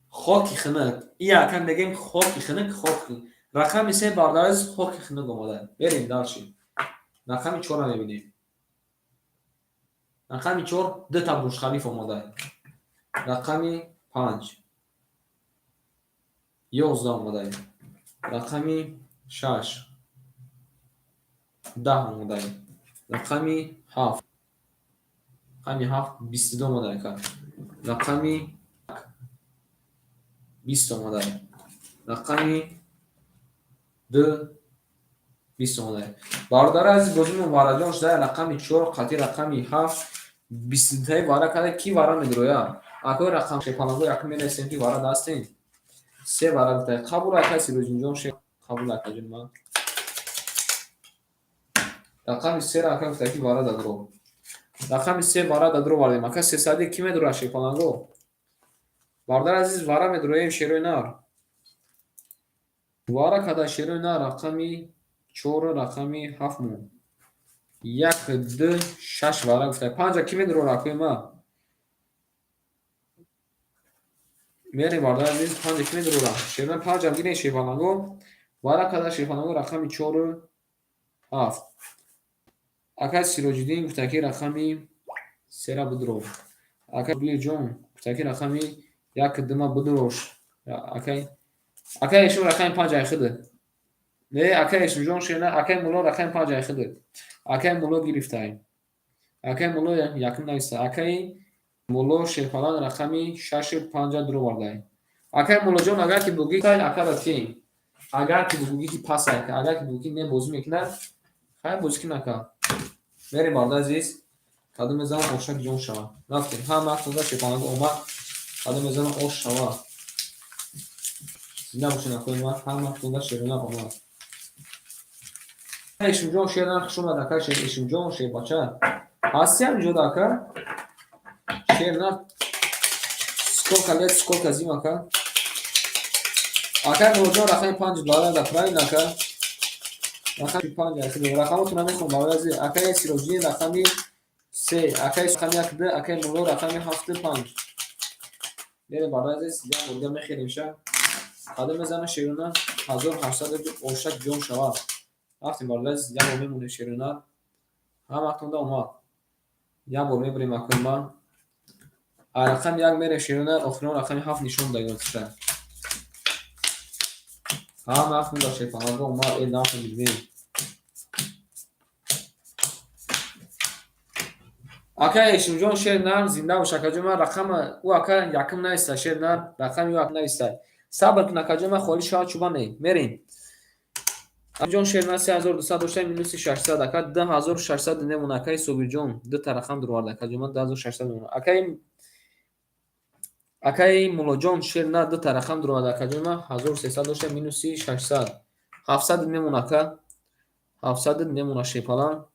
Хоки хунук. И ака мегем хоки хунук, хоки. Рақами се, бародари азиз, хоки хунук омада. Мерем дальше. Рақами чорро мебинем. Рақами чор, дута Бурҷхалиф омада. Рақами панҷ, 11 омада. Рақами шаш, 10 омада. Рақами ҳафт. Рақами ҳафт, 22 омада, ака. Рақами 20 омада. Рақами ду, 20 омада. Бародари азиз, бозимон вараҷон шуда. Рақами чор қатъи рақами ҳафт, 22таи вара карда, ки вара медрояд? Акои рақам шерпаланго якум менависем, ки вара дастем. Се вара гуфта. Қабул, акай Сироҷиддинҷон, шер қабул, акаҷони ман. Рақами сера, ака, гуфта, ки вара дадро. Рақами се вара дадро вардем. Ака, сесади ки медрояд, шерпаланго? Бародари азиз, вара медроем, шерои нар. Вара када, шерои нар, рақами чор, рақами ҳафт монд. Як, ду, шаш вара гуфта. Панҷа ки медрора, акои ман? Мерем, бародари азиз, панҷа ки медрора? Шерои панҷам гирем, шерпаланго. Вара када, шерпаланго, рақами чору ҳафт. Акай Сироҷиддин гуфта, ки рақами сера бидро. Акай Бирҷон гуфта, ки рақами як дума бидрош. Акай Эшум, рақами панҷ айхиды. Не, акай Эшумҷон, шерна, акай Мулло, рақами панҷ айхиды. Акай Мулло гирифтай. Акай Мулло якум нависта. Акай Мулло, шерпаланг, рақами шашу панҷа дуровардай. Акай Муллоҷон, агар ки бугӣ, акара тием. Агар ки бугӣ, ки пас, ака, агар ки бугӣ, не, бозӣ мекунад, хай, бозӣ кун, ака. Мерем, бародари азиз, кадом мезанам, ошак ҷон шава. Рафтем. Ҳама худа, шерпаланго омад. Кадом мезанам, ош шава. Зинда бошед, акои ман, ҳама худа, шерона омад. Эшумҷон, шернар, хуш омад, ака, Эшумҷон, шербача. Ҳасти ҳаминҷода, ака? Шернар, сколько лет, сколько зим, ака? Акай Муллоҷон, рақами панҷ баланда, правильно, ака? Рақами панҷ, рақамотро намехонам, бародари азиз. Акаи Сироҷиддин, рақами се, акаи рақами як ду, акаи Мулло, рақами ҳафту панҷ. Мерем, бародари азиз, як бор дига мехӯрем ша. Кадом мезана, шерона, 1800 ошак ҷон шавад. Рафтем, бародари азиз, як бор мемонем, шерона. Ҳаматонда омад. Як бор мебарем, акои ман. Рақами як мерем, шерона, охирон рақами ҳафт нишон даготиша. Ҳама ҳафт муда шерпаланго омад, э нафт бибин. Ака Эшимҷон, шер нар, зинда бош, акаҷон. Ман рақама ӯ ака якм нависта, шер нар, рақами ӯ нависта. Сабр кун, акаҷон, ман холи шавад чуба не. Мерем. Ҷон, шер нар, 3200 дошта, минуси 600, ака, 2600 немона. Акаи Собирҷон дута рақам дуровард, акаҷон, ман 2600 мемона. Акаи Муллоҷон, шер нар, дута рақам дуровард, акаҷон, ман 1300 дошта, минуси 600, 700 мемона, ака, 700 мемона, шерпалан.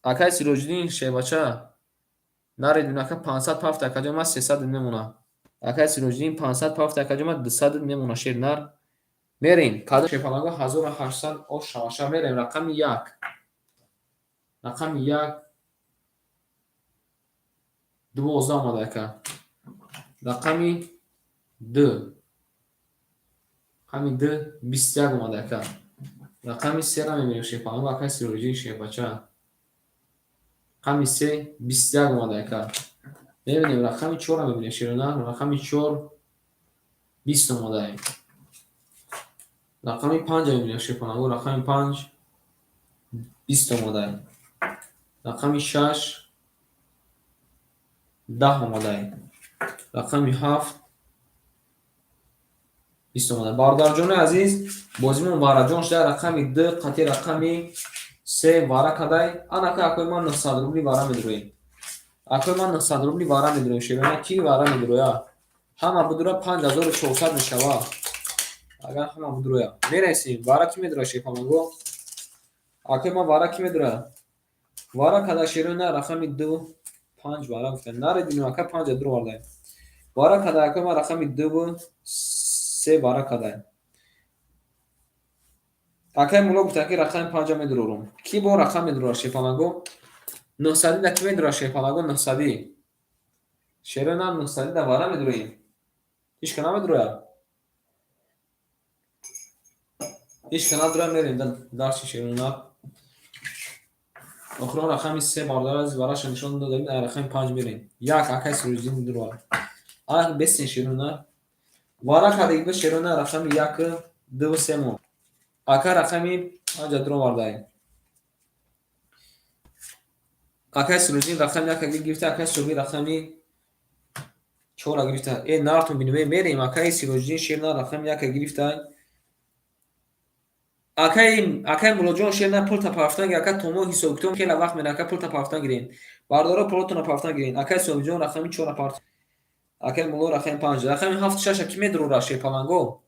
Акаи Сироҷиддин, шербача, наридун, ака, 500 пафт, акаҷон, ман 300 мемона. Акаи Сироҷиддин 500 пафт, акаҷон, ман 200 мемона, шер нар. Мерем, кадом шерпаланго 1800 ош шаваша? Мерем, рақами як. Рақами як 12 омада, ака. Рақами ду. Рақами ду 21 омада, ака. Рақами сера мебинем, шерпаланго, акаи Сироҷиддин, шербача. Рақами се 21 омада, ака. Мебинем, рақами чорро мебинем, шерона, рақами чор 20 омада. Рақами панҷ мебинем, шерпаланго, рақами панҷ 20 омада. Рақами шаш 10 омада. Рақами ҳафт 20 омада. Бародарҷони азиз, бозимон вараҷон шуда, рақами ду қатъи рақами се вара кадай. Анака, акои ман, 900 рубли вара медуроем. Акои ман, 900 рубли вара медуроем. Шерона, ки вара медуроя? Ҳама будура, 5400 мешава. Агар ҳама будуроя. Мерасем. Вара ки медура, шерпаланго? Акои ман, вара ки медура? Вара када, шерона, рақами ду панҷ вара гуфтем. Нарединем, ака, панҷа дуровардаем. Вара када, акои ман, рақами дуву се вара кадаем. Акаи Мулло гуфта, ки рақами панҷа медурорум. Ки бо рақам медурора, шерпаланго? Нӯҳсадӣ да ки медурора, шерпаланго, нӯҳсадӣ? Шерона, нӯҳсадӣ да вара медуроем. Ҳеч ка намедурояд? Ҳеч ка надурояд, мерем дарси, шерона. Охирон рақами се, бародар азиз, вараша нишон додем, рақами панҷ мерем. Як акаи Сироҷиддин дурова. Ана бесен, шерона. Вара кардагӣ, шерона, рақами як, дуву се мо. Ака рақами панҷа дуровардаем. Акаи Сироҷиддин рақами яка гирифта, акаи Собир рақами чора гирифта. Э, нартон бинем, мерем, акаи Сироҷиддин, шерна, рақами яка гирифта. Акаи Муллоҷон, шерна, пулта пафтан гир, ака, томо ҳисобкитоб хеле вақт мера, ака, пулта пафтан гирем. Бардоро, пулотона пафтан гирем. Акаи Собирҷон рақами чора парт. Акаи Мулло рақами панҷ. Рақами ҳафт шаша ки медурора, шерпаланго?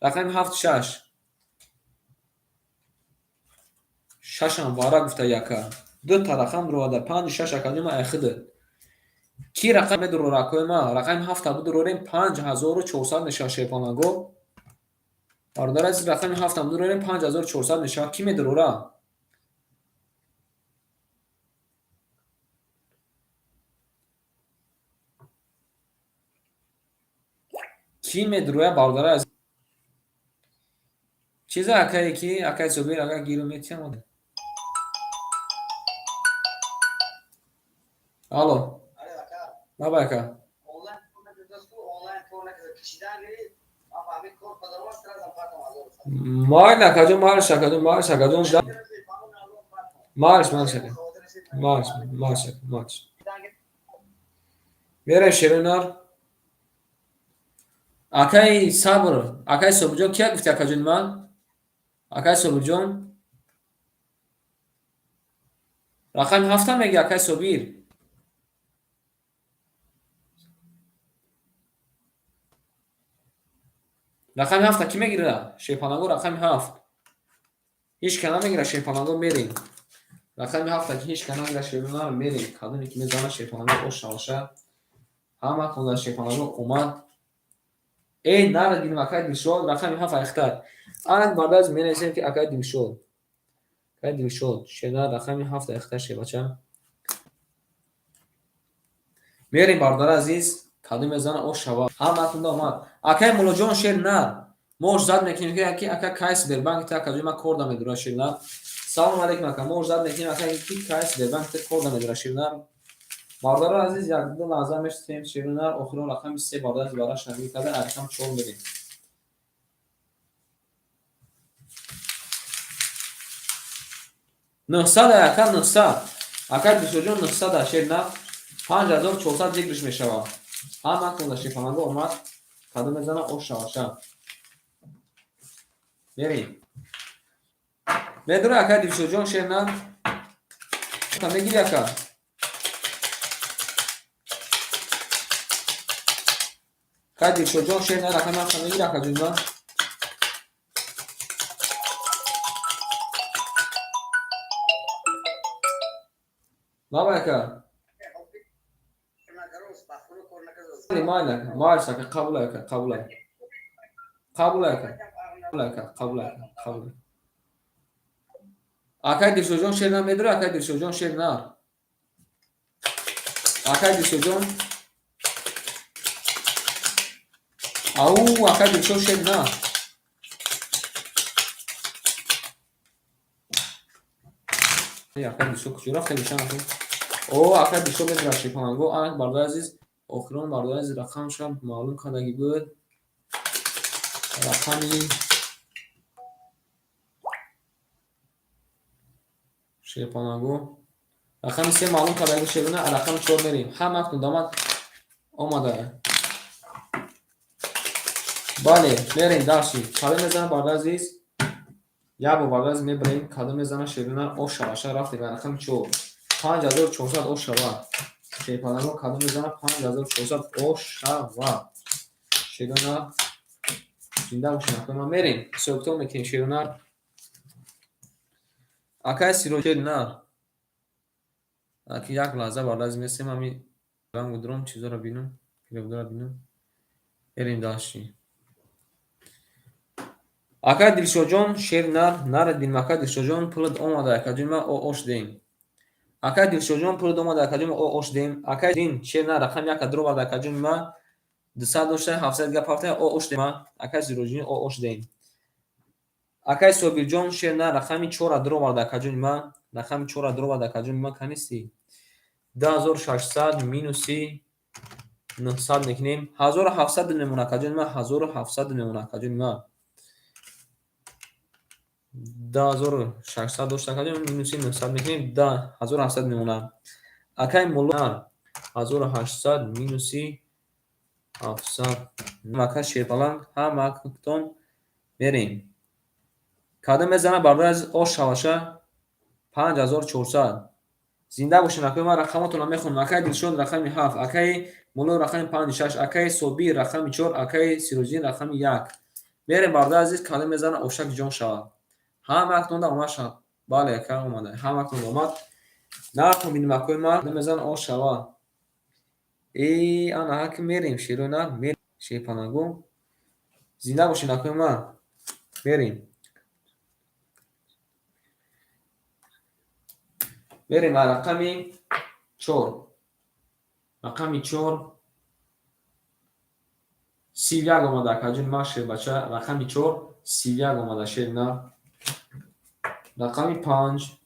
Рақами ҳафт шаш. Шашам вара гуфта яка. Дута рақам дуроварда, панҷу шаш, акаҷон, ман айхиды. Ки рақам медурора, акои ман? Рақами ҳафта бидурорем, 5400 мешавад, шерпаланго. Бародар азиз, рақами ҳафта бидурорем, 5400 мешавад. Ки медурора? Кӣ медуроя, бародари азиз? Чиза, акае ки акаи Собир, ака, гиру метиҳам. Алло. Лабай, ака. Майли, акаҷон, майлиш, акаҷон, майлиш, акаҷон. Майлиш, майлиш, ака. Майлиш, майлиш, ака, майлиш. Мерем, шеринар. Акаи Сабр, акаи Собирҷон, кия гуфти, акаҷони ман? Акаи Собирҷон? Рақами ҳафта меги, акаи Собир? Рақами ҳафта кӣ мегирад? Шерпаланго, рақами ҳафт. Ҳеч ка намегирад, шерпаланго, мерем. Рақами ҳафта ки ҳеч ка намегирад, шерпаланго, мерем. Кадоме ки мезанад, шерпаланго, ош шаваша. Ҳаматон дар, шерпаланго, омад. Эй, нара гирим, акаи Дилшод, рақами ҳафт айхтар. Ана, бародар азиз, менависем, ки акаи Дилшод. Акаи Дилшод, шена, рақами ҳафт айхтар, шербача. Мерем, бародари азиз, кадом мезанад, ош шава. Ҳаматон омад. Акаи Муллоҷон, шер нар. Мо ждать мекунем, ки ака кай Сбербанк та, акаҷон, ман кор намедурам, шер нар. Салом алейкум, ака. Мо ждать мекунем, ака, ки кай Сбербанк та кор намедурам, шер нар. Бародарони азиз, як-ду лаҳза мешитем, шерунар охирон рақами се бародар азиз бараш нагир карда, рақам 4 мерем. 900 ака 900. Ака Дилшодҷон 900 шер на 5400 зикрш мешавад. Ҳама кунда шерпаланго омад, кадом мезана ош шаваша. Мерем. Медура ака Дилшодҷон шер на? Мегири ака? Ака Дилшодҷон шер на рақами ҳафта мегири ака ҷунба? Лаба ака. Майли, майли ака, қабул ака, қабул ака. Қабул ака. Қабул ака, қабул ака, қабул. Акай Дилшодҷон шер на медура, акай Дилшодҷон шер на. Акай Дилшодҷон. Ау, акай Дилшод шер на. Акай Дилшод куҷо рафта мешан ака? О, акай Дилшод медура шерпаланго. Ана бародари азиз, охирон бародари азиз рақамшам маълум кардагӣ буд. Рақами шерпаланго. Рақами 3 маълум кардагӣ шеруна, рақами 4 мерем. Ҳама кундамад омада. Бале, мерем дарши. Кадом мезана бародари азиз? Як бор бародари азиз мебарем, кадом мезана шеруна ош шаваша рафтем ба рақами 4. 5400 ош шава. Шерпаланго кадом мезана 5400 ош шава. Шеруна зинда бошем, акои мерем. Ҳисобкитоб мекунем шеруна. Акай Сироҷ на. Аки як лаҳза бародари азиз месем ҳами рангу дуром чизоро бинам, переводро бинам. Мерем дальше. Акай Дилшодҷон шер нар, наре дилм акай Дилшодҷон пулат омада акаҷон ма о ош дем. Акай Дилшодҷон пулат омада акаҷон ма о ош дем. Акай дин шер нар рақами 1 дуроварда акаҷон ма 200 дошта 700 гап ҳафта о ош дем. Акай Сироҷиддин о ош дем. Акай Собирҷон шер нар рақами 4 дуроварда акаҷон ма, рақами 4 дуроварда акаҷон ма канисти. 2600 минуси 900 мекунем. 1700 мемона акаҷон ма, 1700 мемона акаҷон ма. 2600 дошта акаҷон минуси 900 мекунем, 1700 мемона. Акай Мулло 1800 минуси 700. Ака шерпаланг ҳаматон мерем. Кадом мезана бародари азиз ош шаваша 5400. Зинда бошем акои ман рақамотонро мехонам. Акай Дилшод рақами 7, акай Мулло рақами 5 6, акай Собир рақами 4, акай Сироҷиддин рақами 1. Мерем бародари азиз, кадом мезана ошак ҷон шавад. Ҳаматонда омад шавад. Бале, ака омада. Ҳаматонда омад. Нархо бинем акои ман, кадом мезана ош шавад. Э, ана ҳаки мерем шерои нар, мерем шерпаланго. Зинда бошед акои ман. Мерем. Мерем ба рақами 4. Рақами 4 31 омада акаҷон ман шербача, рақами 4 31 омада шер нар. Рақами 5.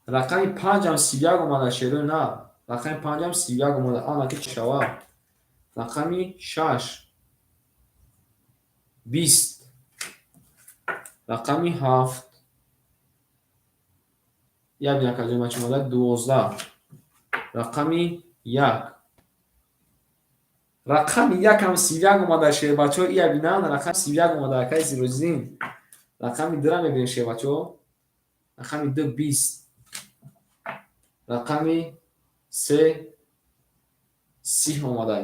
Рақами 5 ҳам 31 омада шерои нар. Рақами 5 ҳам 31 омада. Ана ки шавад. Рақами 6 20. Рақами 7 як бин акаҷон ман чӣ омада 12. Рақами 1. Рақами 1 ҳам 31 омада шербачаҳо, ия бинанд, рақами 31 омада акаи Сироҷиддин. Рақами 2-ра мебинем шербачаҳо. Рақами 2 20. Рақами 3 30 омада.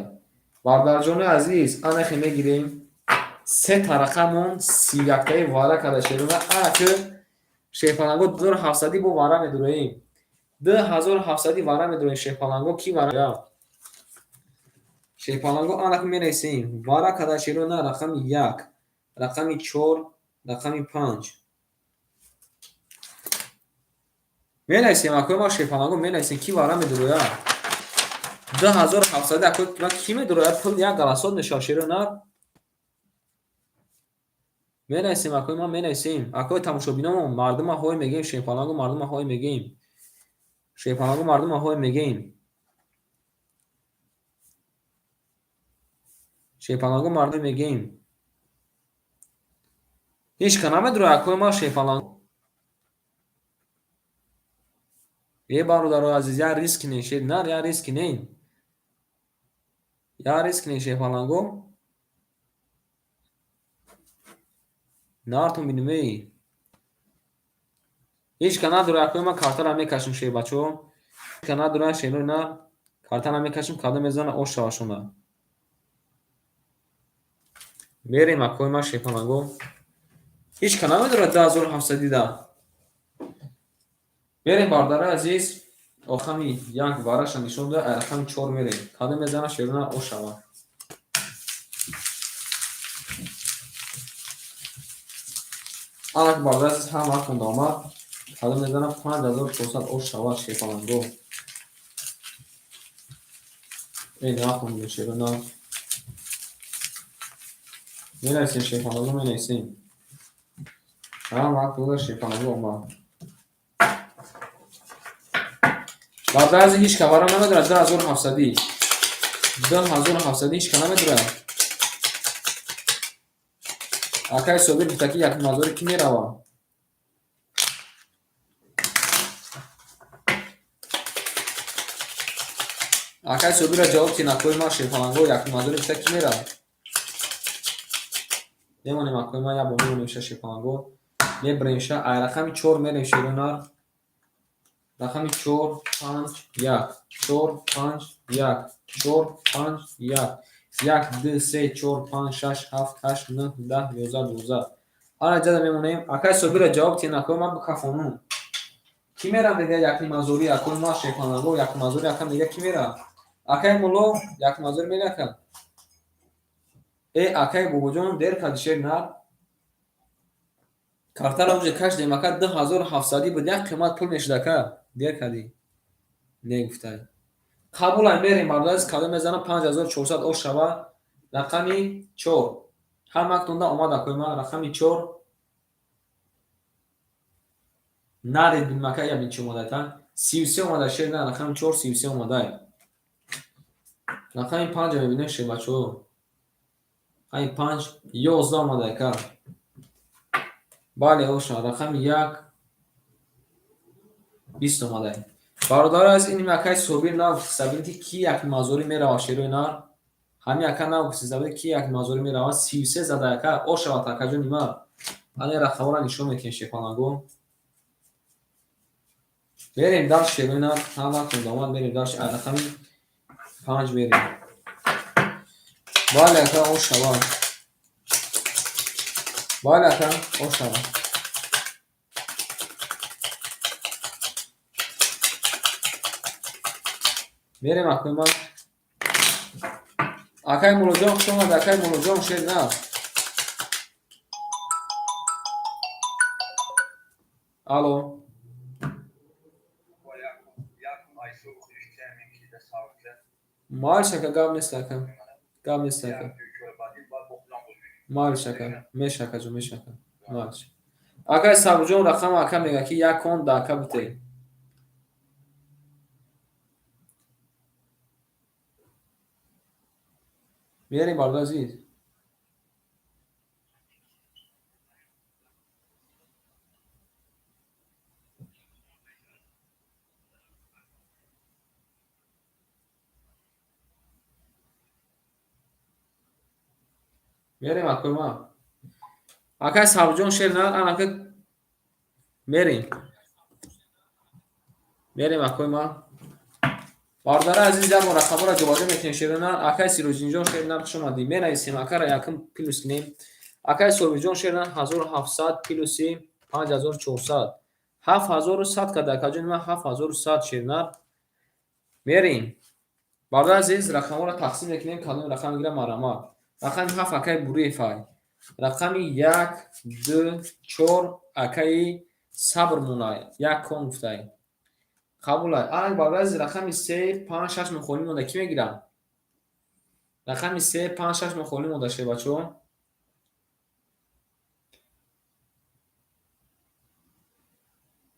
Бародарҷони азиз, анахе мегирем. Се та рақамон 31-таи вара карда шеруна. Ана ки шерпаланго 2700 бо вара медуроем. 2700 вара медуроем шерпаланго ки вара? Шерпаланго ана ки менависем. Вара карда шеруна рақами 1, рақами 4, рақами 5. Менависем акои ма шерпаланго менависем ки вара медурояд. 2700 акои ма ки медурояд? Пул як галасот мешавад шеруна. Менависем акои ма менависем. Акои тамошобиномо мардума ҳой мегӯем шерпаланго мардума ҳой мегӯем. Шерпаланго мардум аҳое мегӯем. Шерпаланго мардум мегӯем. Ҳеҷ ка намедурад акои ман шерпаланго. Е бародарои азиз, як риск не, шер нар, як риск не. Як риск не шерпаланго. Нартон бинем эй. Ҳеҷ ка надорад акои ман картара мекашем шербачаҳо. Ҳеҷ ка надорад шерои нар картара мекашем, кадом мезанад ош шавашона. Мерем акои ман шерпаланго. Ҳеҷ ка намедорад 2700 да. Мерем бародарои азиз, рақами як вараша нишон дода, рақами чор мерем. Кадом мезанад шерои нар ош шавад. Анак бародари азиз ҳама ҳақонда омад. Кадом мезанад 5400 ош шавад шерпаланго. Эй нахондем шерои нар. Менависем шерпаланго, менависем. Ҳама ҳақ шерпаланго омад. Бародари азиз ҳеҷ ка вара намедорад 2700. 2700 ҳеҷ ка намедорад. Акаи Собир гуфта ки якним кӣ меравад? Акаи Собирро ҷавоб тин акои ман шерпаланго якним гуфта кӣ меравад? Мемонем акои ман як бор мемонем ша шерпаланго. Мебарем ша ай рақами чор мерем шерои нар. Рақами чор панҷ як чор панҷ як чор панҷ як як ду се чор панҷ шаш ҳафт ҳашт нӯҳ даҳ ёздаҳ дувоздаҳ. Ана ҷада мемонем. Акаи Собирро ҷавоб тин акои ман бикафонум. Кӣ мерам дега якнимазорӣ акои ман шерпаланго якнимазорӣ акам дега кӣ меравад? Акаи мулло якнимазорӣ мери ака? Э акаи бобоҷон дер кардӣ шер нар. Картаро уже кашидем ака 2700 буд як қимат пул мешуд ака. Дер кардӣ. Не гуфтай. Қабулай мерем бародари азиз кадом мезанам 5400 ош шавад. Рақами чор. Ҳамаатонда омад акои ман рақами чор. Наред бинем ака я бин чӣ омадай та. 33 омада шер на рақами чор 33 омадай. Рақами панҷа мебинем шербачаҳо. Рақами панҷ 11 омадай ака. Бале оша рақами як 20 омадай. Бародари азиз ин акаи Собир нагуфта ки ки якнимазорӣ меравад шерои нар. Ҳамин ака нагуфта ки якнимазорӣ меравад. 33 зада ака ош шавад акаҷони ман. Ана рақамҳоро нишон медиҳем шерпаланго. Мерем дальше шерои нар. Ҳамаатон омад мерем дальше рақами панҷ мерем. Бале ака ош шавад. Бале ака ош шавад. Мерем акои ман. Акаи Муллоҷон хуш омадӣ акаи Муллоҷон шер на. Алло. Майлиш ака гап нест ака. Гап нест ака. Майлиш ака. Меша акаҷон меша ака. Майлиш. Акаи Сабрҷон рақам ака мегӯяд ки як кон да ака бите. Мерем бародари азиз. Мерем акои ман. Акаи Сабрҷон шер на ана ака мерем. Мерем акои ман. Бародари азиз як бор рақамҳоро ҷобаҷо мекунем шерои нар. Акаи Сироҷиддинҷон шер нар хуш омадӣ. Менависем акара якум плюс кунем. Акаи Собирҷон шер нар 1700 плюси 5400. 7100 карда акаҷони ман 7100 шер нар. Мерем. Бародари азиз рақамҳоро тақсим мекунем кадом рақам мегирад марҳамат. Рақами ҳафт акаи Буриев ай. Рақами як, ду, чор акаи Сабр монай. Як кон гуфтай. Қабулай. Ана бародари азиз рақами се, панҷ, шаш мухолиф монда кӣ мегирад? Рақами се, панҷ, шаш мухолиф монда шербачаҳо.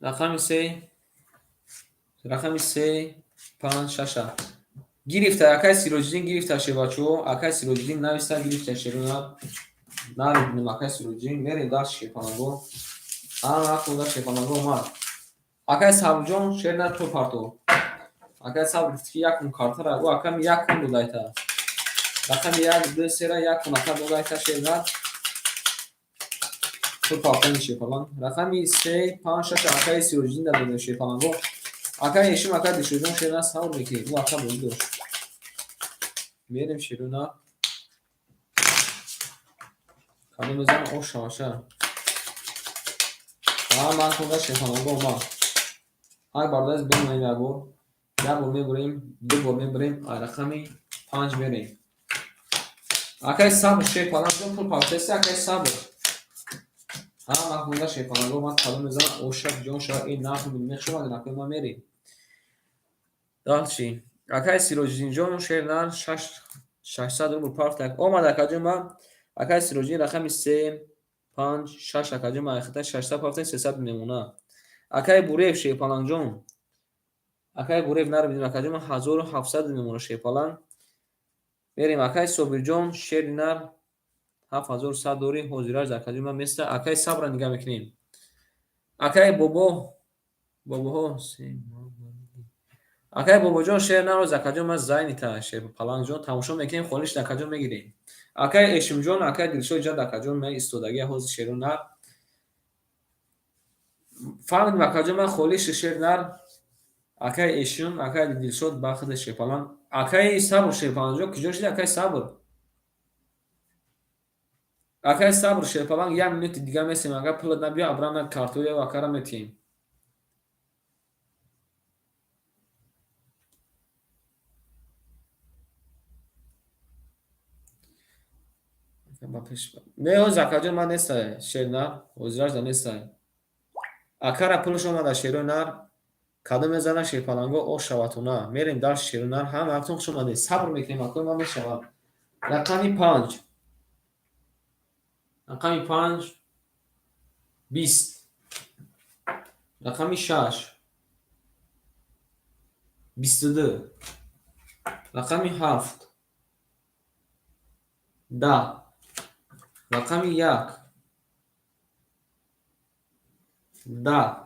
Рақами се, Рақами се, панҷ, шаша. Гирифта, акай Сироҷиддин гирифта шебачо, акай Сироҷиддин нависта гирифта шерона. Нарибинем акай Сироҷиддин, мерем дарс шерпаланго. Ана нақлда шерпаланго омад. Акай Сабрҷон шер на то парто. Акай Сабр гуфт ки якум картара, ӯ акам якум додайта. Рақами як, ду, сера якум ака додайта шер на. То партони шерпаланг. Рақами се, панҷ, шаша акай Сироҷиддин додем шерпаланго. Акай Ешим, акай Дилшодҷон шер на сабр мекунем. Ӯ ака бозӣ дошт. Мерем шерона. Кадом мезанам ош шаваша. А ман хонда шерпаланго омад. Ҳар бардаз бемонем як бор. Як бор мебурем, ду бор мебурем, ай рақами панҷ мерем. Акай Сабр шерпаланг пул партеси, акай Сабр. Ҳа ман хонда шерпаланго омад, кадом мезанам оша ҷон шава, ин нарх мехшомад, накои ма мерем. Дальше. Акай Сироҷиддинҷон шер нар 600 рубл партак. Омад акаҷон ма. Акай Сироҷиддин рақами се, панҷ, шаш акаҷон ма айхата 600 партак 300 мемона. Акай Буреев шерпалангҷон. Акай Буреев нарбидем акаҷон ма 1700 мемона шерпаланг. Мерем акай Собирҷон шери нар 7100 дори ҳозираш акаҷон ма места. Акай Сабра нигаҳ мекунем. Акай Бобо бобоҳо акай Бобоҷон шер нароз акаҷон ма зайнита шерпалангҷон тамошо мекунем, холиш акаҷон мегирем. Акай Эшимҷон, акай Дилшод ҷад акаҷон ма истодагия ҳозир шеру нар. Фаҳмидем акаҷон ман холиши шер нар. Акай Эшим, акай Дилшод бахти шерпаланг. Акай Сабр шерпалангҷон куҷо шуди акай Сабр? Акай Сабр шерпаланг як минути дига месем, агар пулат набиё, обратно картоя акара метиҳем. Не ҳозир акаҷон ман нестай шер нар, ҳозираш да нестай. Акара пулаш омада шерои нар, кадом мезана шерпаланго ош шаватона. Мерем дарси шерои нар, ҳама ҳактон хуш омадед. Сабр мекунем, акои ман мешавад. Рақами панҷ. Рақами панҷ 20. Рақами шаш 22. Рақами ҳафт 10. Рақами як 10.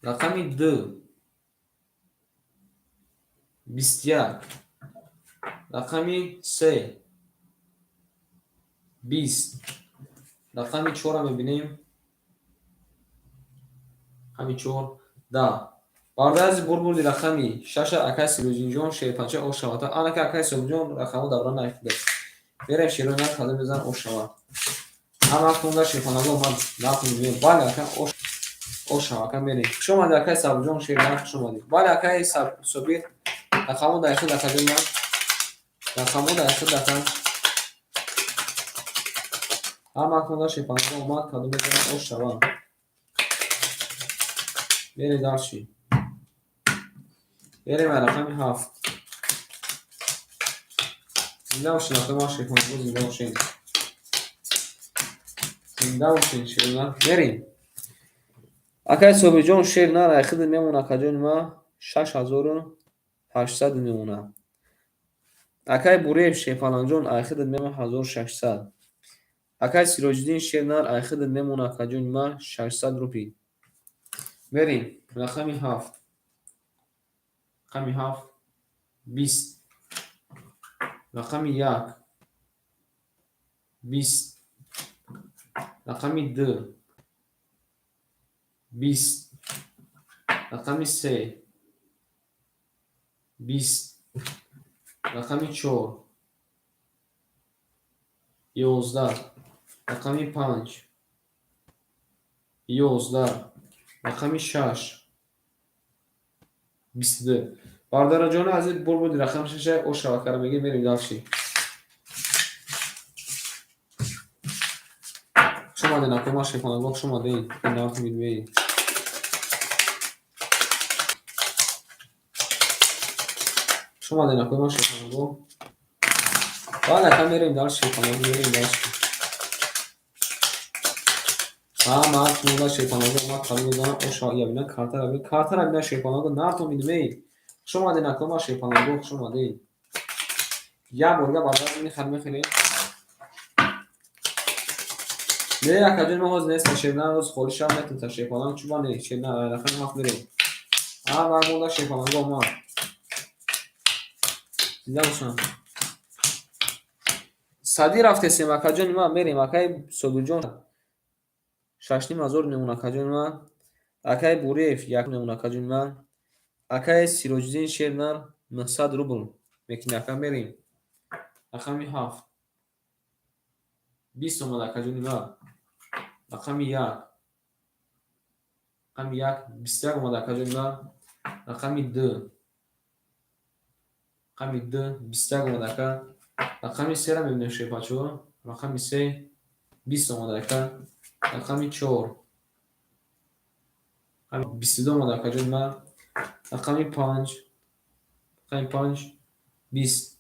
Рақами ду 21. Рақами се 20. Рақами чорро мебинем. Рақами чор 10. Бардази бурбурди рақами шаша акай Сироҷиддинҷон шерпанча ош шавата. Анака акай Сироҷиддинҷон рақамҳо давра наифтида. Мерем шерои нар кадом мезанам ош шавад. Ҳама хонда шерпаланго омад нарх мебинем. Бале ака ош шава ака мерем. Хуш омадед акай Сабрҷон шер нар хуш омадед. Бале акай Собир рақамҳо дар худ акаҷон ман. Рақамҳо дар худ ака. Ҳама хонда шерпаланго омад кадом мезанам ош шавад. Мерем дарши. Мерем рақами ҳафт. Зинда бошед акои ман шерпаланго зинда бошед. Зинда бошед шер нар. Мерем. Акай Собирҷон шер нар айхиди мемона акаҷони ма 6800 мемона. Акай Буреев шерпалангҷон айхиди мемона 1600. Акай Сироҷиддин шер нар айхиди мемона акаҷони ма 600 рупий. Мерем. Рақами ҳафт. Рақами ҳафт 20. Рақами як 20. Рақами ду 20. Рақами се 20. Рақами чор 11. Рақами панҷ 11. Рақами шаш 22. Бародараҷони азиз бурбуди рақами шаша ош шавакара мегирем, мерем дальше. Хуш омадед акои ман шерпаланго хуш омадед. Ин нарх мебинед. Хуш омадед акои ман шерпаланго. Бале ака мерем дальше шерпаланго мерем дальше. Ҳама ҳар шерпаланго омад, қабул мезанам, оша я бина, картара бин, картара бина, шерпаланго, нартон бинем, эй. Хуш омадед, акома шерпаланго, хуш омадед. Як борга бардар мехарем, мехарем. Не, акаҷон, мо ҳозир неста шернар, ҳозир холи шаб метунта шерпаланг, чуба не, шернар, рақами 7 мерем. Ҳар вақт монда шерпаланго омад. Зинда бошанд. Садӣ рафтесем, акаҷони ман, мерем, акаи Собирҷон 6500 мемон, акаҷони ман. Акаи Буриев 1 мемон, акаҷони ман. Акаи Сироҷиддин шернар 900 рубл мекунӣ, ака, мерем. Рақами 7. 20 омад, акаҷони ман. Рақами 1. Рақами 1 21 омад, акаҷони ман. Рақами 2. Рақами 2 21 омад, ака. Рақами 3-ра мебинем, шербачаҳо. Рақами 3 20 омад, ака. Рақами 4. 22 омад, акаҷони ман. Рақами 5. Рақами 5 20.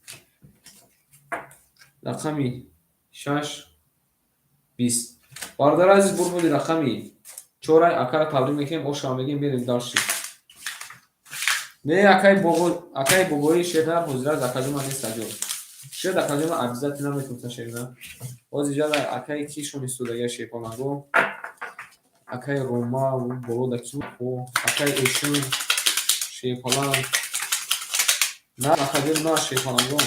Рақами 6 20. Бародари азиз, бурбуди рақами 4 акара табрик мекунем, ошава мегӯем, мерем дальше. Не, акаи бобои шернар ҳозир аст, акаҷон ман нест аҷо. Шер, акаҷон ман обязательно метунта шернар. Ҳозир ҷада акаи кишон истодага шерпаланго. Акаи Рома боло да ки, акаи Эшун шерпаланг. На, акаҷони ман шерпаланго.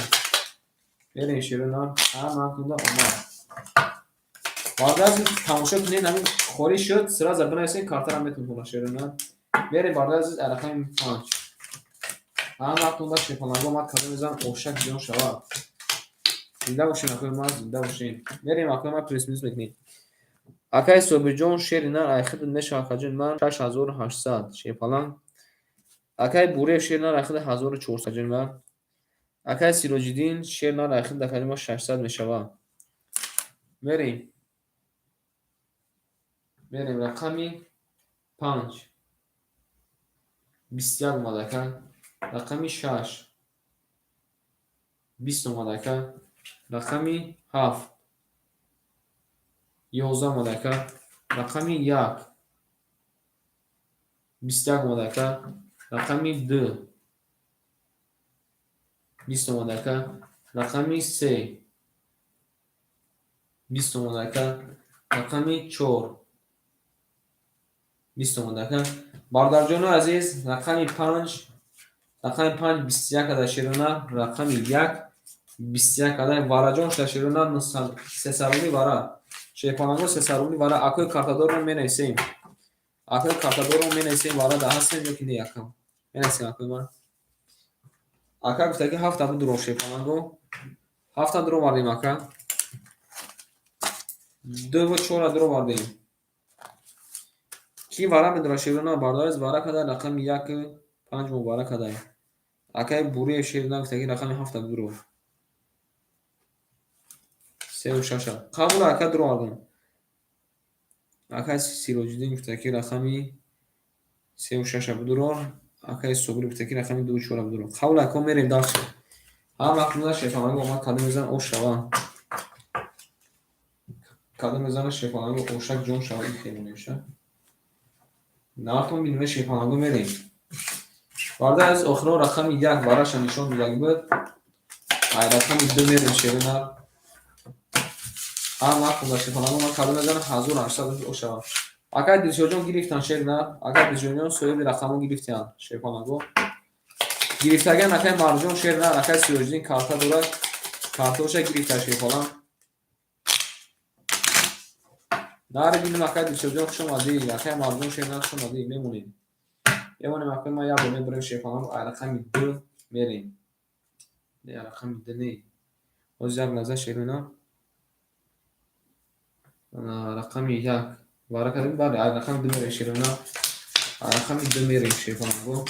Мерем, шернар, ҳама кунда омад. Бародари азиз, тамошо кунед, ҳамин холӣ шуд, сразу бинависед, картара метунтона шернар. Мерем, бародари азиз, рақами 5. Ҳама кунда шерпаланго омад, кадом мезанам, ошак ҷон шавад. Зинда бошем, акои ман, зинда бошем. Мерем, акои ман, плюс-минус мекунем. Акаи Собирҷон шери нар айхид мешавад, акаҷони ман, 6800 шерпаланг. Акаи Буриев шери нар айхид 1400, акаҷони ман. Акаи Сироҷиддин шери нар айхид, акаҷони ман, 600 мешавад. Мерем. Мерем, рақами 5. 21 омад, ака. Рақами 6. 20 омад, ака. Рақами 7. 11 омад, ака. Рақами 1. 21 омад, ака. Рақами 2. 20 омад, ака. Рақами 3. 20 омад, ака. Рақами 4. 20 омад, ака. Бародарҷони азиз, рақами 5, рақами 5 21 ада шерона, рақами 1 21 ада вараҷон шуда шерона, 300 рубли вара. Шерпаланго 300 рубли вара, акои картадорро менависем. Акои картадорро менависем, вара да ҳастем ё ки не, ака? Менависем, акои ман. Ака гуфта ки ҳафта дуро, шерпаланго. Ҳафта дуро вардем, ака. Дуву чора дуро вардем. Ки вара медорад, шерона, бародари вара када, рақами 1 5 мубарак када. Акаи Буриев шерона гуфта ки рақами ҳафта дуро. Севу шаша. Қабул, ака, дуро вардем. Акаи Сироҷиддин гуфта ки рақами севу шаша будуро. Акаи Собир гуфта ки рақами дуву чора будуро. Қабул, ака, мерем дальше. Ҳар вақт муда шерпаланго омад, кадом мезанам, ош шава. Кадом мезана, шерпаланго, ошак ҷон шава, ин хеле меша. Нартон бинем, шерпаланго, мерем. Бародари азиз, охирон рақами 1 вараша нишон додагӣ буд. Ай рақами 2 мерем, шерона. Ҳар вақт муда шерпаланго омад, кадом мезана, 1800 ош шава. Акаи Дилшодҷон гирифтан, шерна. Акаи Дилшодҷон соҳиби рақамҳо гирифтиянд, шерпаланго. Гирифтагиан акаи Марҷон шерна, акаи Сироҷиддин карта дорад. Картаоша гирифта, шерпаланг. Нари бинем, акаи Дилшодҷон, хуш омадӣ. Акаи Марҷон шерна, хуш омадӣ. Мемонем. Мемонем, акаи ман, як бор мебарем, шерпаланг, ай рақами 2 мерем. Не, рақами 2 не. Ҳозир як лаҳза, шерона. Рақами 1. Вара кардем, бале, ай рақами 2 мерем, шерона. Ай рақами 2 мерем, шерпаланго.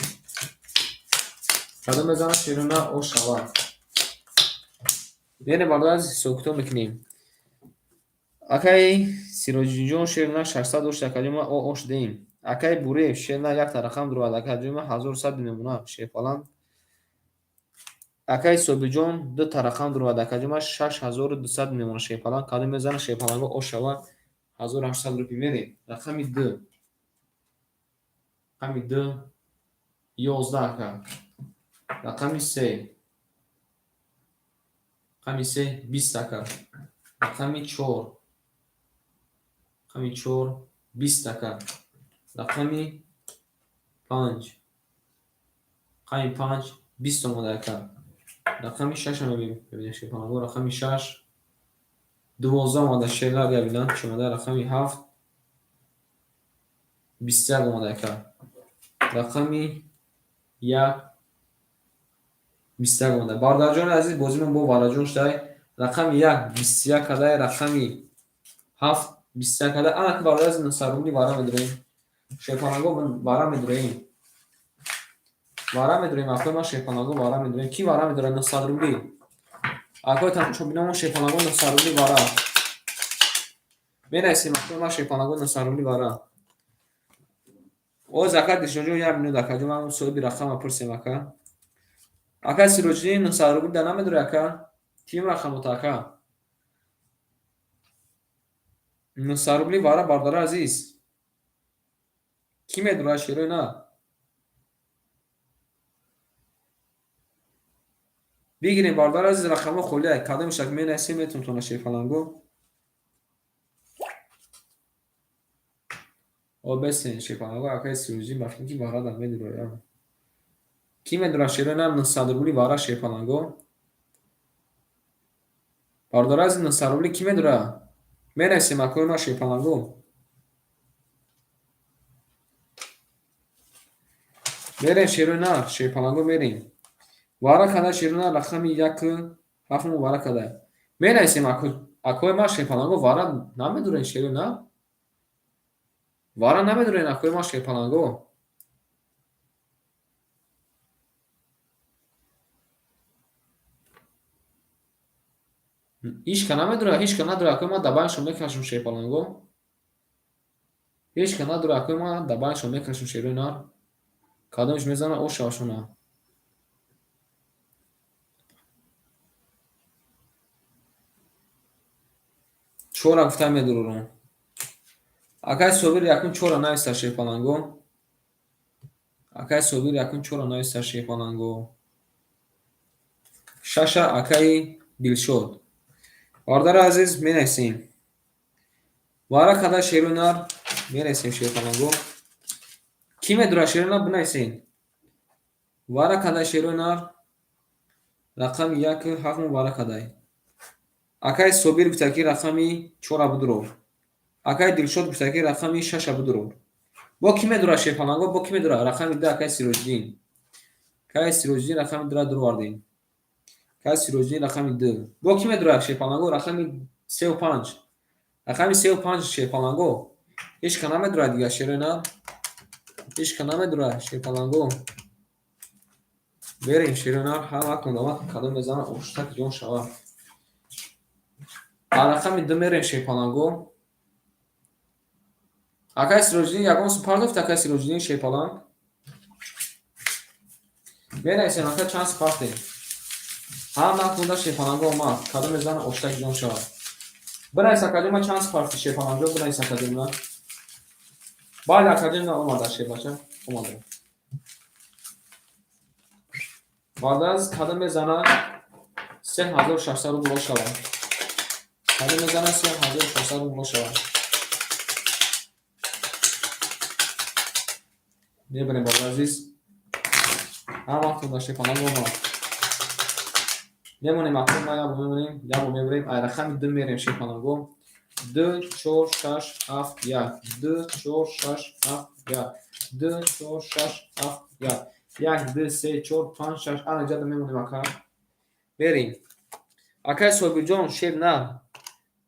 Кадом мезанад, шерона, ош шавад. Мерем, бародар, ҳисоб-китоб мекунем. Акаи Сироҷиддинҷон шерна 600 дошт, акаҷон ман, ош деем. Акаи Буриев шерна якта рақам дорад, акаҷон ман, 1100 мемонад, шерпаланг. Акаи Собирҷон дута рақам дорад, акаҷон ман, 6200 мемонад, шерпаланг. Кадом мезанад, шерпаланго, ош шавад. 1800 рупи мерем. Рақами ду. Рақами ду 11, ака. Рақами се. Рақами се 20, ака. Рақами чор. Рақами чор 20, ака. Рақами панҷ. Рақами панҷ 20 омада, ака. Рақами шаша мебинем, шерпаланго. Рақами шаш 12 омада, шерлар ябинам чӣ омада. Рақами ҳафт 21 омада, ака. Рақами як 21 омада. Бародарҷони азиз, бозимон бо вараҷон шудай. Рақами як 21 кадай, рақами ҳафт 21 кадай. Ана ки, бародари азиз, 900 рубли вара медуроем. Шерпаланго, вара медуроем. Вара медуроем, акои ман, шерпаланго, вара медуроем. Кӣ вара медурад 900 рубли? Акои тамошобинамон, шерпаланго, 900 рубли вара. Менависем, акои ман, шерпаланго, 900 рубли вара. Оз, ака Дилшодҷон, як минут, акаҷон, ман соҳиби рақама пурсем, ака. Ака Сироҷиддин, 900 рубли да намедорӣ, ака? Ким рақамота, ака? 900 рубли вара, бародари азиз. Кӣ медорад, шерои на? Бигирем, бародари азиз, рақамҳо холия. Кадомешак менависем, метавонтона, шерпаланго? О, бесен, шерпаланго, акаи Сироҷиддин ба фикр ки вара да медорад. Кӣ медорад, шерои на, 900 рубли вара, шерпаланго? Бародари азиз, 900 рубли кӣ медорад? Менависем, акои ман, шерпаланго. Мерем, шерои на, шерпаланго, мерем. Вара када, шерои на, рақами яку ҳафтмо вара када. Менависем, акои ман, шерпаланго, вара намедорем, шерои на? Вара намедорем, акои ман, шерпаланго? Ҳечка намедорад, ҳечка надорад, акои ман, дабаншо мекашам, шерпаланго. Ҳечка надорад, акои ман, дабаншо мекашам, шерои нар. Кадомеш мезанад, о шавашона. Чора гуфта медурорам. Акаи Собир якум чора нависта, шерпаланго. Акаи Собир якум чора нависта, шерпаланго. Шаша акаи Дилшод. Бародари азиз, менависем. Вара када, шерои нар, менависем, шерпаланго. Кӣ медорад, шерои нар, бинависем. Вара када, шерои нар, рақами яку ҳафтмо вара кадай. Акаи Собир гуфта ки рақами чора бидурор. Акаи Дилшод гуфта ки рақами шаша бидурор. Бо кӣ медорад, шерпаланго? Бо кӣ медорад? Рақами ду акаи Сироҷиддин. Акаи Сироҷиддин рақами дура дуровардем. Акаи Сироҷиддин рақами ду. Бо кӣ медорад, шерпаланго? Рақами сеу панҷ. Рақами сеу панҷ, шерпаланго. Ҳечка намедорад дигар, шерои нар? Ҳечка намедорад, шерпаланго. Берем, шерои нар, ҳар вақт омад, кадом мезанад, оштак ҷон шавад. Ба рақами ду мерем, шерпаланго. Акаи Сироҷиддин ягон сум пардохт, акаи Сироҷиддин, шерпаланг? Менависем, ака, чанд сум партем. Ҳар вақт монда, шерпаланго, омад. Кадом мезанад, оштак ҷон шавад. Бинавис, акаҷон, ман чанд сум партӣ, шерпаланго, бинавис, акаҷон, на. Бале, акаҷон, на омада, шербача, омада. Баъд аз кадом мезанад, 3600 рубл шавад. Кадом мезанад, 3600 рубл шавад. Мебарем, бародари азиз. Ҳар вақт монда, шерпаланго, омад. Мемонем, акои ман, як бор мемонем, як бор мебарем. Ай рақами ду мерем, шерпаланго. Ду, чор, шаш, ҳафт, як. Ду, чор, шаш, ҳафт, як. Ду, чор, шаш, ҳафт, як. Як, ду, се, чор, панҷ, шаш. Ана ҷада мемонем, ака. Мерем. Акаи Собирҷон, шер на.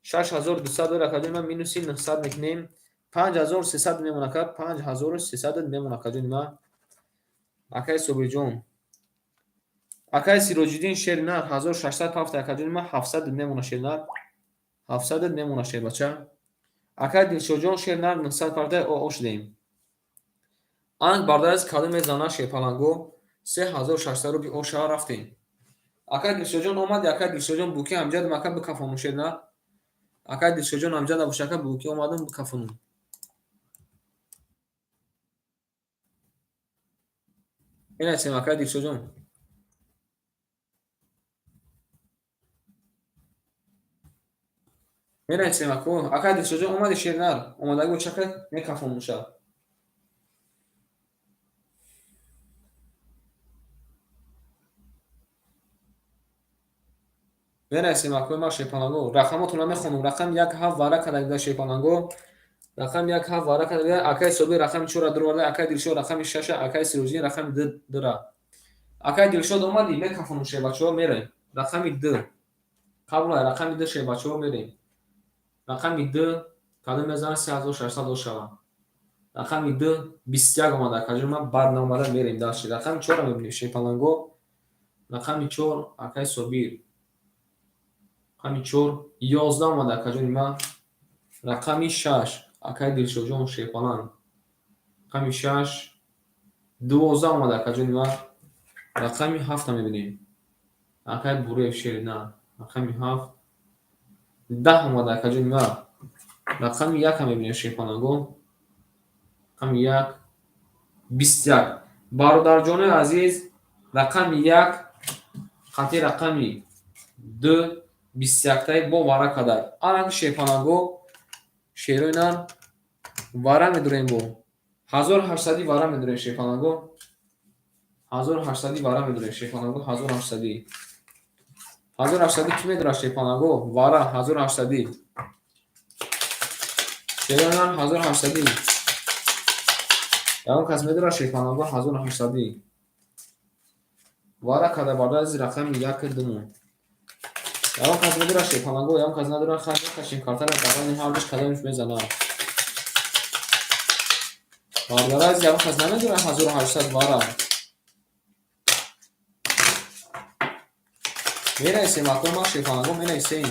6200 дор, акаҷони ман, минуси 900 мекунем. 5300 мемон, ака. 5300 мемон, акаҷони ман. Акаи Собирҷон. Акаи Сироҷиддин, шер нар, 1600 ҳафт, акаҷони ман, 700 мемона, шер нар. 700 мемона, шербача. Акаи Дилшодҷон, шер нар, 900 парта о шудем. Анг, бародари азиз, кадом мезанад, шерпаланго, 3600 рубли о шава, рафтем. Акаи Дилшодҷон омад, акаи Дилшодҷон буки ҳамҷад мака бикафону, шер нар. Акай Дилшодҷон ҳамҷа набоша, ака, бугӯ ки омадам, бикафонам. Менависем, акай Дилшодҷон. Менависем, ако. Акай Дилшодҷон, омади, шернар? Омадагӣ боша, ака, мекафонумша. Менависем, акои ма, шерпаланго. Рақамотонро мехонам. Рақами як ҳафт вара карда, шерпаланго. Рақами як ҳафт вара карда. Акай Собир рақами чорра дуроварда, акай Дилшод рақами шаша, акай Сироҷиддин рақами дура. Акай Дилшод, омадӣ? Мекафонум, шербачаҳо, мерем. Рақами ду. Қабулай, рақами ду, шербачаҳо, мерем. Рақами ду кадом мезанад, 3600 шавад. Рақами ду 21 омада, акаҷон, ман бад наомада, мерем дальше. Рақами чорро мебинем, шерпаланго. Рақами чор, акай Собир. Рақами чор 11 омада, акаҷони ман. Рақами шаш, акай Дилшодҷон, шерпаланг. Рақами шаш 12 омада, акаҷони ман. Рақами ҳафта мебинем. Акай Буреев, шери на. Рақами ҳафт 10 омада, акаҷони ман. Рақами яка мебинем, шерпаланго. Рақами як 21. Бародарҷонои азиз, рақами як қатъи рақами ду 21-таи бо вара кадай. Анаки шерпаланго, шерои нар, вара медурем, бо 1800-и вара медурем, шерпаланго. 1800-и вара медурем, шерпаланго, 1800-и. 1800-и кӣ медурад, шерпаланго? Вара 1800-и. Шерои нар, 1800-и. Ягон кас медурад, шерпаланго, 1800-и? Вара када, бародари азиз, рақами як думон. Ягон кас медурад, шерпаланго? Ягон кас надурад, хайр, мекашем картара, дар ҳардуш кадомиш мезанад. Бародари азиз, ягон кас намедурад 1800 вара? Менависем, акои ман, шерпаланго, менависем.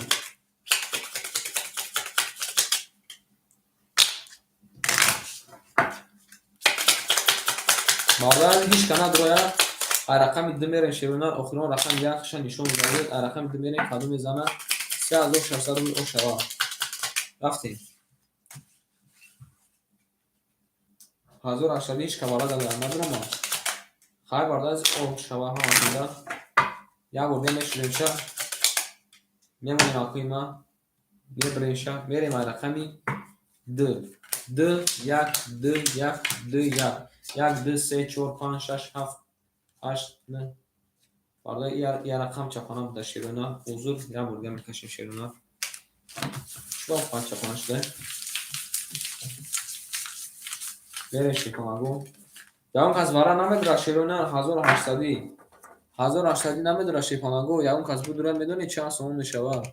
Бародари азиз, ҳеч ка надурояд. Ай рақами ду мерем, шерона, охирон рақами якша нишон медиҳад. Ай рақами ду мерем, кадом мезанад, 3600 рубл о шавад. Рафтем. 1800 ҳеч ка вара надуромад. Хайр, бародари азиз, о шава ҳаматонда. Як бор дига мешӯремша. Мемонем, акои ман. Мебиремша. Мерем ай рақами ду. Ду, як, ду, як, ду, як. Як, ду, се, чор, панҷ, шаш, ҳафт, ҳашт, нӯҳ. Барои я рақам чапана буда, шерона. Узр, як бор дига мекашем, шерона. Чӣ панҷ чапана шуда? Мерем, шерпаланго. Ягон кас вара намедурад, шерона, 1800-и? 1800-и намедурад, шерпаланго? Ягон кас будурад, медонед чанд сомон мешавад?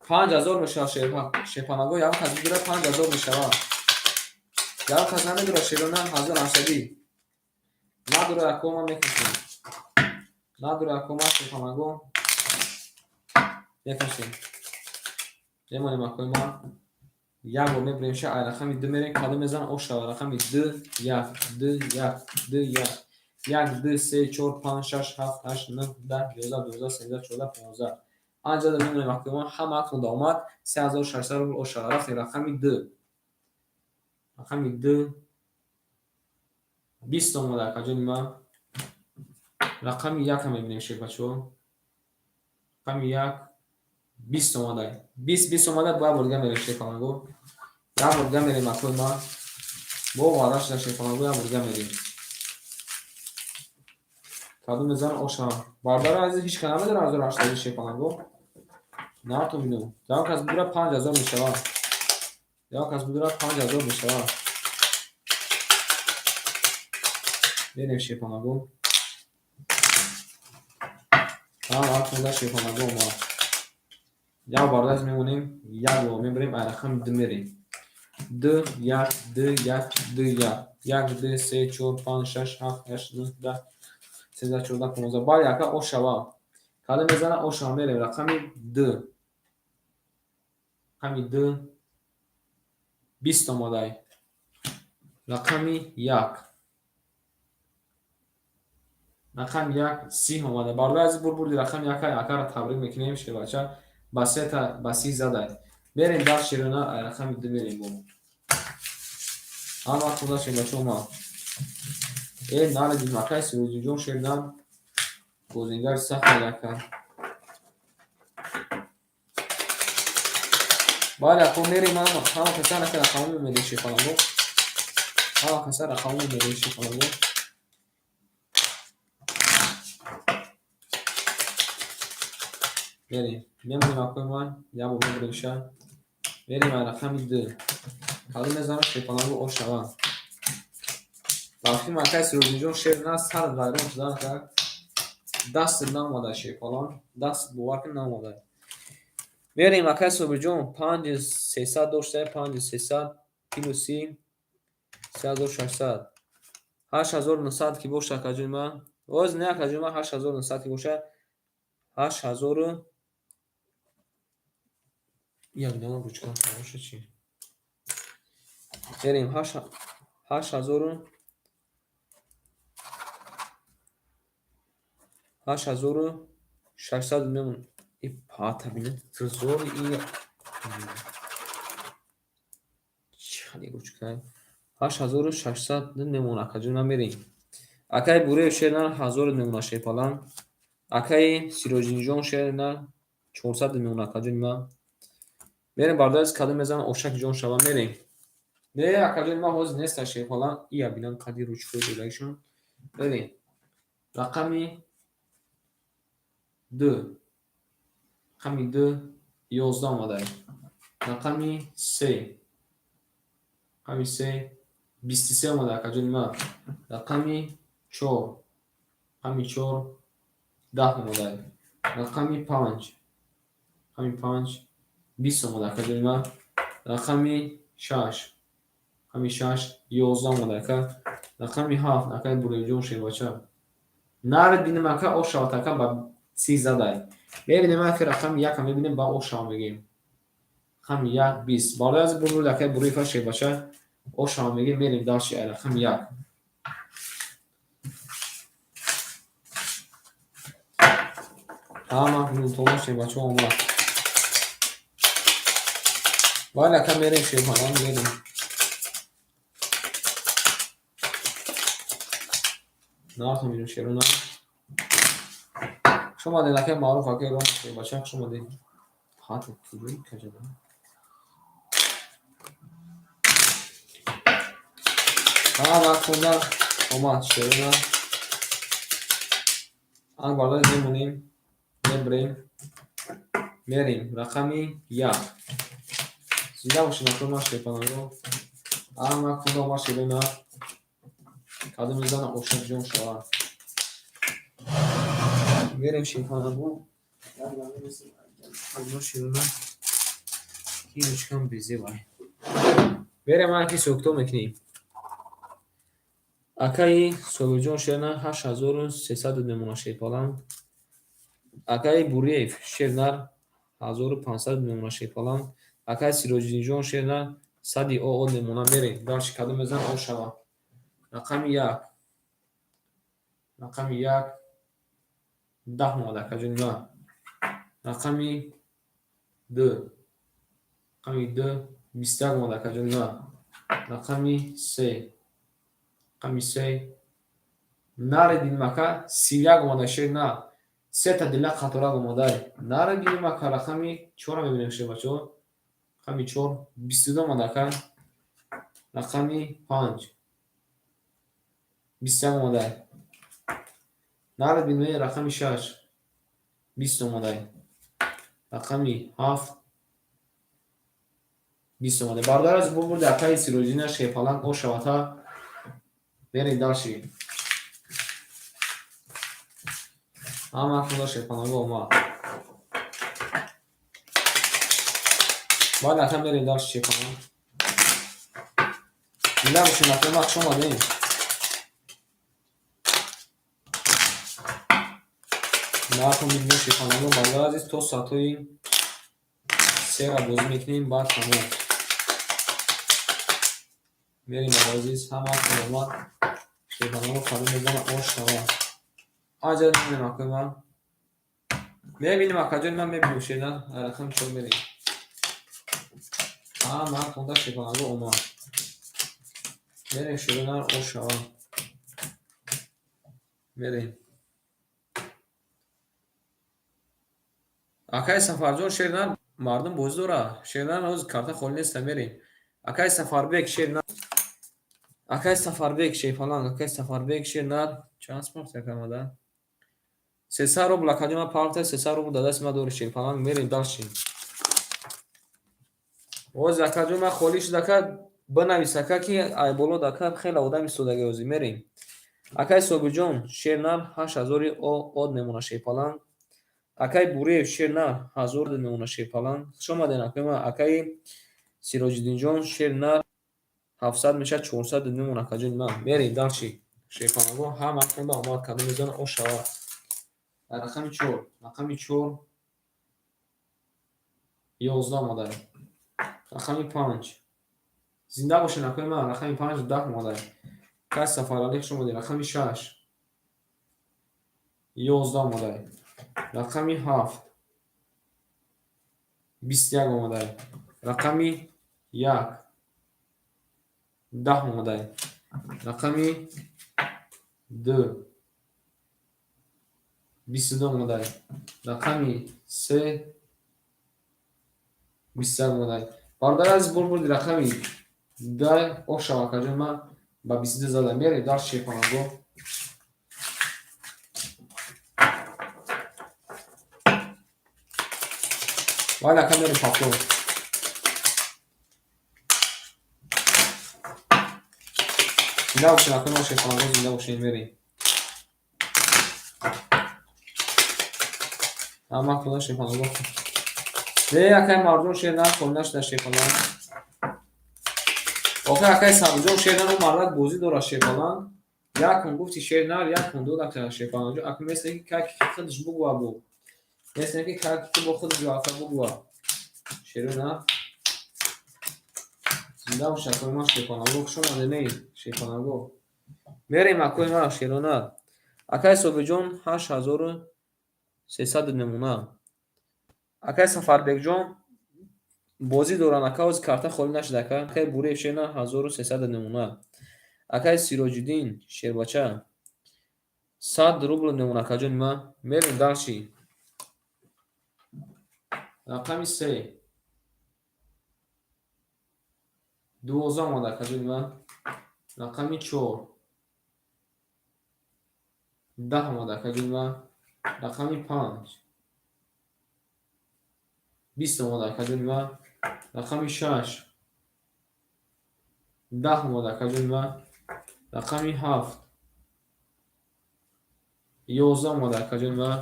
5000 мешавад, шерпаланго. Ягон кас будурад, 5000 мешавад. Ягон кас намедурад, шерона, 1800-и? Надурад, ако, ман мекашем. Надурад, ако, ман, шерпаланго, мекашем. Мемонем, акои ман. Як бор мебиремша, ай рақами ду мерем, кадом мезанад, о шавад. Рақами ду, як, ду, як, ду, як. Як, ду, се, чор, панҷ, шаш, ҳафт, ҳашт, нӯҳ, 10, 11, 12, 13, 14, 15. Анҷада мемонем, акои ман, ҳама акнун омад, 3600 рубл о шавад. Рафтем, рақами ду. Рақами ду 20 омада, акаҷони ман. Рақами якам мебинем, шербачаҳо. Рақами як 20 омада. 20, 20 омада, бо як бор дига мерем, шерпаланго. Як бор дига мерем, акои ман. Бо вара шуда, шерпаланго, як бор дига мерем. Кадом мезанад, о шавад. Бародари азиз, ҳеч ка намедонад 1800, шерпаланго? Наатон бинам. Ягон кас будурад, 5000 мешавад. Ягон кас будурад, 5000 мешавад. Мерем, шерпаланго. Ҳама акнун шерпаланго омад. Як бародари азиз, мемонем, як бор мебарем, ай рақами ду мерем. Ду, як, ду, як, ду, як. Як, ду, се, чор, панҷ, шаш, ҳафт, ҳашт, нӯҳ, 10, 13, 14, 15. Бале, ака, о шавад. Кадом мезанад, о шавад, мерем. Рақами ду. Рақами ду 20 омадай. Рақами як. Рақами як 30 омада. Бародари азиз, бурди рақами яка, акаро табрик мекунем, шербача. Ба сета ба 30 задай. Мерем дар шерона, рақами ду мерем бо. Ҳама худа шербачо омад. Э, наредим, акай Сироҷиддинҷон шердан бозингари сахт ака. Бале, ако мерем, ҳама каса рака рақамҳо мемерем шефаланго. Ҳама каса рақамҳо мемерем шефаланго. Мерем. Мемонем акои ман, як бор мебурем ша. Мерем ай рақами ду. Кадом мезанам шефаланго ош шавад. Вақти акай Сироҷиддинҷон шер на сарат вайрон шуда ака. Дастат наомада шерпалан, дастат бовар кун наомада. Мерем акай Собирҷон, 5300 дошта, 5300 плюси 3600. 8900 ки боша акаҷони ман. Оз не акаҷони ман 8900 ки боша. 8000 як дона ручка боша чи. Мерем 8000 8600 мемон. И пата бинед, зори и чи хеле ручка. 8600 мемон акаҷон ман мерем. Акаи Буреев шерна 1000 мемона шерпалан. Акаи Сироҷиддинҷон шерна 400 мемона акаҷони ман. Мерем бардорез кадом мезанам ошак ҷон шава мерем. Не акаҷони ман ҳозир неста шерпалан. Ия бинам қади ручкаи додагишон. Мерем. Рақами ду. Рақами ду 11 омада. Рақами се. Рақами се 23 омада акаҷони ман. Рақами чор. Рақами чор 10 омада. Рақами панҷ. Рақами панҷ 20 омада акаҷони ман. Рақами шаш. Рақами шаш 11 омада ака. Рақами ҳафт акаи Буреевҷон шербача. Нари бинем ака ош шавад ака ба 30 задай. Мебинем ака рақами якам мебинем ба ош шава мегӯем. Рақами як 20. Барои аз бурд акаи Буреев шербача ош шава мегӯем мерем дальше ай рақами як. Ҳама мунтона шербача омад. Бале ака мерем шербалан мерем. Нархо мебинем шерона. Хуш омадед акаи Маъруф, акаи Рома шербача, хуш омадед. Хата куҷои каҷада? Ҳама хонда омад шерона. Ан бардори мемонем, мебарем, мерем рақами як. Зинда бошед акаи ман шерпаланго. Ҳама хонда омад шерона. Кадом мезанам ошак ҷон шавад. Мерем шерпаланго. Шерона. Ки ручкам безебай. Мерем аки сӯхто мекунем. Акаи Собирҷон шерна 8300 мемона шерпалан. Акаи Буреев шернар 1500 мемона шерпалан. Акаи Сироҷиддинҷон шерна 100 оо мемона мерем. Дальше кадом мезанам ош шава. Рақами як. Рақами як 10 омада акаҷони ман. Рақами ду. Рақами ду 21 омада акаҷони ман. Рақами се. Рақами се нари диним ака 31 омада шер на. Сета дила қаторак омада. Нари диним ака рақами чора мебинем шер бачаҳо. Рақами чор 22 омада ака. Рақами панҷ 21 омада. Нари диним рақами шаш 20 омада. Рақами ҳафт 20 омада. Бародар аз бурди акаи Сироҷиддин шерпаланг ош шавата. Мерем дальше. Ҳама худа шерпаланго омад. Бале ака мерем дальше шерпаланг. Зинда бошед акаи ман, хуш омадед. Нархо мебинем шерпаланго бародар азиз то соатҳои сера бозӣ мекунем, баъд тамом. Мерем бародар азиз, ҳама омад. Шерпаланго кадом мезанам ош шавад. Аҷа мебинем акаи ман. Мебинем акаҷони ман мебинем шерна. Рақами чор мерем. Ҳама тонда шерпаланго омад. Мерем, шери нар, ош шава. Мерем. Акай Сафарҷон, шери нар, мардум бозӣ дора. Шери нар, ҳозир карта холӣ неста, мерем. Акай Сафарбек, шери нар. Акай Сафарбек, шерпаланг, акай Сафарбек, шери нар. Чанд партия омада? 300 рубл, акаҷон, ман партия 300 рубл дар дасти ман дори, шерпаланг, мерем дальше. Ҳозир, акаҷон, ман холӣ шуд, ака, бинавис, ака, ки ай боло, ака, хеле одам истодаги ҳозир, мерем. Акай Собирҷон, шер нар, 8000 од мемонад, шерпаланг. Акай Буриев, шер нар, 1000 мемонад, шерпаланг. Хуш омадед, акаи ман. Акаи Сироҷиддинҷон, шер нар, 700 мешавад, 400 мемонад, акаҷони ман. Мерем дальше. Шерпалангҳо ҳама хонда омад, кадом мезанад, ош шавад. Рақами чор, рақами чор 11 омада. Рақами панҷ. Зинда бошед, акои ман, рақами панҷ 10 омада. Кас Сафаралӣ, хуш омадед. Рақами шаш 11 омада. Рақами ҳафт 21 омада. Рақами як 10 омада. Рақами ду 22 омада. Рақами се 21 омада. Бародари азиз, бурди рақами дай ош шава, акаҷон, ман ба 22 задам. Мерем дальше, шерпаланго. Вале, ака, мерем повтор. Зинда бошед, акои ман, шерпаланго, зинда бошед, мерем. Ҳама худо, шерпаланго. Э, акай Марҷон, шер нар, холӣ нашуда, шерпаланг. Охир, акай Сабирҷон, шер нар, мардак бозӣ дорад, шерпаланг. Як кун гуфти шер нар, як кун дод, ака, шерпаланг. Ака, месне ки как худаш бугва бу. Месне ки как ки бо худаш ака бугва. Шеро нар. Зинда бош, акои ман, шерпаланго, хуш омадед, не, шерпаланго. Мерем, акои ман, шеро нар. Акай Собирҷон, 8300 мемона. Акай Сафарбекҷон бозӣ доранд, ака, ҳозир карта холӣ нашуда, ака. Акай Буриев, шер нар, 1300 мемона. Акай Сироҷиддин, шербача, 100 рубл мемона, акаҷони ман. Мерем дальше. Рақами се 12 омада, акаҷони ман. Рақами чор 10 омада, акаҷони ман. Рақами панҷ 20 омада, акаҷони ман. Рақами шаш 10 омада, акаҷони ман. Рақами ҳафт 11 омада, акаҷони ман.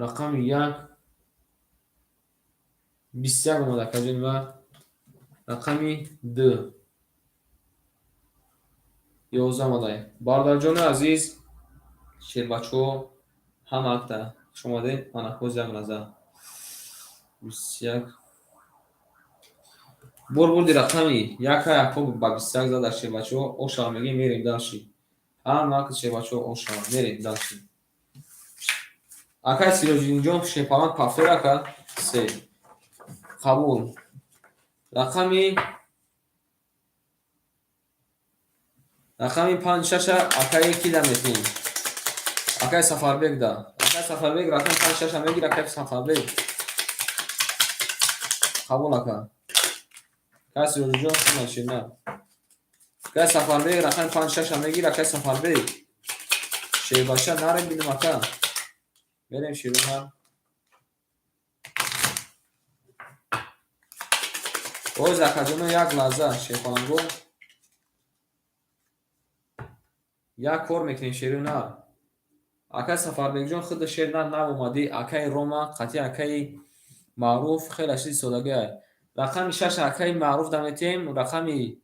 Рақами як 21 омада, акаҷони ман. Рақами ду 11 омада. Бародарҷони азиз, шербачаҳо, ҳама акта хуш омадед. Мана, ҳозир як назар. 21 бурди рақами яка яко ба 21 зада, шербачаҳо, ошава мегӯем, мерем дальше. Ҳама акт, шербачаҳо, ошава, мерем дальше. Акай Сироҷиддинҷон, шерпаланг, повтор, ака, се. Қабул. Рақами панҷ шаша акаи ки да метиҳем? Акай Сафарбек да. Акай Сафарбек рақами панҷ шаша мегир, акай Сафарбек. Қабул, ака. Акай Сироҷиддинҷон, шуна. Акай Сафарбек рақами панҷ шаша мегир, акай Сафарбек. Шербача, нарем бинем, ака. Мерем, шерона. Боз, акаҷоно, як лаҳза, шерпаланго. Як кор мекунем, шери нар. Акай Сафарбекҷон, худ шер нар нав омадӣ, акаи Рома, қатъи акаи Маъруф хеле чизи содагиай. Рақами шаша акаи Маъруф да метиҳем, рақами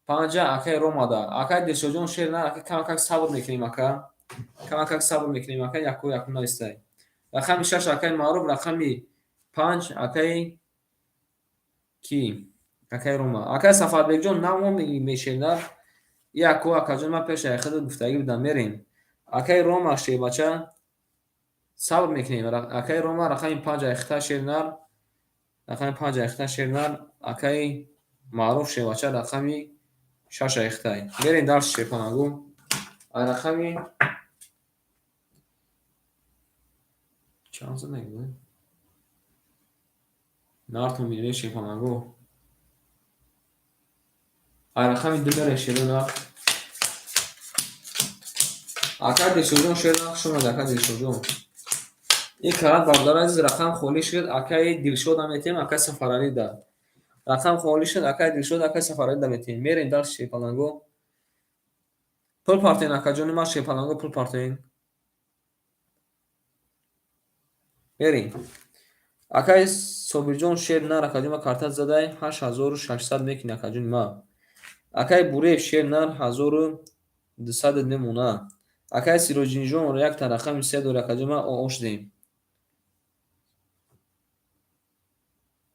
панҷа акаи Рома да. Акаи Дилшодҷон, шер нар, ака, камакак сабр мекунем, ака. Камакак сабр мекунем, ака, яку яку наистай. Рақами шаш акаи Маъруф, рақами панҷ акаи ки? Акаи Рома. Акаи Сафарбекҷон, нав омадӣ, шер нар. Яку, акаҷон, ман пешаи худат гуфтагӣ будам, мерем. Акаи Рома, шербача, сабр мекунем. Акаи Рома рақами панҷ айхта, шер нар. Рақами 5 айхта шернар, акаи Маъруф шербача рақами 6 айхтай. Мерем дальше шерпалангу. Рақами чанд зада буд? Нартон бинем шерпалангу. Рақами 2 мерем шерона. Ака Дилшодҷон шерна, хуш омадед, ака Дилшодҷон. Ин карат бародари азиз рақам холӣ шуд, акаи Дилшода метиҳем, акаи Сафаралида. Рақам холӣ шуд, акаи Дилшод, акаи Сафаралида метиҳем. Мерем дальше шерпалангу. Пул партоен, акаҷони ман, шерпалангу пул партоен. Мерем. Акаи Собирҷон шер нар, акаҷони ман карта задай 8600 мекунӣ, акаҷони ман. Акаи Буреев шер нар 1200 мемона. Акаи Сироҷиддинҷон якта рақами 3 дори, акаҷони ман, оош дем.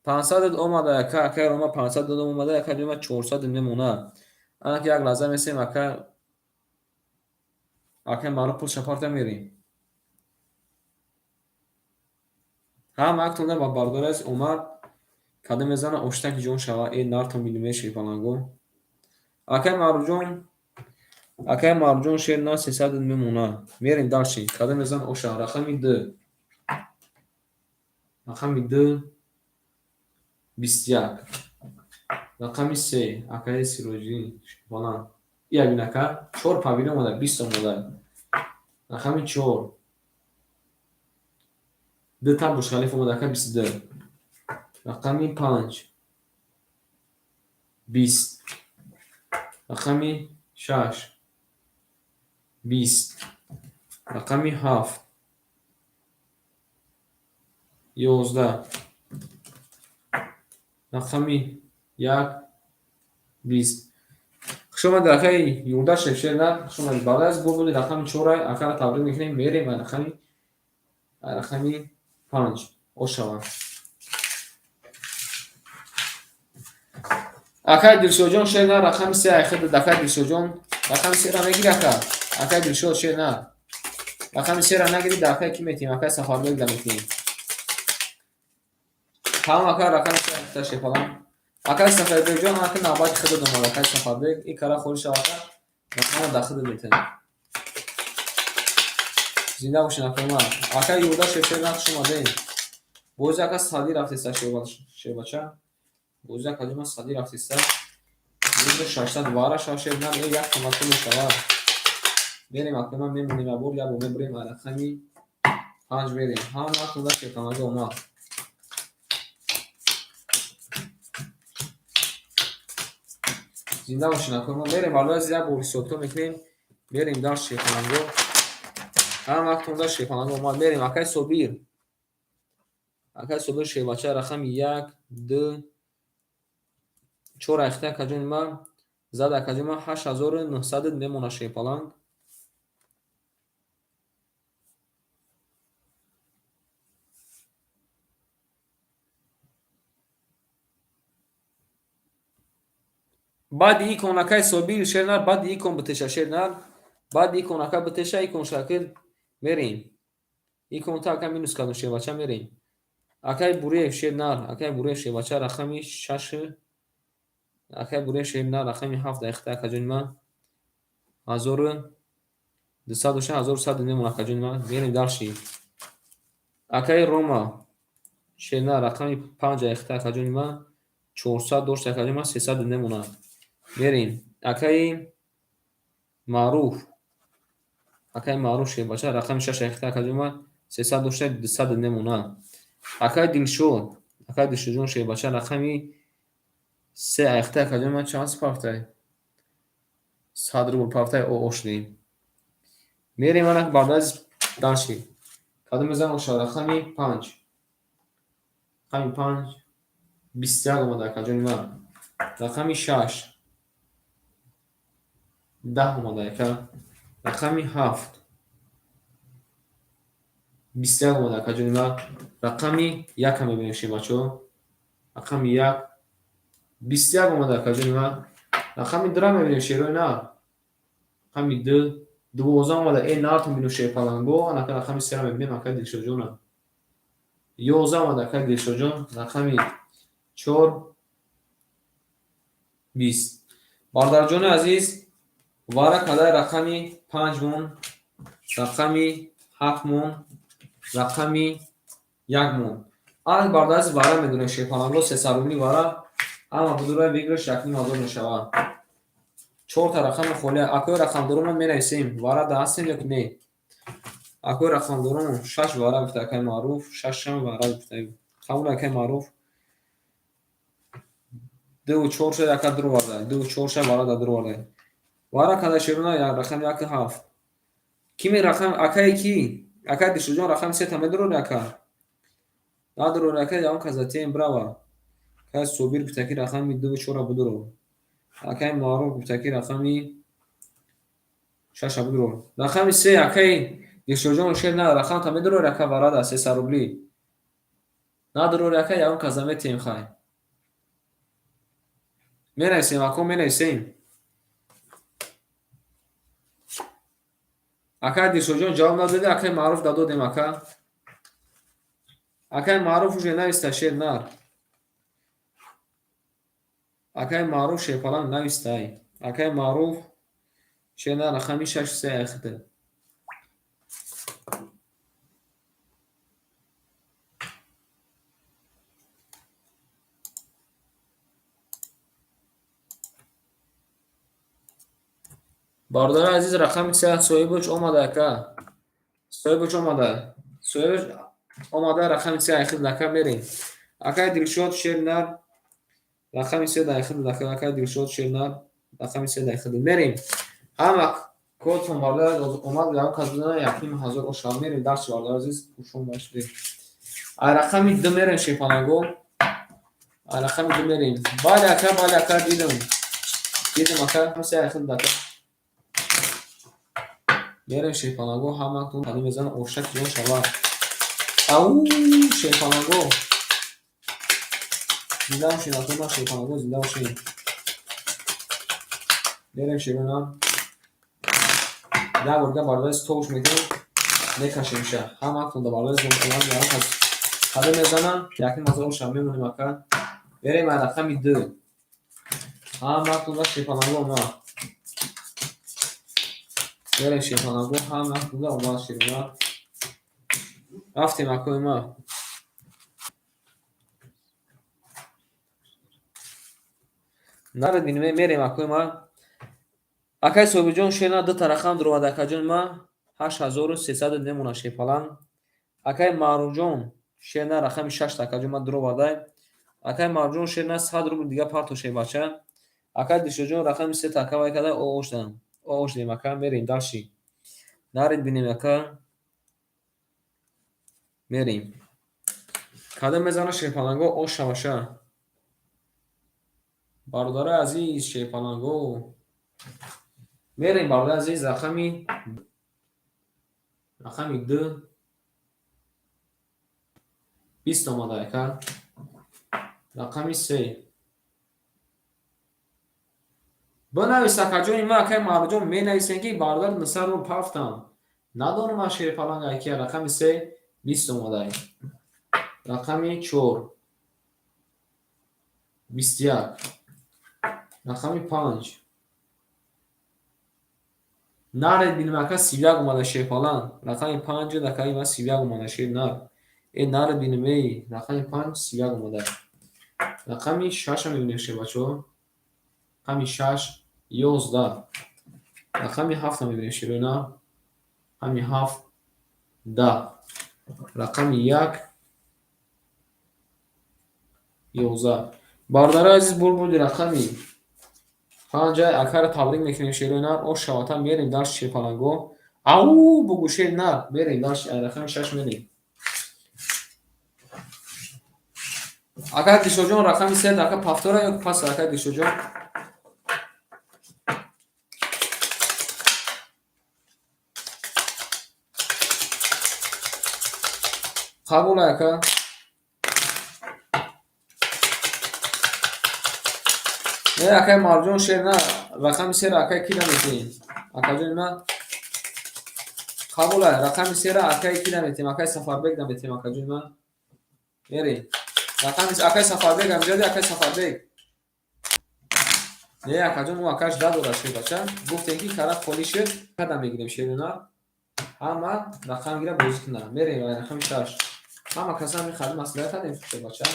500 омада, ака, акаи Рома 500 омада, акаҷони ман 400 мемона. Ана ки як лаҳза месем, ака, акаи Маъруф пул шапарта мерем. Ҳама актонда ба бародари азиз омад, кадом мезана оштаки ҷон шава, э нартон бинем шерпалангу. Акаи Маъруфҷон, акаи Маъруфҷон шер на 300 мемона. Мерем дальше. Кадом мезана оша? Рақами 2. Рақами 2 21. Рақами 3 акаи Сироҷиддин шерпаланг. Ия бин ака, 4 павилон омада, 20 омада. Рақами 4 2 та Бурҷ-Халиф омада, ака 22. Рақами 5 20. Рақами 6 20. Рақами 7 11. Рақами 1 20. Хуш омадед, акаи Юлдашев шернар, хуш омадед. Баъд аз гол буди рақами 4 акаро табрик мекунем. Мерем рақами 5 ошава. Акаи Дилшодҷон шернар рақами 3 айхид, акаи Дилшодҷон рақами 3-ра мегири, ака. Акаи Дилшод шернар рақами 3-ра нагири, да акаи ки метиҳем? Акаи Сафарбек да метиҳем. Тамом, ака, рақами 3 айхида шерпаланг. Акаи Сафарбекҷон, ака навбати худат омад, акаи Сафарбек, ин кара холӣ шава, ака, рақамро дар худат метиҳем. Зинда бошед, акаи ман. Акаи Юлдашев шернар, хуш омадед. Бози ака садӣ рафтеста шербача. Бози акаҷон ман садӣ рафтеста. 600 вара шава шернар, э як томатон мешавад. Мерем, акаи ман, мемонем як бор, як бор мебурем, рақами 5 мерем. Ҳама акунда шерпаланга омад. Зинда бошед, акаи ман. Мерем, бародари азиз, як бор ҳисобкитоб мекунем. Мерем дальше шерпаланго. Ҳама актонда шерпаланга омад. Мерем, акаи Собир. Акаи Собир шербача рақами 1, 2, 4 айхта, акаҷони ман зад, акаҷони ман 8900 мемона шерпаланг. Баъди икон акаи Собир шернар, баъди икон битеша шернар, баъди икон ака битеша, икон шакил мерем. Икон та ака минус кардем шербача, мерем. Акаи Буреев шернар, акаи Буреев шербача рақами 6, акаи Буреев шернар рақами 7 айхта, акаҷони ман 1200 доша, 1100 мемон, акаҷони ман. Мерем дальше. Акаи Рома шернар рақами 5 айхта, акаҷони ман 400 дошт, акаҷони ман 300 мемонад. Мерем. Акаи Маъруф, акаи Маъруф шербача рақами 6 айхта, акаҷони ман 300 дошта, 200 мемонад. Акаи Дилшод, акаи Дилшодҷон шербача рақами 3 айхта, акаҷони ман чанд партай? 100 рубл партай оош дем. Мерем ана баъд аз дальше. Кадом мезанам оша? Рақами 5. Рақами 5 21 омада, акаҷони ман. Рақами 6 10 омада, ака. Рақами 7 21 омада, акаҷони ман. Рақами 1 мебинем шербачаҳо. Рақами 1 21 омада, акаҷони ман. Рақами 2 мебинем шерои нар. Рақами 2 12 омада. Э нартон бинем шерпаланго, анака рақами 3 мебинем, акаи Дилшодҷона. 11 омад, акай Дилшодҷон. Рақами 4, 20. Бародарҷони азиз, вара кадай рақами 5 мон, рақами 7 мон, рақами 1 мон. Ан бародари вара медонем, шерпаланго 300 рубли вара, ҳама будура выигрыш 1500 мешавад. Чорта рақами холия. Акои рақамдоромон менависем. Вара да ҳастем ё ки не? Акои рақамдоромон 6 вара гуфта акай Маъруф, 6-ам вара гуфта. Қабул, акай Маъруф. 2 4 шуд, ака дуроварда. 2 4 шуд, вара да дуроварда. Вара када шеруна як рақами 1 7. Кими рақам акай ки? Акай Дилшодҷон рақами 3 та медурори, ака? Надурори, ака, ягон казатем брава. Акай Собир гуфта ки рақами 2 4 будуро. Акай Маъруф гуфта ки рақами 6 будуро. Рақами 3, акай Дилшодҷон, шер на рақам та медурори, ака, вара да 300 рубли. Надурори, ака, ягон каза метиҳем, хай. Менависем, ако, менависем. Акай Дилшодҷон ҷавоб надоди, акай Маъруф дадодем, ака. Акай Маъруф уже нависта, шер нар. Акай Маъруф шерпаланг навистай. Акай Маъруф, шер нар, рақами 6 3 айхита. Бародари азиз, рақами 3 соҳибаш омада, ака. Соҳибаш омада. Соҳибаш омада, рақами 3 айхид, ака, мерем. Акай Дилшод, шер нар, рақами 3 дайхид, ака, акай Дилшод, шер нар, рақами 3 дайхид. Мерем. Ҳама кодтон, бародар, омад, ягон кас бизана, 1500 оша. Мерем дарси, бародари азиз, хушон бошед. Ай рақами 2 мерем, шерпаланго. Ай рақами 2 мерем. Бале, ака, бале, ака, дидам. Дидам, ака, 3 айхид, ака. Мерем, шерпаланго, ҳаматон қадам мезанам, ошак ҷон шавад. Ау, шерпаланго. Зинда бошед, акои шерпаланго, зинда бошед. Мерем, шерона. Як бор дига, бародари, столш мекунем, мекашемша. Ҳаматон да, бародари, омад, ягон кас қадам мезанам, 1500 оша мемонем, ака. Мерем ай рақами 2. Ҳаматон да шерпаланго омад. Мерем, шерпаланго, ҳаматон да омад, шерона. Рафтем, акои ма. Наред бинем, мерем, акои ма. Акай Собирҷон, шерна дута рақам дуровад, акаҷони ма, 8300 мемонад, шерпаланг. Акай Маъруфҷон, шерна рақами 6, акаҷон ма дуровардай. Акай Маъруфҷон, шерна 100 рубл дига парто, шербача. Акай Дилшодҷон рақами 3 ака вай када, ош дам. Ош дем, ака, мерем дальше. Наред бинем, ака. Мерем. Кадом мезана, шерпаланго, ош шаваша. Бародарои азиз, шерпаланго. Мерем, бародари азиз, рақами 2 20 омада, ака. Рақами 3. Бинавис, акаҷони ма, акаи Маъруфҷон, менависем ки бародар 900 рубл пафтам. Надонам ман шерпаланг айкия. Рақами 3 20 омада. Рақами 4 21. Рақами 5. Наред бинем, ака, 31 омада, шерпаланг. Рақами 5, акаи ма, 31 омада, шер нар. Э, наред бинем, эй, рақами 5 31 омада. Рақами 6 мебинем, шербачаҳо. Рақами 6 11. Рақами 7 мебинем, шерона. Рақами 7 10. Рақами 1 11. Бародарои азиз, бурбуди рақами 5, акаро табрик мекунем, шерои нар, ош шавата, мерем дальше, шерпаланго. Ау, бугу, шер нар, мерем дальше, рақами 6 мерем. Акай Дилшодҷон, рақами 3, ака, повтора ё пас, акай Дилшодҷон? Қабул, ака. Не, акай Марҷон, шер на, рақами 3-ро акай кида метиҳем? Акаҷони ма, қабул, рақами 3-ро акай кида метиҳем? Акай Сафарбек да метиҳем, акаҷони ма. Мерем. Рақами акай Сафарбек амҷади, акай Сафарбек. Не, акаҷон, ӯ акаш дадора, шербача. Гуфтем, ки кара холӣ шуд, када мегирем, шерунар. Ҳама рақам гира, бозӣ кунад. Мерем рақами 6. Ҳама каса мехоҳад, маслиҳат кардем, шербача.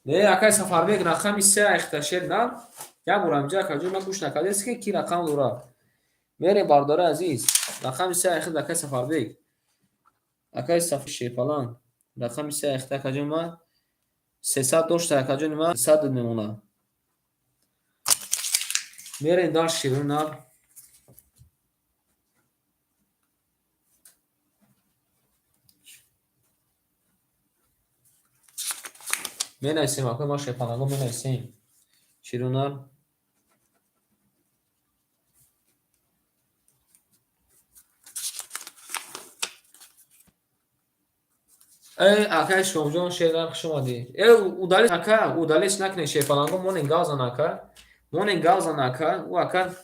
Не, акай Сафарбек, рақами 3 айхта, шер нар. Як бор амҷа, акаҷон, ма гӯш накардест, ки ки рақам дорад. Мерем, бардори азиз. Рақами 3 айхта, акай Сафарбек. Акай Сафар Шерпаланг. Рақами 3 айхта, акаҷон, ма 300 дошта, акаҷони ма 100 мемонад. Мерем дальше, шерунар. Менависем, акои ма шерпаланго, менависем. Шерунар. Э, акай Шомҷон, шернар, хуш омадӣ. Э, удалить, ака, удалить накунед, шерпаланго, монен гавзан, ака. Монен гавзан, ака. Ӯ ака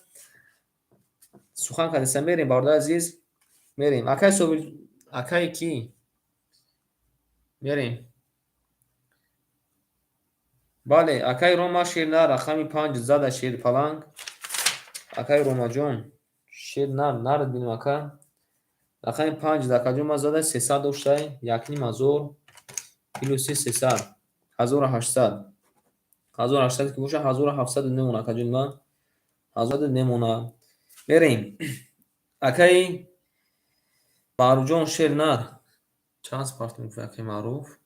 сухан кардеса. Мерем, бародари азиз. Мерем. Акай Собир, акай ки? Мерем. Бале, акай Рома, шернар, рақами 5 зада, шерпаланг. Акай Ромаҷон, шернар, нард бинем, ака. Рақами 5 акаҷон ма зада, 300 доштай, 1500 плюси 300, 1800. 1800 ки боша, 1700 мемона, акаҷон ма. 1000 мемона. Мерем. Акаи Маъруфҷон, шернар. Чанд партов мегуфт акаи Маъруф?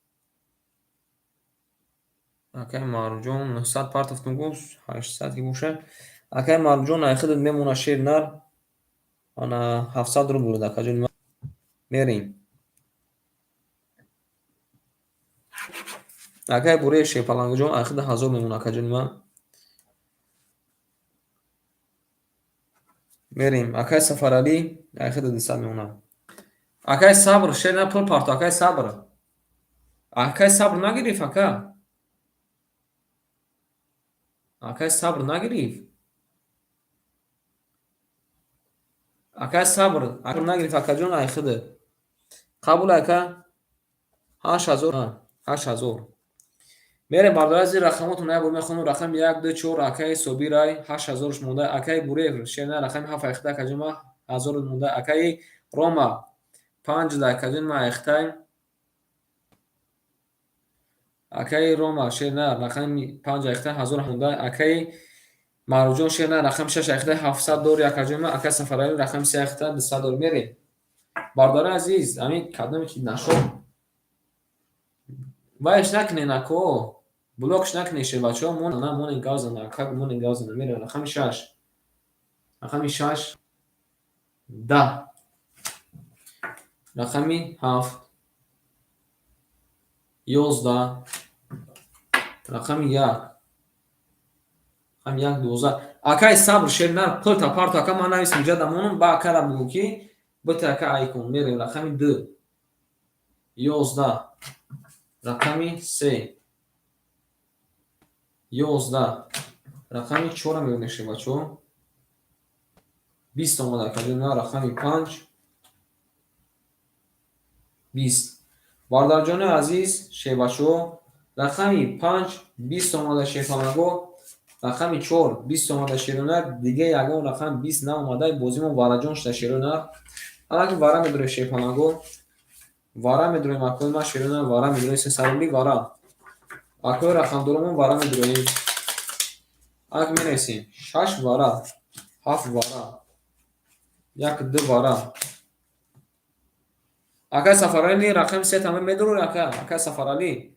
Акаи Маъруфҷон 900 партов мегуфт, 800 ки боша. Акаи Маъруфҷон, айхидат мемона, шернар. Ана 700 рубл, акаҷон ма. Мерем. Акаи Буреев, шерпалангҷон, айхида 1000 мемона, акаҷони ма. Мерем. Акаи Сафаралӣ, айхида 200 мемона. Акаи Сабр, шернар, пул парто, акаи Сабр. Акаи Сабр нагирифт, ака? Акаи Сабр нагирифт? Акаи Сабр нагирифт, акаҷон, айхида. Қабул, ака? 8000, 8000. Мерем, бародари азиз, рақамотон як бор мехонам. Рақами 1, 2, 4, акаи Собирай, 8000-ш монда. Акаи Буреев, шернар, рақами 7 айхида, акаҷон ма, 1000 монда. Акаи Рома, 5 да, акаҷон ма, айхитай. Акаи Рома, шернар, рақами 5 айхита, 1000 монда. Акаи Маъруфҷон, шернар, рақами 6 айхита, 700 дори, акаҷон ма. Акаи Сафаралӣ, рақами 3 айхита, 200 дори. Мерем. Бародари азиз, ҳамин кадоме ки нашод, вайш накунед, ако. Блокш накунед, шербачаҳо, монен гавзана, ака, монен гавзана. Мерем рақами 6. Рақами 6, 10. Рақами 7, 11. Рақами 1. Рақами 1, 12. Акаи Сабр, шернар, пулта парто, ака, ман нависем ҷада монам, ба акара бугӯ, ки бита, ака, айкун. Мерем рақами 2, 11. Рақами 3, 11. Рақами 4 мебинем, шербачаҳо. 20 омада, акаҷон, рақами 5, 20. Бародарҷони азиз, шербачаҳо, рақами 5, 20 омада, шерпаланго. Рақами 4, 20 омада, шерунар. Дига ягон рақам 20 наомада, бозимон вараҷон шуда, шерунар. Ҳамаки вара медорем, шерпаланго. Вара медорем, акои ма, шерунар, вара медорем, 300 рубли вара. Акои рақамдоромон, вара медорем. Ак менависем. 6 вара, 7 вара, 1, 2 вара. Акай Сафаралӣ, рақами 3 тамом медорӣ, ака? Акай Сафаралӣ.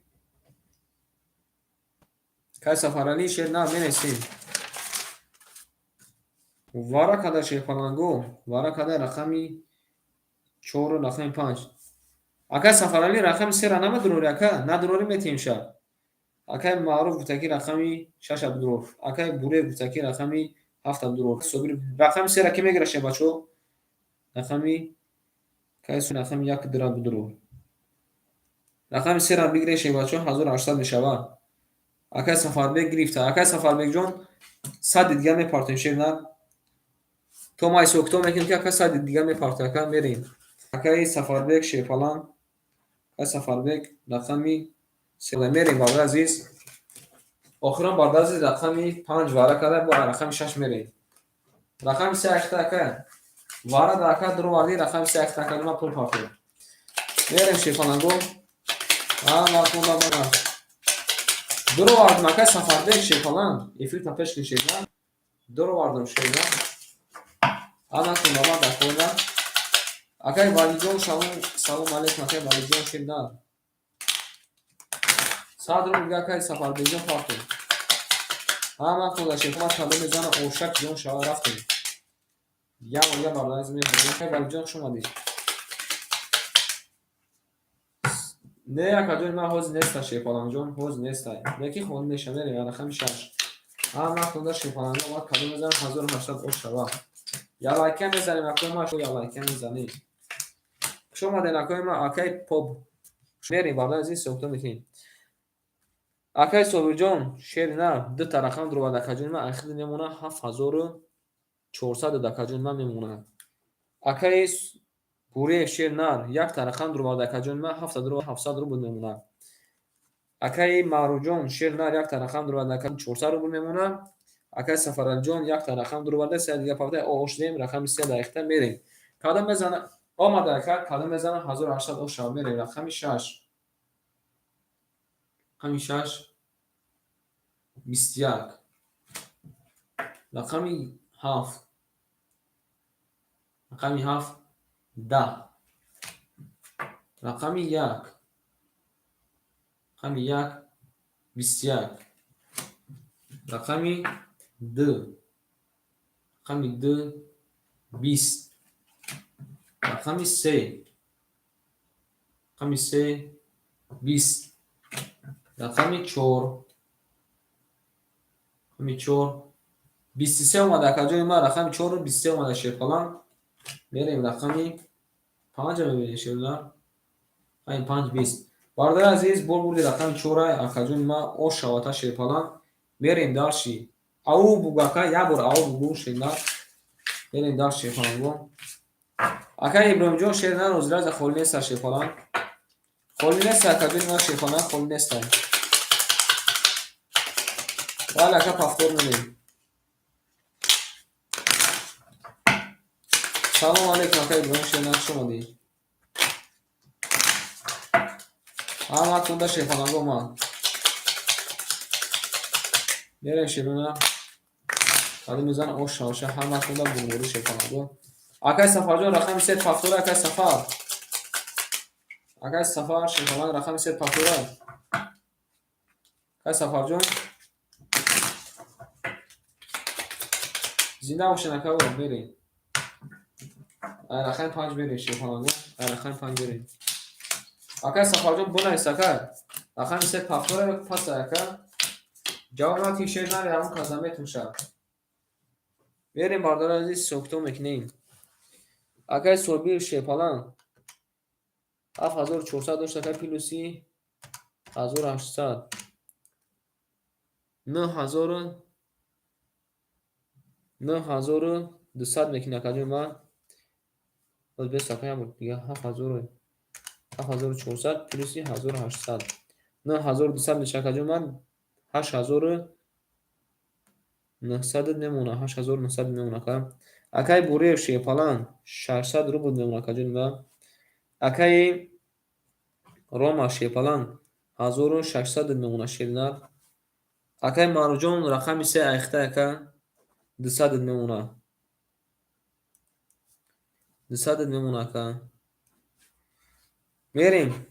Акай Сафаралӣ, шернар, менависем. Вара када, шерпаланго, вара када рақами 4, рақами 5. Акай Сафаралӣ, рақами 3-ра намедорӣ, ака? Надорӣ, метиҳем ша. Акай Маъруф гуфта, ки рақами 6-а бидорор. Акай Буреев гуфта, ки рақами 7-а бидорор. Собир, рақами 3-ра ки мегирад, шербачаҳо? Рақами кайсу, рақами 1 дира бидорор. Рақами 3-ра бигиред, шербачаҳо, 1800 мешавад. Акай Сафарбек гирифта. Акай Сафарбекҷон, 100 дигар мепартоем, шернар. То ма ҳисоб-китоб мекунем, ки ака сади дига мепарта, ака мерем. Акаи Сафарбек Шерпалан, акаи Сафарбек рақами се мерем, бародари азиз. Охирон, бародари азиз, рақами панҷ ваъда карда, бо рақами шаш мерем. Рақами се ахта, ака. Ваъда да ака дуровардӣ, рақами се ахта, ака ма пул партем. Мерем, шерпаланго. А, дуровардам, акаи Сафарбек Шерпалан. Эфирта пеш кун, шерна. Дуровардам, шерна. Ана кун, ама дакона. Акаи Валиҷон, салом алейкум, акаи Валиҷон шерна. 100 рубл дига, акаи Сафарбекҷон, партем. Ҳама кун, шерпалан кадом мезана, ошак ҷон шава, рафтем. Як бор дига, бародари азиз, мебарем. Акаи Валиҷон, хуш омадӣ. Не, акаҷони ман ҳозир неста, Шерпаланҷон, ҳозир неста. Неки холӣ меша, мерем рақами шаш. Ҳама кунда, Шерпаланҷон, ва кадом мезанам, 1800 ош шава. Ялайка мезанем, акои ма, ялайка мезанем. Хуш омадед, акои ма, акаи Поп. Мерем, бародари азиз, ҳисоб-китоб мекунем. Акаи Собирҷон, шери на, дута рақам дуровард, акаҷони ман, ахири мемонад 7400, акаҷони ман, мемонад. Акаи Буриев шер нар, якта рақам дуровард, акаҷони ман, 700 рубл мемонад. Акаи Маъруфҷон шер нар, якта рақам дуровард, ака, 400 рубл мемонад. Акаи Сафаралиҷон якта рақам дуроварда, се дига парта, ош дем, рақами се дақиқа мерем. Кадом мезана? Омада, ака, кадом мезана, 1800 ош шава, мерем рақами шаш. Рақами шаш 21. Рақами ҳафт. Рақами ҳафт 10. Рақами як. Рақами як 21. Рақами ду. Рақами ду 20. Рақами се. Рақами се 20. Рақами чор. Рақами чор 23 омада, акаҷони ман, рақами чору 23 омада, Шерпалан. Мерем рақами панҷа мебинем, шерна. Рақами панҷ 20. Бародари азиз, бор бурди рақами чора, акаҷони ман, ош шавата, Шерпалан. Мерем дальше. Ау бугу, ака, як бор ау бугу, шерна. Мерем дальше, Шерпаланго. Ака Иброҳимҷон, шерна, розираза холӣ неста, Шерпалан. Холӣ неста, акаҷони ман, Шерпалан, холӣ неста. Бале, ака, повтор мерем. Салом алейкум, ака Иброҳим, шерна, хуш омадӣ. Ҳама кунда, шерпаланго омад. Мерем, шерона. Кадом мезана, ош шаваша, ҳама кунда бурбурӣ, шерпаланго. Акаи Сафарҷон, рақами се повтора, акаи Сафар. Акаи Сафар, Шерпаланг, рақами се повтора. Акаи Сафарҷон. Зинда бошед, ака, мерем. Рақами панҷ мерем, Шерпаланго. Рақами панҷ мерем. Акаи Сафарҷон, бинавис, ака. Рақами се повтора паса, ака. Ҷавоб надиҳӣ, шер наре, ҳамон каза метумша. Мерем, бародари азиз, ҳисоб-китоб мекунем. Акаи Собир Шерпаланг 7400 дошт, ака, плюси 1800. 9200 мекунӣ, акаҷони ман. Боз бес, ака, як бор дига 7400 плюси 1800. 9200 мешавад, акаҷони ман, 8900 мемонад, 8900 мемонад, ака. Акаи Буриев Шерпаланг 600 рубл мемонад, акаҷони ман. Акаи Рома Шерпаланг 1600 мемонад, шернар. Акаи Маъруфҷон, рақами се айхта, ака, 200 мемонад. 200 мемонад, ака. Мерем.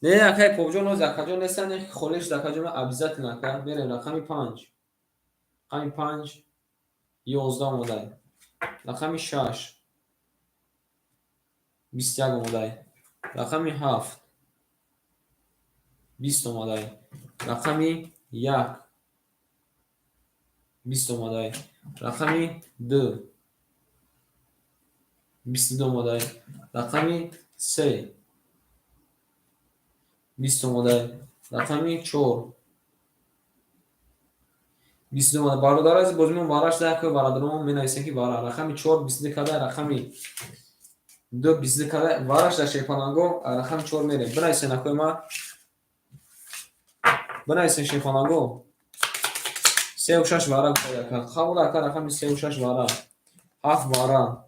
Не, акаи Попҷон, ҳозир акаҷон нестанд, холӣ шуд, акаҷон, обязательно, ака. Мерем рақами панҷ. Рақами панҷ 11 омодай. Рақами шаш 21 омодай. Рақами ҳафт 20 омодай. Рақами як 20 омодай. Рақами ду 22 омодай. Рақами се 20 омодай. Рақами чор 22 омада. Бародари азиз, бозимон вара шуда, якои бародарон менависем, ки вара. Рақами 4 22 када, рақами 2 22 када, вара шуда шерпаланго, рақами 4 мерем. Бинависен, акои ма. Бинависен, шерпаланго. 3 6 вара гуфта. Қабул, ака, рақами 3 6 вара. 7 вара.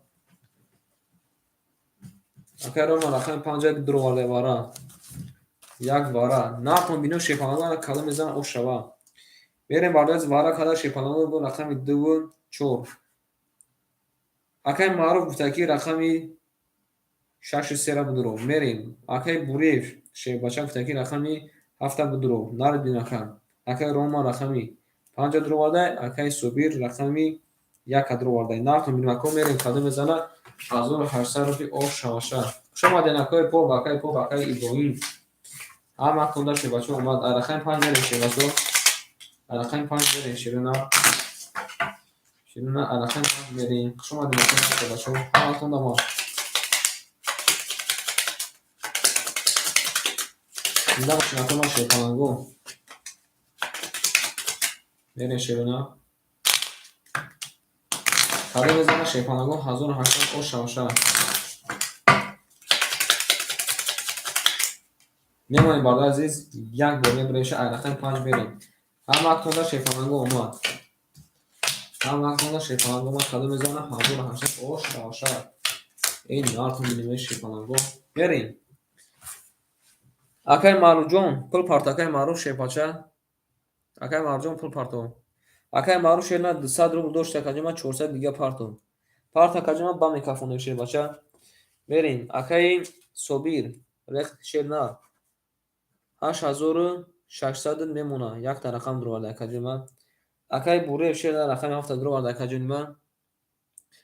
Акай Рома рақами 5 дуроварда, вара. 1 вара. Нартон бино, шерпаланго, кала мезанад, ош шава. Мерем, бародари, вара када шерпаланго бо рақами 2 4. Акай Маъруф гуфта, ки рақами 6 сера будуро. Мерем. Акай Буриев шербача гуфта, ки рақами 7 будуро. Нарбин, ака. Акай Рома рақами 5 дуроварда, акай Собир рақами 1 дуроварда. Нартон бинем, ако, мерем, када мезанад, 1800 рупи ош шаваша. Хуш омадед, акои Поп, акай Поп, акай Иброҳим. Ҳаматон да шербачо омад. Рақами 5 мерем, шербачо. Рақами 5 мерем, ширина. Ширина, рақами 5 мерем. Хуш омадед, акои шербачо. Ҳаматон да омад. Зинда бошед, акои ман шерпаланго. Мерем, ширина. Када мезанад, шерпаланго, 1800 ош шаваша. Мемонем, бародари азиз, як бор мебурем, ай рақами 5 мерем. Ҳаматон да шерпаланго омад. Ҳаматон да шерпаланго омад, када мезанад, 1800 ош шаваша. Эй, нартон бинем, шерпаланго. Мерем. Акай Маъруфҷон, пул парто, акай Маъруф шерпача. Акай Маъруфҷон, пул парто. Акай Маъруф шер 200 рубл дошт, акаҷон, ман 400 дига парто. Парто, акаҷон, ман ба мекафонем, шербача. Мерем. Акаи Собир, рех шер на. 8600 мемона. Якта рақам дуроварда, акаҷон ман. Акаи Буриев шер на рақами 7 дуроварда, акаҷони ман.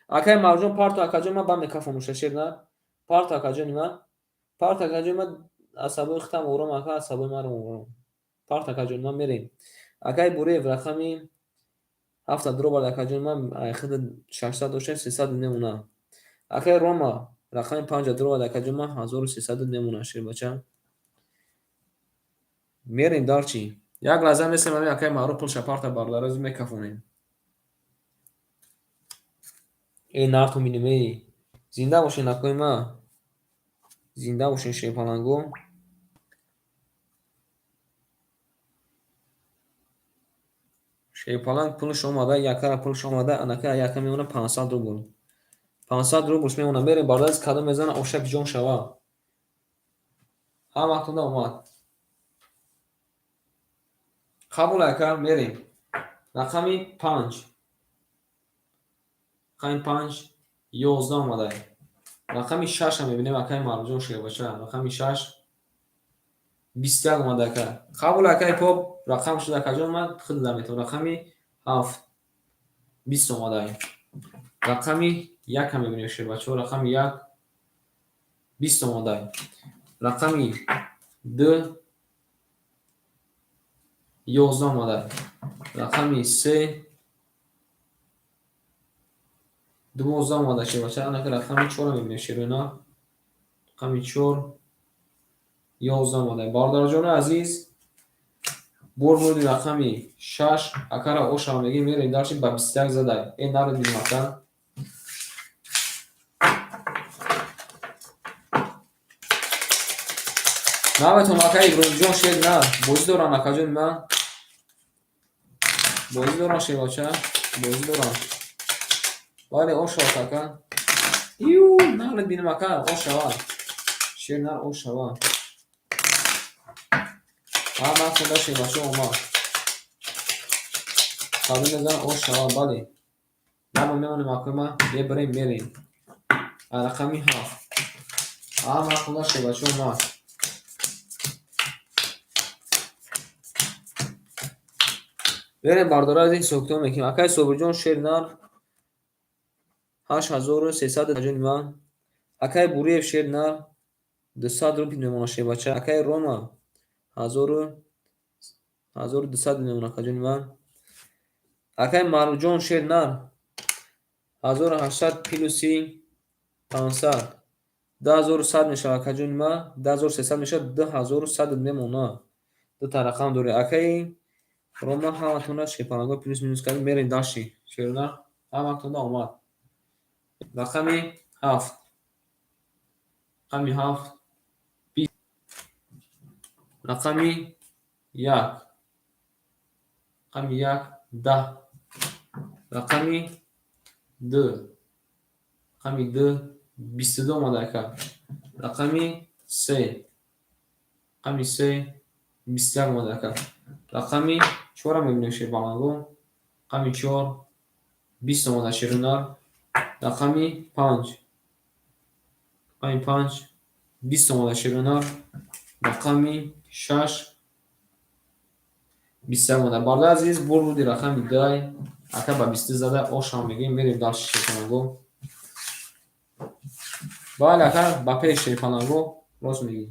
Акаи Маъруфҷон, парто, акаҷон, ман ба мекафонуша, шер на. Парто, акаҷони ман. Парто, акаҷони ман, асабои худам ором, ака, асабои маро ором. Парто, акаҷони ман, мерем. Акаи Буриев рақами 7 дуроварда, акаҷони ман, худ 600 доштем, 300 мемона. Акаи Рома рақами 5 дуроварда, акаҷони ман, 1300 мемона, шербача. Мерем дарчи. Як лаҳза месем, ҳамин акаи Маъруф пулша парта, бародари, мекафонем. Эй, нартон бинем, эй. Зинда бошен, акои ман. Зинда бошен, шерпаланго. Шерпаланг пулш омада, якара пулш омада, анака яка мемона 500 рубл. 500 рублш мемона. Мерем, бародари, кадом мезана, ошак ҷон шава. Ҳаматон да омад. Қабул, ака, мерем. Рақами 5. Рақами 5 11 омада. Рақами 6 мебинем, акаи Маъруфҷон шербача. Рақами 6 21 омада, ака. Қабул, акаи Поп, рақам шуда, акаҷон, ман худ да метавонам. Рақами 7 20 омада. Рақами 1 мебинем, шербачаҳо. Рақами 1 20 омада. Рақами 2 11 омада. Рақами 3 12 омада, шербача. Анака рақами 4 мебинем, шерӯна. Рақами 4 11 омада. Бародарҷони азиз, бурди рақами 6 акара ошава мегӯем, мерем дарчи, ба 21 задай. Э, наред бинем, ака. Наметавонам, акаи Иброҳимҷон, шер на. Бозӣ дорам, акаҷони ман. Бозӣ дорам, шербача. Бозӣ дорам. Бале, ош шавад, ака. Ю, наред бинем, ака, ош шавад. Шер нар, ош шавад. Ҳаматон да шербача омад. Қабул мезанам, ош шавад, бале. Намо мемонем, акои ман, мебарем, мерем. Рақами 7. Ҳаматон да шербача омад. Мерем, бародари азиз, ҳисобкитоб мекунем. Акаи Собирҷон, шер нар 8300, ҷони ман. Акаи Буриев, шер нар 200 рубл мемонад, шербача. Акаи Рома 1200 мемонад, акаҷони ман. Акаи Маъруфҷон, шер нар 1800 плюси 500 2100 мешавад, акаҷони ман, 2300 мешавад, 2100 мемонад. Дута рақам дорем. Акаи Рома ҳаматонро шерпаланго плюс минус кардем, мерем дальше. Шерона ҳаматонда омад. Рақами 7. Рақами 7 20. Рақами 1. Рақами 1 10. Рақами 2. Рақами 2 22 омада ака. Рақами 3. Рақами 3 21 омада ака. Рақами 4 мебинем шерпаланго. Рақами 4 20 омада шерунар. Рақами 5. Рақами 5 20 омада шерунар. Рақами 6 21 омада. Бародари азиз, бурди рақами 2 ака ба 22 зада ошам мегӯем, мерем дальше шерпаланго. Бале ака, ба пеш шерпаланго рост мегӯӣ.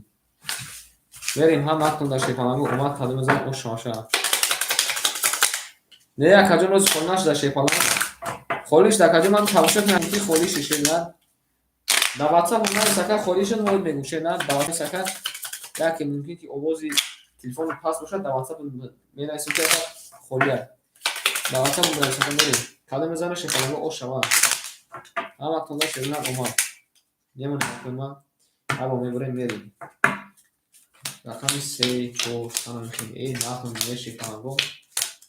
Мерем ҳам ҳақтон дар шерпаланго омад, кадом мезанам ош шаваша. Не, акаҷон, рост холӣ нашуда шерпаланг. Холӣ шуда акаҷон, ман тамошо кунам ки холӣ шуд шернар. Дар WhatsApp навис ака, холӣ шуд, мо мегӯм шернар, дар WhatsApp ака яке мумкин ки овози телефони паст бошад, дар WhatsApp менависем ки ака холия. Дар WhatsApp менависем ака, мерем. Кадом мезанам шерпаланго ош шава. Ҳаматон дар шернар омад. Мемонем акаи ман. Ҳаро мебарем, мерем. Рақами 3, 4, сана мехем. Эй, нахун не шерпаланго.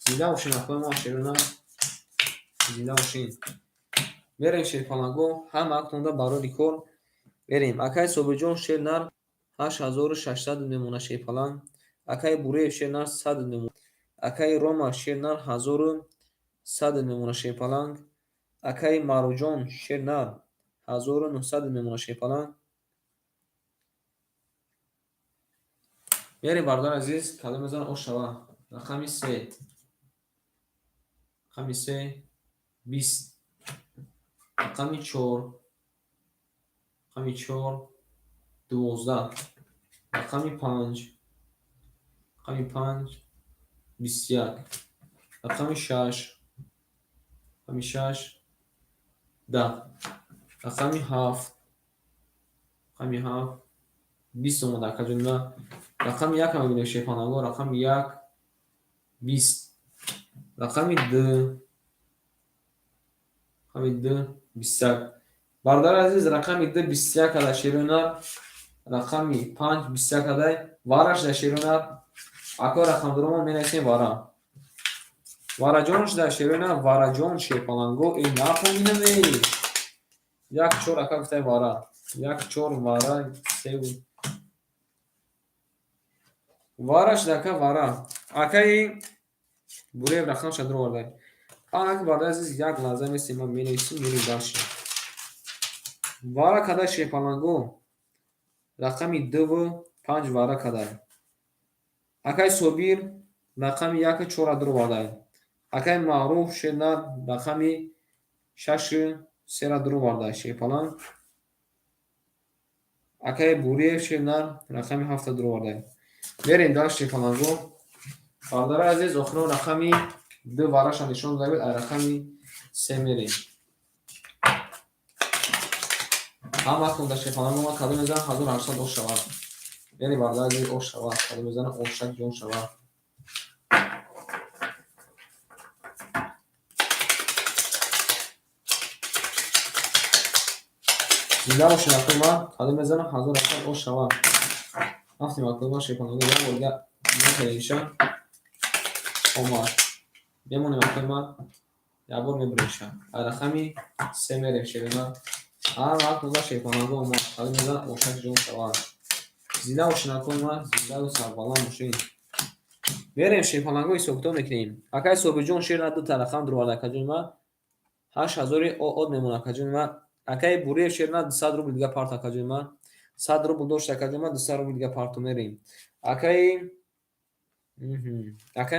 Зинда бошин акаи ман шерона. Зинда бошин. Мерем шерпаланго, ҳама ҳақтонда барори кор. Мерем. Акаи Собирҷон шернар 8600 мемона шерпаланг. Акаи Буреев шернар 100 мемона. Акаи Рома шернар 1100 мемона шерпаланг. Акаи Маруҷон шернар 1900 мемона шерпаланг. Мерем бародари азиз, кадом мезанам ош шава. Рақами 3. Рақами 3 20. Рақами 4. Рақами 4 12. Рақами 5. Рақами 5 21. Рақами 6. Рақами 6 10. Рақами 7. Рақами 7 20 омада акаҷон ма. Рақами 1 мебинем шерпаланго, рақами 1 20. Рақами 2. Рақами 2 21. Бародари азиз, рақами 2 21 ада шерунар. Рақами 5 21 адай. Вараш да шерунар. Ако рақамдоромо менависем вара. Вараҷон шуда шерунар, вараҷон шерпаланго. Эй, нафаҳмидам эй. 1 4 ака гуфтай вара. 1 4 вара 3 вара шуда ака вара. Акаи Буреев рақамша дуровардай. Анаки бародари азиз, як лаҳза местем, ман менависем, мерем дальше. Вара кадай шерпаланго. Рақами 2 5 вара кадай. Акаи Собир рақами 1 4 дуровардай. Акаи Маъруф шернар рақами 6 3 дуровардай шерпаланг. Акаи Буреев шернар рақами 7 дуровардай. Мерем дальше шерпаланго. Бародари азиз, охирон рақами 2 вараша нишон дода буд, ай рақами 3 мерем. Ҳама ҳақтон дар шерпаланго омад, кадом мезанам 1800 ош шавад. Мерем бародари азиз, ош шавад, кадом мезанам ошак ҷон шавад. Зинда бошед акои ман, кадом мезанам 1800 ош шавад. Рафтем акои ман шерпаланго, як бор дига мехӯремиша. Омад. Мемонем акои ман, як бор мебуремиша. Ай рақами 3 мерем шерона. Ҳар вақт нода шерпаланго омад, кадом мезанам ошак ҷон шавад. Зинда бошед акои ман, зиндаву сарбаланд бошед. Мерем шерпаланго ҳисобкитоб мекунем. Акаи Собирҷон шерна 2 та рақам дуроварда акаҷони ман. 8000 од мемонад акаҷони ман. Акаи Буреев шерна 200 рубл дига парт акаҷони ман. 100 рубл дошт акаҷони ман, 200 рубл дига парту мерем. Акаи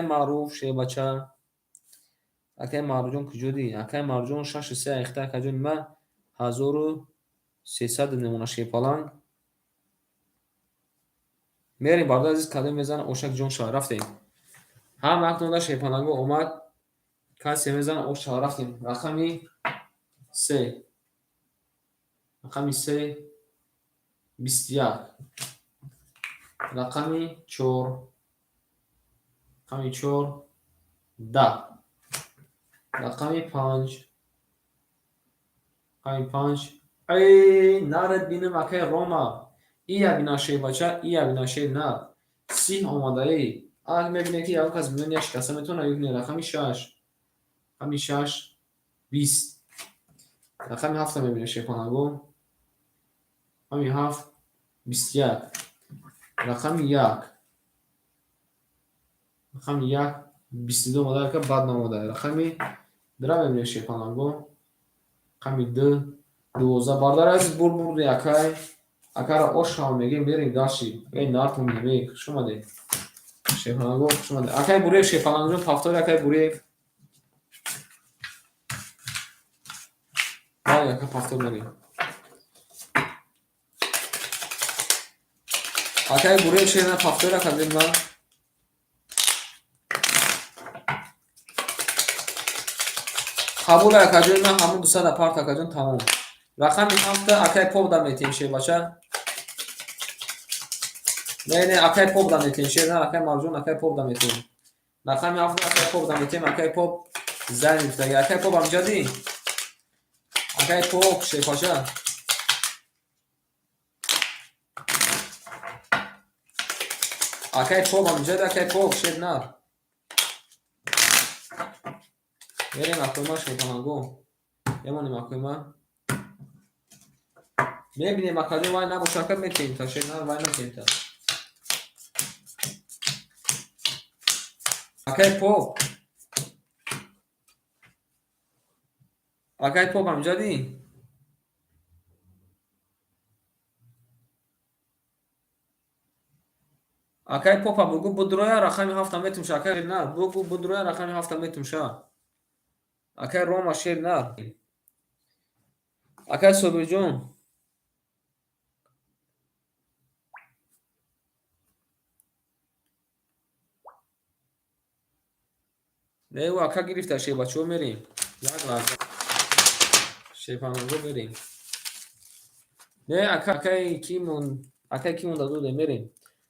Маъруф шербача. Акаи Маъруфҷон куҷодӣ? Акаи Маъруфҷон 6 3 айхта акаҷони ман 1300 мемонад шерпаланг. Мерем бародари азиз, кадом мезанам ошак ҷон шавад. Рафтем. Ҳама ҳақтонда шерпаланго омад. Касе мезанам ош шавад. Рафтем. Рақами 3. Рақами 3 21. Рақами 4. Рақами 4 10, рақами 5, рақами 5. Эй, наред бинем, акай Рома. Ия бина, шербача, ия бина, шер нар. 30 омадаи. Ак мебинем, ки ягон кас миёни як шикаста метавонад ё не. Рақами 6, рақами 6, 20. Рақами 7 мебинем, шерпаланго. Рақами 7, 21. Рақами 1, рақами 1, 22 омада, ака, бад наомада. Рақами 2 мебинем, шерпаланго. Рақами 2, 12. Бародари азиз, бурд бурди, акай. Акара ошам мегем, мерем дальше. Эй, нартон мегем, хуш омадед. Шерпаланго, хуш омадед. Акай Буриев, шерпалангҷон, повтори, акай Буриев. Бале, ака, повтор мерем. Акай Буриев, шерна, повтора кардем ма. Қабул, акаҷон, ман ҳамун 200 апарт, акаҷон, тамом. Рақами 7 акай Поп да метем, шербача. Не, не, акай Поп да метем, шер на, акай Марҷон, акай Поп да метем. Рақами 7 акай Поп да метем, акай Поп зайн гирифтаги. Акай Поп амҷадӣ? Акай Поп, шерпача. Акай Поп амҷади, акай Поп, шер на. Мерем, акои шерпаланго. Мемонем, акои ма. Мебинем, акаҷон, вай набоша, ака, метем та, шер на, вай натем та. Акай Поп. Акай Поп амҷадӣ? Акай Попа бугӯ будроя, рақами 7 метумша. Акай на, бугӯ будроя, рақами 7 метумша. Акай Рома, шер на. Акай Собирҷон. Не, ӯ ака гирифта, шербачаҳо, мерем. Як лаҳза. Шерпаланго, мерем. Не, ака, акай ки мон, акай ки монда додем, мерем.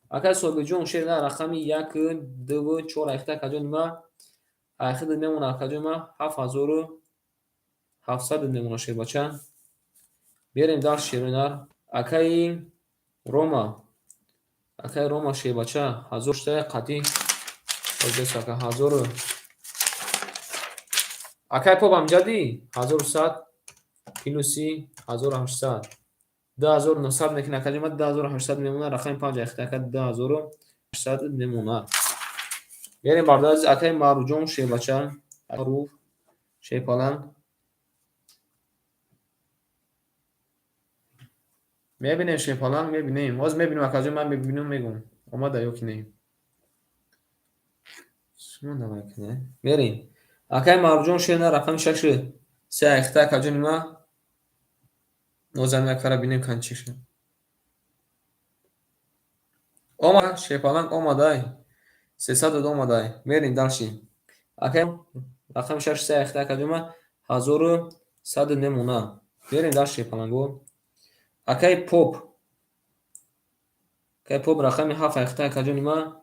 Акай Собирҷон, шер на, рақами 1, 2, 4 айхта, акаҷони ма. Айхида мемона, акаҷони ма, 7700 мемона, шербача. Мерем дальше, шерои нар. Акаи Рома. Акаи Рома, шербача, ҳазор штая қатъӣ. Ака, ҳазору Акай Поп амҷадӣ? 1100 плюси 1800, 2900 мекунад, акаҷон ма, 2800 мемонад. Рақами 5 айхта, ака, 2800 мемонад. Мерем, бародари азиз, акаи Маъруфҷон, шербача, Маъруф, шерпаланг. Мебинем, шерпаланг, мебинем. Ҳозир мебинем, акаҷон, ман мебинам, мегӯм. Омада ё ки не. Мерем. Акаи Маъруфҷон, шер на, рақами 6, 3 айхта, акаҷони ма. Нозани акара бинем, кан чӣ шуд. Омад, шерпаланг, омадай. 300 омадай. Мерем дальше. Акаи рақами 6, 3 айхта, акаҷони ма, 1100 мемонад. Мерем дальше, шерпаланго. Акаи Поп. Акаи Поп, рақами 7 айхта, акаҷони ма,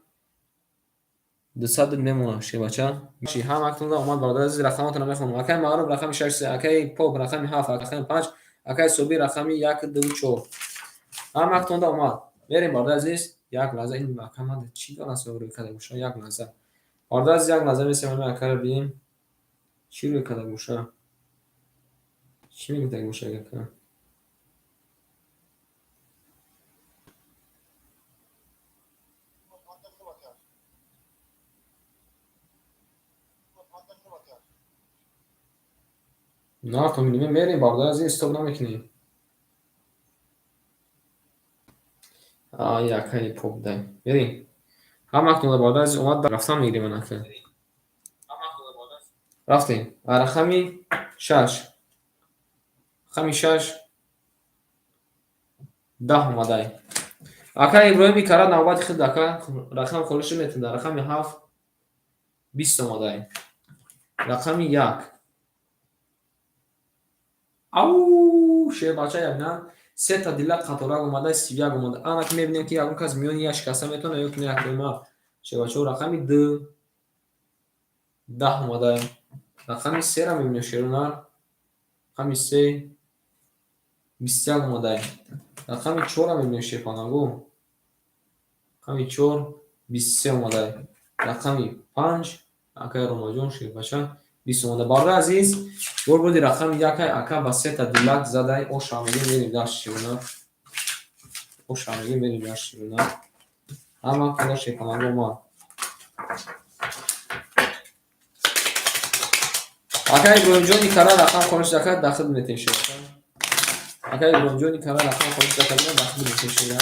200 мемонад, шербача. Ҳаматонда омад, бародари азиз, рақамотонро мехонам. Акаи Маъруф рақами 6, 3, акаи Поп рақами 7, рақами 5, акаи Собир рақами 1, 2, 4. Ҳаматонда омад. Мерем, бародари азиз, як лаҳза, ин ака ман чӣ донам рӯй карда боша, як лаҳза. Бародари азиз, як лаҳза месем, ҳамин акаро бинем. Чӣ рӯй карда боша? Чӣ мегуфта боша ака? На, то мерем, бародари азиз, ҳисоб намекунем. Ай, акаи Поп дай. Мерем. Ҳаматонда, бародари азиз, омад, рафтан мегирем ман, ака. Рафтем. Рақами 6. Рақами 6, 10 омадай. Ака Иброҳими Кара, навбати худ, ака, рақам холиша метунда. Рақами 7, 20 омадай. Рақами 1. Ау, шербача, ябина, сета дила қаторак омада, 31 омада. Ана ки мебинем, ки ягон кас миёни як шикаста метавонад ё ки не, акои ма. Шербачаҳо, рақами 2. 10 омадай. Рақами 3-ра мебинем, шерунар. Рақами 3 21 омадай. Рақами 4-ра мебинем, шерпалангу. Рақами 4 23 омадай. Рақами 5, акай Ромаҷон, шербача, 20 омада. Бародари азиз, бор буди рақами 1 ака ба сета дилак задай, оша мегем, мерим дашт, шерунар. Оша мегем, мерим дашт, шерунар. Ҳама када шерпалангу омад. Ака Иброҳимҷони кара рақам холиш закард, дахл метем, шербача. Ака Иброҳимҷони кара рақам холиш закард, дахл метем, шера.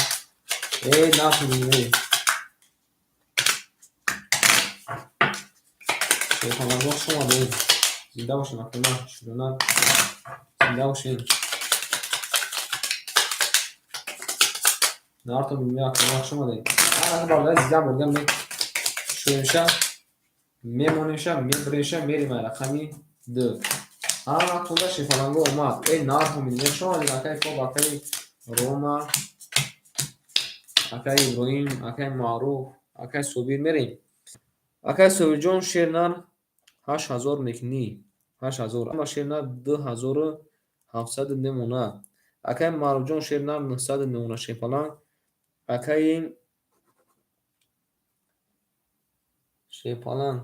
Эй, нафурӣ. Шерпалангу, хуш омадед. Зинда бошед, акама, шерунар. Зинда бошед. Нарто мебинем, акама, хуш омадед. Ҳар бародари зинда бургам мешӯемша, мемонемша, мебиремша, мерем ай рақами 2. Ҳар вақт худа шерпалангу омад. Эй, нарто мебинем, хуш омадед, акаи Фоб, акаи Рома, акаи Иброҳим, акаи Маъруф, акаи Собир, мерем. Акаи Собирҷон, шернар 8000 мекунӣ. 8000. Ама шернар 2700 мемонад. Акаи Маъруфҷон, шернар 900 мемонад, шерпаланг. Акаи шерпаланг.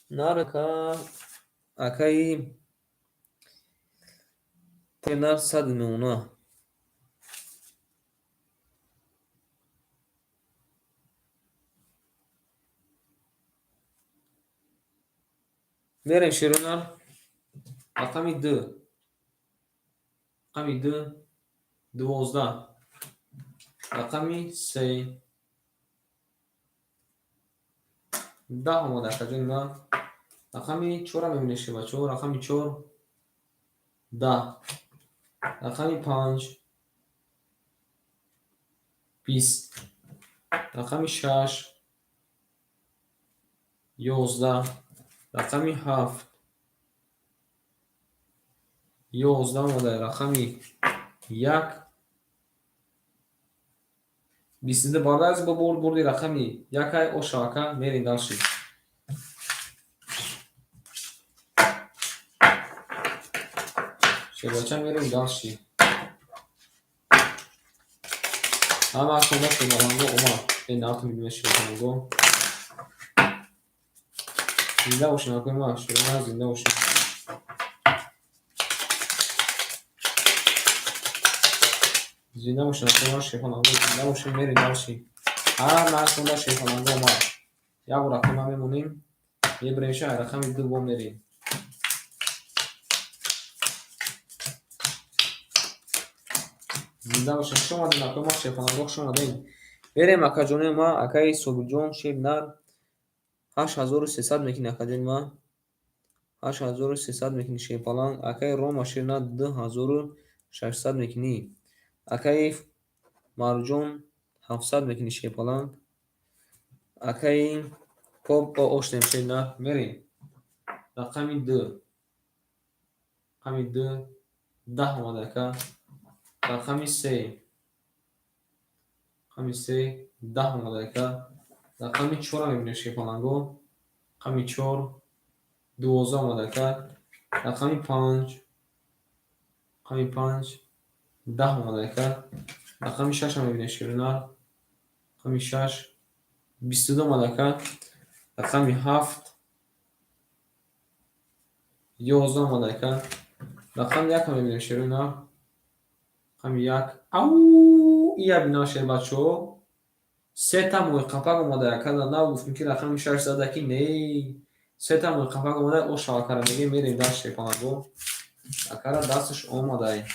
Нар акаи шернар 100 мемонад. Мерем, шерунар. Рақами 2. Рақами 2 12. Рақами 3 10 омада, акаҷони ман. Рақами 4-ра мебинем, шербачаҳо. Рақами 4 10. Рақами 5 20. Рақами 6 11. Рақами 7 11 омада. Рақами 1 22. Бародари азиз, бо бурди рақами 1 оша, ака, мерем дальше. Шербача, мерем дальше. Ҳама хонда шербаланго омад. Эй, нарто мебинем, шербаланго. Зинда бошед, акои ман, шерона, зинда бошед. Зинда бошед, акои ман, шерпаланго, зинда бошед, мерем дальше. Ҳар нархонда шерпаланго омад. Як бор рақама мемонем, мебиремша, ай рақами 2 бо мерем. Зинда бошед, хуш омадед, акои ман, шерпаланго, хуш омадед. Мерем, акаҷони ман, акаи Собирҷон, шер нар 8300 мекунӣ, акаҷони ман. 8300 мекунӣ, шерпаланг. Акаи Рома, шернар 2600 мекунӣ. Акаи Марҷон 700 мекунӣ, шерпаланг. Акаи Поп оштем, шернар. Мерем. Рақами 2. Рақами 2 10 омада, ака. Рақами 3. Рақами 3 10 омада, ака. Рақами 4-ра мебинем, шерпаланго. Рақами 4 12 омада, ака. Рақами 5. Рақами 5 10 омада, ака. Рақами 6-ра мебинем, шерунар. Рақами 6 22 омада, ака. Рақами 7 11 омада, ака. Рақами 1-ро мебинем, шерунар. Рақами 1. Ау, ия бинам, шербачаҳо. Сета мӯйқапак омада, ака. Нав гуфтем, ки рақами 6 зада, ки не. Сета мӯйқапак омада, оша акара мегем, мерем дашт, шерпаланго. Акара дасташ омадай.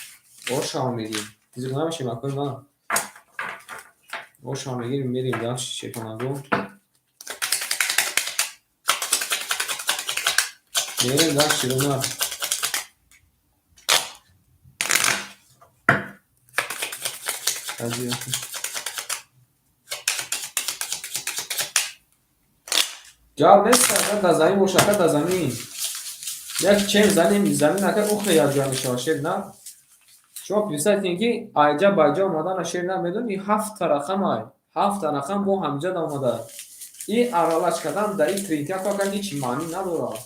Оша мегем. Тизиқ намешем, акои ман. Оша мегем, мерем дашт, шерпаланго. Мерем дашт, шерунар. Гап нест, ака, дар замин боша, ака, дар замин. Як чем занем, замин, ака, ухе якҷоя мешавад, шер на. Шумо представить кунед, ки айҷа ба айҷа омадана, шер на, медони, ҳафта рақам ай. Ҳафта рақам бо ҳамҷа омада. И аралаш кардан дар ин тринка ака ҳеҷ маънӣ надорад.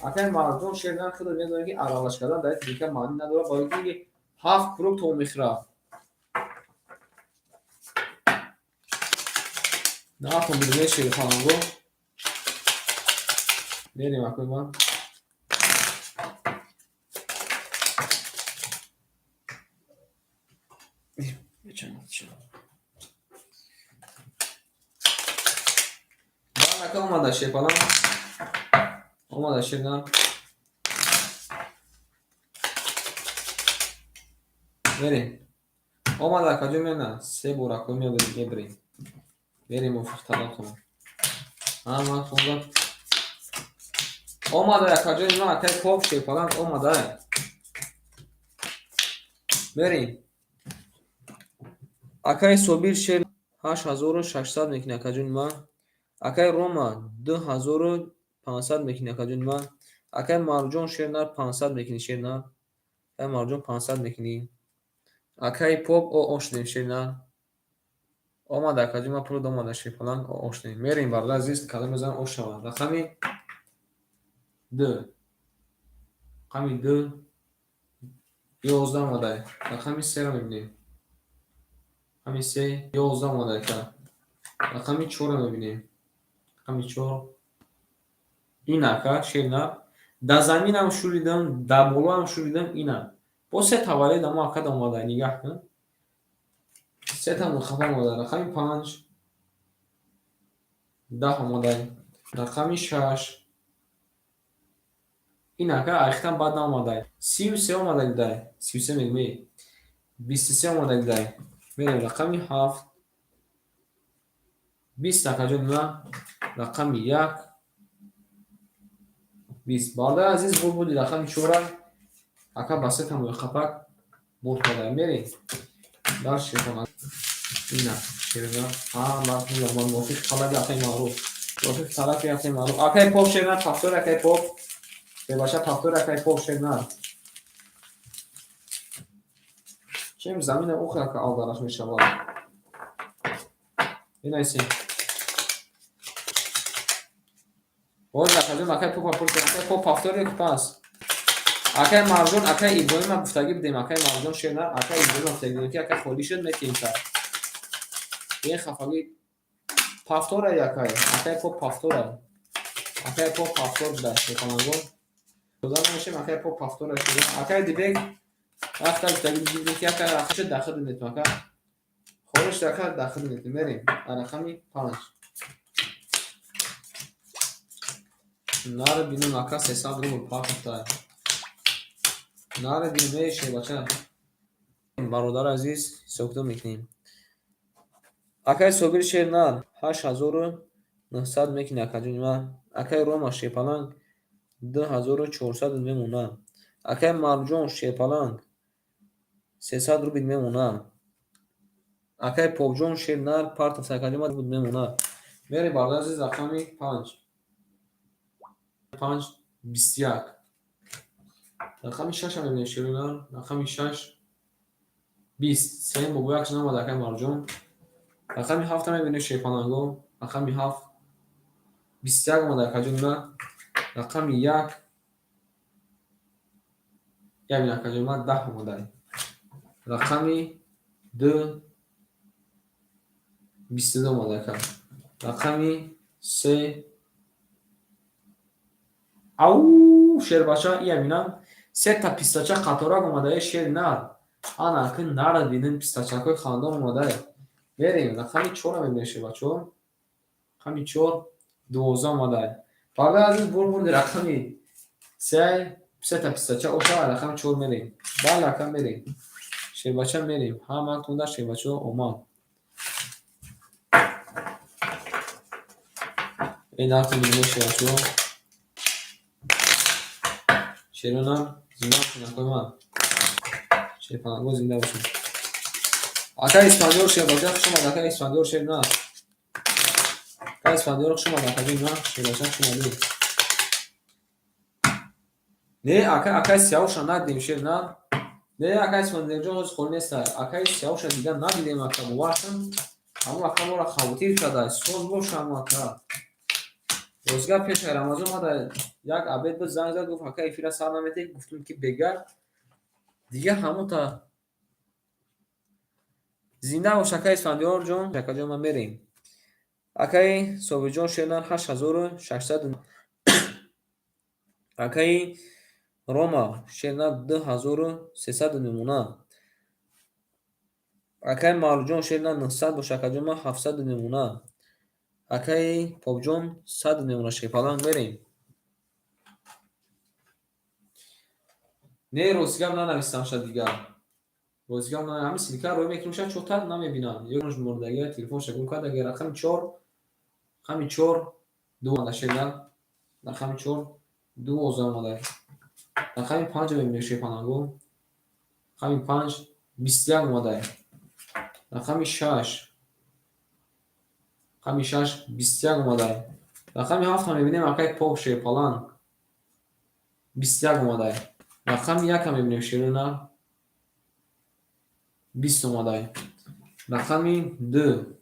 Акай Марҷон шернар, худо медонад, ки аралаш кардан дар ин тринка маънӣ надорад, барои ки ҳафт круг то мехӯрад. Нафон бидуне шерханго. Мерем, акои ман. Ака омада шерпалан. Омада шернар. Мерем. Омада, акаҷон, мена се бор акои мебирем. Мерем, мувофиқ талабтон. Ҳама хонда. Омада, акаҷони ман, акай Поп шерпалан омада. Мерем. Акай Собир шер 8600 мекунӣ, акаҷони ман. Акай Рома 2500 мекунӣ, акаҷони ман. Акай Марҷон шернар 500 мекунӣ, шернар. Акай Марҷон 500 мекунӣ. Акай Поп о шудем, шернар. Омада, акаҷони ман, пулот омада, шерпалан о шудем. Мерем, бародари азиз, калом мезанам, о шавад. Рақами ду. Рақами ду 11 омада. Рақами серо мебинем. Рақами се 11 омада, ака. Рақами чорро мебинем. Рақами чор. Ин ака шернар. Дар заминам шуридам, дар болоам шуридам, ина. Бо се таваллуд амо акад омада, нигаҳ кун. Сета мурхафа омада. Рақами панҷ 10 омада. Рақами шаш ин ака айхтан бад наомада. 33 омада дидай. 33 мегӯӣ. 23 омада дидай. Мерем, рақами ҳафт 20, акаҷони ман. Рақами як 20. Бародари азиз, буд буди рақами чора. Ака ба сета мӯйқапак бурд карда. Мерем. Дар шерхона. Ина шерна. Ҳама мувофиқ талаби акай маъруф. Мувофиқ талаби акай маъруф. Акай Поп шернар повтор, акай Поп. Бебаша повтор, акай Поп шернар. Чем замина охи ака алдараш мешавад. Инайси. Боз, акаҷон, акай Попа пурсед. Акай Поп повтор ё ки пас? Акай Марҷон, акай Иброҳима гуфтагӣ будем. Акай Марҷон шернар, акай Иброҳима гуфтагӣ будем, ки акай холӣ шуд, метиҳем та. Бе хафагӣ повторай, акай. Акай Поп повторай. Акай Поп повтор буда, шерпалангон. Дода намешем, акай Поп повторай шуда. Акай Дибек вақта гуфтагӣ будем, ки акай рақам шуд, дахил метем, ака. Холӣ шуд, ака, дахил метем. Мерем. Рақами панҷ. Наре бинем, ака, 300 рубл партофтай. Наре бинем, эй шербача. Бародари азиз, ҳисобкитоб мекунем. Акай Собир шернар 8900 мекунӣ, акаҷони ман. Акай Рома шерпаланг 2400 мемонад. Акай Марҷон шерпаланг 300 рубл мемонад. Акай Попҷон шернар партофта, акаҷони ман, мемонад. Мерем, бародари азиз, рақами панҷ. Панҷ 21. Рақами шаша мебинем, шернар. Рақами шаш 20. Сеюм бо як омад, акай Марҷон. Рақами ҳафта мебинем, шерпаланго. Рақами ҳафт 21 омада, акаҷони ман. Рақами як як, акаҷони ман, 10 омада. Рақами ду 22 омада, ака. Рақами се ау шербача ия бинам, сета пистача қаторак омадае, шер нар. Ана аки нара дидин, пистачакҳои хандон омадае. Мерем, рақами чора мебинем, шербачаҳо. Рақами чор 12 омадае. Бародари азиз, бур бурди рақами се сета пистача оша, рақами чор мерем. Бале, ака, мерем. Шербача, мерем. Ҳаматонда, шербачаҳо, омад. Эй нархи мебинем, шербачаҳо. Шеронам зинда бошед, акои ман. Шерпалангҳо зинда бошед. Акай Исфандиёр шербача, хуш омад, акай Исфандиёр шернар. Акай Исфандиёр, хуш омад, акаҷони ман, шербача, хуш омадед. Не, акай, акай Сиявуша надидем, шернар. Не, акай Исфандиёрҷон, ҳозир холӣ нестай. Акай Сиявуша дига надидем, ака, бовар кун. Ҳамон ака моро хавотир карда. Соз боша ҳамон ака. Ростгап, пешаи Рамазон ма як обед буд, занг зад, гуфт: «Ака, эфира сар наметиҳӣ?» Гуфтум, ки бега дига ҳамон зинда бош, акаи Исфандиёрҷон, акаҷон, ма мерем. Акаи Собирҷон, шернар 8600. Акаи Рома, шернар 2300 мемона. Акаи Маъруфҷон, шернар 900 бош, акаҷон, ман 700 мемона. Акаи Попҷон 100 мемона. Шепаланг мерем. Не, ростгап, нанавистамша дигар. Ростгап, ҳамин ссылка ро мекунем, ша чота намебинам. Ё мурдагия телефонша гум кард. Агар рақами чор, рақами чор ду омада, шернар рақами чор 12 омада. Рақами панҷ мебинем, шепаланго. Рақами панҷ 21 омада. Рақами шаш, рақами шаш 21 омада. Рақами ҳафтро мебинем, акаи Поп, шерпаланг, 21 омада. Рақами якро мебинем, шерона, 20 омада. Рақами ду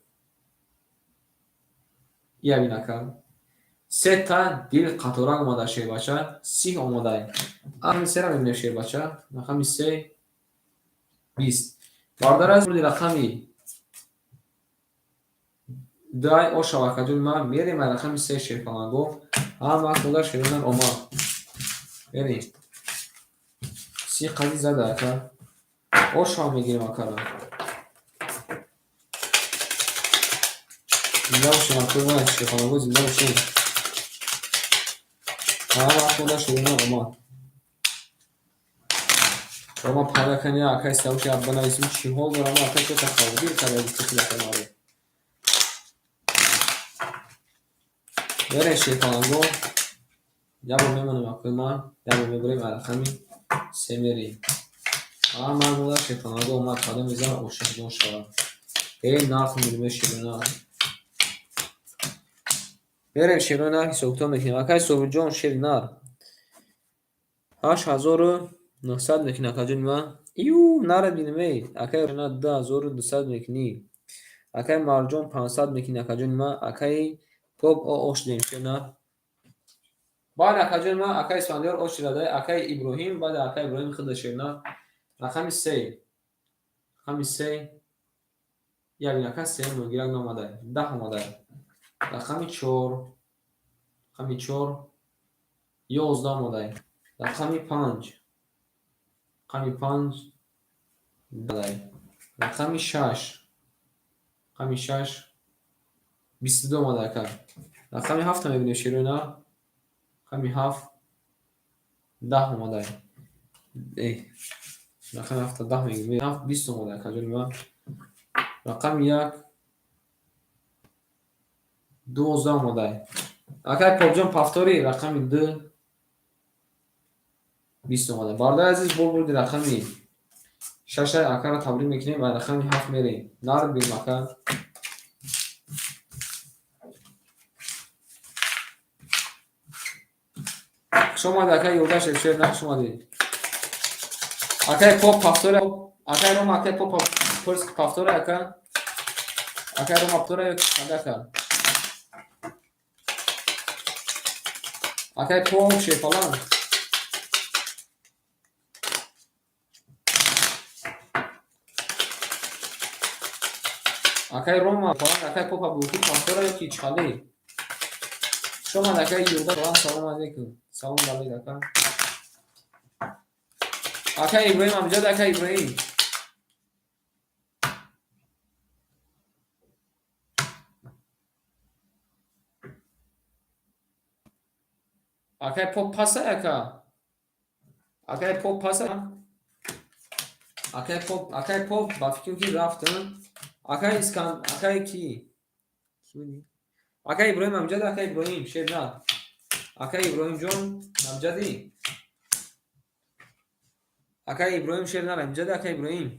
ия бин, ака, сета дил қаторак омада, шербача, 30 омада. Рақами сера мебинем, шербача, рақами се 20. Бародар азиз, рақами дай ошава, акаҷони ман, мерем рақами се, шерпаланго. Ҳама худа шерона омад. Мерем. 30 қади зада, ака. Ошава мегирем акара. Зинда бошем, акои ман, шерпаланго, зинда бошем. Ҳама худа шерона омад. Рома пайда кани, акаи Савуши банависем, чӣ ҳол дорам, акаи чота хавотир карда гуфти акаи маро. Мерем, шерпаланго. Як бор мемонем, акои ман, як бор мебарем, рақами се мерем. Ҳама модар, шерпаланго омад, кадом мезанад, ошиқҷон шавад. Э, нарх мебинем, шерона. Мерем, шерои нар ҳисобкитоб мекунем. Акаи Собирҷон, шери нар 8900 мекунӣ, акаҷони ман. Ю, нара бинем, эй. Акаи 2200 мекунӣ. Акаи Марҷон 500 мекунӣ, акаҷони ман. Акаи Поп ош дем, шер. Баъд, акаҷони ман, акаи Исфандиёр ош радай, акаи Иброҳим, баъд акаи Иброҳим худа шерна. Рақами се. Рақами се. Як ака се мугирак наомада. 10 омада. Рақами чор. Рақами чор 11 омада. Рақами панҷ. Рақами панҷ рақами шаш. Рақами шаш 22 омада, ака. Рақами ҳафтро мебинем, шерона. Рақами ҳафт 10 омада. Рақами ҳафта 10 мегирем. Ҳафт 20 омада, акаҷони ман. Рақами як 12 омада. Акай Попҷон, повтори, рақами ду 20 омада. Бародари азиз, бо бурди рақами шаша акаро табрик мекунем ва рақами ҳафт мерем. Нар бирем, ака. Хуш омадӣ, акай Юлдашев, шер на, хуш омадӣ. Акай Поп, повтори, акай Рома, акай Поп пурс, повтори, ака. Акай Рома, повтори ё ака. Акай Поп, шерпалан. Акай Рома, акай Попа буки повтора ё ки чӣ? Хуш омад, акай Юлдаш, салом алейкум. Салом алейк, ака. Акай Иброҳим амҷад, акай Иброҳим. Акай Поп паса, ака. Акай Поп паса. Акай Поп, акай Поп, ба фикрам, ки рафт. Акай Искан, акай ки? Акай Иброҳим амҷад, акай Иброҳим, шер на. Акай Иброҳимҷон, амҷадӣ? Акай Иброҳим, шер на, амҷади, акай Иброҳим.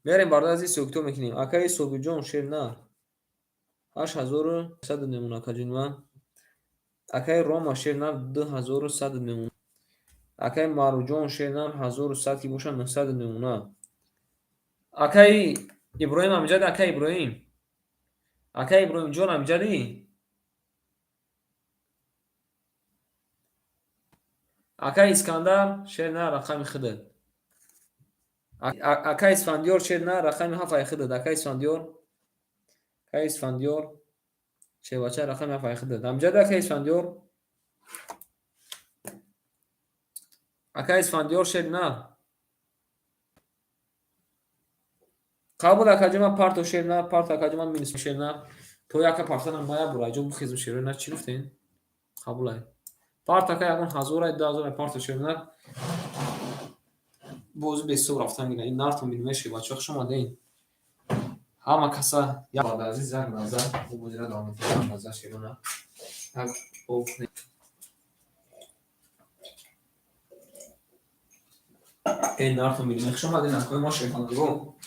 Мерем, бародар азиз, ҳисобкитоб мекунем. Акаи Собирҷон, шер на. 8100 мемона, акаҷони ман. Акаи Рома, шер на, 2100 мемона. Акаи Маъруфҷон, шер на, 1100 ки бошад, 900 мемона. Акаи Иброҳим амҷади, ака Иброҳим. Ака Иброҳимҷон, амҷадӣ? Ака Искандар, шер на, рақами худат. Ака Исфандиёр, шер на, рақами ҳафт ай худат. Ака Исфандиёр. Ака Исфандиёр. Шербача, рақами ҳафт ай худат. Амҷади, ака Исфандиёр? Ака Исфандиёр, шер на. Қабул, акаҷон, ман парто, шер на, парто, акаҷон, ман минус, шер на. То яка партанам ма як бор айҷон бихезм, шер на, чӣ гуфтен? Қабул ай. Парт, ака, ягон ҳазорай, 2000 ай парто, шер на. Бози беҳисоб рафтан гира. Ин нартон бинем, бачаҳо, хуш омадед. Ҳама каса як азиз, як лаҳза, бо бозира давом медиҳем, як лаҳза, шер на. Як об. Эй, нартон бинем, хуш омадед, акои мо, шерпалангон.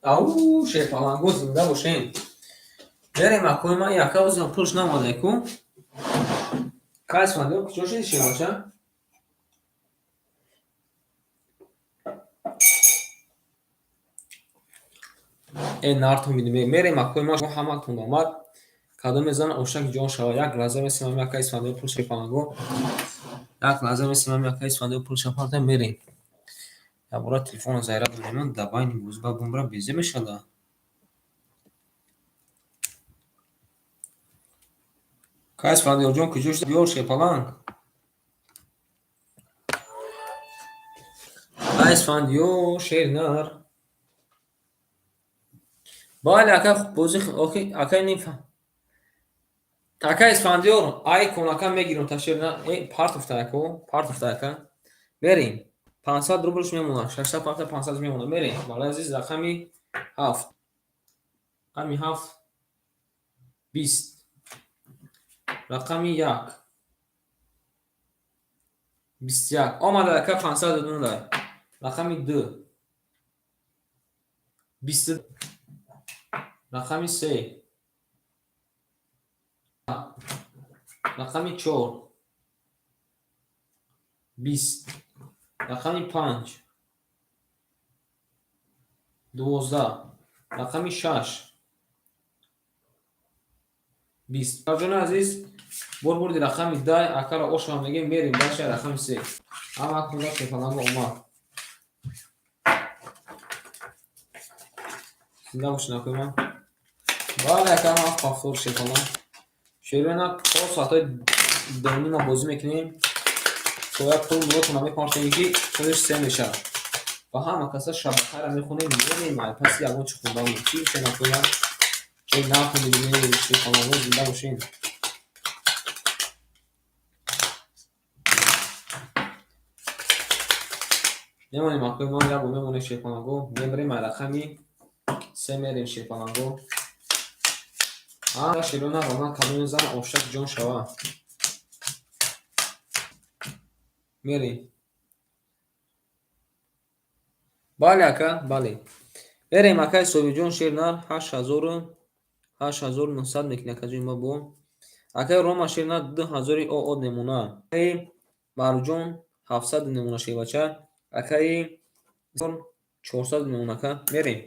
Ау, шерпаланго, зинда бошем. Берем, акои ман, яка озам пулш наомада ку. Кай Исфандиёр, куҷо шуди, шербача? Э, нартон бинем. Мерем, акои ман, ҳаматон омад. Кадом мезана, ошаки ҷон шава. Як лаҳза месимам, ака Исфандиёр пул, шерпаланго. Як лаҳза месимам, ака Исфандиёр пулша партам, мерем. Якбора телефонро заряд мемонам, дар байни бозӣ ба бумбра безе мешавад. Кай Исфандиёрҷон, куҷо шуди? Биёр, шерпаланг. Кай Исфандиёр, шер нар. Бале, ака, бозӣ охи, ака ниф. Ака Исфандиёр, ай кун, ака, мегирам та, шер на. Э, партофта, ако, партофта, ака. Мерем. 500 рублш мемонад. 600 парта, 500 мемонад. Мерем. Бале, азиз, рақами ҳафт. Рақами ҳафт, 20. Рақами як, 21. Омада, ака, 500 дундай. Рақами ду, 20. Рақами се. Рақами чор, 20. Рақами панҷ, 12. Рақами шаш, 20. Ҷони азиз, бор бурди рақами дай, акаро ошам мегем, мерем даша, рақами се. Ҳама кунда шерпаланго омад. Зинда бошед, акои ман. Бале, ака, ман повтор, шерпаланг. Шерона то соатҳои 2:30 бозӣ мекунем. То як пул муротона мепартем, ки худаш се мешавад. Ва ҳама каса шабакаро мехонем, мерем ай паси ягон чӣ хондамо. Чӣ гуфтем, акои ман? Эй, нахонед, шерпаланго, зинда бошед. Мемонем, акои ман, як бор мемонем, шерпаланго. Мебарем ай рақами се, мерем, шерпаланго. А, шерона роман кадом зана, ошак ҷон шава. Мерем. Бале, ака, бале. Мерем, акай Собирҷон, шер нар, ҳашт ҳазору 8900 мекунӣ, акаҷони ма бо. Акай Рома, шер нар, 2000 од мемона. Акаи Маъруфҷон, 700 мемона, шербача. Акаи 400 мемона, ака. Мерем.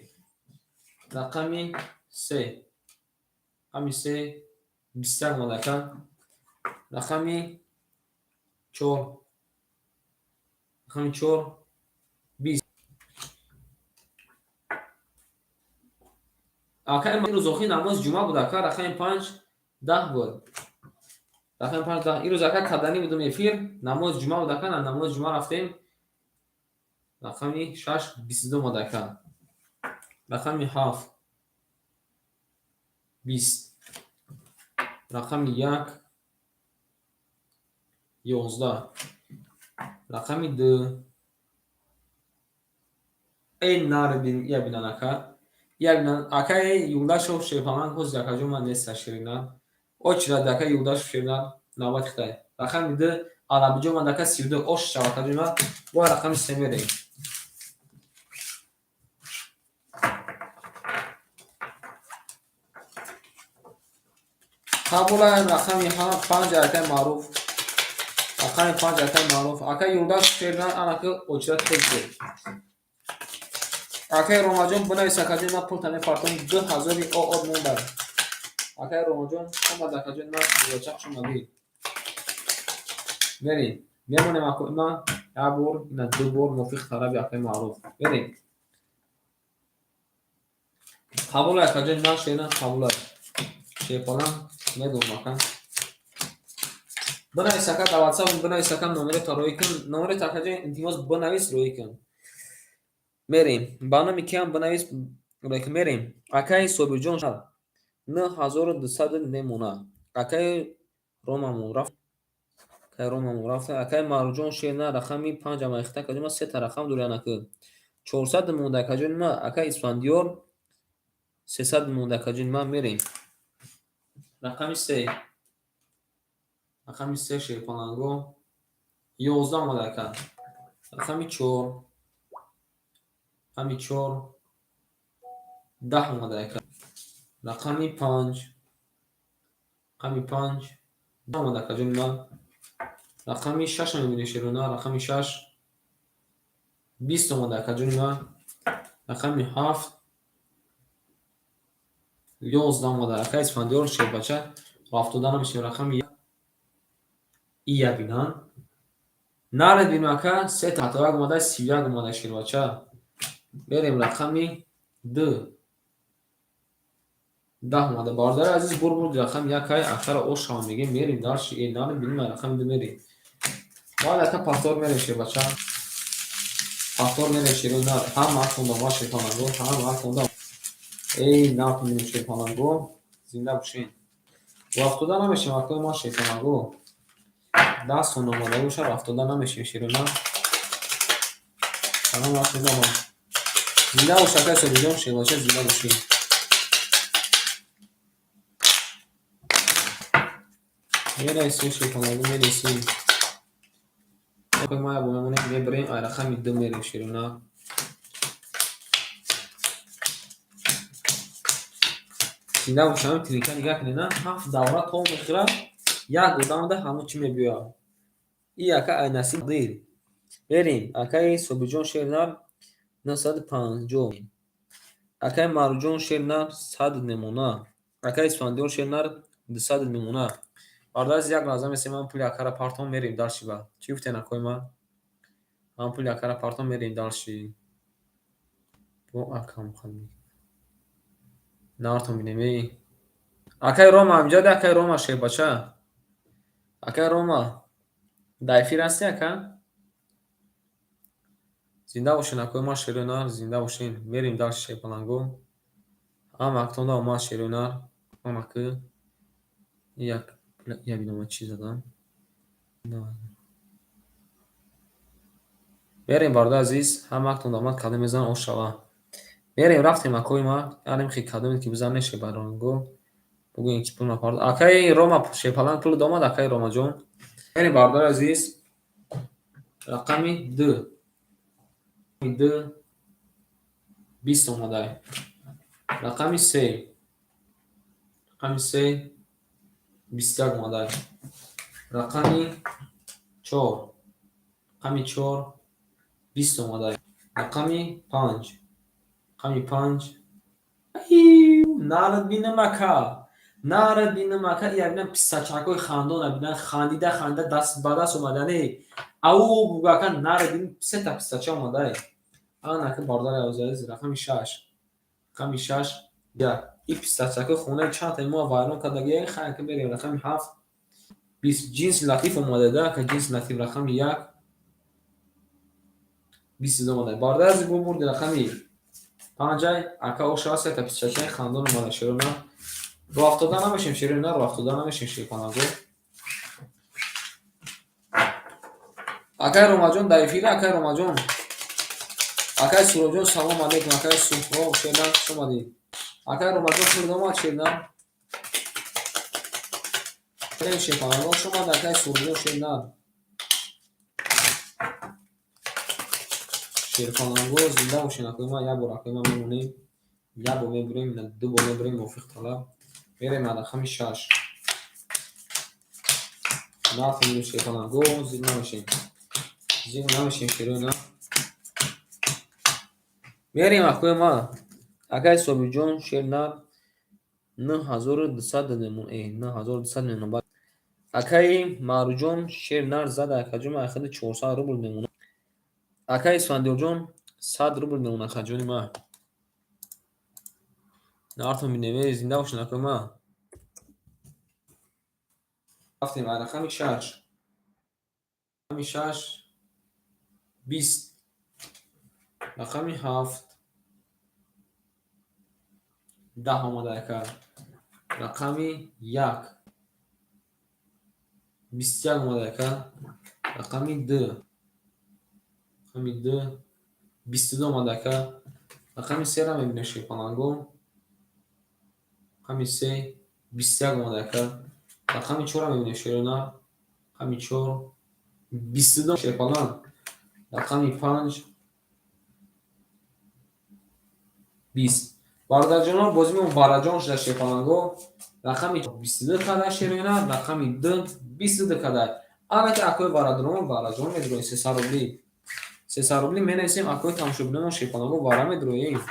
Рақами се. Рақами се, 21 омад, ака. Рақами чор. Рақами чор, 20. Ака, имрӯз охир намози ҷумъа буд, ака, рақами панҷ, 10 буд. Рақами панҷ, 10. Имрӯз, ака, каданӣ будум эфир, намози ҷумъа буд, ака, намози ҷумъа рафтем. Рақами шаш, 22 омад, ака. Рақами ҳафт, 20. Рақами як, 11. Рақами ду. Эй, наре я бинан, ака. Я бинан, акаи Юлдашов, шерпаланг, ҳозир, акаҷон, ман неста, ширина. Очирад, ака Юлдашов, ширина, навбати хитай. Рақами ду, Алабиҷон омад, ака, 32. Ош шав, акаҷон ман. Бо рақами се мерем. Қабулай рақами 5 акай Маъруф. Рақами 5 акай Маъруф. Акай Юлдаш Шернар анаки очрат хел шуд. Акай Ромаҷон бинавис акаҷон ман пулта мепартом 2000 ООД монда. Акай Ромаҷон омад акаҷон ман бача хуш омадӣ. Мерем. Мемонем акои ман як бор, ина ду бор мувофиқи талаби акаи Маъруф. Мерем. Қабулай акаҷон ман Шернар қабулай. Шерпалан медонам ака. Бинавис ака дар WhatsApp бинавис ака номерето роӣ кун. Номерето акаҷон илтимос бинавис роӣ кун. Мерем. Ба номи киам бинавис роӣ кун. Мерем. Акаи Собирҷон 9200 мемона. Акаи Ромамон рафт. Акаи Ромамон рафта. Акаи Маъруфҷон Шернар рақами 5 амайхта акаҷон ман сета рақам дорӣ анаки. 400 монда акаҷони ман. Акаи Исфандиёр 300 монда акаҷони ман. Мерем. Рақами 3. Рақами 3 Шерпаланго 11 омада ака. Рақами 4. Рақами 4 10 омада ака. Рақами 5. Рақами 5 10 омада акаҷони ман. Рақами 6 мебинем Шерона. Рақами 6 20 омада акаҷони ман. Рақами 7 11 омада. Акаи Исфандиёр Шербача рафтода намешавем. Рақами ия бинан. Наред бинем ака сета қаторак омада 31 омада Шербача. Мерем рақами 2. 10 омада. Бародари азиз бур бур рақами 1 ай акара ошава мегем. Мерем дарши наред бинем рақами 2 мерем. Баъд ака повтор мерем Шербача. Повтор мерем Шерона. Ҳама аконда ма Шерпаланго, ҳама аконда. Эй нарт бинем Шерпаланго. Зинда бошен. Рафтода намешем акои ман Шерпаланго. 10 сон омада боша рафтода намешем Шерона. Салом аконда ман. Зинда бош акаи Собирҷон Шербача зинда бошӣ. Мерасем Шерпаланго мерасем. Акои ман як бор мемонем мебарем ай рақами 2 мерем Шерона. Зинда бошам тринка нигаҳ кунед на 7 давра то мехӯрад як одамда ҳамон чӣ мебиёяд. И ака ай насиб дил. Мерем акаи Собирҷон Шернар 950. Акаи Маъруфҷон Шернар 100 мемона. Акаи Исфандиёр Шернар 200 мемона. Бародари азиз як лаҳза месем ман пули акара партом мерем дарши ба. Чӣ гуфтен акои ман? Ман пули акара партом мерем дарши. Бо акам хали. Нартон бинем эй. Акаи Рома ҳамҷода акаи Рома Шербача. Акаи Рома дар эфир ҳастӣ ака? Зинда бошен акои ман Шерӯнар, зинда бошен. Мерем дарши Шерпаланго. Ҳама актонда омад Шерӯнар. Омакы. Як я бинам ман чӣ задам. Мерем бародари азиз, ҳама актонда омад кадом мезанам ошава. Мерем рафтем акои ман. Ярем хи кадоме ки бизанем Шерпаланго. Бугӯем ки пул напард. Акаи Рома Шерпаланг пул омад акаи Ромаҷон. Мерем бародари азиз. Рақами 2. 2 20 омада. Рақами 3. Рақами 3 21 омада. Рақами 4. Рақами 4 20 омада. Рақами 5. Рақами 5. Нарад бинам ака. Нарад бинам ака. Я бинам писачакҳои хандона бинам хандида хандида даст ба даст омадане. Ау бугу ака нарад бинам сета писача омада. Ана ака бародари азиз рақами 6. Рақами 6 1. И писачакҳои хонаи чандтаи мо вайрон кардаги. Хай ака мерем рақами 7. 20 ҷинси латиф омада да ака ҷинси латиф рақами 1. 20 омада. Бародари азиз бу бурди рақами 5 ака оша сета писачаи хандон омада Шерона. Рафтода намешем Шерона, рафтода намешем Шерпаланго. Акаи Ромаҷон дар эфир акаи Ромаҷон. Акаи Суробҷон салом алейкум. Акаи Суҳроб Шернар хуш омадед. Акаи Ромаҷон пул омад Шернар. Шерпаланго хуш омад акаи Суробҷон Шернар. Шерпаланго зинда бошен акои ман. Як бор акои ман мемонем. Як бор мебурем, ду бор мебурем мувофиқ талаб. Мерем рақами 6. Нафаҳмидем, шерпаланго, зид намешем. Зид намешем, шерои. Мерем, акои ма. Акаи Собирҷон, шер нар 9200 мемон, 9200 мемон. Акаи Маъруфҷон, шер нар зада, акаҷон, ахири 400 рубл мемонад. Акаи Исфандиёрҷон, 100 рубл мемонад, акаҷони ма. Нартон бинем, зинда бошед, акои ма. Рафтем рақами шаш. Рақами шаш 20. Рақами ҳафт 10 омада, ака. Рақами як 21 омада, ака. Рақами ду. Рақами ду 22 омада, ака. Рақами сера мебинем, шерпаланго. Рақами се 21 омада, ака. Рақами чорро мебинем, шерона. Рақами чор 22, шерпаланг. Рақами панҷ 20. Бародарҷонон, бозимон вараҷон шуда, шерпаланго. Рақами 22 кадай, шерона, рақами ду 22 кадай. Ана ки акои варадурон вараҷон медуроем, 300 рубли. 300 рубли менависем, акои тамошобинамон, шерпаланго, вара медуроем.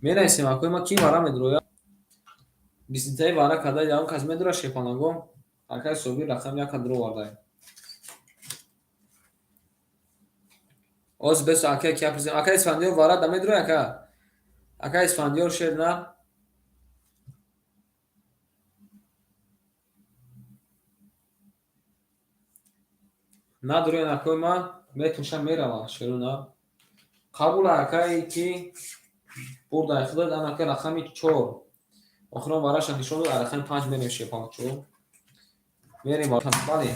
Менависем, акои ма, ки вара медурояд? Биститаи вара када ягон кас медурад, шерпаланго? Акаи Собир рақами яка дуровардай. Оз бес ака ки апрсем. Ака Исфандиёр вара да медурояд, ака? Ака Исфандиёр, шер на? Надуроян, акои ма, метуша мерава, шерона. Қабул, акае ки бурдай худат, ан ака рақами чор. Охирон вараша нишон дод, рақами панҷ мерем, шерпаланчо. Мерем, бале.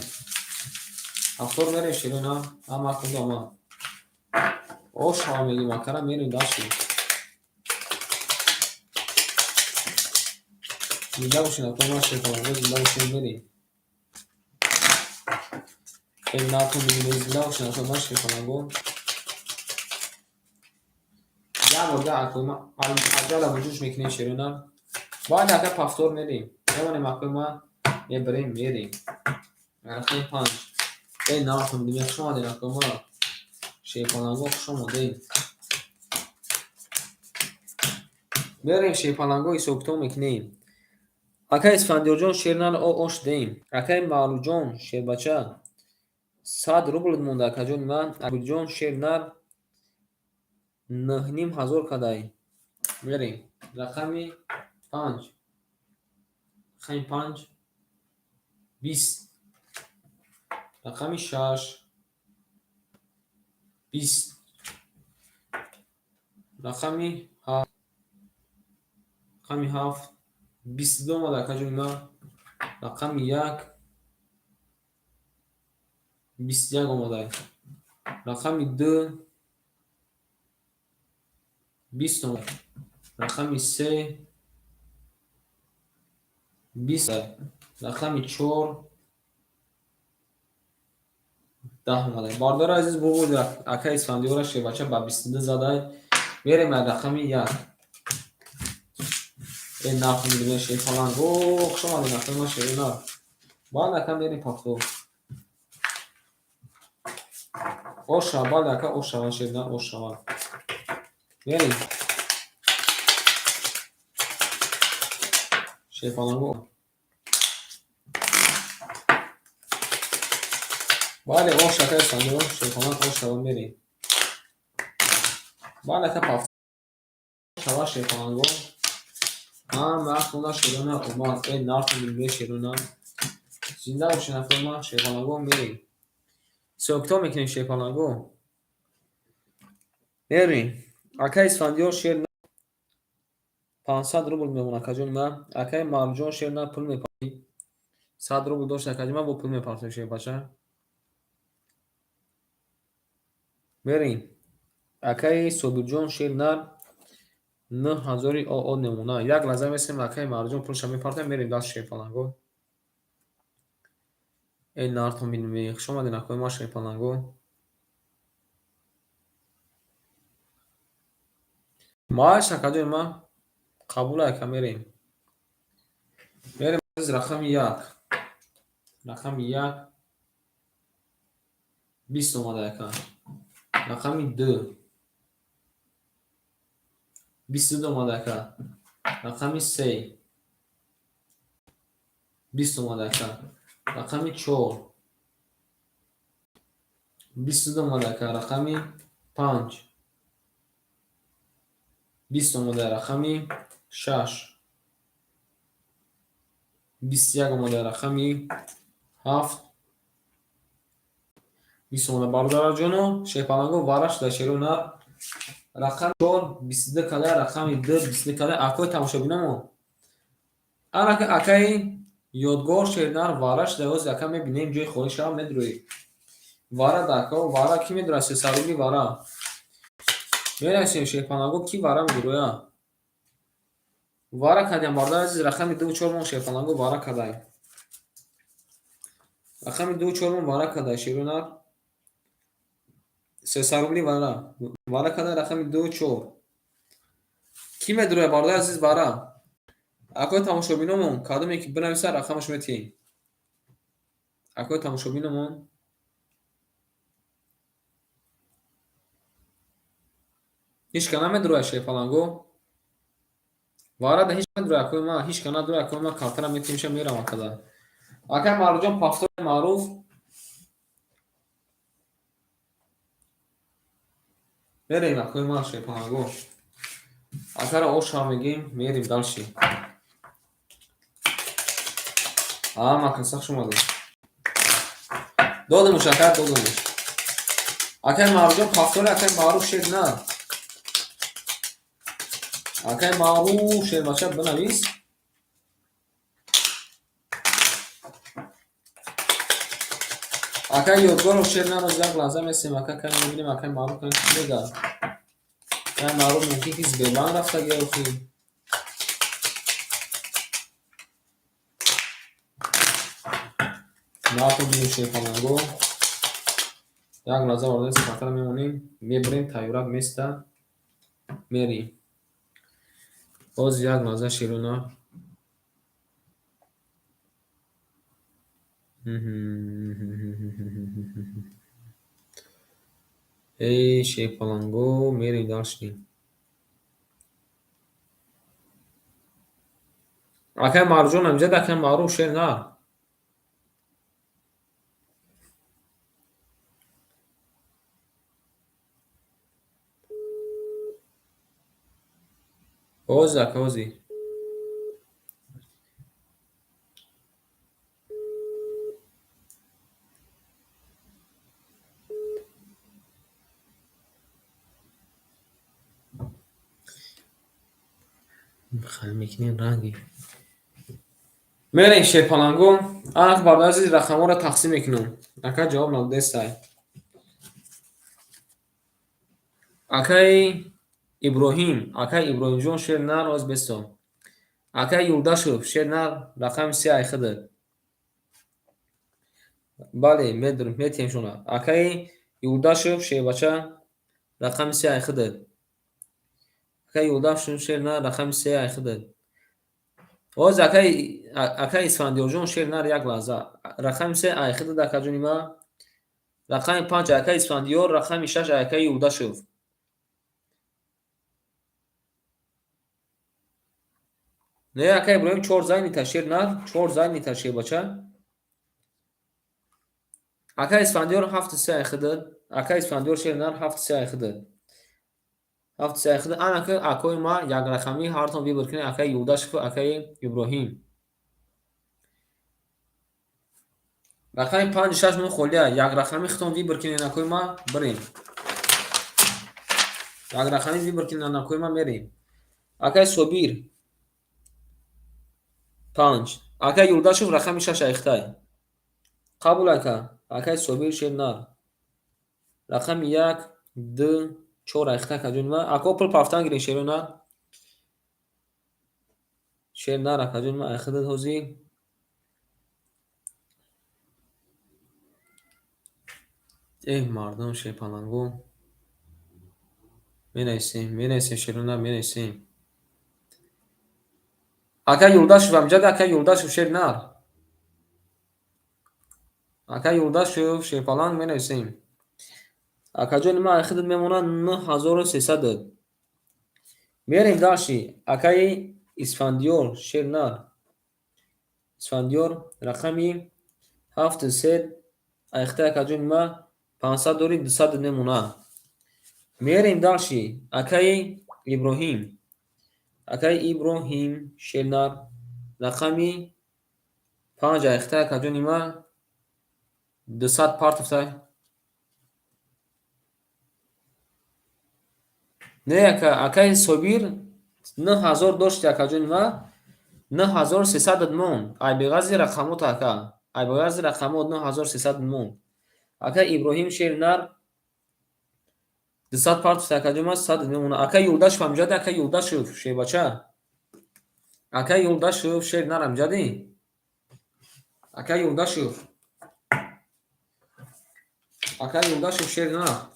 Ҳафтор мерем, шерона. Ҳама кунду ама. Ош ҳава мегим, акара, мерем дашти. Зинда бошед, акои ма, шерпаланго, зинда бошед, мерем. Эн натон бибинед, зинда бошед, акои ма, шерпаланго. Як бор да, акои ма, аҷала вуҷуш мекунем, шерона. Баъд ака повтор мерем. Мемонем, акои ма, мебарем, мерем. Рақами панҷ. Эй, натон бибинед, хуш омадед, акои ма. Шерпаланго, хуш омадед. Мерем, шерпаланго, ҳисобкитоб мекунем. Акаи Исфандиёрҷон, шер нар, ош дем. Акаи Маъруфҷон, шербача, 100 рубл монда, акаҷони ман. Абиҷон, шер нар 9500 кадай. Мерем. Рақами панҷ. Рақами панҷ 20. Рақами шаш 20. Рақами ҳафт. Рақами ҳафт 22 омада, акаҷони ман. Рақами як 21 омада. Рақами ду 20 омада. Рақами се 20. Рақами чор 10 омада. Бародари азиз, бубуд, акаи Исфандиёра, шербача, ба 22 задай. Мерем аз рақами як. Э, нафаҳмидем, шерпаланг. О, хуш омадед, акаи ман, шерина. Баъд, ака, мерем повтор. Оша, бале, ака, ош шавад, шерина, ош шавад. Мерем. Шерпаланго. Бале, ош, акаи Исфандиёр, шерпаланг, ош шавад, мерем. Бале, ака, повтор шавад, шерпаланго. Ҳама хона, шерона, омад. Э, нафаҳмидем, шерона. Зинда бошед, акаи ман, шерпаланго, мерем. Ҳисобкитоб мекунем, шерпаланго. Мерем. Акаи Исфандиёр, шер 500 рубл мемонад, акаҷони ман. Акаи Маъруфҷон, шер на, пул мепартӣ. 100 рубл дошт, акаҷони ман, бо пул мепартем, шербача. Мерем. Акаи Собирҷон, шер нар 9000 оо мемонад. Як лаҳза месем, акаи Маъруфҷон пулша мепартем, мерем даст, шерпаланго. Э, нартон бинем, хуш омадед, акои ман, шерпаланго. Мааш, акаҷони ман, қабул, ака, мерем. Мерем. Рақами 1. Рақами 1 20 омада ака. Рақами 2 22 омада ака. Рақами 3 20 омада ака. Рақами 4 22 омада ака. Рақами 5 20 омада. Рақами 6 21 омада. Рақами 7 20 омада. Бародараҷоно, шерпаланго вара шуда, шеро нар. Рақами 4 22 када, рақами 2 22 када. Акои тамошобинамон, анака акаи Ёдгор шернар вара шуда. Ҳозир ака мебинем, ҷои холӣ шава, медурӯӣ. Вара да ака, вара кӣ медурад? Сесарумӣ вара мерасем. Шерпаланго кӣ вара медурӯя? Вара кардем, бародари азиз, рақами 2 4 мон шерпаланго вара кардаем. Рақами 2 4 мон вара кардай, шеронар. Сесарумли вара. Вара кардай рақами 2 4. Кӣ медурӯя, бародари азиз, вара? Акои тамошобиномон, кадоме ки бинависад, рақамаш метиҳем. Акои тамошобиномон, ҳеҷ ка намедурӯяд, шерпаланго? Вара да ҳеҷ надурӯяд, акои ман, ҳеҷ ка надурӯяд, акои ман, калтара метиҳемша, меравам када. Акай Маъруфҷон, повтори маъруф. Мерем, акои ман, шерпаланго. Акара оша мегем, мерем дальше. Ама каса хуш омадед. Додимуш, ака, додимуш. Акай Маъруфҷон повтори, акай Маъруф шер на. Акай Маъруф шербача бинавис. Акай Ёдгоров шер нароз, як лаҳза месем, ака, кай мебинем, акай Маъруф кай чӣ мегӯяд. Акай Маъруф мумкин ки Сбербанк рафтагӣ охи. Наато бинем, шерпаланго. Як лаҳза, бародари, сифатара мемонем, мебарем, тайёрак места, мерем. Ҳозир як лаҳза, шерона. Эй, шерпаланго, мерем дальше. Акай Маъруфҷон ҳамҷад, акай Маъруф шер нар. Ҳозир, ака, ҳозир. Хали мекунем ранги. Мерем, шерпаланго. Ана бародари азиз, рақамҳоро тақсим мекунам. Ака ҷавоб надодестай. Акаи Иброҳим, акаи Иброҳимҷон шер нар, оз бесто. Акаи Юлдашев шер нар, рақами 3 айхидр. Бале, метиҳем шуна. Акаи Юлдашев шербача, рақами 3 айхидр. Акаи Юлдашев шер нар, рақами 3 айхидр. Ҳозир акаи Исфандиёрҷон шер нар, як лаҳза. Рақами 3 айхидр, акаҷони ма. Рақами 5 акаи Исфандиёр, рақами 6 акаи Юлдашев. Не, акаи Иброҳим 4 занята, шер нар, 4 занята, шербача. Акаи Исфандиёр 7 3 айхидр. Акаи Исфандиёр шер нар, 7 3 айхидр. 7 3 айхидр. Ана ки акои ма як рақамӣ ҳартон выбор кунед, акаи Юлдашев, акаи Иброҳим. Рақами 5 6 мон холия. Як рақамӣ худтон выбор кунед, акои ма, бирем. Як рақамӣ выбор кунед, акои ма, мерем. Акаи Собир 5. Акаи Юлдашев рақами 6 айхтай. Қабул, ака. Акаи Собир шер нар. Рақами 1, 2, 4 айхтай, акаҷони ма. Ако пул пафтан гирен, шеро нар. Шер нар, акаҷони ма, айхидат ҳозир. Эҳ, мардум, шерпаланго. Менависем, менависем, шеро нар, менависем. Ака Юлдашев амҷад, ака Юлдашев шер нар. Ака Юлдашев шерпаланг менависем. Акаҷони ман айхидат мемонад 9300. Мерем дальше. Акаи Исфандиёр шер нар. Исфандиёр рақами 7 3 айхита акаҷони ман 500 дори 200 мемонад. Мерем дальше. Акаи Иброҳим. Акаи Иброҳим шернар рақами 5 айхита акаҷони ман 200 партовта. Не ака, акаи Собир 9000 дошти акаҷони ман 9300 мон. Ай беғарзи рақамот ака. Ай беғарзи рақамот 9300 мон. Ака Иброҳим шернар 200 партовта акаҷони ман 100 мемонад. Ака Юлдашев амҷади, ака Юлдашев шербача. Ака Юлдашев шернар амҷади. Ака Юлдашев. Ака Юлдашев шернар.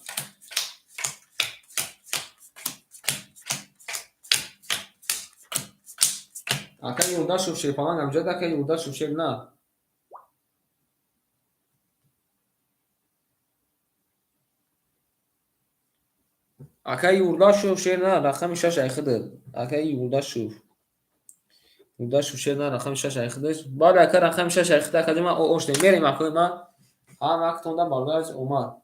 Ака Юлдашев шерпаланг амҷади, ака Юлдашев шернар. Ака Юлдашев шернар рақами 6 айхидад. Ака Юлдашев. Юлдашев шернар рақами 6 айхидаш. Бале ака рақами 6 айхида акаҷони ман оштем. Мерем акои ман. Ҳама вақтонда бародараш омад.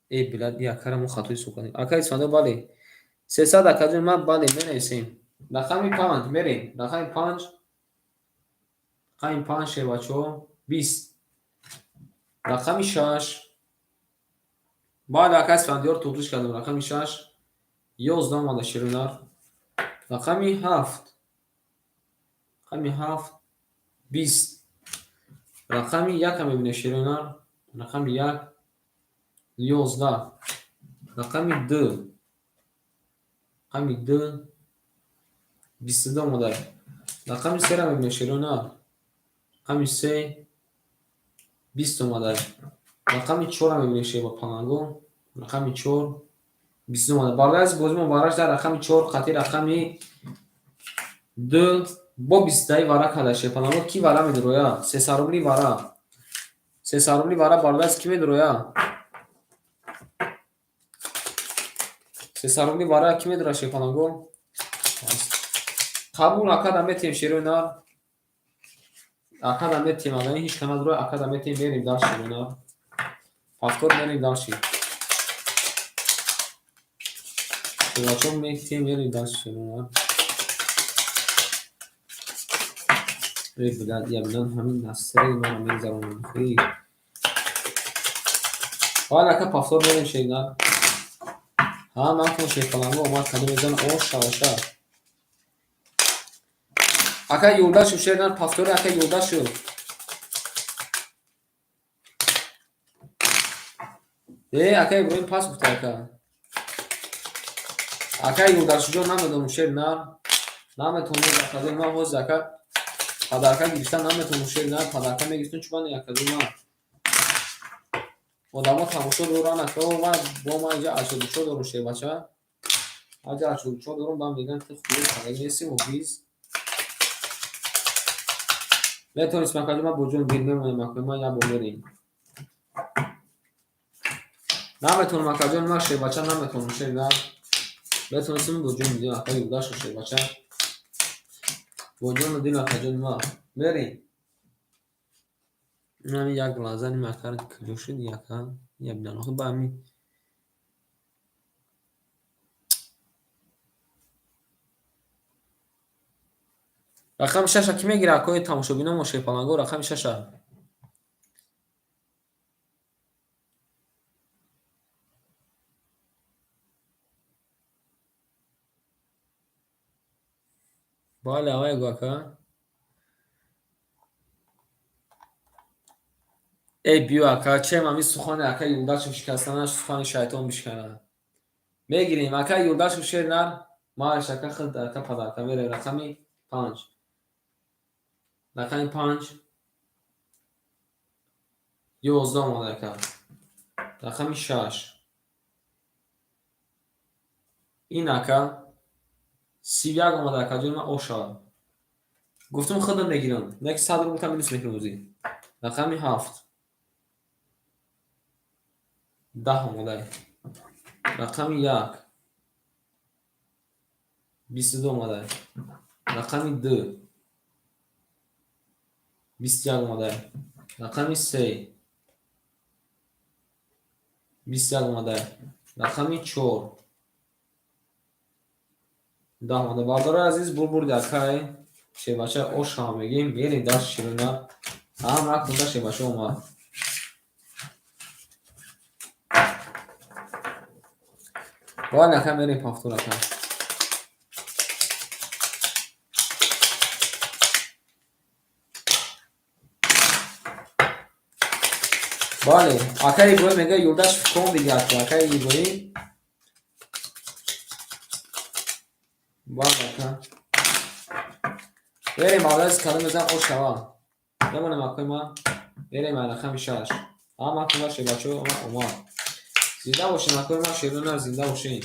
Э билад и акара мо хатои ҳисоб кардем. Ака Исфандиёр бале. 300 акаҷони ман бале менависем. Рақами 5 мерем. Рақами 5. Рақами 5 шербачаҳо 20. Рақами 6. Бале ака Исфандиёр туғриш кардем. Рақами 6 11 омада шерунар. Рақами 7. Рақами 7 20. Рақами 1 мебинем шерунар. Рақами 1 11. Рақами 2. Рақами 2 22 омада. Рақами 3 мебинем шерунар. Рақами 3 20 омада. Рақами 4 мебинем шербапаланго. Рақами 4 22 омада. Барои бозӣ мубарраш дар рақами 4 қатъи рақами 2 бо 20 вара карда шерпаланго. Ки вара медуроя? 300 рубли вара. 300 рубли вара барои ки медуроя? 300 рубли вара ки медуроя шерпаланго? Қабул акада метем шерунар. Акада метем, агар ҳеч кана дуроя акада метем, мерем дар шерунар. Повтор мерем дальше. Шербачо метем мерем дальше шерунар. Эй билад, я билад ҳамин насраи маро мегзаронам. Эй. Бале ака повтор мерем шерунар. Ҳа ман кун шерпаланго омад кадом мезан оша оша. Ака Юлдашев шернар повтори ака Юлдашев. Э ака Иброҳим пас гуфта ака. Ака Юлдашевҷон намедонам шернар. Наметонам акаҷон ман ҳозир ака падарка гирифтан наметонам шернар. Падарка мегирифтам чун ман акаҷон ман. Одамо тамошо доранд ака ман бо ман инҷа 84 дорам шербача. Аҷа 84 дорам баъд мегӯянд ту хуби падаги нести муфиз. Метавонистем акаҷон ман бо ҷон дил мемонем акаҷон ман як бор мерем. Наметавонам акаҷон ман шербача наметавонам шернар. Метавонистем бо ҷони дил ака Юлдашев шербача. Бо ҷону дил акаҷони ман. Мерем. Ҳамин як лаҳза ним акар куҷо шуд яка? Я бинам охи ба ҳамин рақами 6 ки мегирад акои тамошобиномо шерпаланго рақами 6. Бале авай гу ака. Эй биё ака, чем ҳамин сухани ака Юлдашев шикастанаш сухани шайтон бишканад. Мегирем ака Юлдашев шернар, мааш ака худ ака падарка мерем рақами 5. Рақами 5 11 омада ака. Рақами 6. Ин ака 31 омада, акаҷони ман, ошава. Гуфтум, худам мегирам. Яки 100 рубл та минус мекунам ӯзи. Рақами 7. 10 омадай. Рақами 1. 22 омадай. Рақами 2. 21 омадай. Рақами 3. 21 омадай. Рақами 4. 10 омада. Бародарои азиз, бурбурди акай шербача ошава мегим. Мерем даст ширина. Ҳам ракунда шербача омад. Бояд ака мерем повтор, ака. Бале, ака Иброҳим мегӯяд, юлдаш кон дига, ака Иброҳим. Бале, ака. Мерем, бародари, кадом мезан ошава. Мемонем, акои ман. Мерем рақами 6. Ҳама кунда шербачаҳо омад. Зинда бошен, акои ман, шерона, зинда бошен.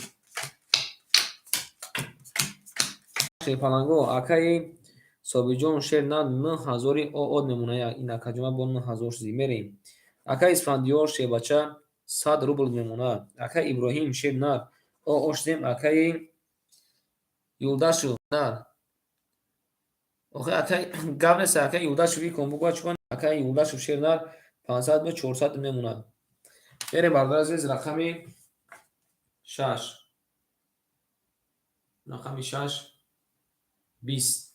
Шерпаланго, акаи Собирҷон, шер на 9000 оод мемона ин акаҷома бо 9000 шуди. Мерем. Акаи Исфандиёр, шербача 100 рубл мемонад. Акаи Иброҳим, шер нар оо шудем. Акаи Юлдашев нар. Охи, акаи, гап нест, акаи Юлдашев икон бугӯ чикон, акаи Юлдашев, шер нар 500 бо 400 мемонад. Мерем, бародари азиз, рақами 6. Рақами 6 20.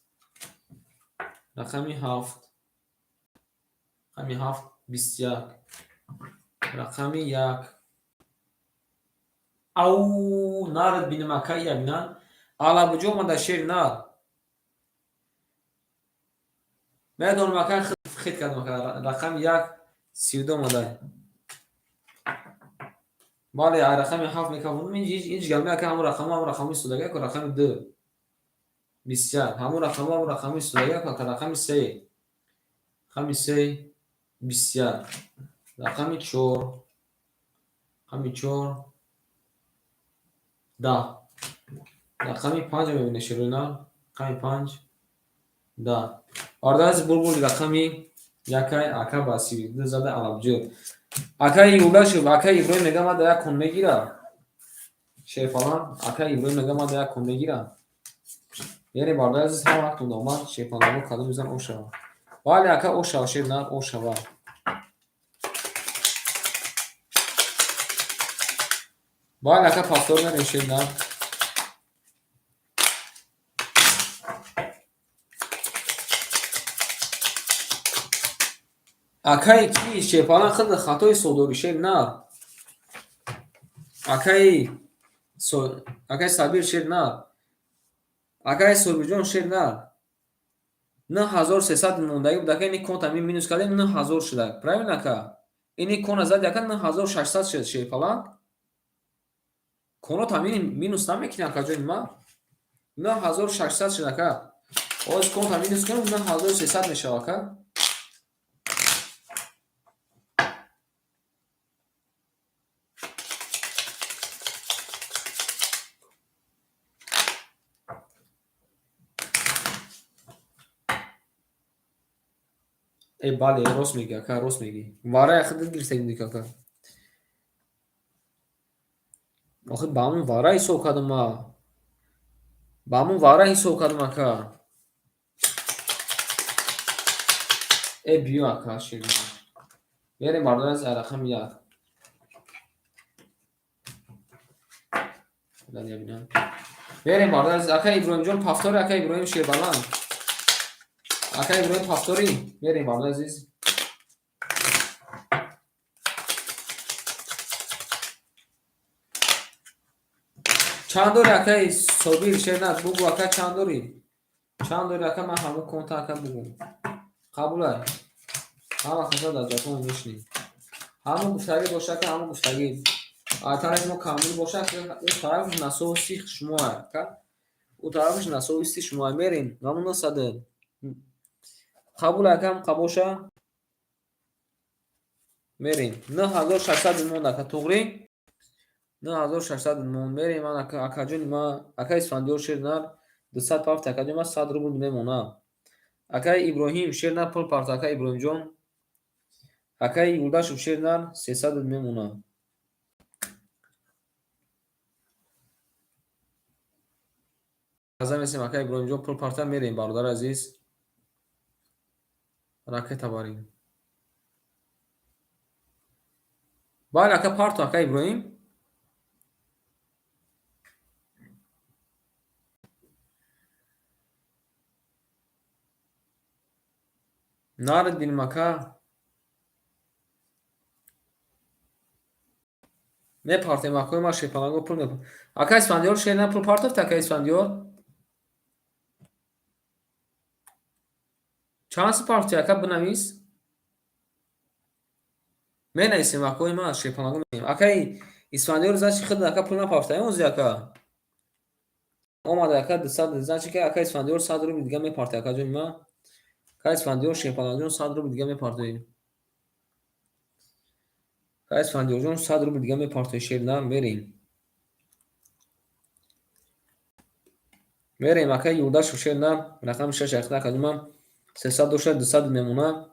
Рақами 7. Рақами 7 21. Рақами 1. Ау, нарад бинем, акаи як на. Алабуҷо омада, шер нар. Медонам, ака, хит кардам, ака. Рақами 1 32 омада. Бале, рақами 7 мекавонам, ҳеҷ гап не, ака, ҳамон рақамҳо, ҳамон рақамҳо истодага, ака, рақами 2 21, ҳамон рақамҳо, ҳамон рақамҳо истодага, ака, рақами 3. Рақами 3 21. Рақами 4. Рақами 4 10. Рақами 5 мебинед, шерона. Рақами 5 10. Бародари азиз, бурбури рақами якай, ака ба 32 зада алабҷӯ. Акаи Юлдашев, акаи Иброҳим мега, ман да як кун мегира. Шерпалан, акаи Иброҳим мега, ман да як кун мегира. Мерем, бародари азиз, ҳама вақтон омад, шерпаланҳо кадом мезан ошава. Бале, ака, ошава, шер нар ошава. Бале, ака, повтор мерем, шер нар. Акаи ки шерпалан худ хатои ҳисобдорӣ, шер нар. Акаи Сабир, шер нар. Акаи Собирҷон, шер нар. 9300 мондагӣ буд, ака, ини конта ми минус кардем, 9000 шуда. Правильно, ака? Ини кона зади, ака, 9600 шуд, шерпалан. Конота минус намекунӣ, акаҷони ман. 9600 шуд, ака. Оз конта минус кунем, 9300 мешавад, ака. Э, бале, рост мегӣ, ака, рост мегӣ. Вараи худат гирифтагӣ будӣ, ака. Охи, ба ҳамон вара ҳисоб кардам ма. Ба ҳамон вара ҳисоб кардам, ака. Э, биё, ака, ширин. Мерем, бародари азиз, рақами 1. Мерем, бародари азиз, ака Иброҳимҷон, повтори, ака Иброҳим, шербаланд. Ака Иброҳим, повтори. Мерем, бародари азиз. Чанд дори, акаи Собир, шернат, бугӯ, ака, чанд дорӣ? Чанд дори, ака, ман ҳамон конта, ака, бугӯ. Қабулай. Ҳама хаса дар ҷафо мешинем. Ҳамон гуфтагӣ боша, ака, ҳамон гуфтагӣ. Тарафи мо камбуд боша, ӯ тарафаш на совести шумо, ака. Ӯ тарафаш на совести шумо. Мерем. Ҳамон 900. Қабул, ака, ҳам боша. Мерем. 9600 монд, ака, туғрӣ? 9600 монд. Мерем, ман, акаҷони ма, ака Исфандиёр, шер нар. 200 парти, акаҷон, ма 100 рубл мемонам. Акаи Иброҳим, шер нар, пул парта, акаи Иброҳимҷон. Акаи Юлдашев, шер нар, 300 мемонам. Аза месем, акаи Иброҳимҷон, пул парта, мерем, бародари азиз. Ракета барем. Бале, ака, парто, акаи Иброҳим. Наред бинем, ака. Мепартем, акои ма, шерпаланго пул мепартем. Ака Исфандиёр, шер на, пул партофт, ака Исфандиёр? Чанд си партофти, ака, бинавис? Менависем, акои ма, шерпаланго менависем. Акаи Исфандиёр, значит, худ ака пул напартофта, ози ака. Омада, ака, 200, значит, ки ака Исфандиёр 100 рубл дига мепарте, акаҷони ма. Ака Исфандиёр, шерпалангҷон, 100 рубл дига мепартоӣ. Ака Исфандиёрҷон, 100 рубл дига мепартоӣ, шер на, мерем. Мерем, ака Юлдашев, шер на, рақами шаш акта, акаҷон ман 300 дошта, 200 мемонад.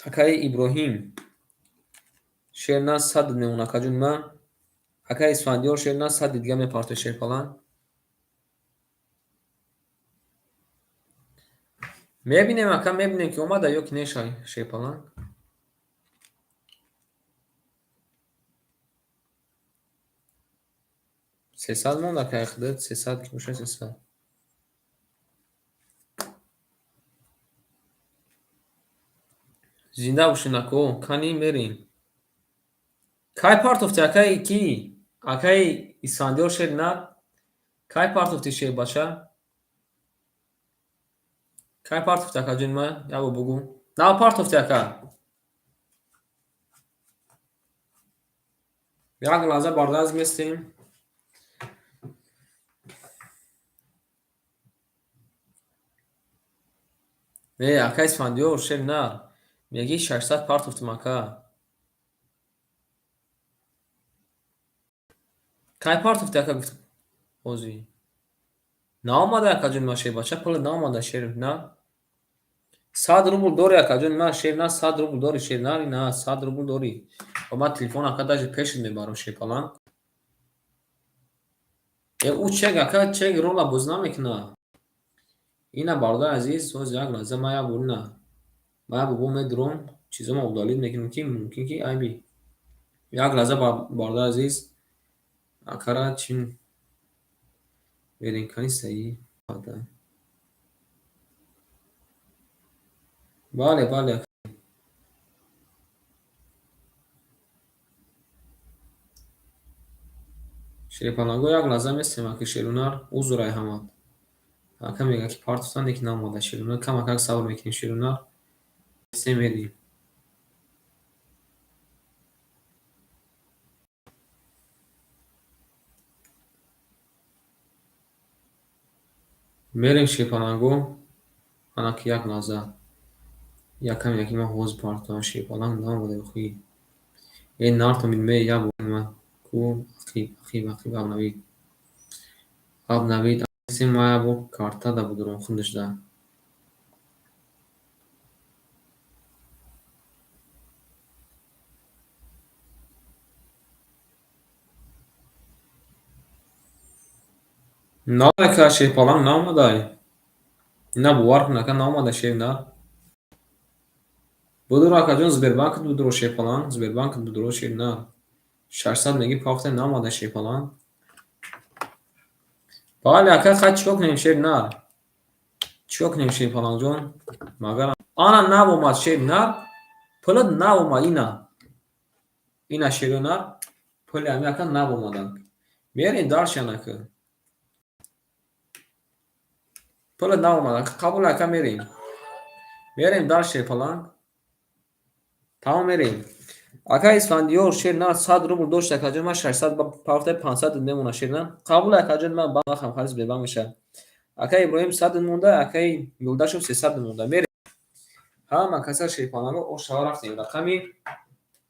Акаи Иброҳим, шер на, 100 мемонад, акаҷони ман. Акаи Исфандиёр, шер на, 100 дига мепартоӣ, шерпаланг. Мебинем, ака, мебинем, ки омада ё ки не, шерпаланг. 300 монд, акаи худат, 300 ки боша, 300. Зинда бошед, ако, кани мерем. Кай партофти, акаи ки? Акаи Исфандиёр, шер на? Кай партофти, шербача? Кай партофти, акаҷони ман? Як бор бугӯ. Нав партофти, ака? Як лаҳза бардаз местем. Не, ака Исфандиёр, шер нар. Мегӣ 600 партофтим, ака. Кай партофти, ака, гуфт ҳозир. Наомада, акаҷони ман, шербача, пулат наомада, шер на? 100 рубл дорӣ, акаҷони ман, шер на, 100 рубл дорӣ, шер нари, на, 100 рубл дорӣ. Ба ман телефон, ака, даже пешат мебарам, шерпаланг. Э, ӯ чек, ака, чек рола бозӣ намекунад. Ина, бародари азиз, ҳозир як лаҳза ман як бор ина. Ман як бор медурам, чизома удалить мекунам, ки мумкин ки айби. Як лаҳза, бародари азиз, акара чи мерем, кани саи. Бале, бале. Шерпаланго, як лаҳза местем, аки шерунар, узр ай ҳамат. Ака мегӯяд, ки партофтан, лекин наомада, шерунар, камакак сабр мекунем, шерунар. Се мерем. Мерем, шерпаланго. Анаки як лаҳза. Якам яки ман ҳозир партофтам, шерпаланг наомада охи. Э, нартон ме як бор ман ку ақиб, ақиб, ақиб, обновить. Обновить. Ман як бор карта да будурам худаш да. Нака, шерпаланг наомадай. Ина бовар кун, ака, наомада, шер на. Будур, акаҷон, Сбербанкат будуро, шерпаланг, Сбербанкат будуро, шер на. 600 меги пафта, наомада, шерпаланг. Бале, ака, хай чикор кунем, шер нар? Чикор кунем, шерпалангҷон? Магар ана нав омад, шер нар, пулат нав омад, ина. Ина, шеру нар, пули ами ака нав омаданд. Мерем дальше, анака. Пулат нав омад, қабул, ака, мерем. Мерем дальше, шерпаланг. Тамом, мерем. Ака Исфандиёр, шер на, 100 рубл дошт, акаҷон, ман 600 пафта, 500 мемонад, шер на. Қабул, акаҷон, ман бахам хари Сбербанк мешавад. Ака Иброҳим 100 монда, акаи Юлдашев 300 монда. Мерем. Ҳама каса, шерпаланго, ошава рафтем. Рақами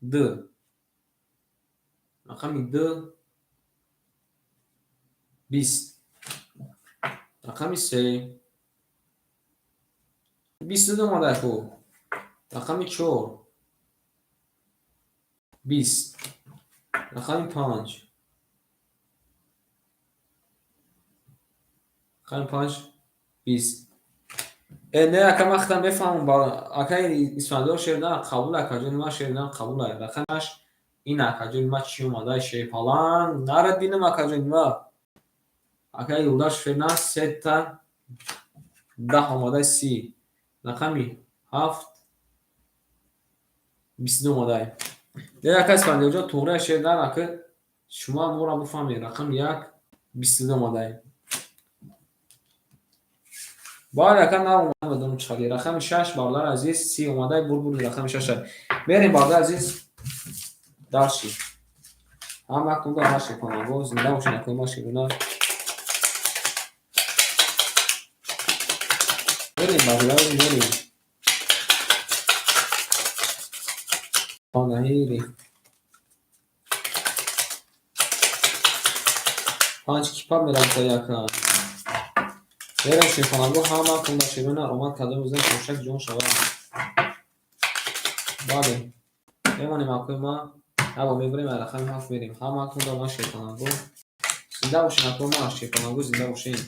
Д. Рақами Д. 20, рақами 3, 22 омада ку, рақами 4, 20, рақами 5, рақами 5, 20. Не, ака, ман худам мефаҳмам, акаи Исфандиёр, шер на қабул, акаҷони ман, шер на қабул. Рақами 8 ин, акаҷони ман, чӣ омада? Шерпаланг нарад бинам, акаҷони ман. Акаи Юлдаш, шер на сета 10 омада, 30, рақами 7, 22 омада. Не, ака Исфандиёрҷон, туғрия, шер на, ака, шумо моро бифаҳмед. Рақами 1, 22 омада. Бале, ака, наомадам, чӣ хали. Рақами 6, бародари азиз, 30 омада, бурбури рақами 6. Мерем, бародари азиз, дальше. Ҳама кунда ҳама шерпаланго зинда бошед, акои ма, шерона. Мерем, бародари, мерем. Панаҳири. Панҷ кипа меравта яка. Мерем, шерпаланго, ҳама кунда шерона омад, кадом бизан пошак ҷон шавад. Бале. Мемонем, акои ма. Ҳаво мебарем, рақами 7 мерем. Ҳама кунда омад, шерпаланго. Зинда бошед, акои ма, шерпаланго, зинда бошед.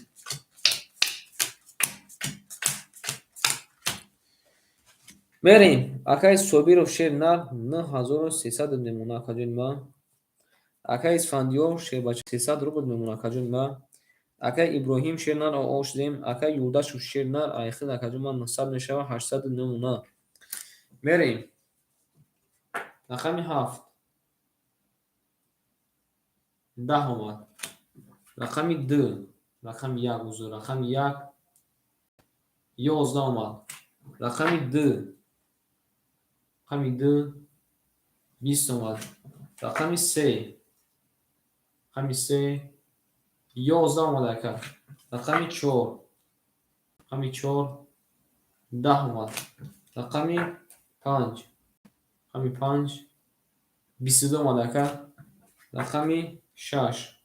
Мерем. Акаи Собиров, шер нар 9300 мемона, акаҷони ман. Акаи Исфандиёр, шербача, 300 рубл мемона, акаҷони ман. Акаи Иброҳим, шер нар ош дем. Акаи Юлдашев, шер нар айхил, акаҷони ман, 900 мешава, 800 мемона. Мерем. Рақами 7. 10 омад. Рақами 2, рақами 1, узр, рақами 1, 11 омад. Рақами 2, рақами 2, 20 омад. Рақами 3, рақами 3, 11 омад, ака. Рақами 4, рақами 4, 10 омад. Рақами 5, рақами 5, 22 омад, ака. Рақами 6,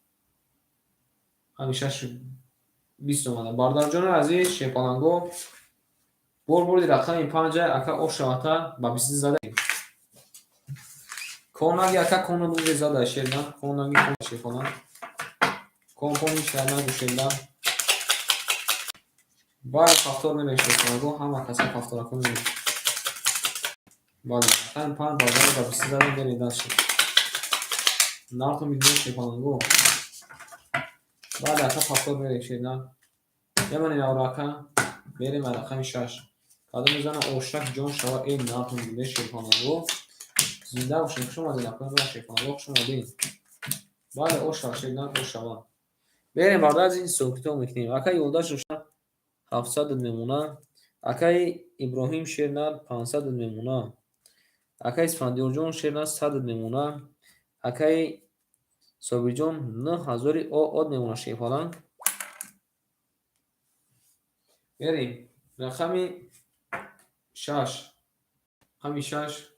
рақами 6, 20 омада. Бародарҷони азиз, шерпаланго, бурди рақами 5, ака, ошавата ба 22 зада. Конаги, ака, кона бузе зада, шерна, конаги, кон, шерпаланг. Кон кони шерна гӯшерда. Бале, повтор мерем, шерпаланго, ҳама каса повторако мерем. Бале, рақами 5, бародари, ба 22 зада, мерем дальше. Нартон бидуни шерпаланго. Бале, ака, повтор мерем, шерна. Мемонем явро, ака. Мерем рақами 6. Кадом мезана ошак ҷон шава, эй нартон бидуни шерпаланго. Зинда бошед, хуш омадед, акои ман, шерпаланго, хуш омадед. Бале, ошава, шерна, ошава. Мерем, бародари азиз, ҳисоб-китоб мекунем. Ака Юлдашев 700 мемона. Акаи Иброҳим, шерна, 500 мемона. Акаи Исфандиёрҷон, шерна, 100 мемона. Акаи Собирҷон 9000 од мемона, шерпаланг. Мерем. Рақами 6. Рақами 6,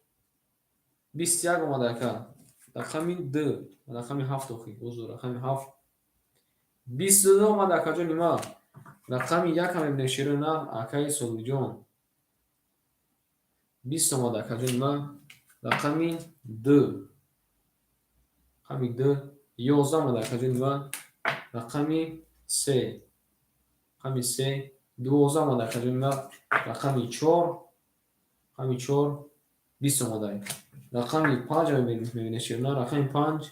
21 омада, ака. Рақами 2, рақами 7, охи, узр, рақами 7, 22 омада, акаҷони ман. Рақами 1 ҳам мебинем, шерона, акаи Собирҷон. 20 омада, акаҷони ман. Рақами 2. Рақами 2, 11 омада, акаҷони ман. Рақами 3. Рақами 3, 12 омада, акаҷони ман. Рақами 4, рақами 4, 20 омада. Рақами 5 мебинем, шерона, рақами 5,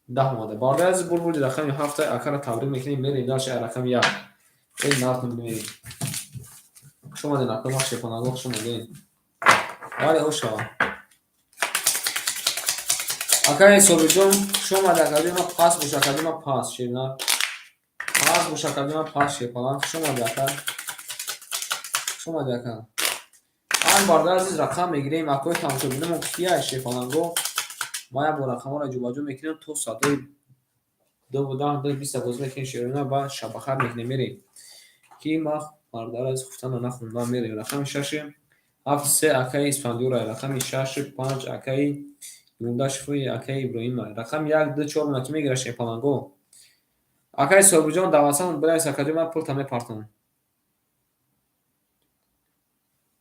10 омада. Бародари азиз, бурди рақами 7, акара табрик мекунем, мерем дальше рақами 1. Эй нартон мерем. Хуш омадед, акои ман, шерпаланго, хуш омадед. Бале, ошава. Акаи Собирҷон, хуш омадед, акаҷони ман, пас бош, акаҷони ман, пас, шерна. Пас бош, акаҷони ман, пас, шерпаланг, хуш омадед, ака. Хуш омадед, ака. Ҳам, бародари азиз, рақам мегирем, акои тамошобинамон кия, шерпаланго. Ма як бор рақамҳоро ҷобаҷо мекунем то соатҳои 2:10, 2:20 бозӣ мекунем, шерона, ба шабахат мекунем, мерем. Ки ма, бародари азиз, хуфтанро нахондам, мерем. Рақами 6, 7, 3 акаи Исфандиёр, рақами 6, 5 акаи Юлдашеви, акаи Иброҳима. Рақами 1, 2, 4 ки мегирад, шерпаланго? Акаи Собирҷон, давасан бинавис, акаҷон, ман пулта мепартонам.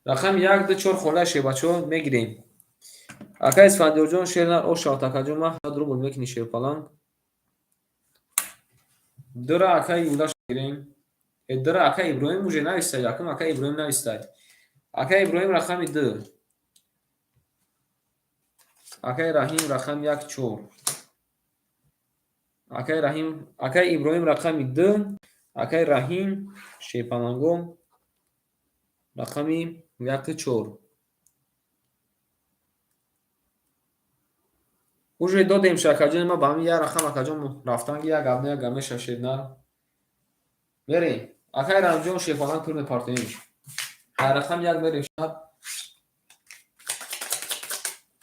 Рақами як, ду, чор холия шербачаҳо мегирем. Акаи Исфандиёрҷон, шер нар ош шавад, акаҷон, ман 7 рубл мекунӣ шерпаланг. Дура акаи Юлдаш мегирем. Дура акаи Иброҳим уже навистай, якум акаи Иброҳим навистай. Акаи Иброҳим рақами ду. Акаи Раҳим рақами як, чор. Акаи Раҳим, акаи Иброҳим рақами ду, акаи Раҳим шерпаланго рақами яку чор. Уже додем шакаҷон, ма ба ҳамин як рақам акаҷон рафтан ки як гап не, як гап меша шернар. Мерем. Акаи Раҳимҷон, шерпаланг пул мепартоем. Ҳар рақам як мерем шаб.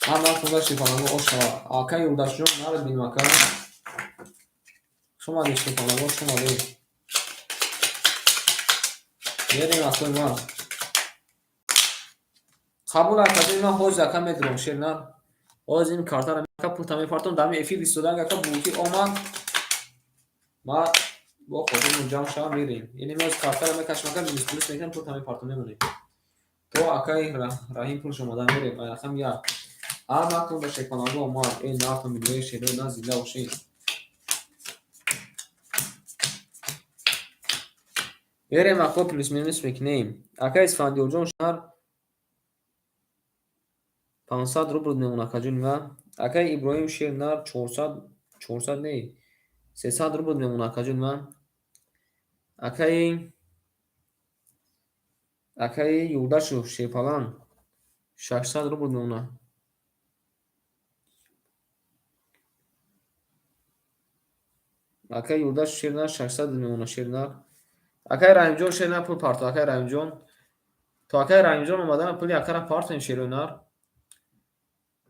Ҳама худа шерпаланго ош шава. Акаи Юлдашҷон, наред бинем ака. Хуш омадед шерпаланго, хуш омадед. Мерем акои ман. Қабул акаҷон, ман ҳозир ака медурам шернар. Ҳозир ин картаро ака пулта мепартом, дар ҳамин эфир истодан ака булки омад. Ма бо хотирмон ҷамъ шава мерем. Яъне мо картаро мекашем ака, минус плюс мекунем, пулта мепартом мемонем. То акаи Раҳим пулш омада мерем. Ай рақам як. Ҳама кун ба шерпаланго омад. Э нарху миллиои шерои на зинда бошед. Мерем ако плюс минус мекунем. Акаи Исфандиёрҷон шар 500 рубл мемон акаҷони ман. Акаи Иброҳим шер нар 400, 400 не, 300 рубл мемон акаҷони ман. Акаи Юлдашев шерпаланг 600 рубл мемонад. Акаи Юлдашев шер нар 600 мемонад шер нар. Акаи Раҳимҷон шер нар пул парто, акаи Раҳимҷон. То акаи Раҳимҷон омадан пули акара партоем шерои нар.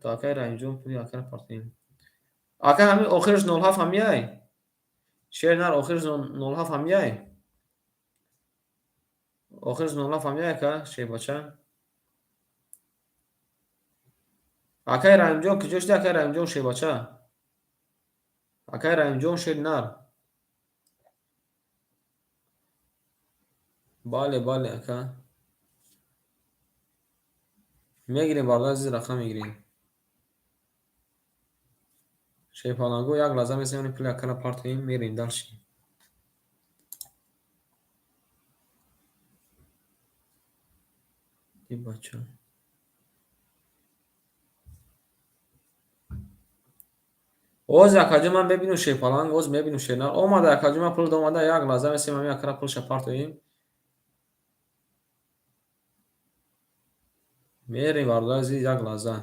То акаи Раҳимҷон пули акара партоем. Ака ҳамин охираш 07 ҳамияй? Шер нар охираш 07 ҳамияй? Охираш 07 ҳамияй ака, шербача? Акаи Раҳимҷон куҷо шуди, акаи Раҳимҷон шербача? Акаи Раҳимҷон шер нар. Бале, бале ака. Мегирем бародар азиз, рақам мегирем. Шерпаланго як лаҳза месемем пули акара партоем, мерем дальше. И бача. Оз акаҷон ман мебинам шерпаланг, оз мебинам шернар. Омада акаҷон ман пул омада, як лаҳза месем ҳамин акара пулша партоем. Мерем бародар азиз, як лаҳза.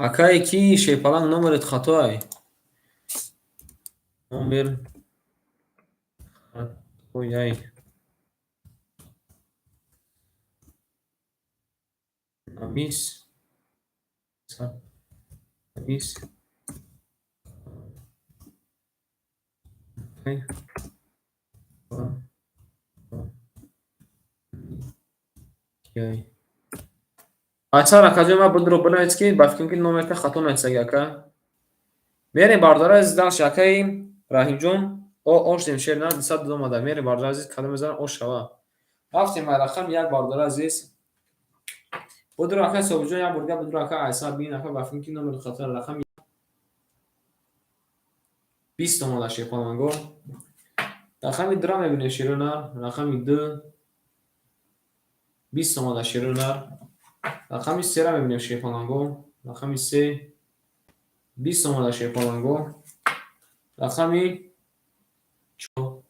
Акае ки шерпаланг номерат хатоай. Номер хатояй. Навис. Навис. Айсар акаҷон ман будро бинавис ки ба фикрам ки номерта хато нависаги ака. Мерем бародари азиз дальше акаи Раҳимҷон ош дем шер на 200 омада. Мерем бародари азиз кадом мезанам ош шава. Рафтем ай рақам як бародари азиз. Будро акаи Собирҷон як бор дига будро ака Айсар бин ака ба фикрам ки номери хато рақам 20 омада шерпаланго. Рақами дура мебинем шеро нар, рақами ду 20 омада шеро нар. Рақами сера мебинем шерпаланго, рақами се 20 омада шерпаланго. Рақами чор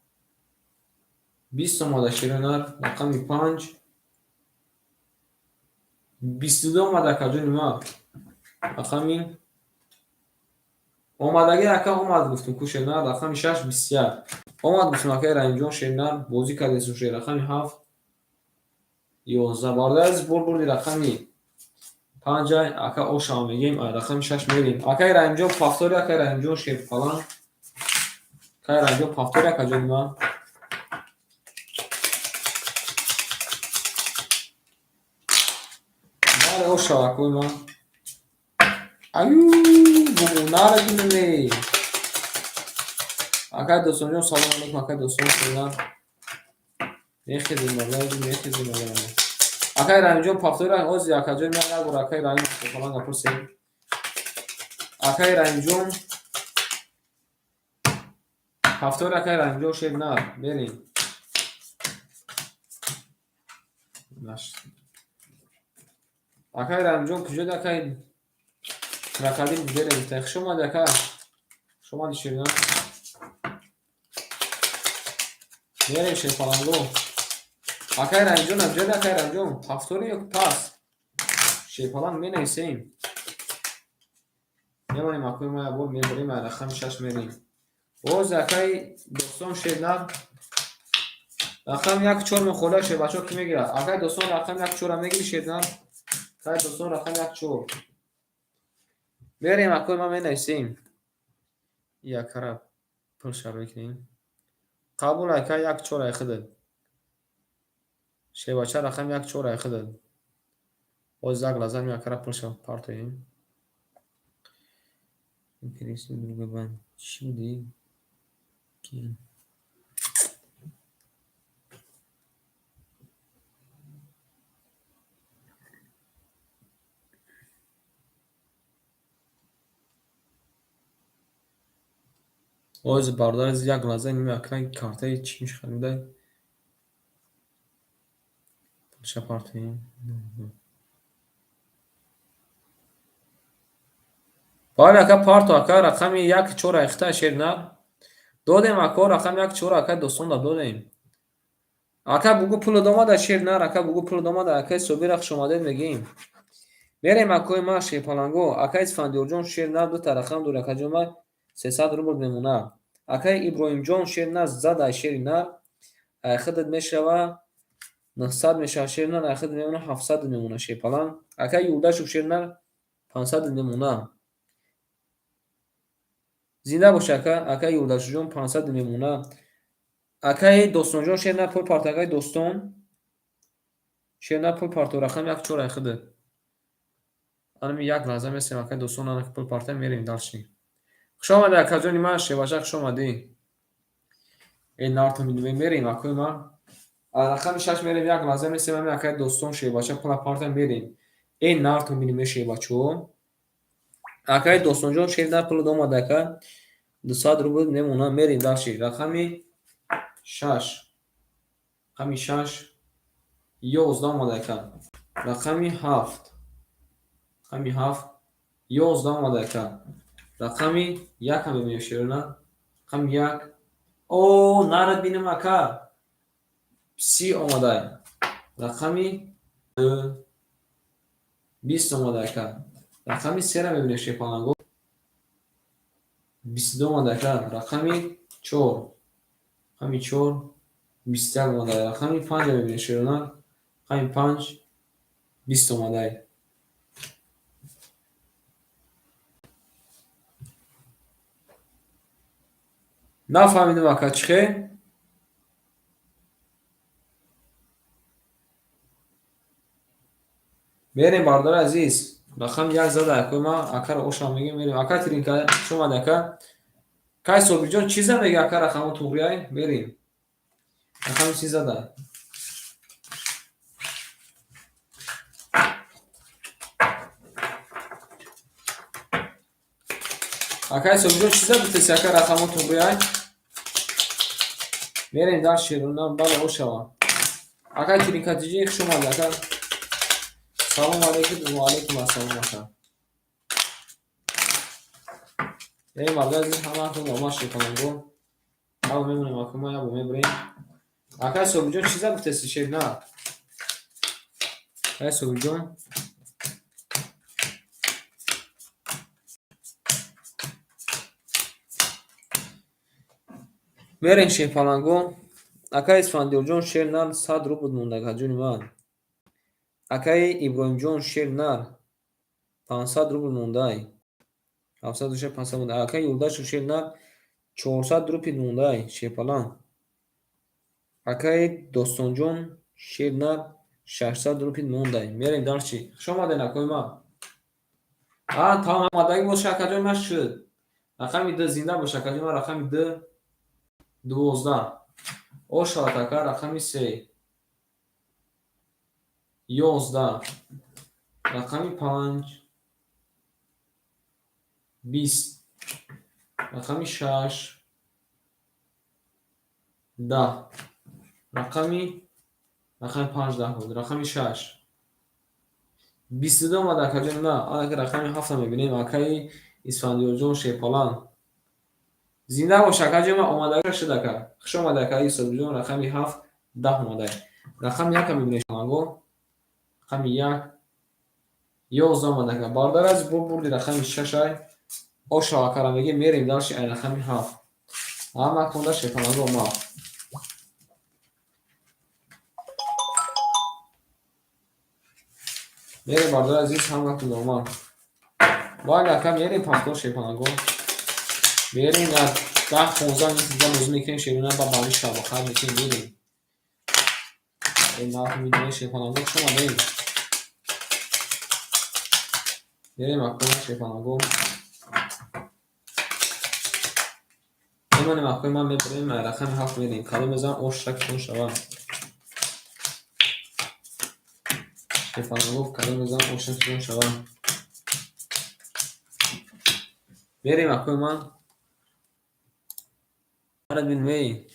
20 омада шеро нар, рақами панҷ 22 омада акаҷони ман. Рақами омадаги ака омад гуфтум ку шернар, рақами шаш 21 омад гуфтум акаи Раҳимҷон шернар бозӣ кардесу шер рақами ҳафт 11 бародари азиз бор бурди рақами панҷай ака ошава мегем, ай рақами шаш мерем. Акаи Раҳимҷон повтори, акаи Раҳимҷон шерпаланг. Акаи Раҳимҷон повтори акаҷони ман. Ошава акои ман. Аю, нара бинаме. Акай Достонҷон, салом алейкум, акай Достон, шернар. Мехезем, бародари, мехезем, бародари. Акай Раҳимҷон, повтори ози акаҷон, ман як бор акай Раҳим фалон напурсем. Акай Раҳимҷон, повтори акай Раҳимҷон, шернар, мерем. Акай Раҳимҷон, куҷоди акай крокодил берем? Хуш омади ака. Хуш омади, шернар. Мерем, шерпаланго. Акай Раҳимҷон, куҷоди акай Раҳимҷон? Повтори ё пас? Шерпаланг менависем. Мемонем акои ма, як бор мебарем, рақами 6 мерем. Боз акай Достон, шернар. Рақами 1 4 мехоҳад, шербачаҳо, ки мегирад? Акай Достон, рақами 1 4 мегири, шернар? Акай Достон, рақами 1 4. Мерем, акои ма, менависем. Якара пул шароит кунем. Қабул, ака, 1 4 ай худат. Шербача, рақами 1 4 ай худат. Боз як лаҳза якара пул партоем. Интересно, друга бан. Чӣ буди? Ки? Ози бародар, як лаҳза ними акай картаи чӣ мешхаридай? Пулша партоем. Бале, ака, парто, ака, рақами 1 4 айхта, шернар. Додем, ако, рақами 1 4 ака Достонда додем. Ака, бугу пул омада, шернар, ака, бугу пул омада, акай Собира, хуш омадед мегӯем. Мерем, акои ма, шерпаланго. Акай Исфандиёрҷон, шернар, дута рақам дори, акаҷон ма, 300 рубл мемонад. Акай Иброҳимҷон, шернар зада, шернар. Айхудат мешава 900 мешава, шернар, айхудат мемона 700 мемона, шерпаланг. Акай Юлдашев, шернар, 500 мемона. Зинда бош, ака, акай Юлдашевҷон, 500 мемона. Акай Достонҷон, шернар, пул парто, акай Достон. Шернар, пул парто, рақами 1 4 айхудат. Анами як лаҳза месем, акай Достон, ана пул парта, мерем дальше. Хуш омадӣ, акаҷони ман, шербача, хуш омадӣ. Э, нартон бинем, мерем, акои ман. Рақами 6 мерем, як лаҳза месем, ами акай Достон, шербача, пула парта, мерем. Э, нартон бинем, шербачаҳо. Акай Достонҷон, шернар, пул омада, ака. 200 рубл мемона, мерем дальше. Рақами 6. Рақами 6 11 омада, ака. Рақами 7. Рақами 7 11 омада, ака. Рақами 1 ҳам мебинем, шерона. Рақами 1. О, нарад бинем, ака. 30 омада. Рақами 20 омада, ака. Рақами 3 мебинем, шерпаланго. 22 омада, ака. Рақами 4. Рақами 4 21 омада. Рақами 5 мебинем, шерона. Рақами 5 20 омада. Нафаҳмидам, ака, чӣ хел? Мерем, бародари азиз. Рақами 1 зада, акои ма, акаро ошам мегӯем, мерем. Ака Тиринка, хуш омадӣ, ака. Кай Собирҷон, чиза меги, ака, рақамо туғрияй? Мерем. Рақами 30 зада. Акай Собирҷон, чиза гуфтеси, ака, рақамо туғрияй? Мерем дар шерона, бале, ошава. Акай Тиринкатиҷӣ, хуш омадӣ, ака. Салом алейкум, ва алейкум ассалом, ака. Эй, бародари азиз, ҳамаатон омад, шерпаланго. Ҳаво мемонем, ака, ма як бор мебарем. Акай Собирҷон, чиза гуфтеси, шернар? Акай Собирҷон. Мерем, шерпаланго. Акай Исфандиёрҷон, шернар, 100 рубл монда, акаҷони ман. Акаи Иброҳимҷон, шернар, 500 рубл мондай. 700 500 мондай. Акаи Юлдашев, шернар, 400 рубл мондай, шерпаланг. Акаи Достонҷон, шернар, 600 рупли мондай. Мерем дальше. Хуш омадед, акои ман. А, тамом, омадагӣ боша, акаҷони ман, шуд. Рақами ду, зинда бош, акаҷони ман, рақами ду, 12. Ошавад, ака, рақами се, 11, рақами панҷ, 20, рақами шаш, 10, рақами панҷ 10 буд, рақами шаш, 22 омад, акаҷони ман. Анака рақами ҳафта мебинем, акаи Исфандиёрҷон Шерпалан. Зинда бош, акаҷони ман, омадагӣ шуд, ака. Хуш омадед, акаи Юсуфҷон, рақами ҳафт, 10 омадай. Рақами яка мебинем, шаланго. Рақами як, 11 омад, ака. Бародари азиз, бо бурди рақами шашай. Ошав, акара мегем, мерем дальше ай рақами ҳафт. Ҳаматонда шерпаланго омад. Мерем, бародари азиз, ҳаматонда омад. Бале, ака, мерем пахто, шерпаланго. Мерем, як 10-15 минут дига бозӣ мекунем, шерона, ба баъди шабахайр мекунем, мерем. Нарх мебинем, шерпаланго, хуш омадем. Мерем, акои шерпаланго. Мемонем, акои ман, мебарем, рақами ҳафт мерем. Кадом мезанам, ош шакитон шавад. Шерпаланго, кадом мезанам, ош шакитон шавад. Мерем, акои ман. Бинмей.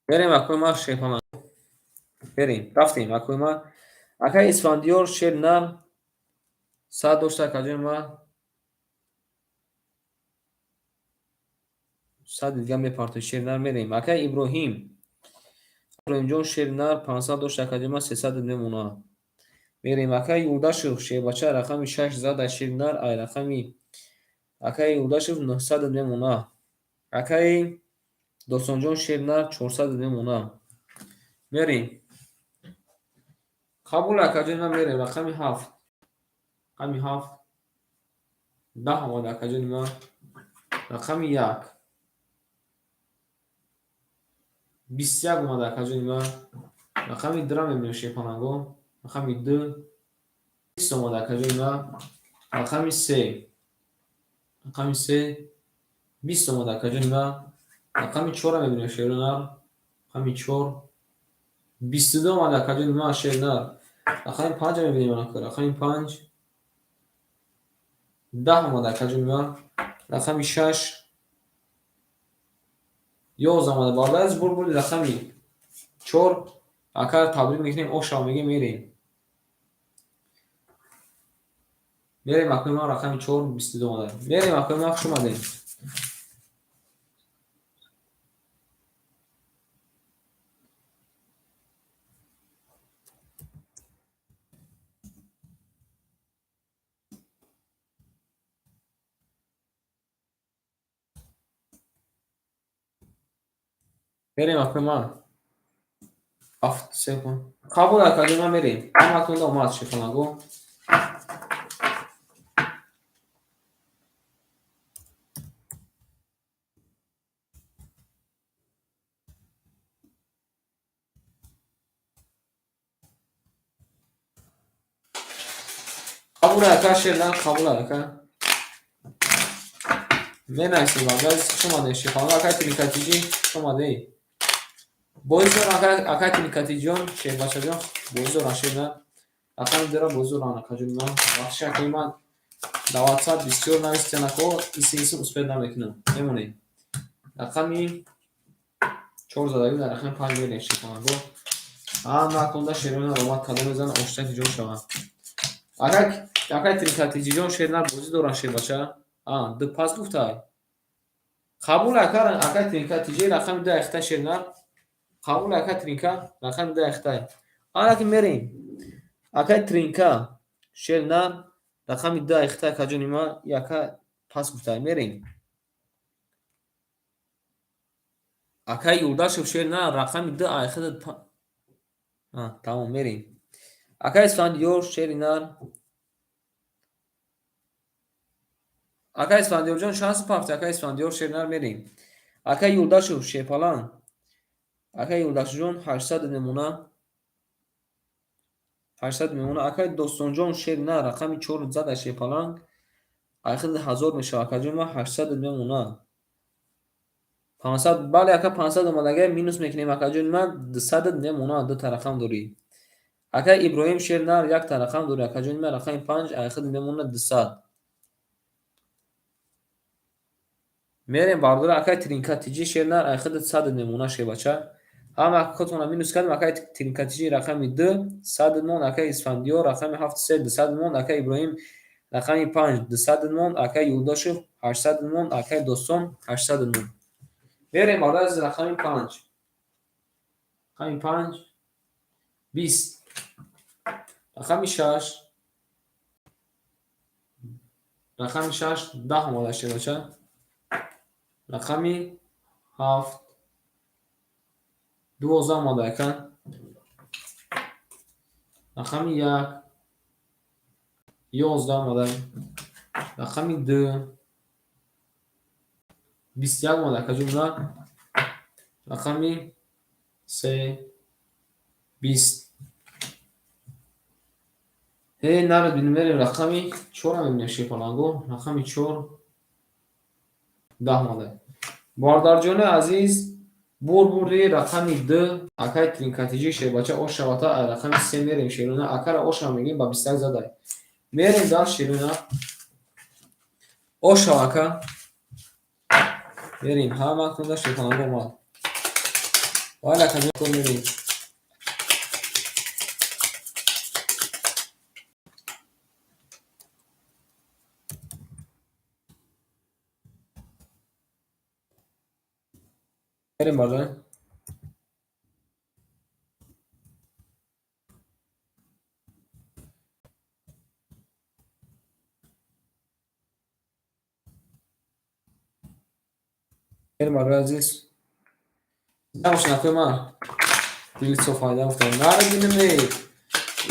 Мерем, акои ман, шерпаланго. Мерем, рафтем, акои ман. Акаи Исфандиёр шер нар 100 дошта, акаҷони ман. 100 дига мепартои, шер нар, мерем. Акаи Иброҳим. Иброҳимҷон шер нар 500 дошта, акаҷони ман, 300 мемонад. Мерем, акаи Юлдашев шербача рақами шаш зада, шер нар, ай рақами акаи Юлдашев 900 мемонад. Акаи Достонҷон шер нар 400 мемонад. Мерем. Қабул, акаҷони ман, мерем, рақами ҳафт. Рақами ҳафт, 10 омад, акаҷони ман. Рақами як, 21 омад, акаҷони ман. Рақами дура мебинем, шерпаланго. Рақами ду, 20 омад, акаҷони ман. Рақами се, рақами се, 20 омад, акаҷони ман. Рақами чорра мебинем, шернар. Рақами чор, 22 омад, акаҷони ман, шернар. Рақами панҷа мебинем, рақами панҷ, 10 омад, акаҷони ман. Рақами шаш, 11 омада. Бародари азиз, бурди рақами чор, ака, табрик мекунем, ошав мегем, мерем. Мерем, акои ман, рақами чор, 22 омада. Мерем, акои ман, хуш омадем. Мерем, акои ман. Ҳафт секунд. Қабул, акаҷони ман, мерем. Ҳаматонда омад, шерпаланго. Қабул, ака, шернар, қабул, ака. Менависем, бародари азиз, хуш омадед, шерпаланго, акаи Тринкатиҷӣ, хуш омадед. Бозӣ дорам, акаи Тринкатиҷон, шербачаҷон, бозӣ дорам, шернар. Рақами дура бозӣ дорам, акаҷони ман. Бахши, акои ман, дар WhatsApp бисёр нависитен, ако, исм успеть намекунам. Мемонем. Рақами чор задагӣ, дар рақами панҷ мерем, шерпаланго. Ҳаматонда шерони омад, кадом мезанад, оштаки ҷон шавад. Акаи Тринкатиҷиҷон, шернар бозӣ дорам, шербача. А, ду пас гуфтай. Қабул, ака, акаи Тринкатиҷи, рақами ду айхтай, шернар. Қабул, ака Тринка, рақами ду айхтай. Анаки мерем. Акаи Тринка, шернар, рақами ду айхтай, акаҷони ман, яка пас гуфтай. Мерем. Акаи Юлдашев шернар, рақами ду айхта. Тамом, мерем. Акай Исфандиёр, шери нар. Акай Исфандиёрҷон, шанси пафти. Акай Исфандиёр, шери нар, мерем. Акай Юлдашев, шерпаланг. Акай Юлдашевҷон, 800 мемона. 800 мемона. Акай Достонҷон, шери нар, рақами 4 зада шерпаланг. Айхид 1000 мешавад. Акаҷон, ман 800 мемона. 500, бале, ака, 500 омадага, минус мекунем, акаҷон, ман 200 мемона, дута рақам дорӣ. Акай Иброҳим, шер нар, якта рақам дорӣ, акаҷони ман, рақами 5, айхид мемона 200. Мерем, бардора. Акай Тринкатиҷи, шер нар, айхид 100 мемона, шербача. Ҳама худтона минус кардем. Акай Тринкатиҷи, рақами 2, 100 мон. Акай Исфандиёр, рақами 7, 3, 200 мон. Акай Иброҳим, рақами 5, 200 мон. Акай Юлдошев, 800 мон. Акай Достон, 800 мон. Мерем, барои аз рақами 5. Рақами 5, 20. Рақами 6. Рақами 6, 10 омада, шербача. Рақами 7, 12 омада, ака. Рақами 1, 11 омада. Рақами 2, 21 омада, акаҷон. Рақами 3, 20. Э, нарад бинем, мерем, рақами 4 мебинем, шерпаланго. Рақами 4, 10 омада. Бародарҷони азиз, бурди рақами 2, акай Тринкатиҷи, шербача, ошавата. Рақами 3 мерем, шерона. Акара ошава мегӯем, ба 21 задай. Мерем дар шерона. Ошава, ака. Мерем, ҳама хунда шерпаланго омад. Вале, акаҷон, мерем. Мерем, бародар. Мерем, бародари азиз. Набошед, акои ман. Дили софайда гуфтам. Наро бинем, эй.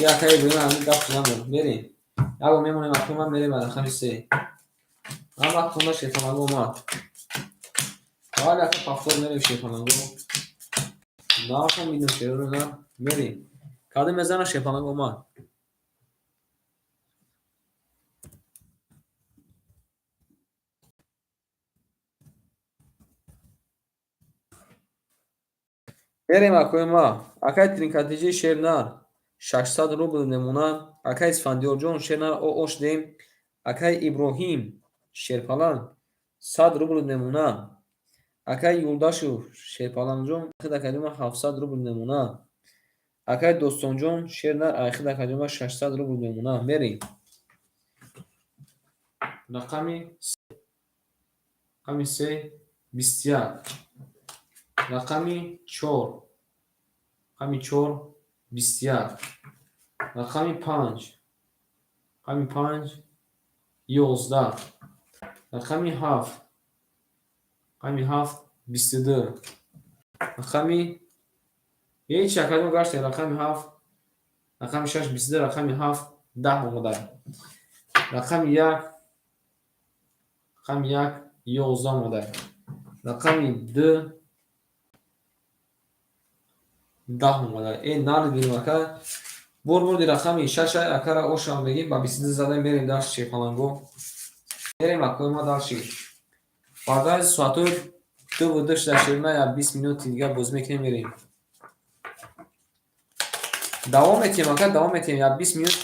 Акай Иброҳим ҳамин гап шудам. Мерем. Як мемонем, акои ман, мерем рақами 3. Ҳама хунда шерпаланго омад. Вале, ака, повтор мерем, шерпаланго. Нахон бинем, шероро на. Мерем. Кадом мезана, шерпаланго омад. Мерем, акои ма. Акай Тринкатиҷи, шер нар. 600 рубл мемона. Акай Исфандиёрҷон, шер нар, ош дем. Акай Иброҳим, шерпаланг, 100 рубл мемона. Акай Юлдашев, шерпалангҷон, акаҷон, 700 рубл мемона. Акай Достонҷон, шер нар, айхид, акаҷон, 600 рубл мемона. Мерем. Рақами 3, 21. Рақами 4. Рақами 4, 21. Рақами 5. Рақами 5, 11. Рақами 7. Рақами 7, 22. Рақами ҳеҷ, акаҷон, гаштем, рақами 7, рақами 6, 22, рақами 7, 10 омада. Рақами 1, рақами 1, 11 омада. Рақами 2, 10 омада. Э, нард бинем, ака. Бурди рақами 6, акара ошам мегим, ба 22 зада, мерем дар шерпаланго. Мерем, акои ма, дарши. Баъд соатҳои 2:02 шуда, шерна, я 20 минути дигар бозӣ мекунем, мерем. Давом метиҳем, ака, давом метиҳем, я 20 минут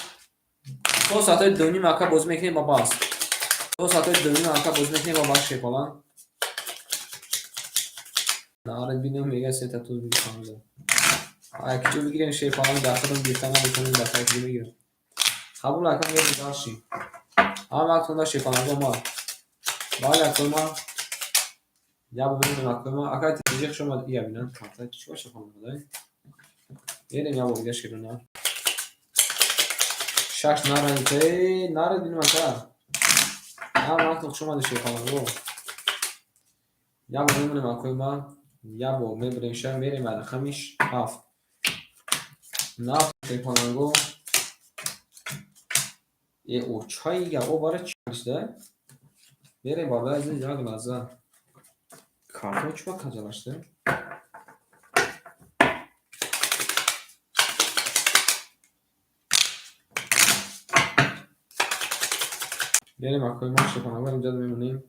то соатҳои 2:30, ака, бозӣ мекунем, ба бас. То соатҳои 2:30, ака, бозӣ мекунем, ба бас, шерпаланг. Нарад бинем, мега сета туз бигирам. Акиҷо бигирем, шерпаланг, дар худам гирифта наметавонем, дар акиҷо бигирем. Қабул, ака, мерем дарши. Ҳама вақтонда шерпаланго омад. Бале, акои ма. Я бибинем, акои ма. Акай Тиҷи, хуш омад. Ия бинам. Карта чӣ боша, шерпаланг? Мерем я бор дига, шерона. Шаш наранг. Э, нарад бинем, ака. Ҳама вақт хуш омади, шерпаланго. Я бор мемонем, акои ма. Я бор мебарем ша, мерем рақами 7. Нафт шерпаланго. Э, очаи о бара чӣ шуда? Мерем, бародари азиз, як лаҳза. Картон чӣ ба каҷала шуда? Мерем, акои ман, шерпаланго, инҷа мемонем.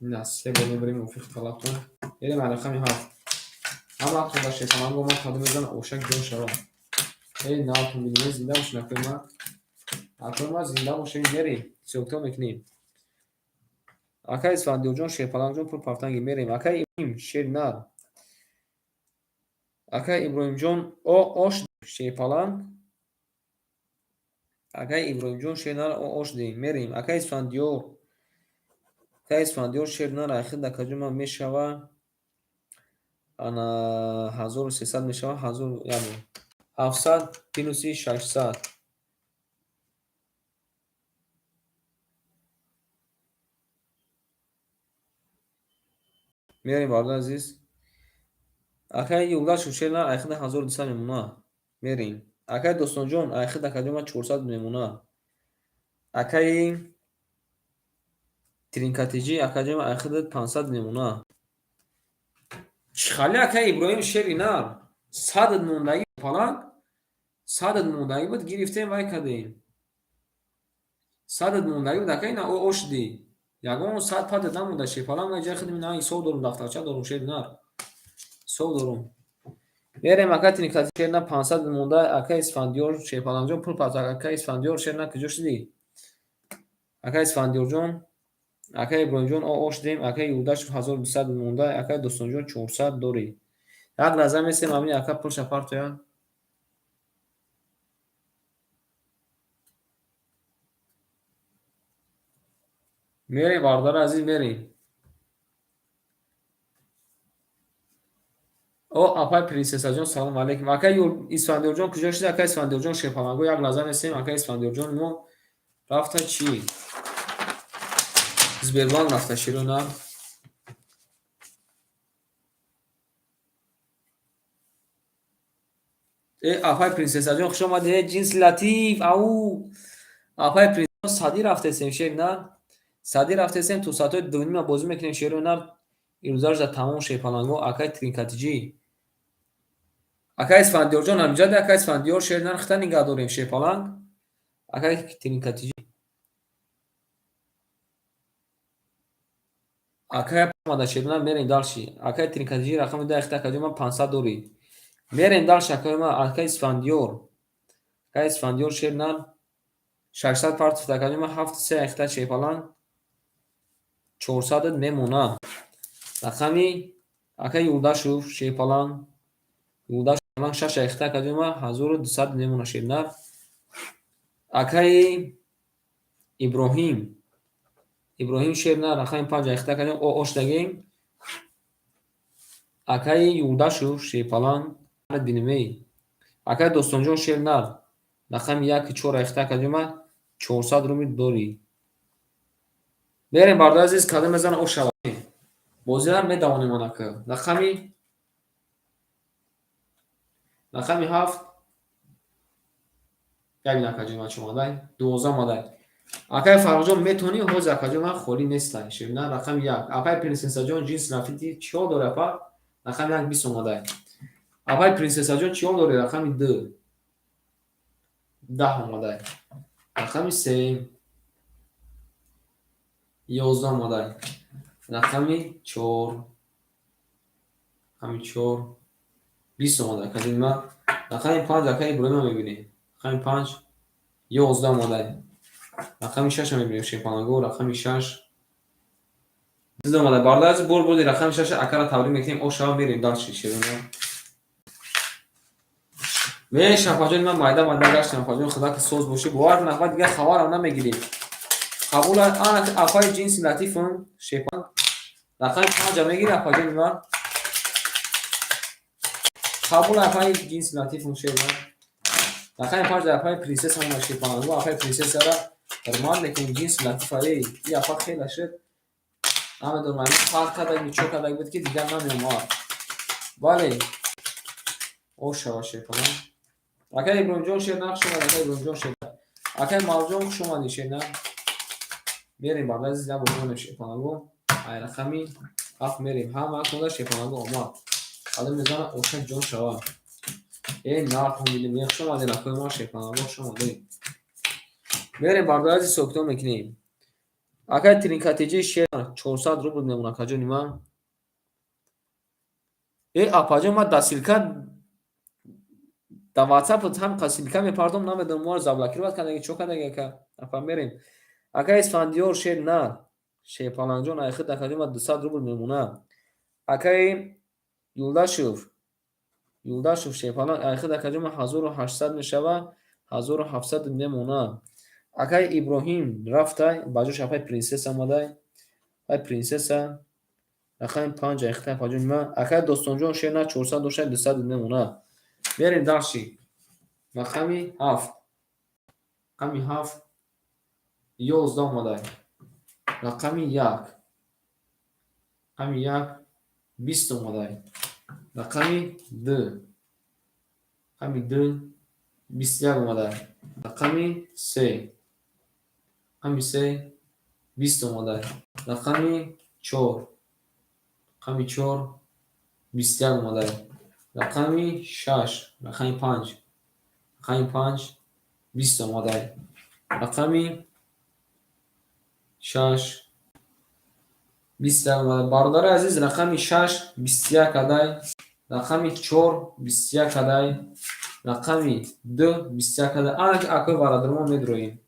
Ина се бор мебарем, мувофиқи талабтон. Мерем аз рақами 7. Ҳамаатон дар шерпаланго ман кадом мезанам, ошак ҷон шавад. Эй, навтон бинем, зинда бошед, акои ман. Акои ман, зинда бошед, мерем. Ҳисобкитоб мекунем. Акай Исфандиёрҷон, шерпалангҷон, пул партанги мерем. Акай Иброҳим, шери нар. Акай Иброҳимҷон, о ош шерпаланг. Акай Иброҳимҷон, шери нар, о ош дем. Мерем. Акай Исфандиёр. Акай Исфандиёр, шери нар, айхид акаҷон ман мешава. Ана 1300 мешава, ҳазор яъне 700 плюси 600. Мерем, бародари азиз. Акай Юлдашев, шери нар, айхида 1200 мемона. Мерем. Акай Достонҷон, айхид акаҷон ман 400 мемона. Акаи Тринкатиҷӣ, акаҷон ман айхида 500 мемона. Чӣ хали, акаи Иброҳим, шери нар? 100 мондагӣ паланг, 100 мондагӣ буд, гирифтем, вай кардем. 100 мондагӣ буд, акаи, на о шудӣ. Ягон сад падат намонда, шерпаланг, ман ҷои худам ина ҳисоб дорум, дафтарча дорум, шери нар. Ҳисоб дорум. Мерем, ака Тринкатиҷӣ, шери нар, 500 монда, акаи Исфандиёр, шерпалангҷон, пул пас, акаи Исфандиёр, шери нар, куҷо шудӣ? Акаи Исфандиёрҷон, акаи Иброҳимҷон, о ош дем, акаи Юлдашев 1200 монда, акаи Достонҷон 400 дорӣ. Як лаҳза месем, ҳамин ака пулша партояд. Мерем, бародари азиз, мерем. О, апай Принсессаҷон, салом алейкум. Акаи Исфандиёрҷон, куҷо шудӣ? Акаи Исфандиёрҷон, шерпаланго, як лаҳза месем, акаи Исфандиёрҷон мо рафта чӣ? Сбербанк рафта, широ нар. Э, апай Принсессаҷон, хуш омадӣ. Э, ҷинси латиф, ау. Апай Принсесса, садӣ рафтесем, шери нар. Садӣ рафтесем, то соатҳои 2:30 бозӣ мекунем, шерои нар. Имрӯзашда тамом, шерпаланго, акаи Тринкатиҷӣ. Акаи Исфандиёрҷон ҳамиҷаде, акаи Исфандиёр, шери нар, хита нигаҳ дорем, шерпаланг. Акаи Тринкатиҷӣ. Акай омада, шери нар, мерем дальше. Акаи Тринкатиҷӣ, рақами 10 хита, акаҷон ман 500 дорӣ. Мерем дальше, акаи ман, акаи Исфандиёр. Акаи Исфандиёр, шери нар, 600 партофт, акаҷон ман, 7 се хита, шерпаланг, 400 мемона. Рақами акаи Юлдашев, шерпаланг, Юлдашев 6 хита, акаҷон ман, 1200 мемона, шери нар. Акаи Иброҳим, Иброҳим, шери нар, рақами 5 хита, акаҷон, о ош дагем. Акаи Юлдашев, шерпаланг, бинемей. Акаи Достонҷон, шери нар, рақами 1 4 хита, акаҷон ман, 400 рубл дорӣ. Мерем, бародари азиз, кадом мезана, о шава. Бозиам медавонем анака. Рақами 7, як акаҷон ман чӣ омадай? 12 омадай. Акаи Фаррухҷон, метавонӣ, ҳозир акаҷон ман холӣ нестай. Ширина, рақами 1. Апай Принсессаҷон, ҷинси латифи, чӣ ҳол дорӣ, апа? Рақами 1 20 омадай. Апай Принсессаҷон, чӣ ҳол дорӣ? Рақами 2 10 омадай. Рақами 3 11 омадай. Рақами 4, рақами 4 20 омадай. Акаҷон ман, рақами 5, акаи Иброҳима мебинем. Рақами 5 11 омадай. Рақами 6 мебинем, шерпаланго, рақами 6 зида омадай. Бародари азиз, бор бурди рақами 6, акара табрик мекунем, о шава, мерем дальше, шерона. Меш, апаҷони ман, майда майда гаштем, апаҷон, худо ки соз бошӣ, бовар кун, апа, дигар хабарам намегирем. Қабул ана апаи ҷинси латифам, шерпаланг, рақами 5 мегири, апаҷони ман. Қабул, апаи ҷинси латифам, шерпаланг. Рақами 5 апаи Принсесса омад, шерпаланг. Апаи Принсессара ҳурмат мекунем, ҷинси латифа, эй, и апа хеле шуд. Намедонам, фарқ кардаг, чо кардаг буд, ки дигар намеомад. Бале. О шава, шерпаланг. Акай Иброҳимҷон шернар, хуш омадӣ, акай Иброҳимҷон шернар. Акай Мавҷон, хуш омадӣ, шернар. Мерем, бародари азиз, як бор мемонем, шерпаланго. Ай рақами 7 мерем. Ҳама акнуда шерпаланго омад. Қадам мезана, ошак ҷон шава. Э, нарх мебинем. Хуш омадед, акои ма, шерпаланго, хуш омадед. Мерем, бародари азиз, ҳисоб-китоб мекунем. Акай Тринкатиҷи шер 400 рубл мемонад, акаҷони ман. Э, апаҷон, ман да ссылка да WhatsApp ҳам ссылка мепардом, намедонам, моро заблокировать кардаги, чо кардаги, ака. Апа, мерем. Акай Исфандиёр шер на. Шерпалангҷон, айхид, акаҷон, ман 200 рубл мемонад. Акаи Юлдашев, Юлдашев шерпаланг, айхид, акаҷон, ман 1800 мешавад, 1700 мемонад. Акаи Иброҳим рафтай, ба ҷош апаи Принсесса омадай. Апаи Принсесса рақами 5, айхид, апаҷони ман. Акаи Достонҷон шер на 400 дошта, 200 мемонад. Мерем дальше. Рақами 7. Рақами 7 11 омадай. Рақами 1. Рақами 1 20 омадай. Рақами 2. Рақами 2 21 омадай. Рақами 3. Рақами 3 20 омадай. Рақами 4. Рақами 4 21 омадай. Рақами 6. Рақами 5. Рақами 5 20 омадай. Рақами 6 21 омадай. Бародари азиз, рақами 6 21 адай. Рақами 4 21 адай. Рақами 2 21 адай. Ана ки акои варадромон медроем.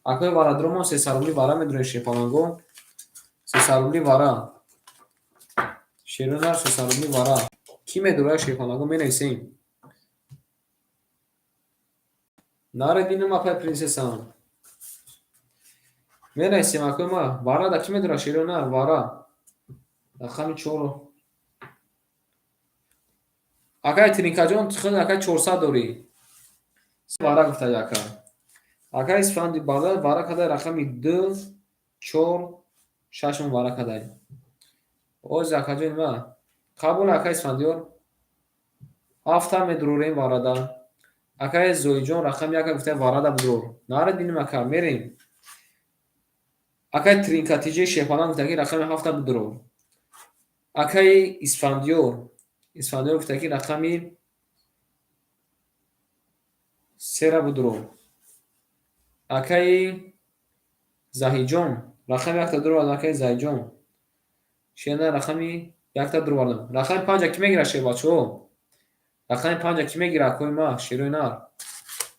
Акои варадромон 300 рубли вара медроем, шерпаланго. 300 рубли вара. Шерунар 300 рубли вара. Кӣ медорад, шерпаланго, менависем. Наре динам, апай Принсессам. Менависем, акои ма. Вара да кӣ медорад, шерунар вара. Рақами 4. Акай Тринкаҷон, худ акай 400 дорӣ. Вара гуфта ака. Акай Исфанди бародар вара кадай, рақами 2 4 6 вара кадай. Оз, акаҷони ма. Қабул, акай Исфандиёр. Ҳафта медурорем варада. Акай Зоиҷон рақами 1 гуфта, варада бидурор. Наре диним, ака, мерем. Акай Тринкатиҷи шерпалан гуфта ки рақами 7 бидурор. Акаи Исфандиёр. Исфандиёр гуфта ки рақами 3-ра бидурор. Акаи Заҳиҷон рақами 1-та дурор, акаи Заҳиҷон. Шена рақами 1-та дурвардам. Рақами 5 кӣ мегирад, шербачаҳо? Рақами 5 кӣ мегирад, акои ма, шерои нар?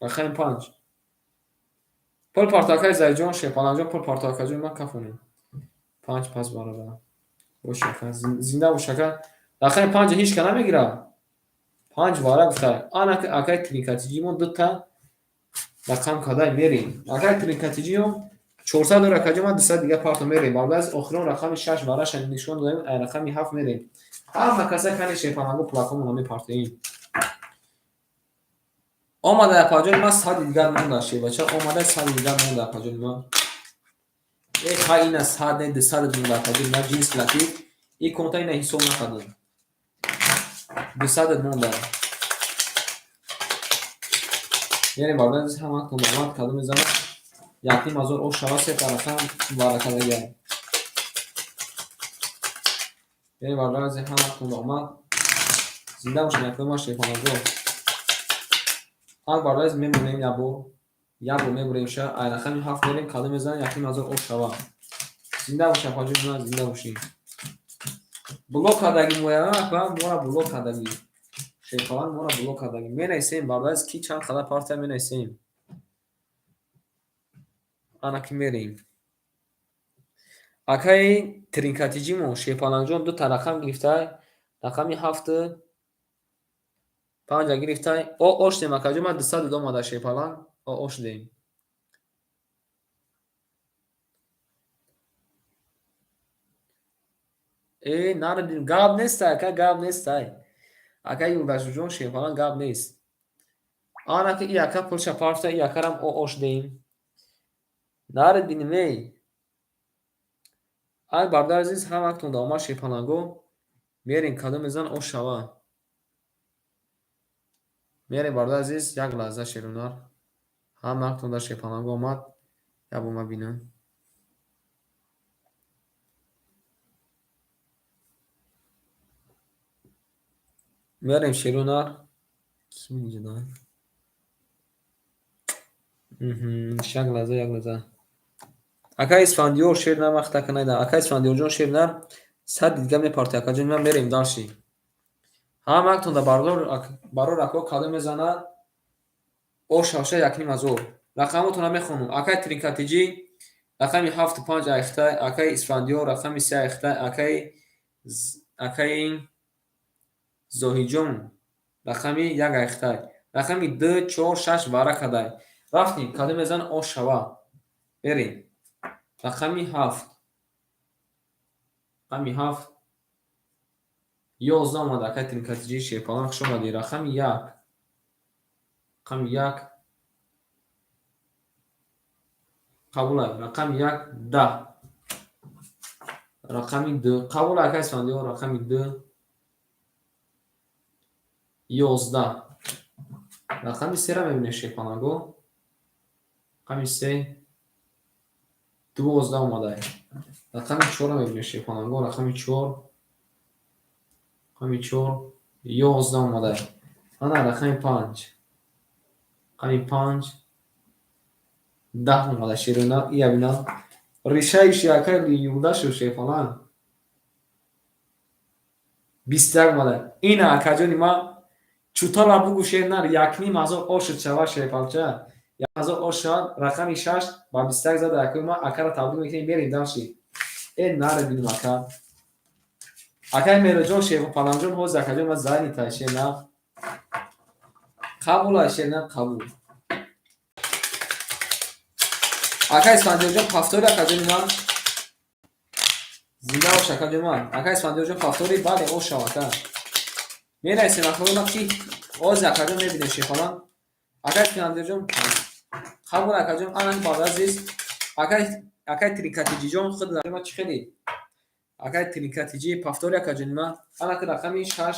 Рақами 5. Пул парто, акаи Заҳиҷон, шерпаланҷон, пул парто, акаҷони ман, кафонем. 5 пас бародар. Бош, ака, зинда бош, ака. Рақами 5 ҳеч ка намегирад. 5 вара гуфта. Ана акаи Тринкатиҷимон дута рақам кадай, мерем. Акаи Тринкатиҷиён 400 дора, акаҷон ман, 200 дига парто, мерем. Бародар аз охирон рақами 6 вараша нишон додем, ай рақами 7 мерем. Ҳама каса кани, шерпаланго, пулакҳомона мепартоем. Омада, апаҷони ман, 100-и дигар монда, шербача, омада, 100-и дигар монда, апаҷони ман. Э, хай, ина 100 не, 200 монда, апаҷони ман, ҷинс латиф. И конта ина ҳисоб накардам. 200 монда. Мерем, бародар азиз, ҳама омад, кадом мезанад? 1500 ош шава, сета рақам варакадагиа. Мерем, бародар азиз, ҳама омад. Зинда бошед, акои ман, шерпаланго. Ҳар бародар азиз, мемонем як бор. Як бор мебурем ша, ай рақами 7 мерем, кадом мезанад, 1500 ош шава. Зинда бош, апаҷони ман, зинда бошед. Блок кардаги моя, ака, мора блок кардаги. Шерпаланг мора блок кардаги. Менависем, бародар азиз, ки чанд қадар партия, менависем. Ана ки мерем. Акаи Тринкатиҷимо шерпалангҷон дута рақам гирифтай. Рақами 7 5 гирифтай. О, ош дем, акаҷон, ман 200 омада, шерпаланг. О, ош дем. Э, нарадим, гап нестай, ака, гап нестай. Ака Юлдашҷон шерпаланг, гап нест. Ана ки и ака пулша парфта, и акарам о ош дем. Наре бинем, эй. Ай, бародари азиз, ҳамактон омад, шерпаланго. Мерем, кадом мезан, ош шава. Мерем, бародари азиз, як лаҳза, шерунар. Ҳама дар шерпаланго омад. Як бор ма бинам. Мерем, шерунар. Ки инҷо? Як лаҳза, як лаҳза. Акай Исфандиёр, шер нар, вақт ака найдам. Акай Исфандиёрҷон, шер нар, сад дига мепарти, акаҷон, ман мерем дальше. Ҳамактон да барор ако кадом мезанад? Ошавша 1500. Рақамотонро мехонам. Акай Тринкатиҷӣ рақами ҳафту панҷ айхтай, акай Исфандиёр рақами се айхтай, акаи Зоҳиҷон рақами як айхтай. Рақами ду, чор, шаш вара кадай. Рафтем, кадом мезанад ошава. Мерем. Рақами ҳафт. Рақами ҳафт. 11 омад, акай Тринкатиҷӣ, шерпалан, хуш омадӣ. Рақами як. Рақами як. Қабулай. Рақами як 10. Рақами ду. Қабулай, акай Исфандиёр, рақами ду. 11. Рақами сера мебинем, шерпаланго. Рақами се. 12 омадай. Рақами чорро мебинем, шерпаланго. Рақами чор. Рақами чор. 11 омадай. Ана рақами панҷ. Рақами панҷ. 10 омада, шерунар. Ия бинам. Решаи акай Юлдашев, шерпаланг. 21 омада. Ина, акаҷони ман, чутала бугу, шернар, 1500 ошуд шава, шерпалча. 1000 ош шавад, рақами шаш ба 21 зада, акои ман, акара табрик мекунем, мерем дальше. Э, наре бинем, ака. Акай Мероҷон, шерпаланҷон, ҳозир, акаҷон, ман занята, шернар. Қабулай, шернар, қабул. Акай Исфандиёрҷон, повтори, акаҷони ман. Зинда бош, акаҷони ман. Акай Исфандиёрҷон, повтори, бале, ошав, ака. Менависем, акои ман, ки ҳозир, акаҷон, мебинем, шерпаланг. Акай Исфандиёрҷон, қабул, акаҷон, ана бародари азиз. Акай Тринкатиҷиҷон, худ ма чӣ хеле? Акай Тринкатиҷи, повтори, акаҷони ман. Ана ки рақами шаш,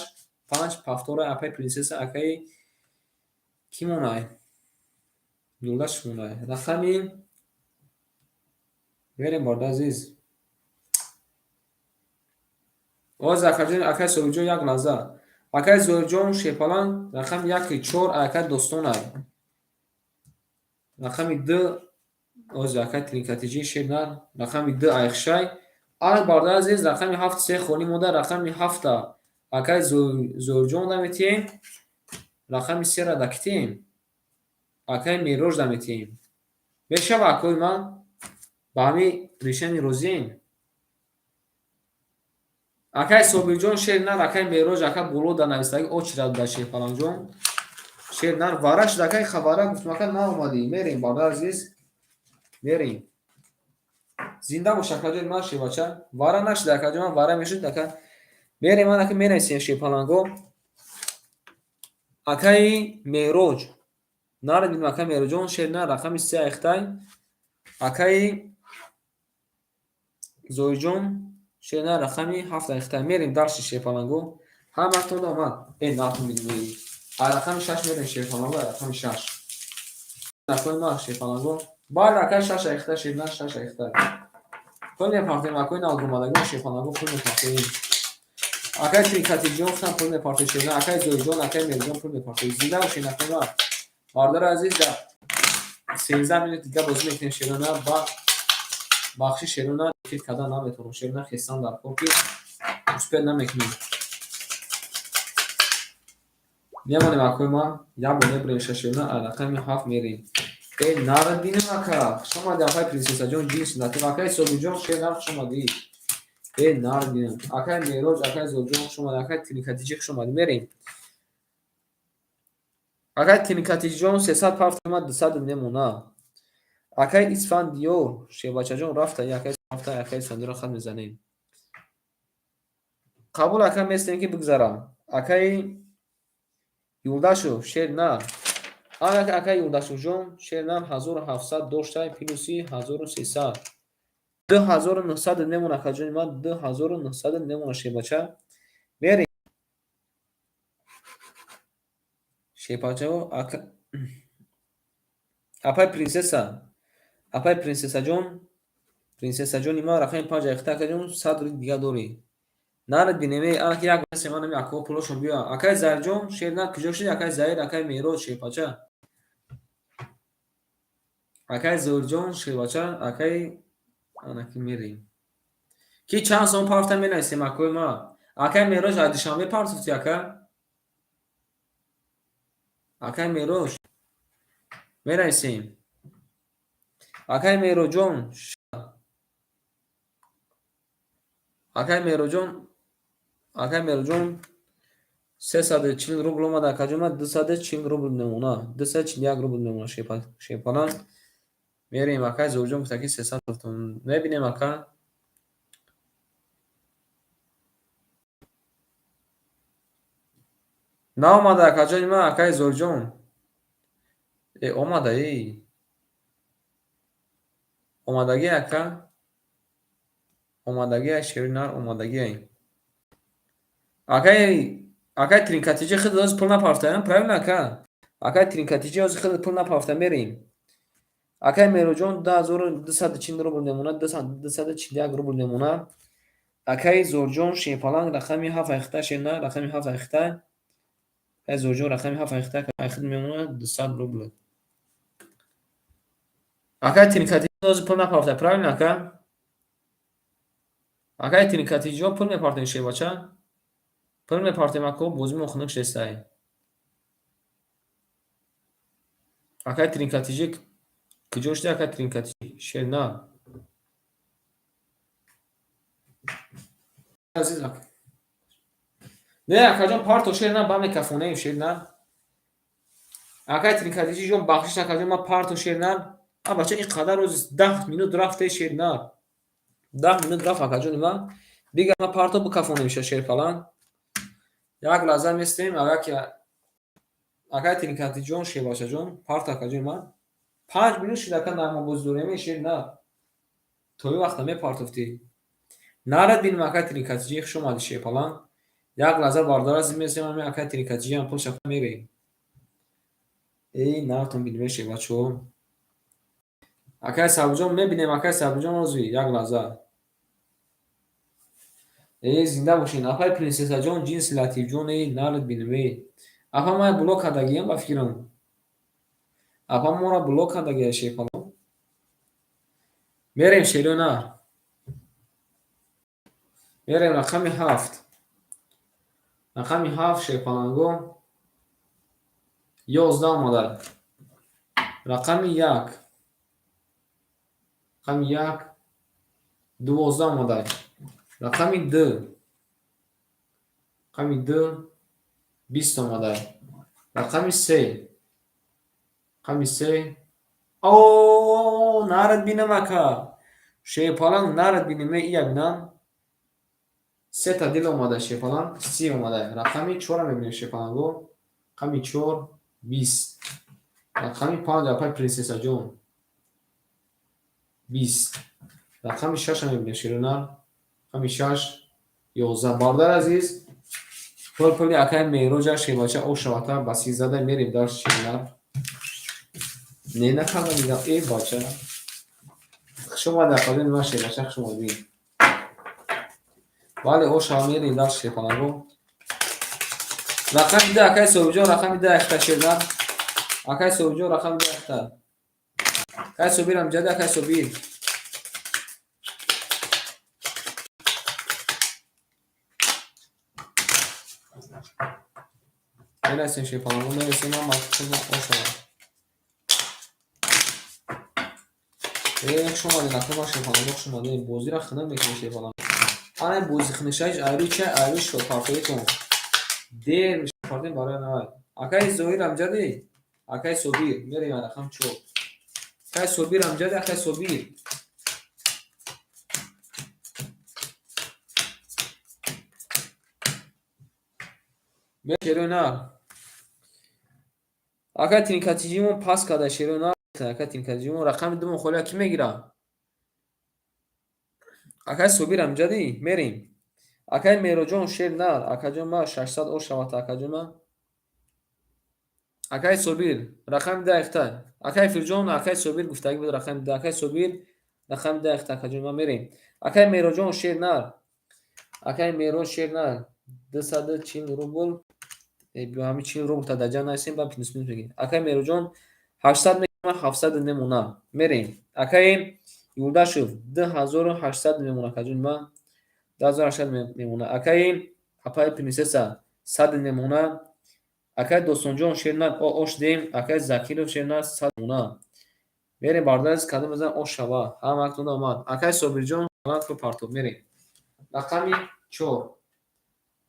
панҷ, повтора, акай принсесса, акай ки монай? Юлдаш монай. Рақами мерем, бародари азиз. Ҳозир, акаҷон, акай Соҳибҷон, як лаҳза. Акай Зоҳирҷон, шерпаланг, рақами яки чор, акай Достонай. Рақами ду, ҳозир, акай Тринкатиҷӣ, шернар, рақами ду айхшай. Ана, бародари азиз, рақами ҳафт се холӣ монда, рақами ҳафта акай Зоҳирҷон наметиҳем, рақами сера дакитем, акай Мероҷ наметиҳем. Мешава, акои ман? Ба ҳамин решение розием? Акай Собирҷон, шернар, акай Мероҷ, ака боло дар навистагӣ очередь буда, шерпаланҷон. Шернар вара шуд, акай хабара гуфтам, ака, наомадӣ. Мерем, бародари азиз, мерем. Зинда бош, акаҷони ман, шербача. Вара нашуд, акаҷон ман, вара мешуд, ака. Мерем, ман ака менависем, шерпаланго. Акаи Мероҷ. Нарадим, акаи Мероҷон, шернар, рақами се айхтай. Акаи Зоҳирҷон, шернар, рақами ҳафт айхтай. Мерем дальше, шерпаланго. Ҳаматон омад. Э, нахун бинем. А рақами шаш мерем, шерпаланго, рақами шаш. Акои ман, шерпаланго. Баъд акаи шаш айхтай, шернар, шаш айхтай. Пул мепартоем, акои навдурмадагон, шерпаланго, пул мепартоем. Акаи Тринкатиҷон гуфтам, пул мепартоем, шернар, акаи Зоҳирҷон, акаи Мероҷон, пул мепартоем. Зинда бошед, акои ман. Бародари азиз, дар 13 минут дига бозӣ мекунем, шерона, ба бахши шерона эфир кардан наметавонам. Шерона, хестан дар кор, ки успеть намекунем. Мемонем, акои ман, як бор мебурем шерона, рақами ҳафт мерем. Э, нарадинем, ака. Хуш омадӣ, акаи принсессаҷон, ҷинс латиф, акаи Собирҷон, шернар, хуш омадӣ. Э, нарадинем. Акаи Мероҷ, акаи Зоҳирҷон, хуш омадӣ, акаи Тринкатиҷӣ, хуш омадӣ. Мерем. Акаи Тринкатиҷон, 300 партома, 200 мемона. Акаи Исфандиёр, шербачаҷон, рафта, акаи рафта, акаи Исфандиёрро хат мезанем. Қабул, ака, местем ки бигзарам. Акаи Юлдашев, шернар. Ана акаи Юлдашевҷон, шернар, 1700 доштай, плюси 1300. 2900 мемона, акаҷони ман, 2900 мемона, шербача. Мерем. Шерпачаҳо, апай принсесса, апай принсессаҷон, принсессаҷони ман, рақами панҷ айхта, акаҷон, 100 рубли дига дорӣ. Наред бинем, ана ки як ман ами акаҳо пулошон биё. Акай Заирҷон, шер на, куҷо шуди, акай Заир, акай Меҳрод, шерпача? Акай Зоирҷон, шербача, акай ана ки мерем. Ки чанд сом партофта менависем, акои ма? Акай Меҳроҷ, аз Душанбе партофтӣ, ака? Акай Меҳроҷ, менависем. Акай Меҳроҷон, акай Меҳроҷон, акай Меҳроҷон, 340 рубл омада, акаҷон, ма 240 рубл мемона, 241 рубл мемона, шерпалан. Мерем, акай Зоирҷон гуфта ки 300 партофтам. Мебинем, ака. Наомада, акаҷони ман, акай Зоирҷон. Э, омада, эй. Омадагӣ, ака. Омадагӣ, шери нар, омадагӣ. Акай Тринкатиҷи худ ҳозир пул напартоям, правильно, ака? Акай Тринкатиҷи ҳозир худ пул напартоям, мерем. Акай Меҳроҷон, 2240 рубл мемонад, 241 рубл мемонад. Акай Зорҷон, шерпаланг, рақами ҳафт айхта, шер нар, рақами ҳафт айхта. Акай Зорҷон, рақами ҳафт айхта, айхт мемонад 200 рубл. Акай Тринкатиҷи ҳозир пул напартояд, правильно, ака? Акай Тринкатиҷиҳо пул мепартоем, шербача? Пул мепартоем, ако, бозимон хунук шудестай. Акай Тринкатиҷи куҷо шуди, акай Тринкатиҷи? Шер на. Азиз ака. Не, акаҷон, парто, шер на, ба мекафонем, шер на. Акай Тринкатиҷи ҷон, бахшиш, акаҷон, ма парто, шер на. А бача, ин қадар рӯз 10 минут рафте, шер на. 10 минут рафт, акаҷони ман. Бига ма парто бикафонем, шерпалан. Як лаҳза местем, агар ки акай Тринкатиҷон, шербачаҷон, парто, акаҷони ман. 5 минут шуд, ака, нағмабозӣ дорем, шер на. То ин вақта мепартофтӣ. Нарад бинем, акай Тринкатиҷи, хуш омадӣ, шерпалан. Як лаҳза, бародар азиз, местем, ами акай Тринкатиҷиам пул шафа мерем. Эй, наратон бинем, шербачаҳо. Акай Сабирҷон, мебинем, акай Сабирҷон, озви, як лаҳза. Эй, зинда бошед. Апай принсессаҷон, ҷинси Латифҷон, эй, нарад бинем, эй. Апа мая блок кардагиам, ба фикрам. Апа моро блок кардагия, шерпалон. Мерем, шеро нар. Мерем, рақами ҳафт. Рақами ҳафт, шерпаланго. 11 омада. Рақами як. Рақами як. 12 омада. Рақами ду. Рақами ду. 20 омада. Рақами се. Рақами се. О, нарад бинам, ака. Шерпаланг, нарад бинем, ия бинам. Сета дил омада, шерпаланг, 30 омада. Рақами чора мебинем, шерпаланго. Рақами чор, 20. Рақами панҷ, апай принсессаҷон. 20. Рақами шаша мебинем, шерунар. Рақами шаш, 11. Бародар азиз, пул пули акай Меҳроҷа, шербача, ошавата ба 13 мерем дар, шерунар. Не, накардам дигам, эй бача. Хуш омадӣ, акаҷони ман, шербача, хуш омадӣ. Бале, ошава мерем дар, шерпаланго. Рақами ду, акай Собирҷон, рақами ду айхта, шернар. Акай Собирҷон, рақами ду айхта. Акай Собир амҷади, акай Собир. Мерасем, шерпаланго, мерасем, ман ошава. Э, хуш омадед, акай ман, шерпаланго, хуш омадед. Бозиро хунук мекунем, шерпаланго. Ана бози хунукшавиш айрӯи чи? Айрӯи шотпартоитон. Дер мешапартем барои навай. Акай Зоҳир амҷади? Акай Собир, мерем рақам чор. Акай Собир амҷади, акай Собир. Шерои нар. Акай Тринкатиҷимон пас карда, шерои нар. Акай Тринкатиҷимон рақами думон холия кӣ мегирад? Акай Собир амҷадӣ, мерем. Акай Меҳроҷон, шер нар. Акаҷон ма, 600 о шавата, акаҷон ма. Акай Собир, рақами 10 ихта. Акай Фирҷон, акай Собир гуфтагӣ буд рақами 10. Акай Собир, рақами 10 ихта, акаҷон ман мерем. Акай Мероҷон, шер нар. Акай Мероҷ, шер нар. 240 рубл. Ҳами 40 рубл та даҷа наисем, ба плюс минус мегирем. Акай Мероҷон, 800 мекунам, 700 мемона. Мерем. Акай Юлдашев, 2800 мемона, акаҷон ман. 2800 мемона. Акай апай Принсесса, 100 мемона. Акай Достонҷон, шер нар, ош дем. Акай Закиров, шер нар, 100 мемона. Мерем, бародари, кадом мезан ош шава. Ҳама вақтонда омад. Акай Собирҷон, пул партоб. Мерем. Рақами 4.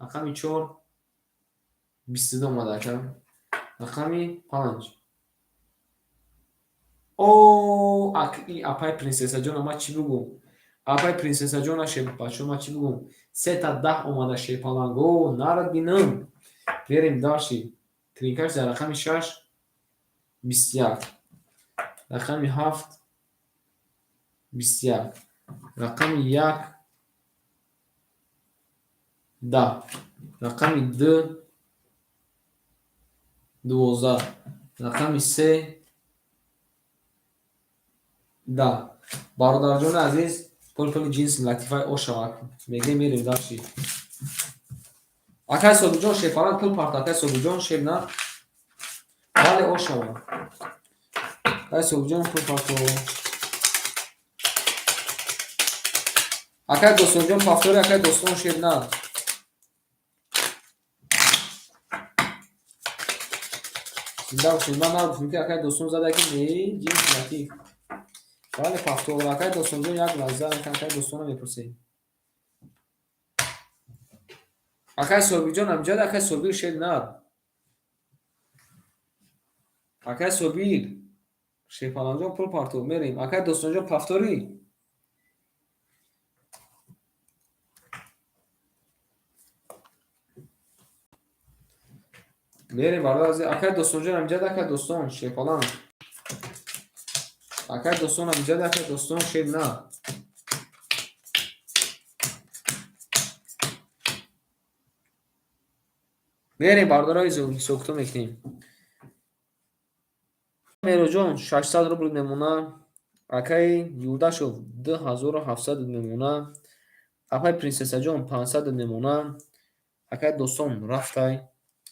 Рақами 4 22 омад, ака. Рақами 5. О, апай Принсессаҷон, ман чӣ бигӯм? Апай Принсессаҷон, бачаҳо, ман чӣ бигӯм? Сета 10 омада, шерпаланг. О, нарад бинам. Мерем дальше. Тринкаш дар рақами 6 21. Рақами 7 21. Рақами 1 10. Рақами 2 12. Рақами 3 10. Бародарҷони азиз, пул пули ҷинси латифаи ошавак. Мегӯем, мерем дальше. Акай Собирҷон, шерпаланг, пул парт. Акай Собирҷон, шер на. Бале, ошава. Акай Собирҷон, пул парто. Акай Достонҷон, повтори, акай Достон, шер на. Зинда бошед. Ман нагуфтам, ки акай Достон зада, ки не, ҷинси латиф. Бале, повтор. Акай Достонҷон, як лаҳза, акай Достонро мепурсем. Акай Собирҷон амҷад, акай Собир, шер нар. Акай Собир, шерпаланҷон, пул партов. Мерем. Акай Достонҷон, повтори. Мерем, бародар. Акай Достонҷон амҷад, акай Достон, шерпаланг. Акай Достон амҷад, акай Достон, шер нар. Мерем, бародарои, ҳисобкитоб мекунем. Мероҷон, 600 рубл мемона. Акай Юлдашов, 2700 мемона. Апай Принсессаҷон, 500 мемона. Акай Достон рафтай.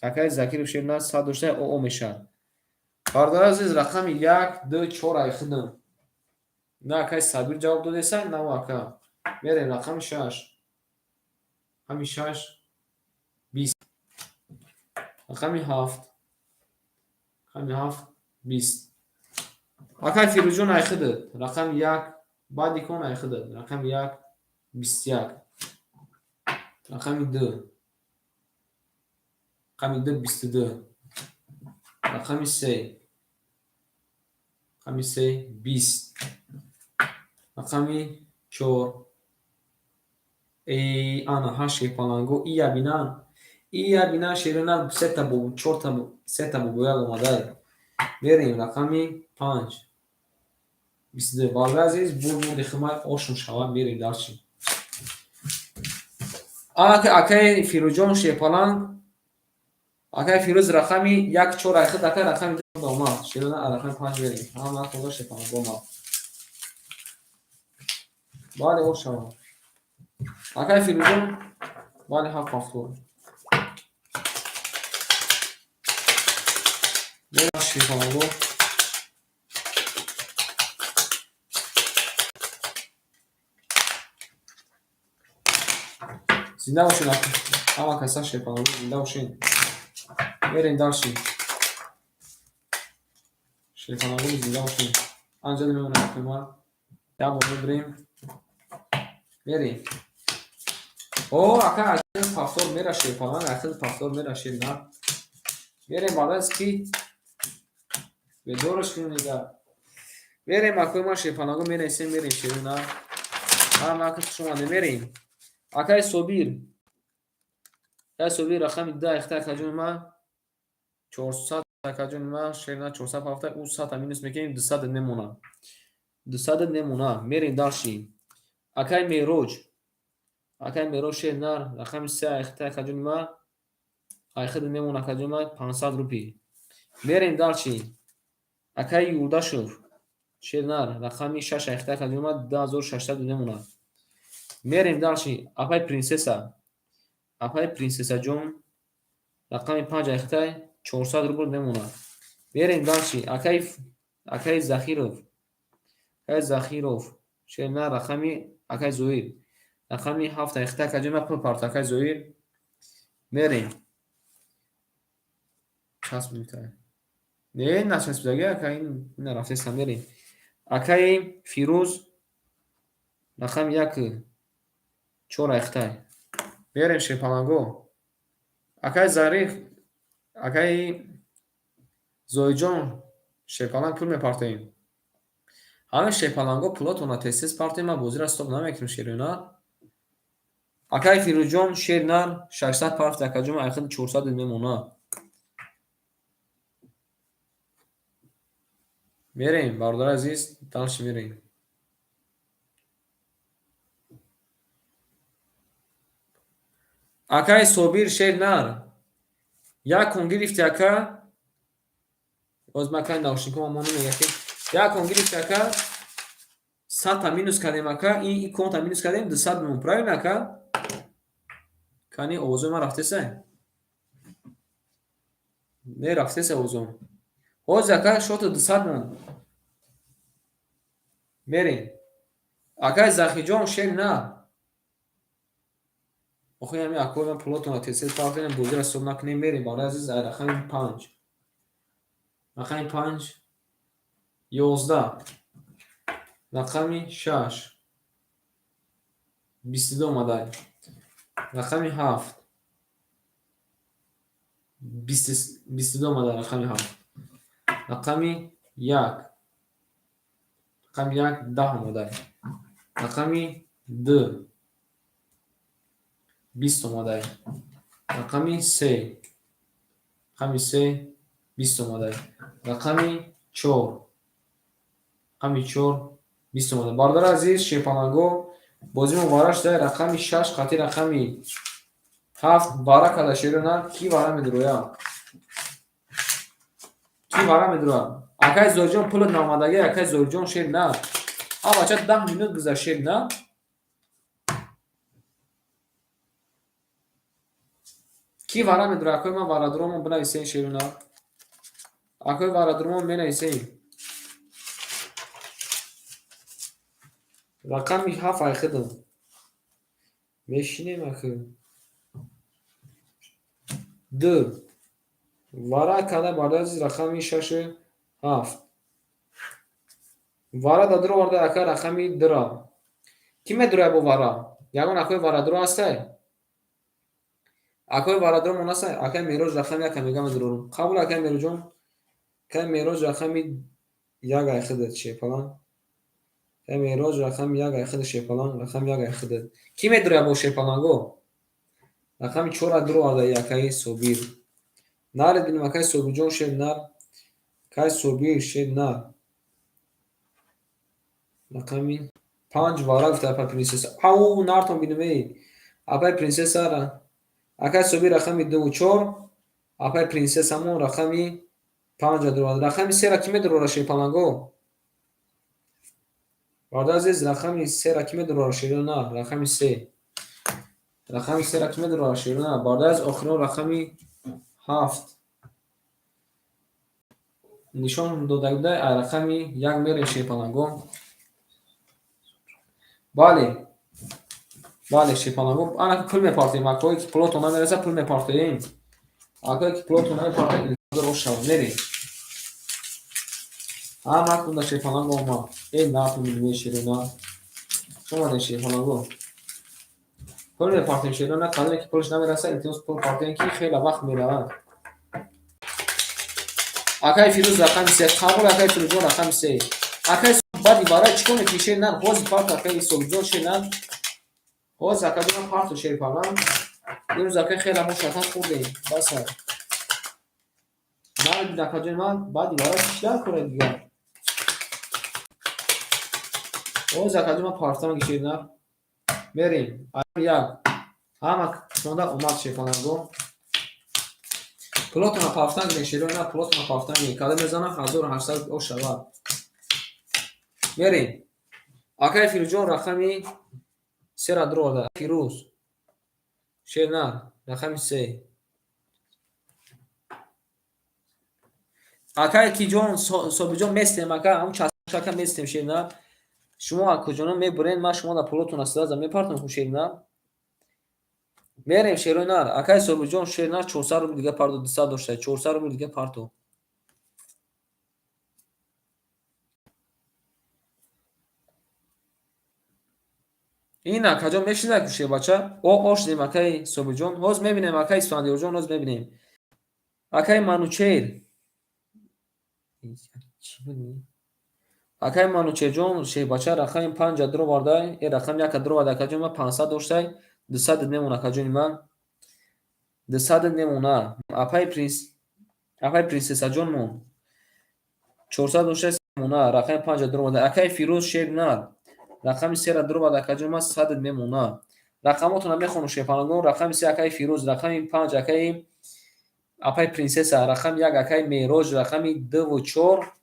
Акай Закиров, шер на, 100 доштай, оо мешавад. Бародари азиз, рақами 1, 2, 4 ай худам. На акай Сабир ҷавоб додеса, на ӯ ака. Мерем рақами 6. Рақами 6 20. Рақами 7. Рақами 7 20. Акай Фирӯзҷон, ай худат. Рақами 1 баъди кон, ай худат. Рақами 1 21. Рақами 2. Рақами 2 22. Рақами 3. Рақами 3 20. Рақами 4. Эй, ана ҳашт шерпаланго, ия бинан. Ия бинан, шерина, сета бо чорта, сета бо як омадай. Мерем, рақами 5. 22. Бародари азиз, бур бурди химай ошун шавад, мерем дальше. Акай Фирӯзҷон, шерпаланг. Акай Фирӯз, рақами 1 4 ай худ, акай, рақами 2 омад. Шерина, рақами 5 мерем. Ҳама худо шерпаланг омад. Бале, ошава. Акай Фирӯзҷон, бале, ҳафт повтор. Мерем, шерпаланго. Зинда бошед, ҳама каса, шерпаланго, зинда бошед. Мерем дальше. Шерпаланго, зинда бошед. Анҷа мемонем, акай. Як бор мебирем. Мерем. О, ака, повтор мера, шерпаланг, ахир повтор мера, шер на. Мерем, барои ки бедораш кунем дига. Мерем, акои ман, шерпаланго, мересем, мерем, шерина. Ҳама ака, хуш омадед, мерем. Акай Собир. Акай Собир, рақами 10 ихта, акаҷони ман. 400, акаҷони ман, шерина, 400 ҳафта, ӯ 100 минус мекунем, 200 мемона. 200 мемона. Мерем дальше. Акай Мероҷ. Акай Мероҷ, шер нар, рақами 3 ихта, акаҷони ман. Айхид мемона, акаҷони ман, 500 рупи. Мерем дальше. Акаи Юлдашев, шери нар, рақами шаш айхта кадима 2600 мемонад. Мерем дальше. Апай Принсесса, апай Принсессаҷон, рақами панҷ айхтай 400 рубл мемонад. Мерем дальше. Акаи Захиров, акаи Захиров, шери нар, рақами акаи Зоир, рақами ҳафт айхта кадима пул парт, акаи Зоир. Мерем. Часпида не, начаспидаги, ака, ин рафтеста. Мерем. Акаи Фирӯз, рақами як чор айхтай. Мерем, шерпаланго. Акаи Зариф, акаи Зоиҷон, шерпаланг, пул мепартоем. Ҳамин шерпаланго, пулотона тез-тез партоем, ман бозиро стоп намекунам, шери нар. Акаи Фирӯзҷон, шери нар, 600 парфт, акаҷон, айхид 400 мемонад. Мерем, бародари азиз, дальше мерем. Акаи Собир, шери нар, як кун гирифти, ака. Боз ман акаи наушникҳо монам, мега ки як кун гирифти, ака, 100-та минус кардем, ака, ин конта минус кардем, 200 мемон, правильно, ака? Кани, овозои ман рафтеса? Не рафтеса овозом. Ҳозир, ака, шото 200 мон. Мерем. Акаи Захиҷон, шери нар. Охи ҳамин акои ман, пулотонро тез-тез партоем, бозиро стоп накунем. Мерем, бародари азиз, рақами панҷ. Рақами панҷ 11. Рақами шаш 22 омадай. Рақами ҳафт 22 омадай, рақами ҳафт. Рақами як, рақами як 10 омадай. Рақами ду 20 омадай. Рақами се, рақами се 20 омадай. Рақами чор, рақами чор 20 омадай. Бародари азиз, шерпаланго, бозимо вара шуда, рақами шаш қатъи рақами ҳафт вара карда, шеро нар. Кӣ вара медурояд? Кӣ вара медурояд? Акаи Зоирҷон, пулат наомадагӣ, акаи Зоирҷон, шер нар. А бача, 10 минут гузашт, шер нар. Кӣ вара медурояд? Акои ман варадуромон бинависен, шеру нар. Акои варадуромон менависем. Рақами ҳафт айхидам. Мешинем ахи. Ду. Вара карда, бародари азиз, рақами шашу ҳафт. Вара да дуроварда, ака, рақами дура. Кӣ медурояд бо вара? Ягон акои варадуро ҳастай? Акои варадуромон ҳастай? Акаи Мероҷ рақами яка мега, медурорам. Қабул, акаи Мероҷон. Акаи Мероҷ, рақами як айхидат, шерпаланг. Акаи Мероҷ, рақами як айхида, шерпаланг, рақами як айхидат. Кӣ медурояд бо шерпаланго? Рақами чора дуроварда акаи Собир. Наред бинем, акаи Собирҷон, шер нар. Акаи Собир, шер нар. Рақами панҷ вара гуфта апай Принсесса. Ау, нартон бинем, эй. Апай Принсесса, акаи Собир рақами дуву чор, апай Принсессамон рақами панҷа дуроварда. Рақами сера кӣ медурора, шерпаланго? Бародари азиз, рақами сера кӣ медурора, шеро нар? Рақами се. Рақами сера кӣ медурора, шеро нар? Бародари азиз, охирон рақами ҳафт нишон дода буда, рақами як мерем, шерпаланго. Бале. Бале, шерпаланго. Ана пул мепартоем. Акое ки пулотон намерасад, пул мепартоем. Акое ки пулотон намепартоем, рост шавад. Мерем. Ҳама кунда шерпаланго омад. Эй, нартон бинем, шеро нар. Омадем, шерпаланго. Пул мепартоем, шеро нар. Қадре ки пулаш намерасад, илтимос, пул партоем, ки хеле вақт меравад. Акаи Фирӯз, рақами се. Қабул, акаи Фирӯзҷон, рақами се. Акаи баъди вара чӣ кор мекунӣ, шер нар? Ҳозир парт, акаи Собирҷон, шер нар. Ҳозир, акаҷон, парту, шерпаланг. Имрӯз, акаи, хеле мо шатан хӯрдем. Баса. Наред, акаҷони ман, баъди вара чӣ дар кора дигар? Ҳозир, акаҷон, ман партам, шер нар. Мерем. Як. Ҳама монда омад, шерпаланго. Пулотона пафтан гирен, шерои нар, пулотона пафтан гирен. Када мезана 1800 ош шавад. Мерем. Акай Фирӯзҷон рақами сера дуроварда. Фирӯз. Шер нар, рақами се. Акай Киҷон, Собиҷон местем, ака, ҳамун чака местем, шер нар. Шумо акаҷоно мебурен, ман шумо дар пулотона сразу мепартам, ху шер нар. Мерем, шерои нар. Акай Собиҷон, шер нар, 400 рубл дига парто, 200 дошта, 400 рубл дига парто. Ин акаҷон мешинад ку шербача? О, ош дем, акаи Собиҷон. Ҳоз мебинем, акаи Исфандиёрҷон, ҳоз мебинем. Акаи Манучер. Акаи Манучерҷон, шербача рақами панҷа дуровардай, э рақами яка дуровардай, акаҷон ман 500 доштай, 200 мемона, акаҷони ман. 200 мемона. Апаи принс, апаи принсессаҷонмон 400 доштай, мемона, рақами панҷа дуровардай. Акаи Фирӯз, шер нар. Рақами сера дуроварда, акаҷон ман, 100 мемона. Рақамотона мехонам, шерпалангон: рақами се акаи Фирӯз, рақами панҷ акаи апаи принсесса, рақами як акаи Мероҷ, рақами дуву чор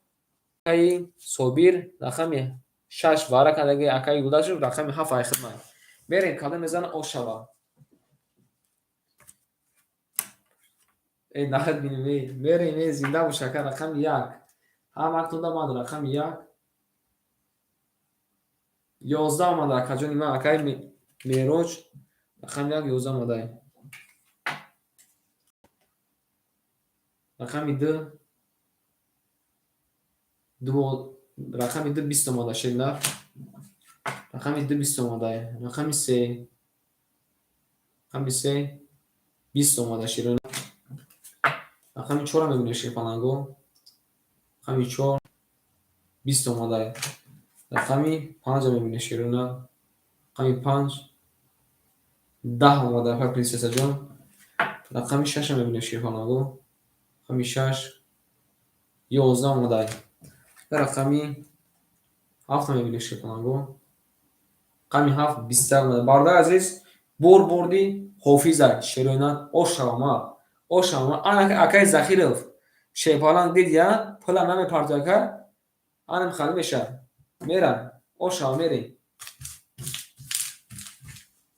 акаи Собир, рақами шаш вара кардаги акаи Юлдашев, рақами ҳафт ай хидмат. Мерем, кадом мезана ош шава. Э, нахад бинем, э, мерем, э, зинда бош, ака, рақами як. Ҳам актонда ман рақами як. 11 омада, акаҷони ман, акаи Мероҷ, рақами як 11 омадай. Рақами ду ду, рақами ду 20 омада, шернар. Рақами ду 20 омадай. Рақами се 20 омада, шернар. Рақами чорро мебинем, шерпаланго. Рақами чор 20 омадай. Рақами панҷро мебинем, шерона. Рақами панҷ 10 омада, апаи принсессаҷон. Рақами шашро мебинем, шерпаланго. Рақами шаш 11 омадай. Рақами ҳафтро мебинем, шерпаланго. Рақами ҳафт 21 омада. Бародари азиз, бур бурди ҳофиза, шероина, ош шавама. Ош шавама. Ана акаи Захиров, шерпаланг дид, я пула намепартояд, ака. Анам хали меша. Мерам. Ош шава, мерем.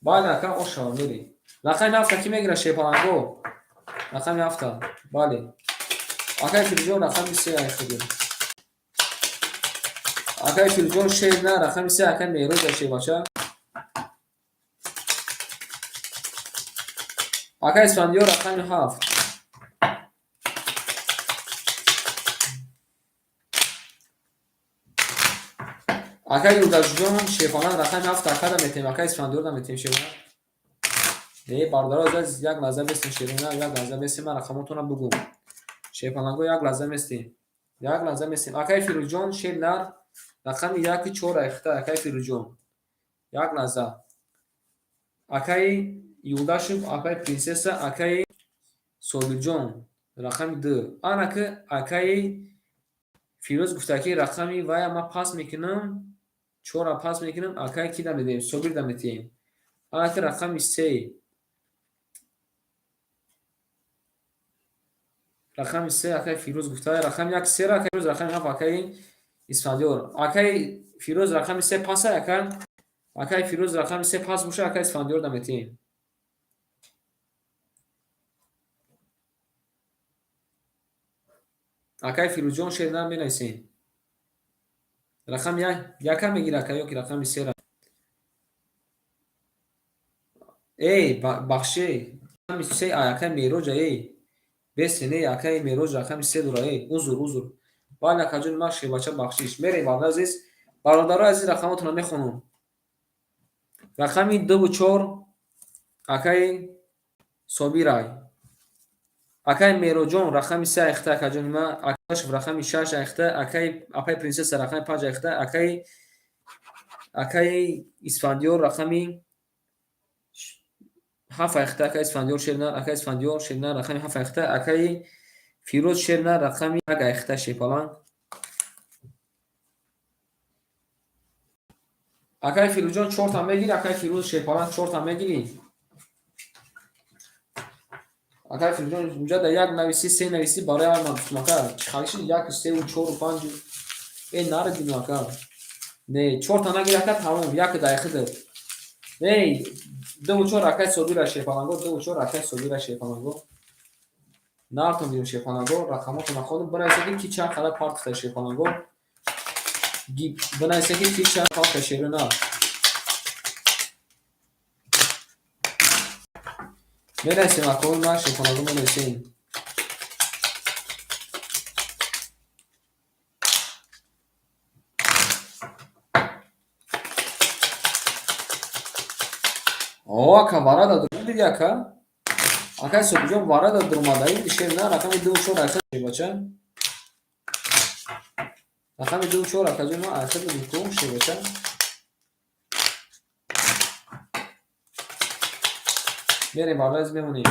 Бале, ака, ош шава, мерем. Рақами ҳафта кӣ мегирад, шерпаланго? Рақами ҳафта. Бале. Акаи Фирӯзҷон, рақами се айхудӣ. Акаи Фирӯзҷон, шер на, рақами се акаи Меҳроҷа, шербача. Акаи Исфандиёр, рақами ҳафт. Акаи Юлдашҷон, шерпаланг, рақами ҳафт акада метем, акаи Исфандиёрда метем, шерона. Э, бародаро азиз, як лаҳза местем, шерона, як лаҳза местем, ман рақамотонро бугум. Шерпаланго, як лаҳза местем. Як лаҳза местем. Акаи Фирӯзҷон, шер нар, рақами яки чор айхта, акаи Фирӯзҷон. Як лаҳза. Акаи Юлдашев, акаи принсесса, акаи Собирҷон, рақами ду. Ана ки акаи Фирӯз гуфта ки рақами вая ман пас мекунам, чорра пас мекунам, акаи ки да медиҳем? Собир да метиҳем. Ана ки рақами се. Рақами се акаи Фирӯз гуфта, рақами як сера акаи Фирӯз, рақами ҳафт акаи Исфандиёр. Акаи Фирӯз, рақами се паса, ака? Акаи Фирӯз, рақами се пас боша, акаи Исфандиёр да метиҳем. Акаи Фирӯзҷон, шер нар менависем. Рақами як яка мегира, ака, ё ки рақами сера? Эй, бахше, рақами се акаи Мероҷа, эй. Бесен, эй, акаи Мероҷ рақами се дора, эй. Узр, узр. Бале, акаҷони ман, шербача, бахшиш. Мерем, бародари азиз. Бародарои азиз, рақамотонро мехонам. Рақами дуву чор акаи Собирай. Акаи Мероҷон, рақами се айхта, акаҷони ман, акашев, рақами шаш айхта, акаи апаи принсесса, рақами панҷ айхта, акаи Исфандиёр, рақами ҳафт айхта, акаи Исфандиёр шернар, акаи Исфандиёр шернар, рақами ҳафт айхта, акаи Фирӯз, шернар, рақами як айхта, шерпаланг. Акаи Фирӯзҷон, чорта мегирӣ, акаи Фирӯз, шерпаланг, чорта мегирӣ? Акай Фирӯзҷон, унҷа да як нависӣ, се нависӣ, барои ҳама ман гуфтам, ака, чӣ халиши як, севу, чору, панҷу. Э, нарадим, ака. Не, чорта нагир, ака, тамом, як дайхида. Не, дуву чор акай Собира Шерпаланго, дуву чор акай Собира Шерпаланго. Нартон дидем Шерпаланго, рақамотро нахондем. Бинависед, ки чанд қадар партофта Шерпаланго. Бинависед, ки чанд партофта шерона. Менависем, акои ман Шерпаланго, менависем. О, ака, варада диди, ака. Акай Собиҷон, варада дуромада. Ин шер на, рақами дуву чор айхел шербача. Рақами дуву чор, акаҷон, ма айхел ку шербача. Мерем, барои мемонем.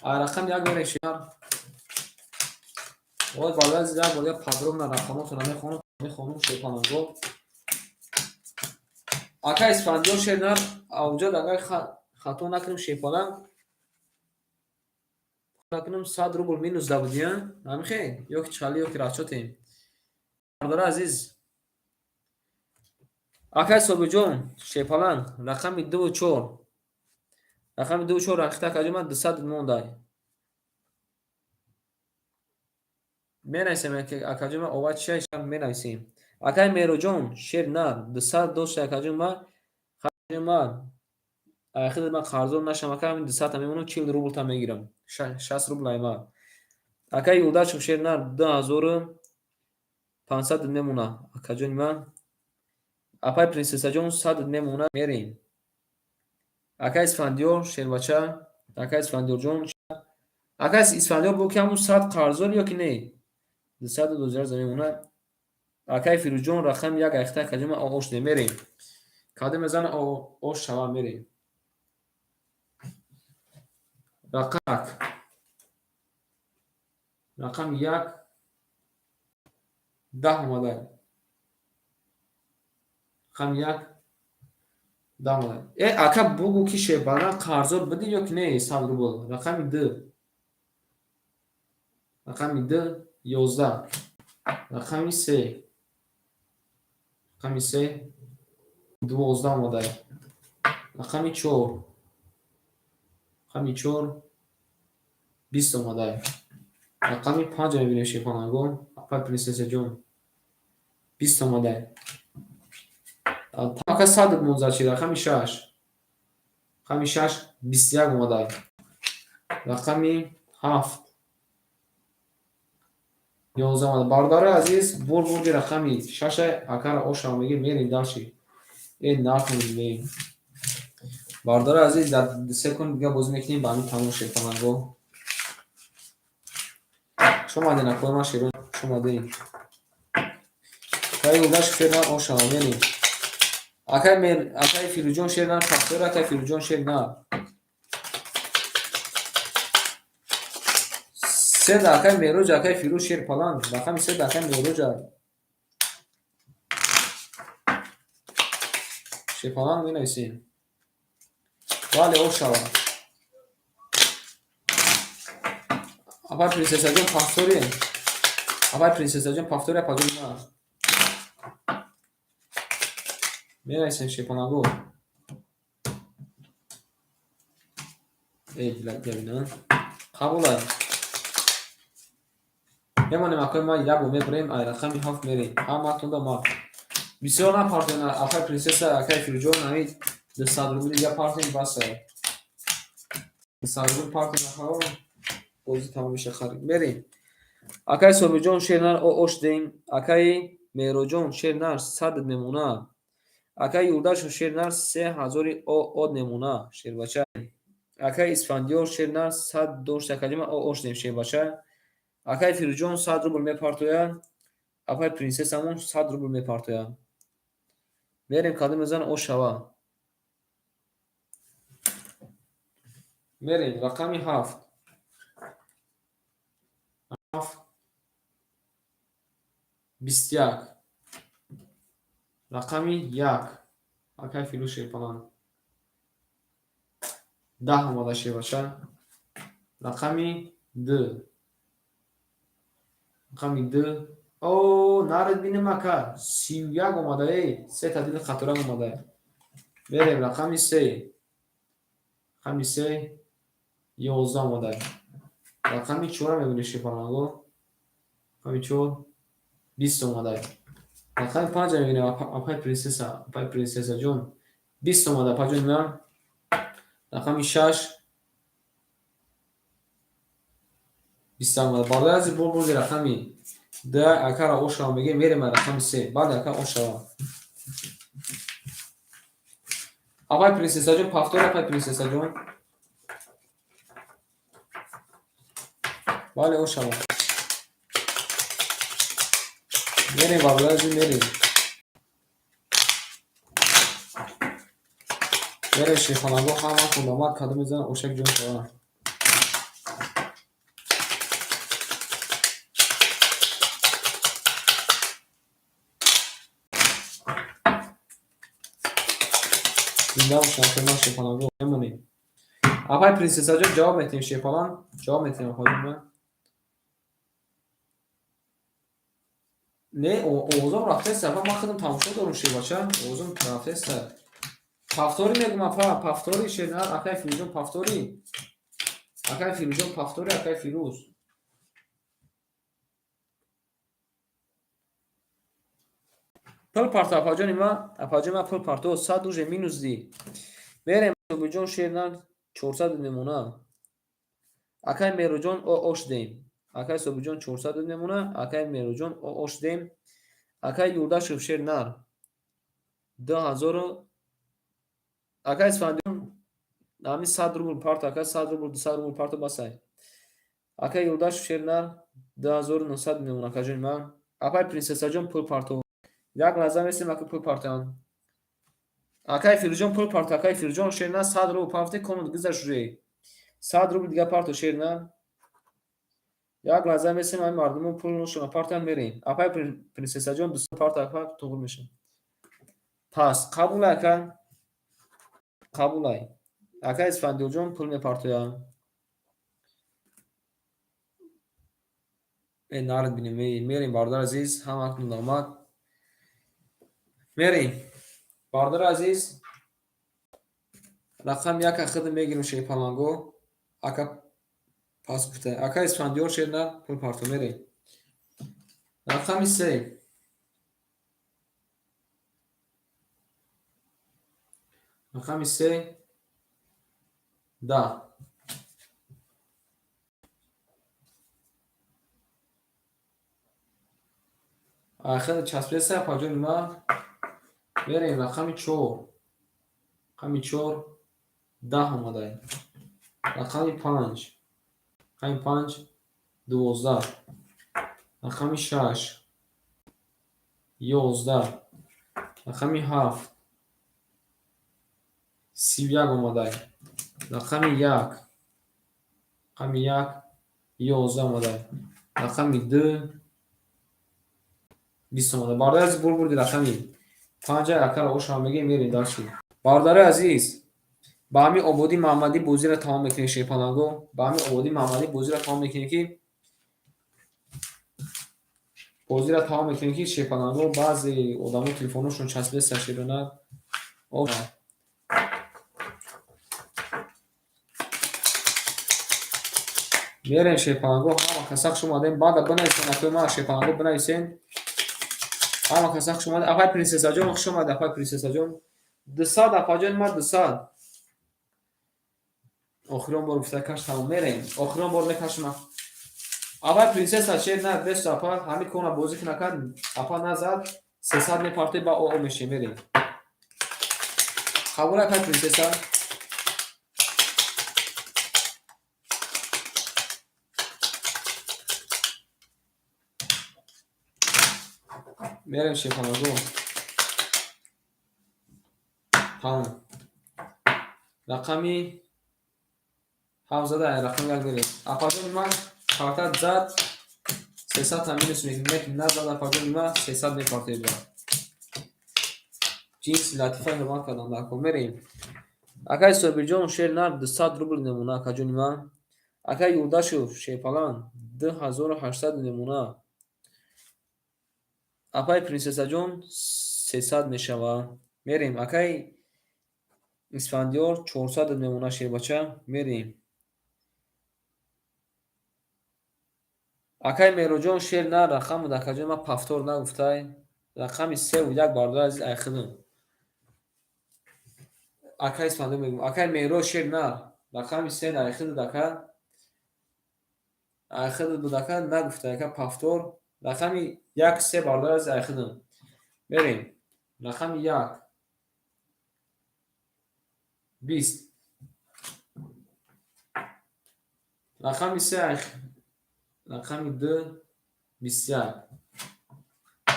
А рақами як мерем шер. Ой, барои як бор я подробно рақамотро мехонам, мехонам шерпаланго. Ака Исфандиёр шер, авҷа агар хато накунем, шерпаланг накунем, 100 рубл минус да будия, намихе ё ки чали, ё ки расчётем. Бардора азиз, акай Собиҷон шерпаланг, рақами дуву чор, рақами дуву чор рахита, акаҷон, ман 200 мондай. Менависем, акаҷон, ман овад чия менависем. Акай Мероҷон шер на 200 дошта, акаҷон, ма айхида ман қарздор нашам, ака, ҳамин 200-та мемонам, 40 рублта мегирам, 60 рубл айма. Акай Юлдашев шер на 2500 мемона, акаҷони ман. Апай Принсессаҷон 100 мемона, мерем. Акай Исфандиёр шербача, акай Исфандиёрҷон, акай Исфандиёр, бо ки ҳамун 100 қарздор ё ки не? 200 дозираза мемона. Акай Фирӯзҷон, рақами як айхта, акаҷон, ман ош не, мерем. Каде мезана ош шава, мерем. Рақам рақами як 10 омада. Рақами як 10 омада. Э, ака, бугӯ, ки шербаланд қарздор будӣ ё ки не, 100 рубл. Рақами ду. Рақами ду 11. Рақами се. Рақами се 12 омада. Рақами чор. Рақами чор 20 омада. Рақами панҷ мебинем, шерпалангон. Апай Принсессаҷон 20 омада. Ака, 100 монзад чи, рақами шаш. Рақами шаш 21 омада. Рақами ҳафт 11 омада. Бародарои азиз, бур бурди рақами шаша, акара ошава мегир, мерем дальше. Э, накунем. Бародарои азиз, дар секунд дига бозӣ мекунем, ба ҳамин тамом, шерпаланго. Хуш омадед, акои ман шерон, хуш омадед. Акай Юлдашев шер на ошава, мерем. Акай мер, акай Фирӯзҷон шер на пахтор, акай Фирӯзҷон шер на. Се да акай Мероҷ, акай Фирӯз шер паланг. Рақами се да акай Мероҷ. Шерпаланг менависем. Бале, ошава. Апай Принсессаҷон пахтори. Апай Принсессаҷон пахтори, апаҷон на. Менависем шерпаланго. Э, дилак. Қабула. Мемонем, акои ман, як бор мебарем, ай рақами ҳафт мерем. Ҳаматонда ма. Бисёр напартоен, апай Принсесса, акай Фирӯзҷон, ҳамин 200 рубли дига партоем, баса. 200 рубл партоем, ахаро, бозӣ тамом меша харид. Мерем. Акай Собиҷон шер нар ош дем. Акай Меҳроҷон шер нар 100 мемона. Акай Юлдашев шер нар 3000 од мемона, шербача. Акай Исфандиёр шер нар 100 дошт, акаҷон, ош дем, шербача. Акай Фирӯзҷон 100 рубл мепартояд. Апай Принсессамон 100 рубл мепартояд. Мерем, кадом мезана ош шава. Мерем, рақами ҳафт. Ҳафт 21. Рақами як. Акай Фирӯз шерпаланг. 10 омада шербача. Рақами 2. Рақами 2. О, наред бинем ака. 31 омада, эй. Сета дили қатора омада. Мерем рақами 3. Рақами 3 11 омада. Рақами 4 мебинем шерпаланго. Рақами 4 20 омада. Рақами 5 мебинем апай принсесса, апай принсесса ҷон. 20 омада апаҷони ман. Рақами 6 20 омада. Барои аз бор бурди рақами 2 акара ошава мегем, мерем рақами 3. Баъд ака ошава. Апай принсесса ҷон, повтор апай принсесса ҷон. Бале, ошава. Мерем барои аз мерем. Мерем шерпаланго ҳама кундамад кадом мезанад ошак ҷон шава. Зинда бошед акои шерпаланго мемонем. Апай принсессаҷон ҷавоб метиҳем шерпаланг, ҷавоб метиҳем апаҷон ман. Не, овозам рафтеста, апа, ман худам тамошо дорам шербача, овозам рафтеста. Повтори мегум апа, повтори шернар, акай Фирӯзҷон повтори. Акай Фирӯзҷон повтори, акай Фирӯз. Пул парто апаҷони ман, апаҷони ман пул парто, 100 уже минус ди. Мерем Собирҷон шернар 400 мемона. Акай Мероҷон ош дем. Акай Собирҷон 400 мемона, акай Мероҷон ош дем. Акай Юлдашев шернар 2000. Акай Исфандиён ҳамин 100 рубл парто, акай 100 рубл, 200 рубл парто басай. Акай Юлдашев шернар 2900 мемона акаҷони ман. Апай принсессаҷон пул парто. Як лаҳза месем ака пул партоям. Акай Фирӯзҷон пул парто, акай Фирӯзҷон шернар 100 рубл парте, конут гузашт уже. 100 рубл дига парто шернар. Як лаҳза месем ҳамин мардумо пул ношона партоям мерем. Апай принсессаҷон 200 парто апа туғур мешавад. Пас қабул ака. Қабулай. Акай Исфандиёрҷон пул мепартоям. Э наред бинем, мерем бародар азиз, ҳамаатон омад. Мерем. Бародар азиз, рақами 1 худ мегирем шерпаланго. Ака пас гуфта. Ака Исфандиёр шернар пул парто мерем. Рақами 3. Рақами 3 10. Ахир часпеса апаҷони ман. Мерем рақами 4. Рақами 4 10 омадай. Рақами 5. Рақами 5 12. Рақами 6 11. Рақами 7 31 омадай. Рақами 1. Рақами 1 11 омадай. Рақами 2 20 омадай. Бародари азиз, бур бурди рақами 5 акара ошава мегем, мерем дальше. Бародари азиз, ба ҳамин Ободӣ Муҳаммадӣ бозиро тамом мекунем шерпаланго. Ба ҳамин Ободӣ Муҳаммадӣ бозиро тамом мекунем ки бозиро тамом мекунем ки шерпаланго баъзе одамо телефоношон часпеста шерона. Мерем шерпаланго, ҳама каса хуш омадем. Баъда бинависен акои ман шерпаланго бинависен. Ҳама каса хуш омадем. Апай принсессаҷон хуш омадед, апай принсессаҷон. 200 апаҷони ман 200. Охирон бор гуфта каш тамом мерем. Охирон бор мекашам. Апай принсесса шер на бесто апа ҳамин кона бозӣ накард, апа назад 300 мепарте ба оо мешем мерем. Қабул апай принсесса. Мерем шерпаланго. Тамом. Рақами 7 зада, рақами 1 мерем. Апаҷони ман карта зад 300 та минус мекунем, назад апаҷони ман 300 мепартоед. Ҷинси латифа ҳурмат кардам дар кор мерем. Акай Собирҷон, шер нар, 200 рубл намуна, акаҷони ман. Акай Юлдашев, шерпаланг, 2800 намуна. Апай Принсессаҷон, 300 мешава. Мерем. Акай Исфандиёр, 400 намуна, шербача. Мерем. Акай Мероҷон, шер нар, рақам буд, акаҷони ман, повтор нагуфтай. Рақами севу як, бародари азиз, айхидим. Акай Исфандиёр мегӯм. Акай Мероҷ, шер нар. Рақами се айхидид, ака. Айхидид буд, ака, нагуфтай, ака, повтор. Рақами як, се, бародари азиз, айхидим. Мерем. Рақами як. 20. Рақами се, рақами ду, 21.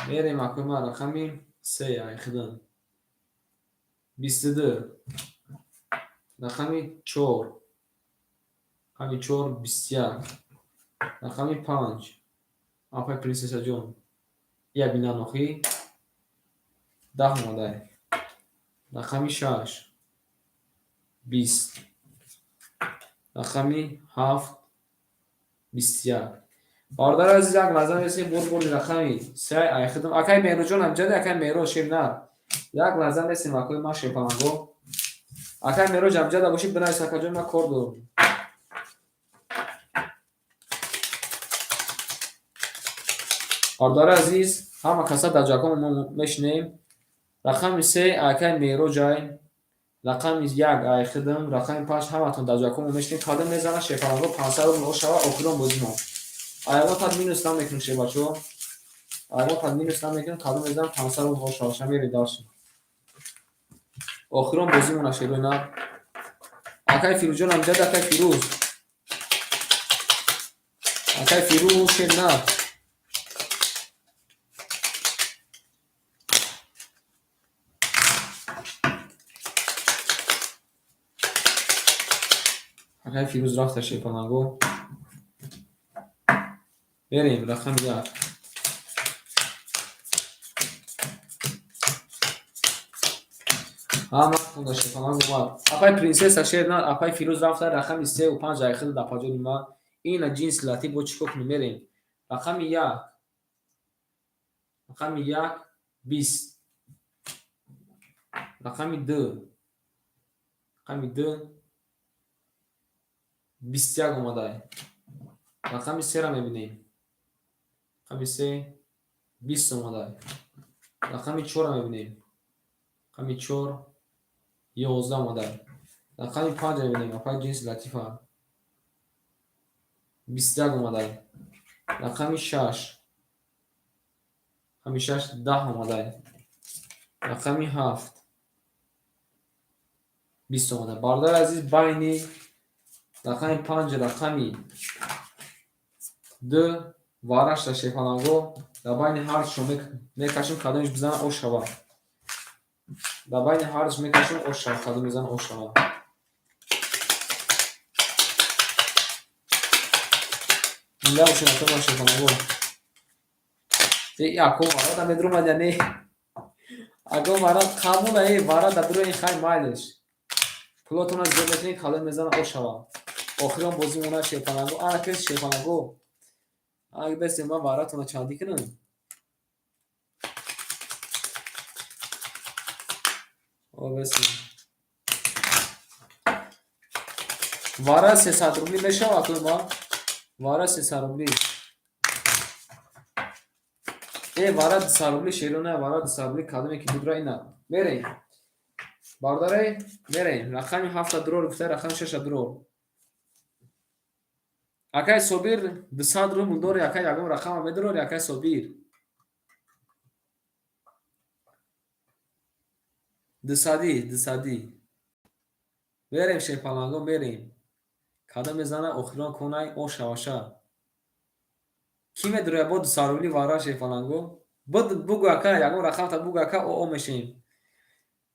Мерем, акои ман, рақами се айхидим. 22. Рақами чор. Рақами чор, 21. Рақами панҷ. Апай Принсессаҷон. Я бинан охӣ. 10 омадай. Рақами шаш. 20. Рақами ҳафт. 21. Бародари азиз, як лаҳза месем, бурбури рақами се айхидим. Акай Меҳроҷон амҷади, акай Меҳроҷ, шер нар. Як лаҳза месем, акои ман, шерпаланго. Акай Меҳроҷ, амҷада бошӣ, бинавис, акаҷон, ман кор дорам. Бародари азиз, ҳама каса дар ҷакон мо мешинем. Рақами се акай Меҳроҷай. Рақами як айхидим, рақами панҷ, ҳаматон дар ҷакон мо мешинем. Кадом мезана, шерпаланго, 500 рубл шава охирон бозимо. Аягон тад минус намекунем, шербачаҳо. Аягон тад минус намекунем, кадом мезанам, 500 рубл шава. Ша мерем дальше. Охирон бозимона, шерои нар. Акай Фирӯзҷон амҷад, акай Фирӯз. Акай Фирӯз, шер нар. Акай Фирӯз рафта, шерпаланго. Мерем, рақами як. Ҳаматон шерпаланг омад. Апай Принсесса, шер нар, апай Фирӯз рафта, рақами севу панҷ айхидид, апаҷони ман. Ина ҷинси латиф, бо чӣ кор кунем, мерем. Рақами як. Рақами як, 20. Рақами ду. Рақами ду, 21 омадай. Рақами сера мебинем. Рақами се, 20 омадай. Рақами чора мебинем. Рақами чор, 11 омадай. Рақами панҷ мебинем, апай ҷинси латифа. 21 омадай. Рақами шаш. Рақами шаш, 10 омадай. Рақами ҳафт. 20 омадай. Бародари азиз, байни рақами панҷ, рақами ду варашта, шерпаланго, дар байни ҳардушон мекашем, кадомиш бизана, ош шава. Дар байни ҳардуш мекашем, ош шава, кадом мезана, ош шава. Зинда бошед, акои шерпаланго. Э, ако варада медурумад, я не? Ако варад қабула, э, варада дурои, хай, майлеш. Пулотона зиёд мекунед, кадом мезана, ош шава. Охирон бозӣ мона, шерпаланго. Ана кес, шерпаланго. Ана бесем, ман варатона чандӣ кунам? О, бесем. Вара 300 рубли мешава, акои ман? Вара 300 рубли. Э, вара 200 рубли, шерона, вара 200 рубли, кадоме ки будра ина. Мерем. Бародаре, мерем. Рақами ҳафта дурор гуфта, рақами шаша дурор. Акай Собир, 200 рубл дори, акай, ягон рақама медурори, акай Собир. Дусадӣ, дусадӣ. Мерем, шерпаланго, мерем. Кадом мезана, охирон конай, о шаваша. Кӣ медуроя бо 200 рубли вара, шерпаланго? Бугӯ, ака, ягон рақамта бугӯ, ака, о мешем.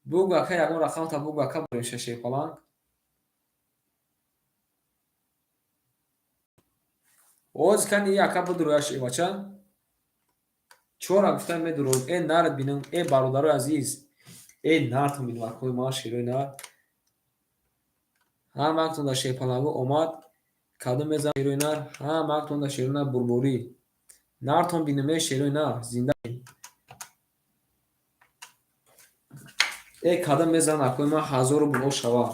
Бугӯ, ака, ягон рақамта бугӯ, ака, бурем шерпаланг. Оз кани ака бидуроя, шербача. Чора гуфтам, медуром. Э, нард бинам, э, бародарои азиз. Э, нартон бинам, акои ман, шерои нар. Ҳамаатон дар шерпалангу омад. Кадом мезанад шерои нар? Ҳамаатон дар шерои нар бурборӣ. Нартон бинаме шерои нар. Зинда. Э кадом мезанад акои ман 1000 рубл о шава.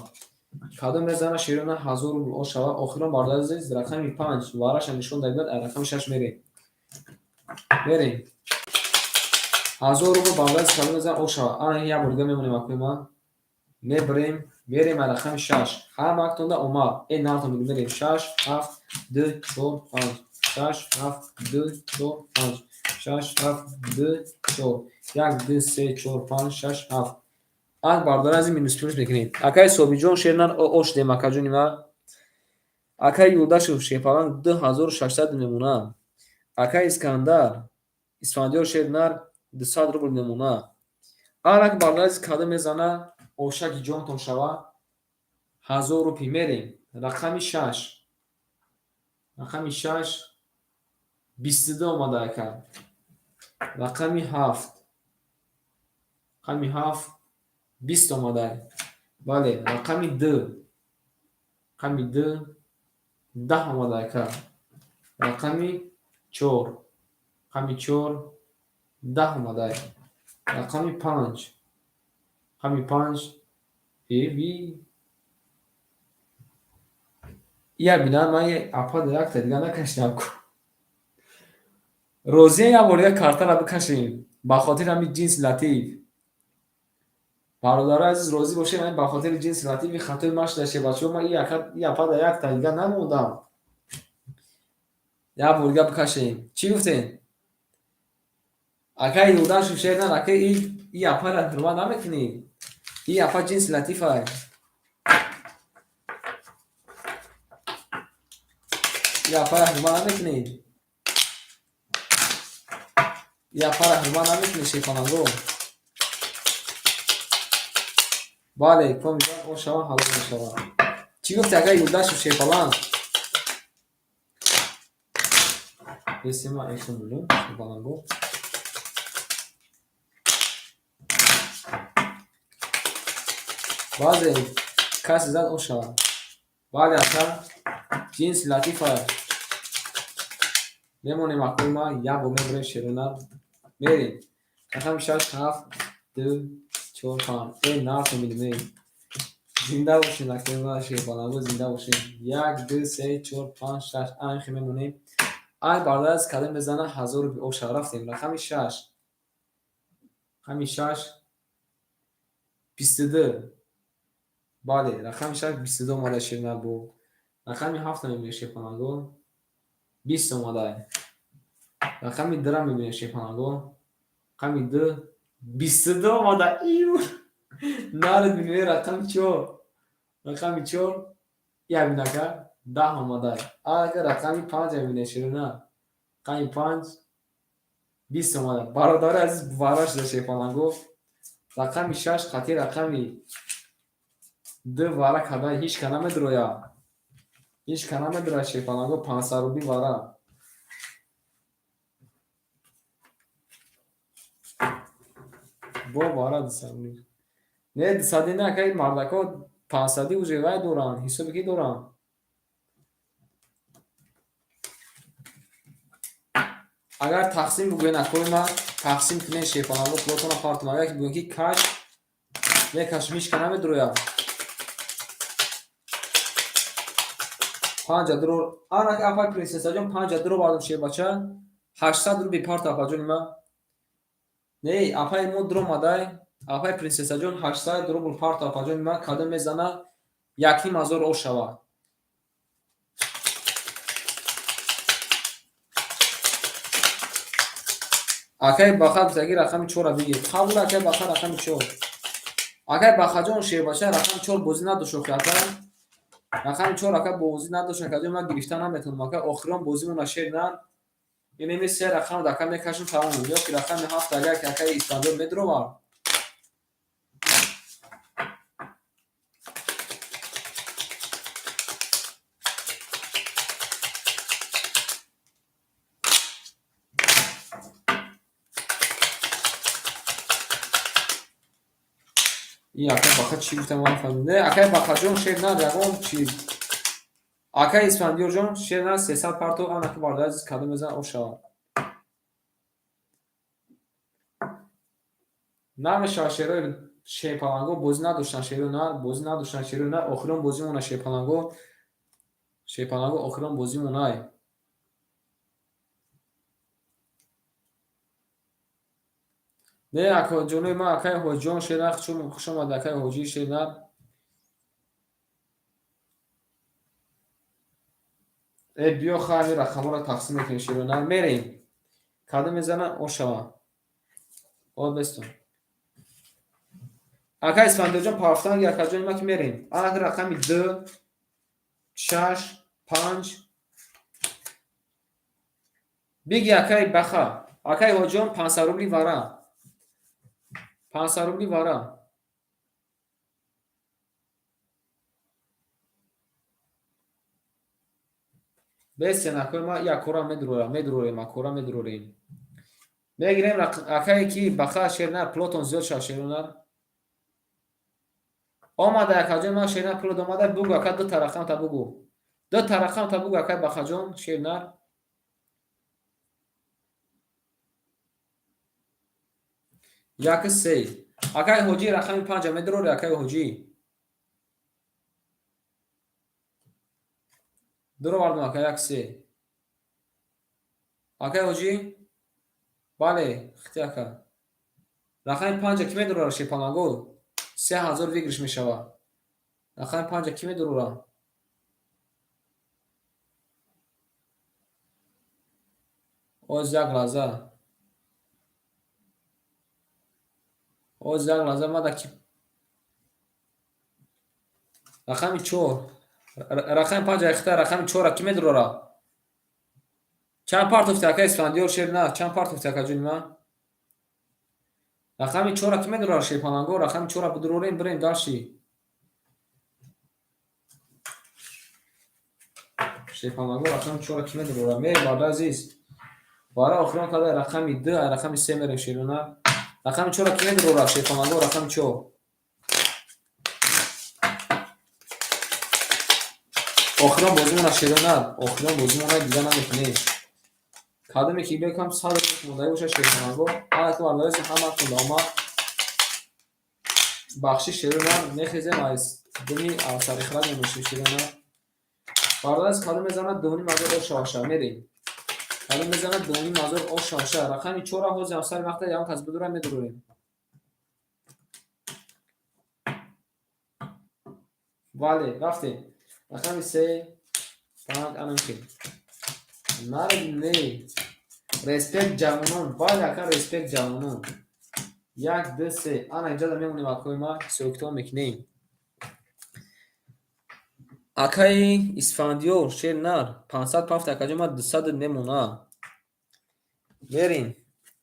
Кадом мезанад шерои нар 1000 рубл о шава. Охирон бародари азиз рақами 5 вараша нишон дадибад, ай рақами 6 мерем. Мерем. 1000 рубл бародари азиз кадом мезанад о шава. Ана як бор дига мемонем акои ман. Мебарем, мерем ай рақами 6. Ҳамаатонда омад. Э нартон бинем мерем 6 7 2 4 5 6 7 2 4 5 6 7 2 4 1 2 3 4 5 6 7. Ан бародари азиз минус плюс мекунем. Акаи Собиҷон шернар ош дем акаҷони ма. Акаи Юлдашев шерпаланг 2600 мемона. Акаи Искандар Исфандиёр шернар 200 рубл мемона. Анак бародари азиз кадом мезана ошаки ҷонтон шава 1000 рупи мерем. Рақами 6. Рақами 6 22 омада ака. Рақами 7. Рақами 7 20 омада. Бале, рақами 2. Рақами 2 10 омада ака. Рақами 4. Рақами 4 10 омада. Рақами 5. Рақами 5 эви я бинам ман апа якта дига накашидам. Розия як бор дига картара бикашем ба хотири ҳамин ҷинси латиф. Бародарои азиз розӣ бошед, ман ба хотири ҷинси латифи хатои ман шуда шебачаҳо, ман и апа да якта дига намондам. Як бор дига бикашем. Чӣ гуфтем? Акаи Юлдашев шернар, акаи и апара ҳурмат намекунӣ. И апа ҷинси латифа. И апара ҳурмат намекунӣ. И апара ҳурмат намекунӣ шерпаланго. Бале, комиҷон о шава ҳалол мешавад. Чӣ гуфти акаи Юлдашев шерпаланг? Бесима эшон шерпаланго. Баъзе касе зад о шавад. Бале ака, ҷинси латифа. Мемонем акои ма, як бор мебарем шерона. Мерем. Рақами 6 7 2 4 5. Э нартон бинем. Зинда бошем акои ма шерпаланго зинда бошем. 1 2 3 4 5 6. Ан хе мемонем. Ай бародари азиз кадом мезана 1000 рубл о шава. Рафтем. Рақами 6. Рақами 6 22. Бале, рақами 6 22 омада шернар бо. Рақами 7 мебинем шерпаланго. 20 омада. Рақами 2 мебинем шерпаланго. Рақами 2 22 омада. Ию! Наред бинем рақами 4. Рақами 4 я бинака 10 омада. Ака рақами 5 мебинем шерна. Рақами 5 20 омада. Бародари азиз вара шуда шерпаланго. Рақами 6 қати рақами 2 вара карда ҳеҷ ка намедроя. Ҳеҷ ка намедроя шерпаланго 500 рубли вара. Бо вара 200 рубли. Не 200 не акаи мардако 500 уже вай доранд, ҳисоби ки доранд. Агар тақсим бигӯен акои ман, тақсим кунен шерпаланго пулотонро партум. Агар ки бигӯен ки каш, мекашм ҳеҷ ка намедроя. 5 дрор. Ана апай принсессаҷон 5 дрор бардам шербача. 800 рубли парта апаҷони ман. Не, апай мо дромадай. Апай принсессаҷон 800 рубл парта апаҷони ман кадом мезана 1500 о шава. Акай Баха гуфтаги рақами 4-ро бигир. Қабул акай Баха рақами 4. Акай Бахаҷон шербача рақами 4 бозӣ надошт охи ака. Рақами 4 ака бозӣ надошт акаҷон ман гирифта наметавонам ака. Охирон бозимона шер нар. Инеми се рақам дака мекашам тамом. Ё ки рақами 7 агар ки акаи Искандар медровард. Ин акай Баха чӣ гуфтам, ман нафаҳмидам. Не, акай Бахаҷон, шер нар, ягон чи. Акай Исфандиёрҷон, шер нар, 300 парто, анаки бародари азиз, кадом мезанад, о шавад. Намешавад шерои шерпаланго бозӣ надоштан, шерои нар, бозӣ надоштан, шерои нар, охирон бозимона шерпаланго, шерпаланго охирон бозимонай. Не, акаҷонои ман, акай Ҳоҷиҷон, шернар, хуш омадед, акай Ҳоҷӣ, шернар. Э, биё хай, ҳамин рақамҳоро тақсим мекунем, шернар. Мерем. Кадом мезанад, о шавад. О, бестон. Акай Исфандиёрҷон, парафтанги акаҷони ман, ки мерем. Анаки рақами 2, 6, 5. Биги, акай Баха. Акай Ҳоҷиҷон, 500 рубли вара. 500 рубли вара. Бестен, акои ман, якора медурорам, медурорем, акора медурорем. Мегирем акае ки Баха, шернар, пулотон зиёд шавад, шернар. Омада, акаҷон ман, шернар, пулот омада, бугу, ака, дута рақамта бугу. Дута рақамта бугу, акай Бахаҷон, шернар. Як, се. Акай Ҳоҷӣ, рақами панҷа медурори, акай Ҳоҷӣ. Дуровардум, ака, як, се. Акай Ҳоҷӣ? Бале, хити ака. Рақами панҷа кӣ медурора, шерпаланго? 3000 выигрыш мешавад. Рақами панҷа кӣ медурора? Оз як лаҳза. Оз як лаҳза, мада ки рақами чор, рақами панҷа ихта, рақами чора кӣ медурора? Чанд партофти, ака Исфандиёр, шер на, чанд партофти, акаҷони ман? Рақами чора кӣ медурора, шерпаланго? Рақами чора бидурорем, бирем дальше. Шерпаланго, рақами чора кӣ медурора? Мерем, бародари азиз. Барои охирон када рақами ду, рақами се мерем, шерона. Рақами чора кӣ медурора, шерпаланго? Рақами чор. Охирон бозимона, шерона, охирон бозимона, дига намекунем. Кадоме ки бекам 100 рубл мондаги бошад, шерпаланго, ҳамаки бародари азиз, ҳаматон омад. Бахши, шерона, мехезем аз думи сарихрат мемошем, шерона. Бародари азиз, кадом мезанад, 2500 ош шаваша, мерем. Кадом мезанад, 2500 ош шаваша. Рақами чора ҳозир ҳам сари вақта ягон кас бидура, медурорем. Бале, рафтем. Рақами се, панҷ, анам ки. Нари, не. Респект ҷавонон. Бале, ака, респект ҷавонон. Як, ду, се. Ана инҷода мемонем, акои ман, ҳисобкитоб мекунем. Акаи Исфандиёр, шер нар, 500 пафт, акаҷон ман, 200 мемона. Мерем.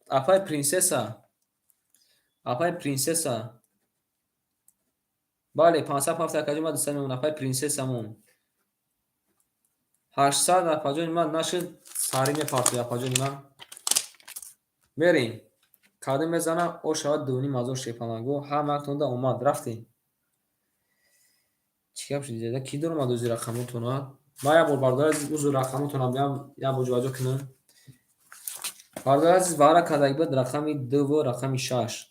Апай принсесса. Апай принсесса. Бале, 500 пафт, акаҷон ман, 200 мемона, апай принсессамон. 800, апаҷони ман, нашуд, сарӣ мепартои, апаҷони ман. Мерем. Кадом мезанам, о шавад 2500, шерпаланго, ҳамаатонда омад, рафтем. Чӣ гап шуд? Кӣ дуромад ози рақамотона? Ман як бор, бародари азиз, узр, рақамотонам як бор ҷобаҷо кунам. Бародари азиз, ваъда кардаги буд рақами дуву рақами шаш.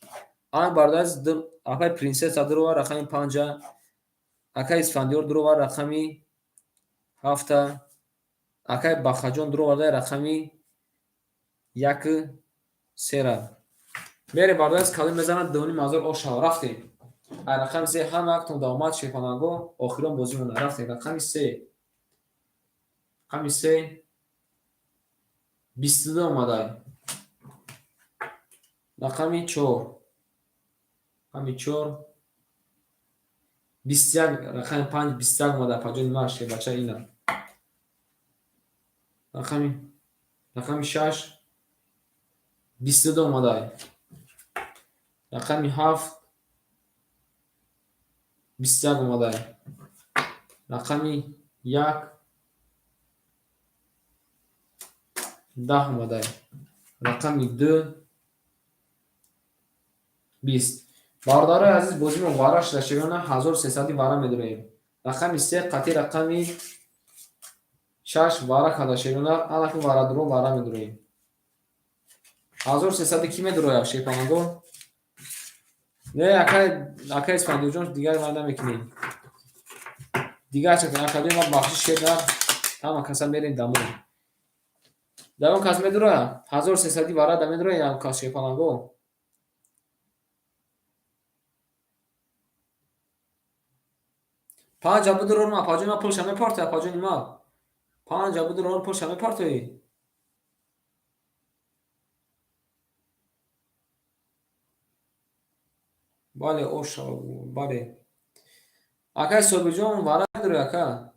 Ана, бародари азиз, апай принсесса дуровар рақами панҷа, акай Исфандиёр дуровар рақами ҳафта, акай Бахаҷон дуроварда рақами яку сера. Мерем, бародари азиз, кадом мезанад, 2500 ош шава, рафтем. Ай рақами се ҳама яктон омад, шерпаланго, охирон бозӣ монда. Рафтем, рақами се. Рақами се 22 омадай. Рақами чор. Рақами чор 21, рақами панҷ 21 омада, апаҷони ман, шербача ина. Рақами шаш 22 омадай. Рақами ҳафт 21 омадай. Рақами як 10 омадай. Рақами ду 20. Бародарои азиз, бозимо вара шуда шерона 1300 вара медуроем. Рақами се қатъи рақами шаш вара карда шерона, анаки варадуро вара медуроем. 1300 кӣ медурояд шерпаланго? Не, акай Исфандиёрҷон, дигар вай намекунем. Дигар акаҷон, ма бахшиш шер ҳама каса мерем дамон. Ягон кас медурояд? 1300 вара да медурояд ягон кас шерпаланго? Панҷа бидурорум апаҷони ма, пулша мепартои апаҷони ма. Панҷа бидурорум, пулша мепартоӣ. Бале, оша, бале. Акай Собирҷон, вара медурои ака?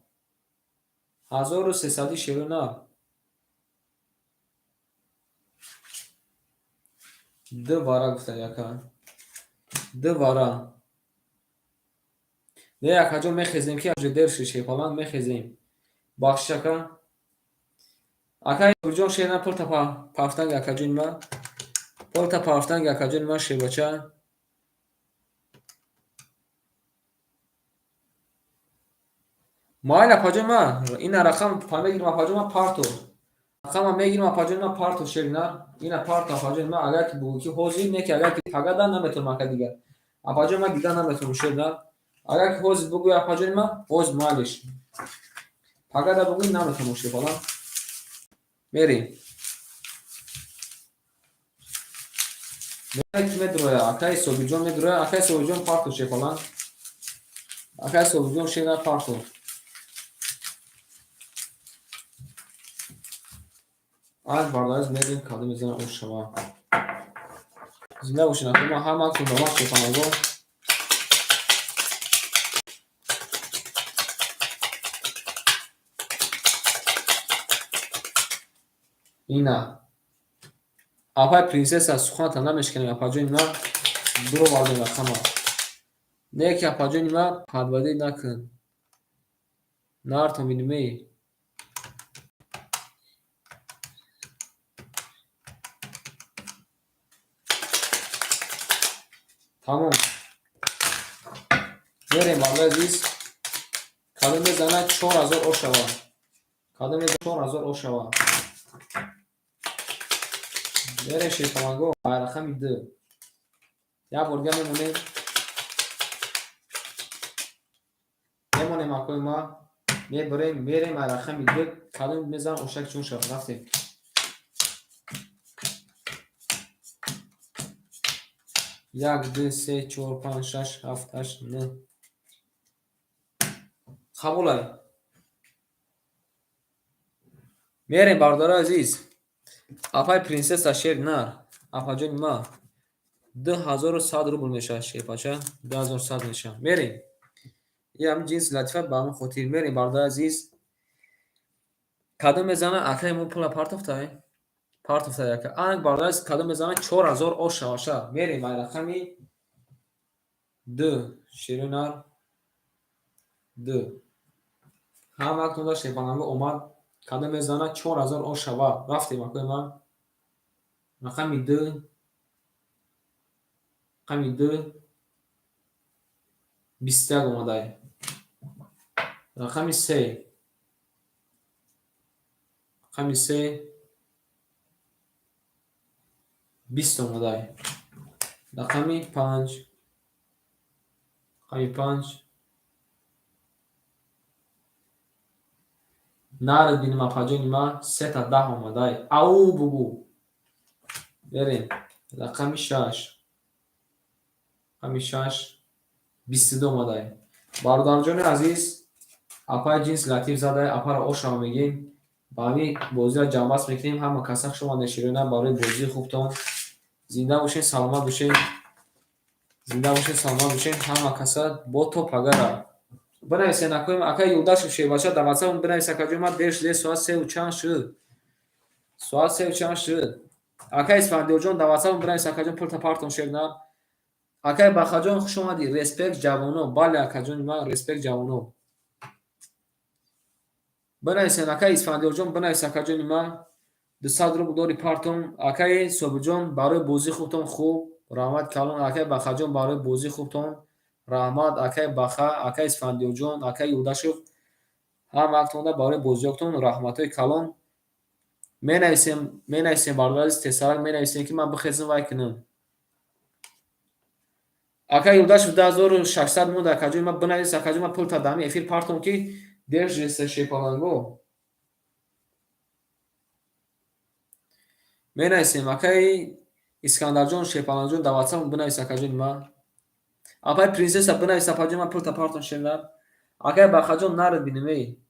1300 шеру на. Д вара гуфтани ака. Д вара. Не, акаҷон, мехезем ки уже дер шуд, шерпаланг, мехезем. Бахшиш ака. Акай Собирҷон, шер на, пулта пафтанги акаҷони ма. Пулта пафтанги акаҷони ма, шербача. Майли апаҷони ма, ина рақам мегирам апаҷони ма, парто. Рақама мегирам апаҷони ма, парто шерина. Ина парто апаҷони ма, агар ки бугӯ ки ҳозир, не ки агар ки пагада наметавонам ака дигар. Апаҷони ма, дигар наметавонам шерина. Агар ки ҳозир бугӯи апаҷони ма, ҳозир майлиш. Пагада бугӯи, наметавонам шерпаланг. Мерем. Ки медурояд? Акай Собирҷон медурояд? Акай Собирҷон, парто шерпаланг. Акай Собирҷон, шерина, парто. Аз бародариз мерем, кадом мезанам ош шава. Зинда бошед, акои ҳаматон ба вақт шерпаланго. Ина. Апай принсесса, суханата намешканем апаҷони ма, дуровардем рақама. Не ки апаҷони ма, падвадӣ накун. Нартон бинемей. Тамом. Мерем, бародари азиз. Кадом мезанад 4000 ошава. Кадом мезанад 4000 ошава. Мерем шерпаланго ба рақами д. Як бор дига мемонем. Мемонем акои ма. Мебарем, мерем ба рақами д. Кадом мезанад ошак чун шава. Рафтем. Як, ду, се, чор, панҷ, шаш, ҳафт, ҳашт, нӯҳ. Қабулай. Мерем, бародарои азиз. Апай принсесса, шер нар. Апаҷони ма. 2100 рубл мешавад шерпача. 2100 мешавад. Мерем. Ин ҷинси латифа ба ҳамин хотир. Мерем, бародарои азиз. Кадом мезанад? Акай мо пула партофтай? Партофтай ака. Анак бародари азиз, кадом мезанад 4000 ош шаваша. Мерем ба рақами д. Шери нар. Д. Ҳаматонда шерпаланго омад. Кадом мезанад 4000 ош шава. Рафтем акои ман. Рақами д. Рақами д. 21 омадай. Рақами се. Рақами се. 20 омадай. Рақами панҷ. Рақами панҷ. Наред бинем апаҷони ма, сета даҳ омадай. Ау бугӯ. Мерем. Рақами шаш. Рақами шаш. 22 омадай. Бародарҷони азиз, апаи ҷинси латиф задай, апаро ошава мегем. Ба ҳамин бозиро ҷамъбаст мекунем. Ҳама каса хуш омадед ширина барои бозии хубтон. Зинда бошед, саломат бошед. Зинда бошед, саломат бошед. Ҳама каса бо то пагара. Бинависед акои акай Юлдашев шербача дар ватсап бинавис акаҷон, ман дер шуд, соат сеу чанд шуд. Соат сеу чанд шуд. Акай Исфандиёрҷон, дар ватсап бинавис акаҷон, пулта партон шерна. Акай Бахаҷон, хуш омадӣ. Респект ҷавоно. Бале акаҷони ман, респект ҷавоно. Бинависед акай Исфандиёрҷон, бинавис акаҷони ман. 200 рубл дори партон. Акай Собирҷон, барои бозии хубтон хуб. Раҳмат калон, акай Бахаҷон, барои бозии хубтон. Раҳмат, акай Баха, акай Исфандиёрҷон, акай Юлдашев. Ҳамаатонда барои бозиётон раҳматҳои калон. Менависем, менависем, бародари азиз, тезтарак менависем, ки ман бихезам, вай кунам. Акай Юлдашев 2600 монд, акаҷони ман, бинавис, акаҷон, ман пул та дами эфир партом, ки держиса, шепаланго. Менависем, акай Искандарҷон, шепалангҷон, дар ватсап бинавис, акаҷони ман. Апай принсесса, бинавис, апаҷон, ман пул та партом, шернар. Акай Бахаҷон, нарид бинем, эй.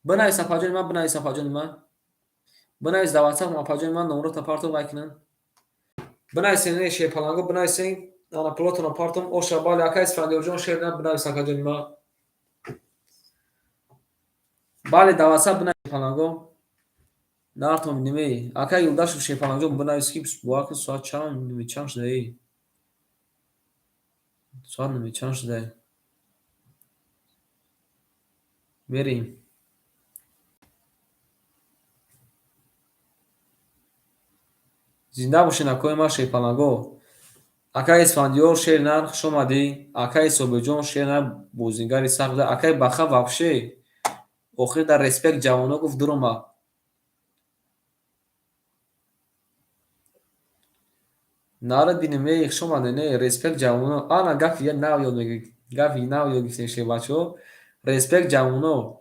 Бинавис, апаҷони ман, бинавис, апаҷони ман. Бинавис дар ватсап, апаҷони ман, номро та партом, вай кунам. Бинависем, эй шерпаланго, бинависем, ана пулотонро партом, оша, бале, акай Исфандиёрҷон, шернар, бинавис, акаҷони ман. Бале, дар ватсап бинавис, шерпаланго. Нартон бинем, эй. Акай Юлдашев, шерпалангҷон, бинавис, ки бовар кун, соат чанд, нимечанд шуда, эй. Соат нимечанд шуда. Мерем. Зинда бошед, акои ман, шерпаланго. Акай Исфандиёр, шернар, хуш омадӣ. Акай Собирҷон, шернар, бозингари сахт буда. Акай Баха вообще охир дар респект ҷавоно гуфт, дуромад. Нарид бинем, эй, хуш омадед, эй, респект ҷавоно. Ана гапи нав ёд мегиред. Гапи нав ёд гирифтем, шербачаҳо. Респект ҷавоно.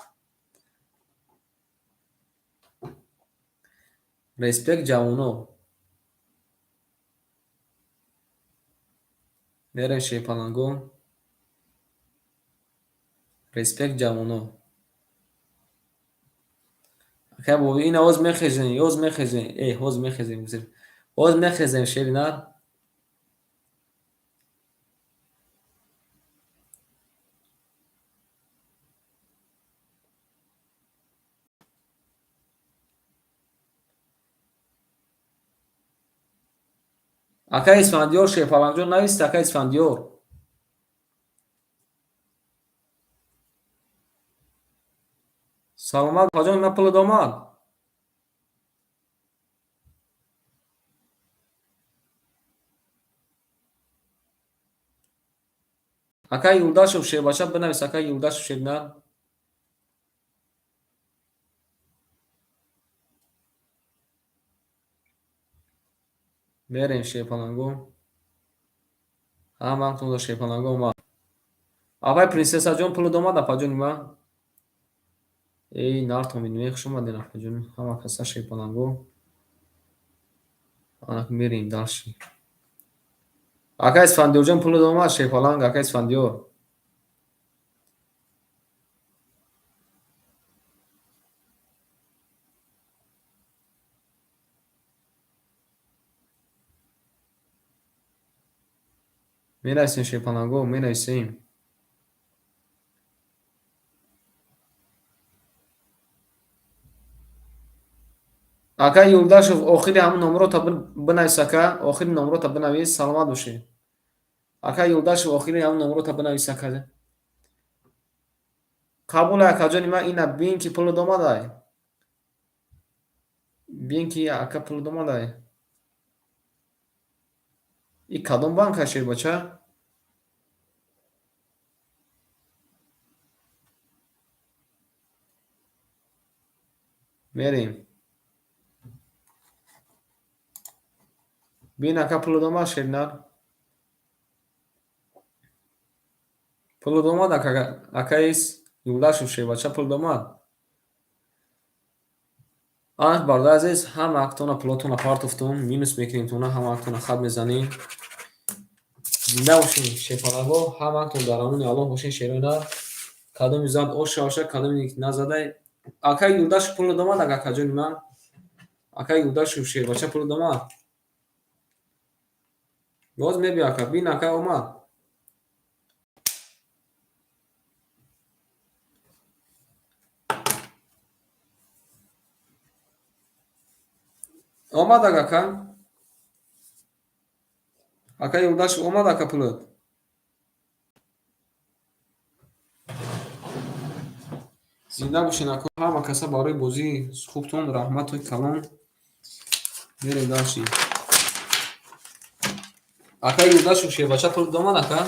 Респект ҷавоно. Мерем, шерпаланго. Респект ҷавоно. Акай бо ина ҳоз мехезем, ҳоз мехезем. Эй, ҳоз мехезем, ҳоз мехезем, шери нар. Акай Исфандиёр, шерпалангҷон, нависед, акай Исфандиёр. Саломат, апаҷон, ман пулат омад. Акай Юлдашев, шербача, бинавис, акай Юлдашев, шернар. Мерем, шерпаланго. Ҳамаатонро, шерпаланго, омад. Апай принсессаҷон, пулат омад, апаҷони ман. Эй, нартон бинем, хуш омадед, апаҷон, ҳама каса, шерпаланго. Ана мерем дальше. Акай Исфандиёрҷон, пулат омад, шерпаланг, акай Исфандиёр. Менависем, шерпаланго, менависем. Акай Юлдашев, охири ҳамун номрота бинавис, ака, охири номрота бинавис, саломат бошед. Акай Юлдашев, охири ҳамун номрота бинавис, ака. Қабул, акаҷони ман, ина бин, ки пулат омадай. Бин, ки ака, пулат омадай. И кадом банк ай, шербача? Мерем. Бин, ака, пулат омад, шернар. Пулат омад, ака, акаи Юлдашев, шербача, пулат омад. Ана, бародари азиз, ҳама актона пулотона партофтум, минус мекунем тона, ҳама актона хат мезанем. Зинда бошед, шерпаланго, ҳама актон дар амони Аллоҳ бошед, шерои нар. Кадоми зад оша оша, кадоми назадай. Акай Юлдашев, пулат омад, акаҷони ман. Акай Юлдашев, шербача, пулат омад. Боз мебиё, ака, бин, ака, омад. Омад, ака? Ака Юлдашев, омад, ака, пулат. Зинда бошед, ака, ҳама каса барои бозии хубтон раҳматҳои калон. Мерем дальше. Ака Юлдашу шербача пул омад, ака?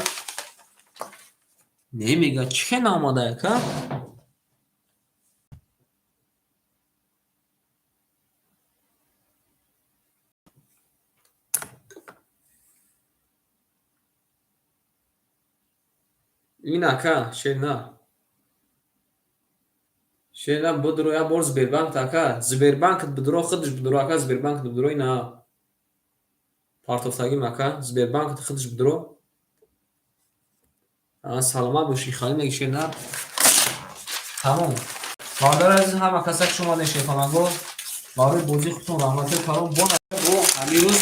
Не мега, чӣ хел наомада, ака? Ин ака, шерна. Шерна будро як бор Сбербанк, ака. Сбербанк будро, худаш будро, ака, Сбербанк будро ина. Партофтагим, ака, Сбербанк худаш будро. Саломат бошӣ, халӣ меги шерна. Тамом. Бародари азиз, ҳама каса хуш омадед шерпалангор. Барои бозии худтон раҳматҳои калон. Бо бо ҳамин рӯз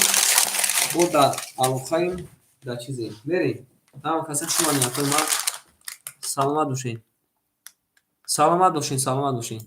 бо дар алоқаем дар чизе. Мерем. Ҳама каса хуш омадед, акои ман. Саломат бошед. Саломат бошед, саломат бошед.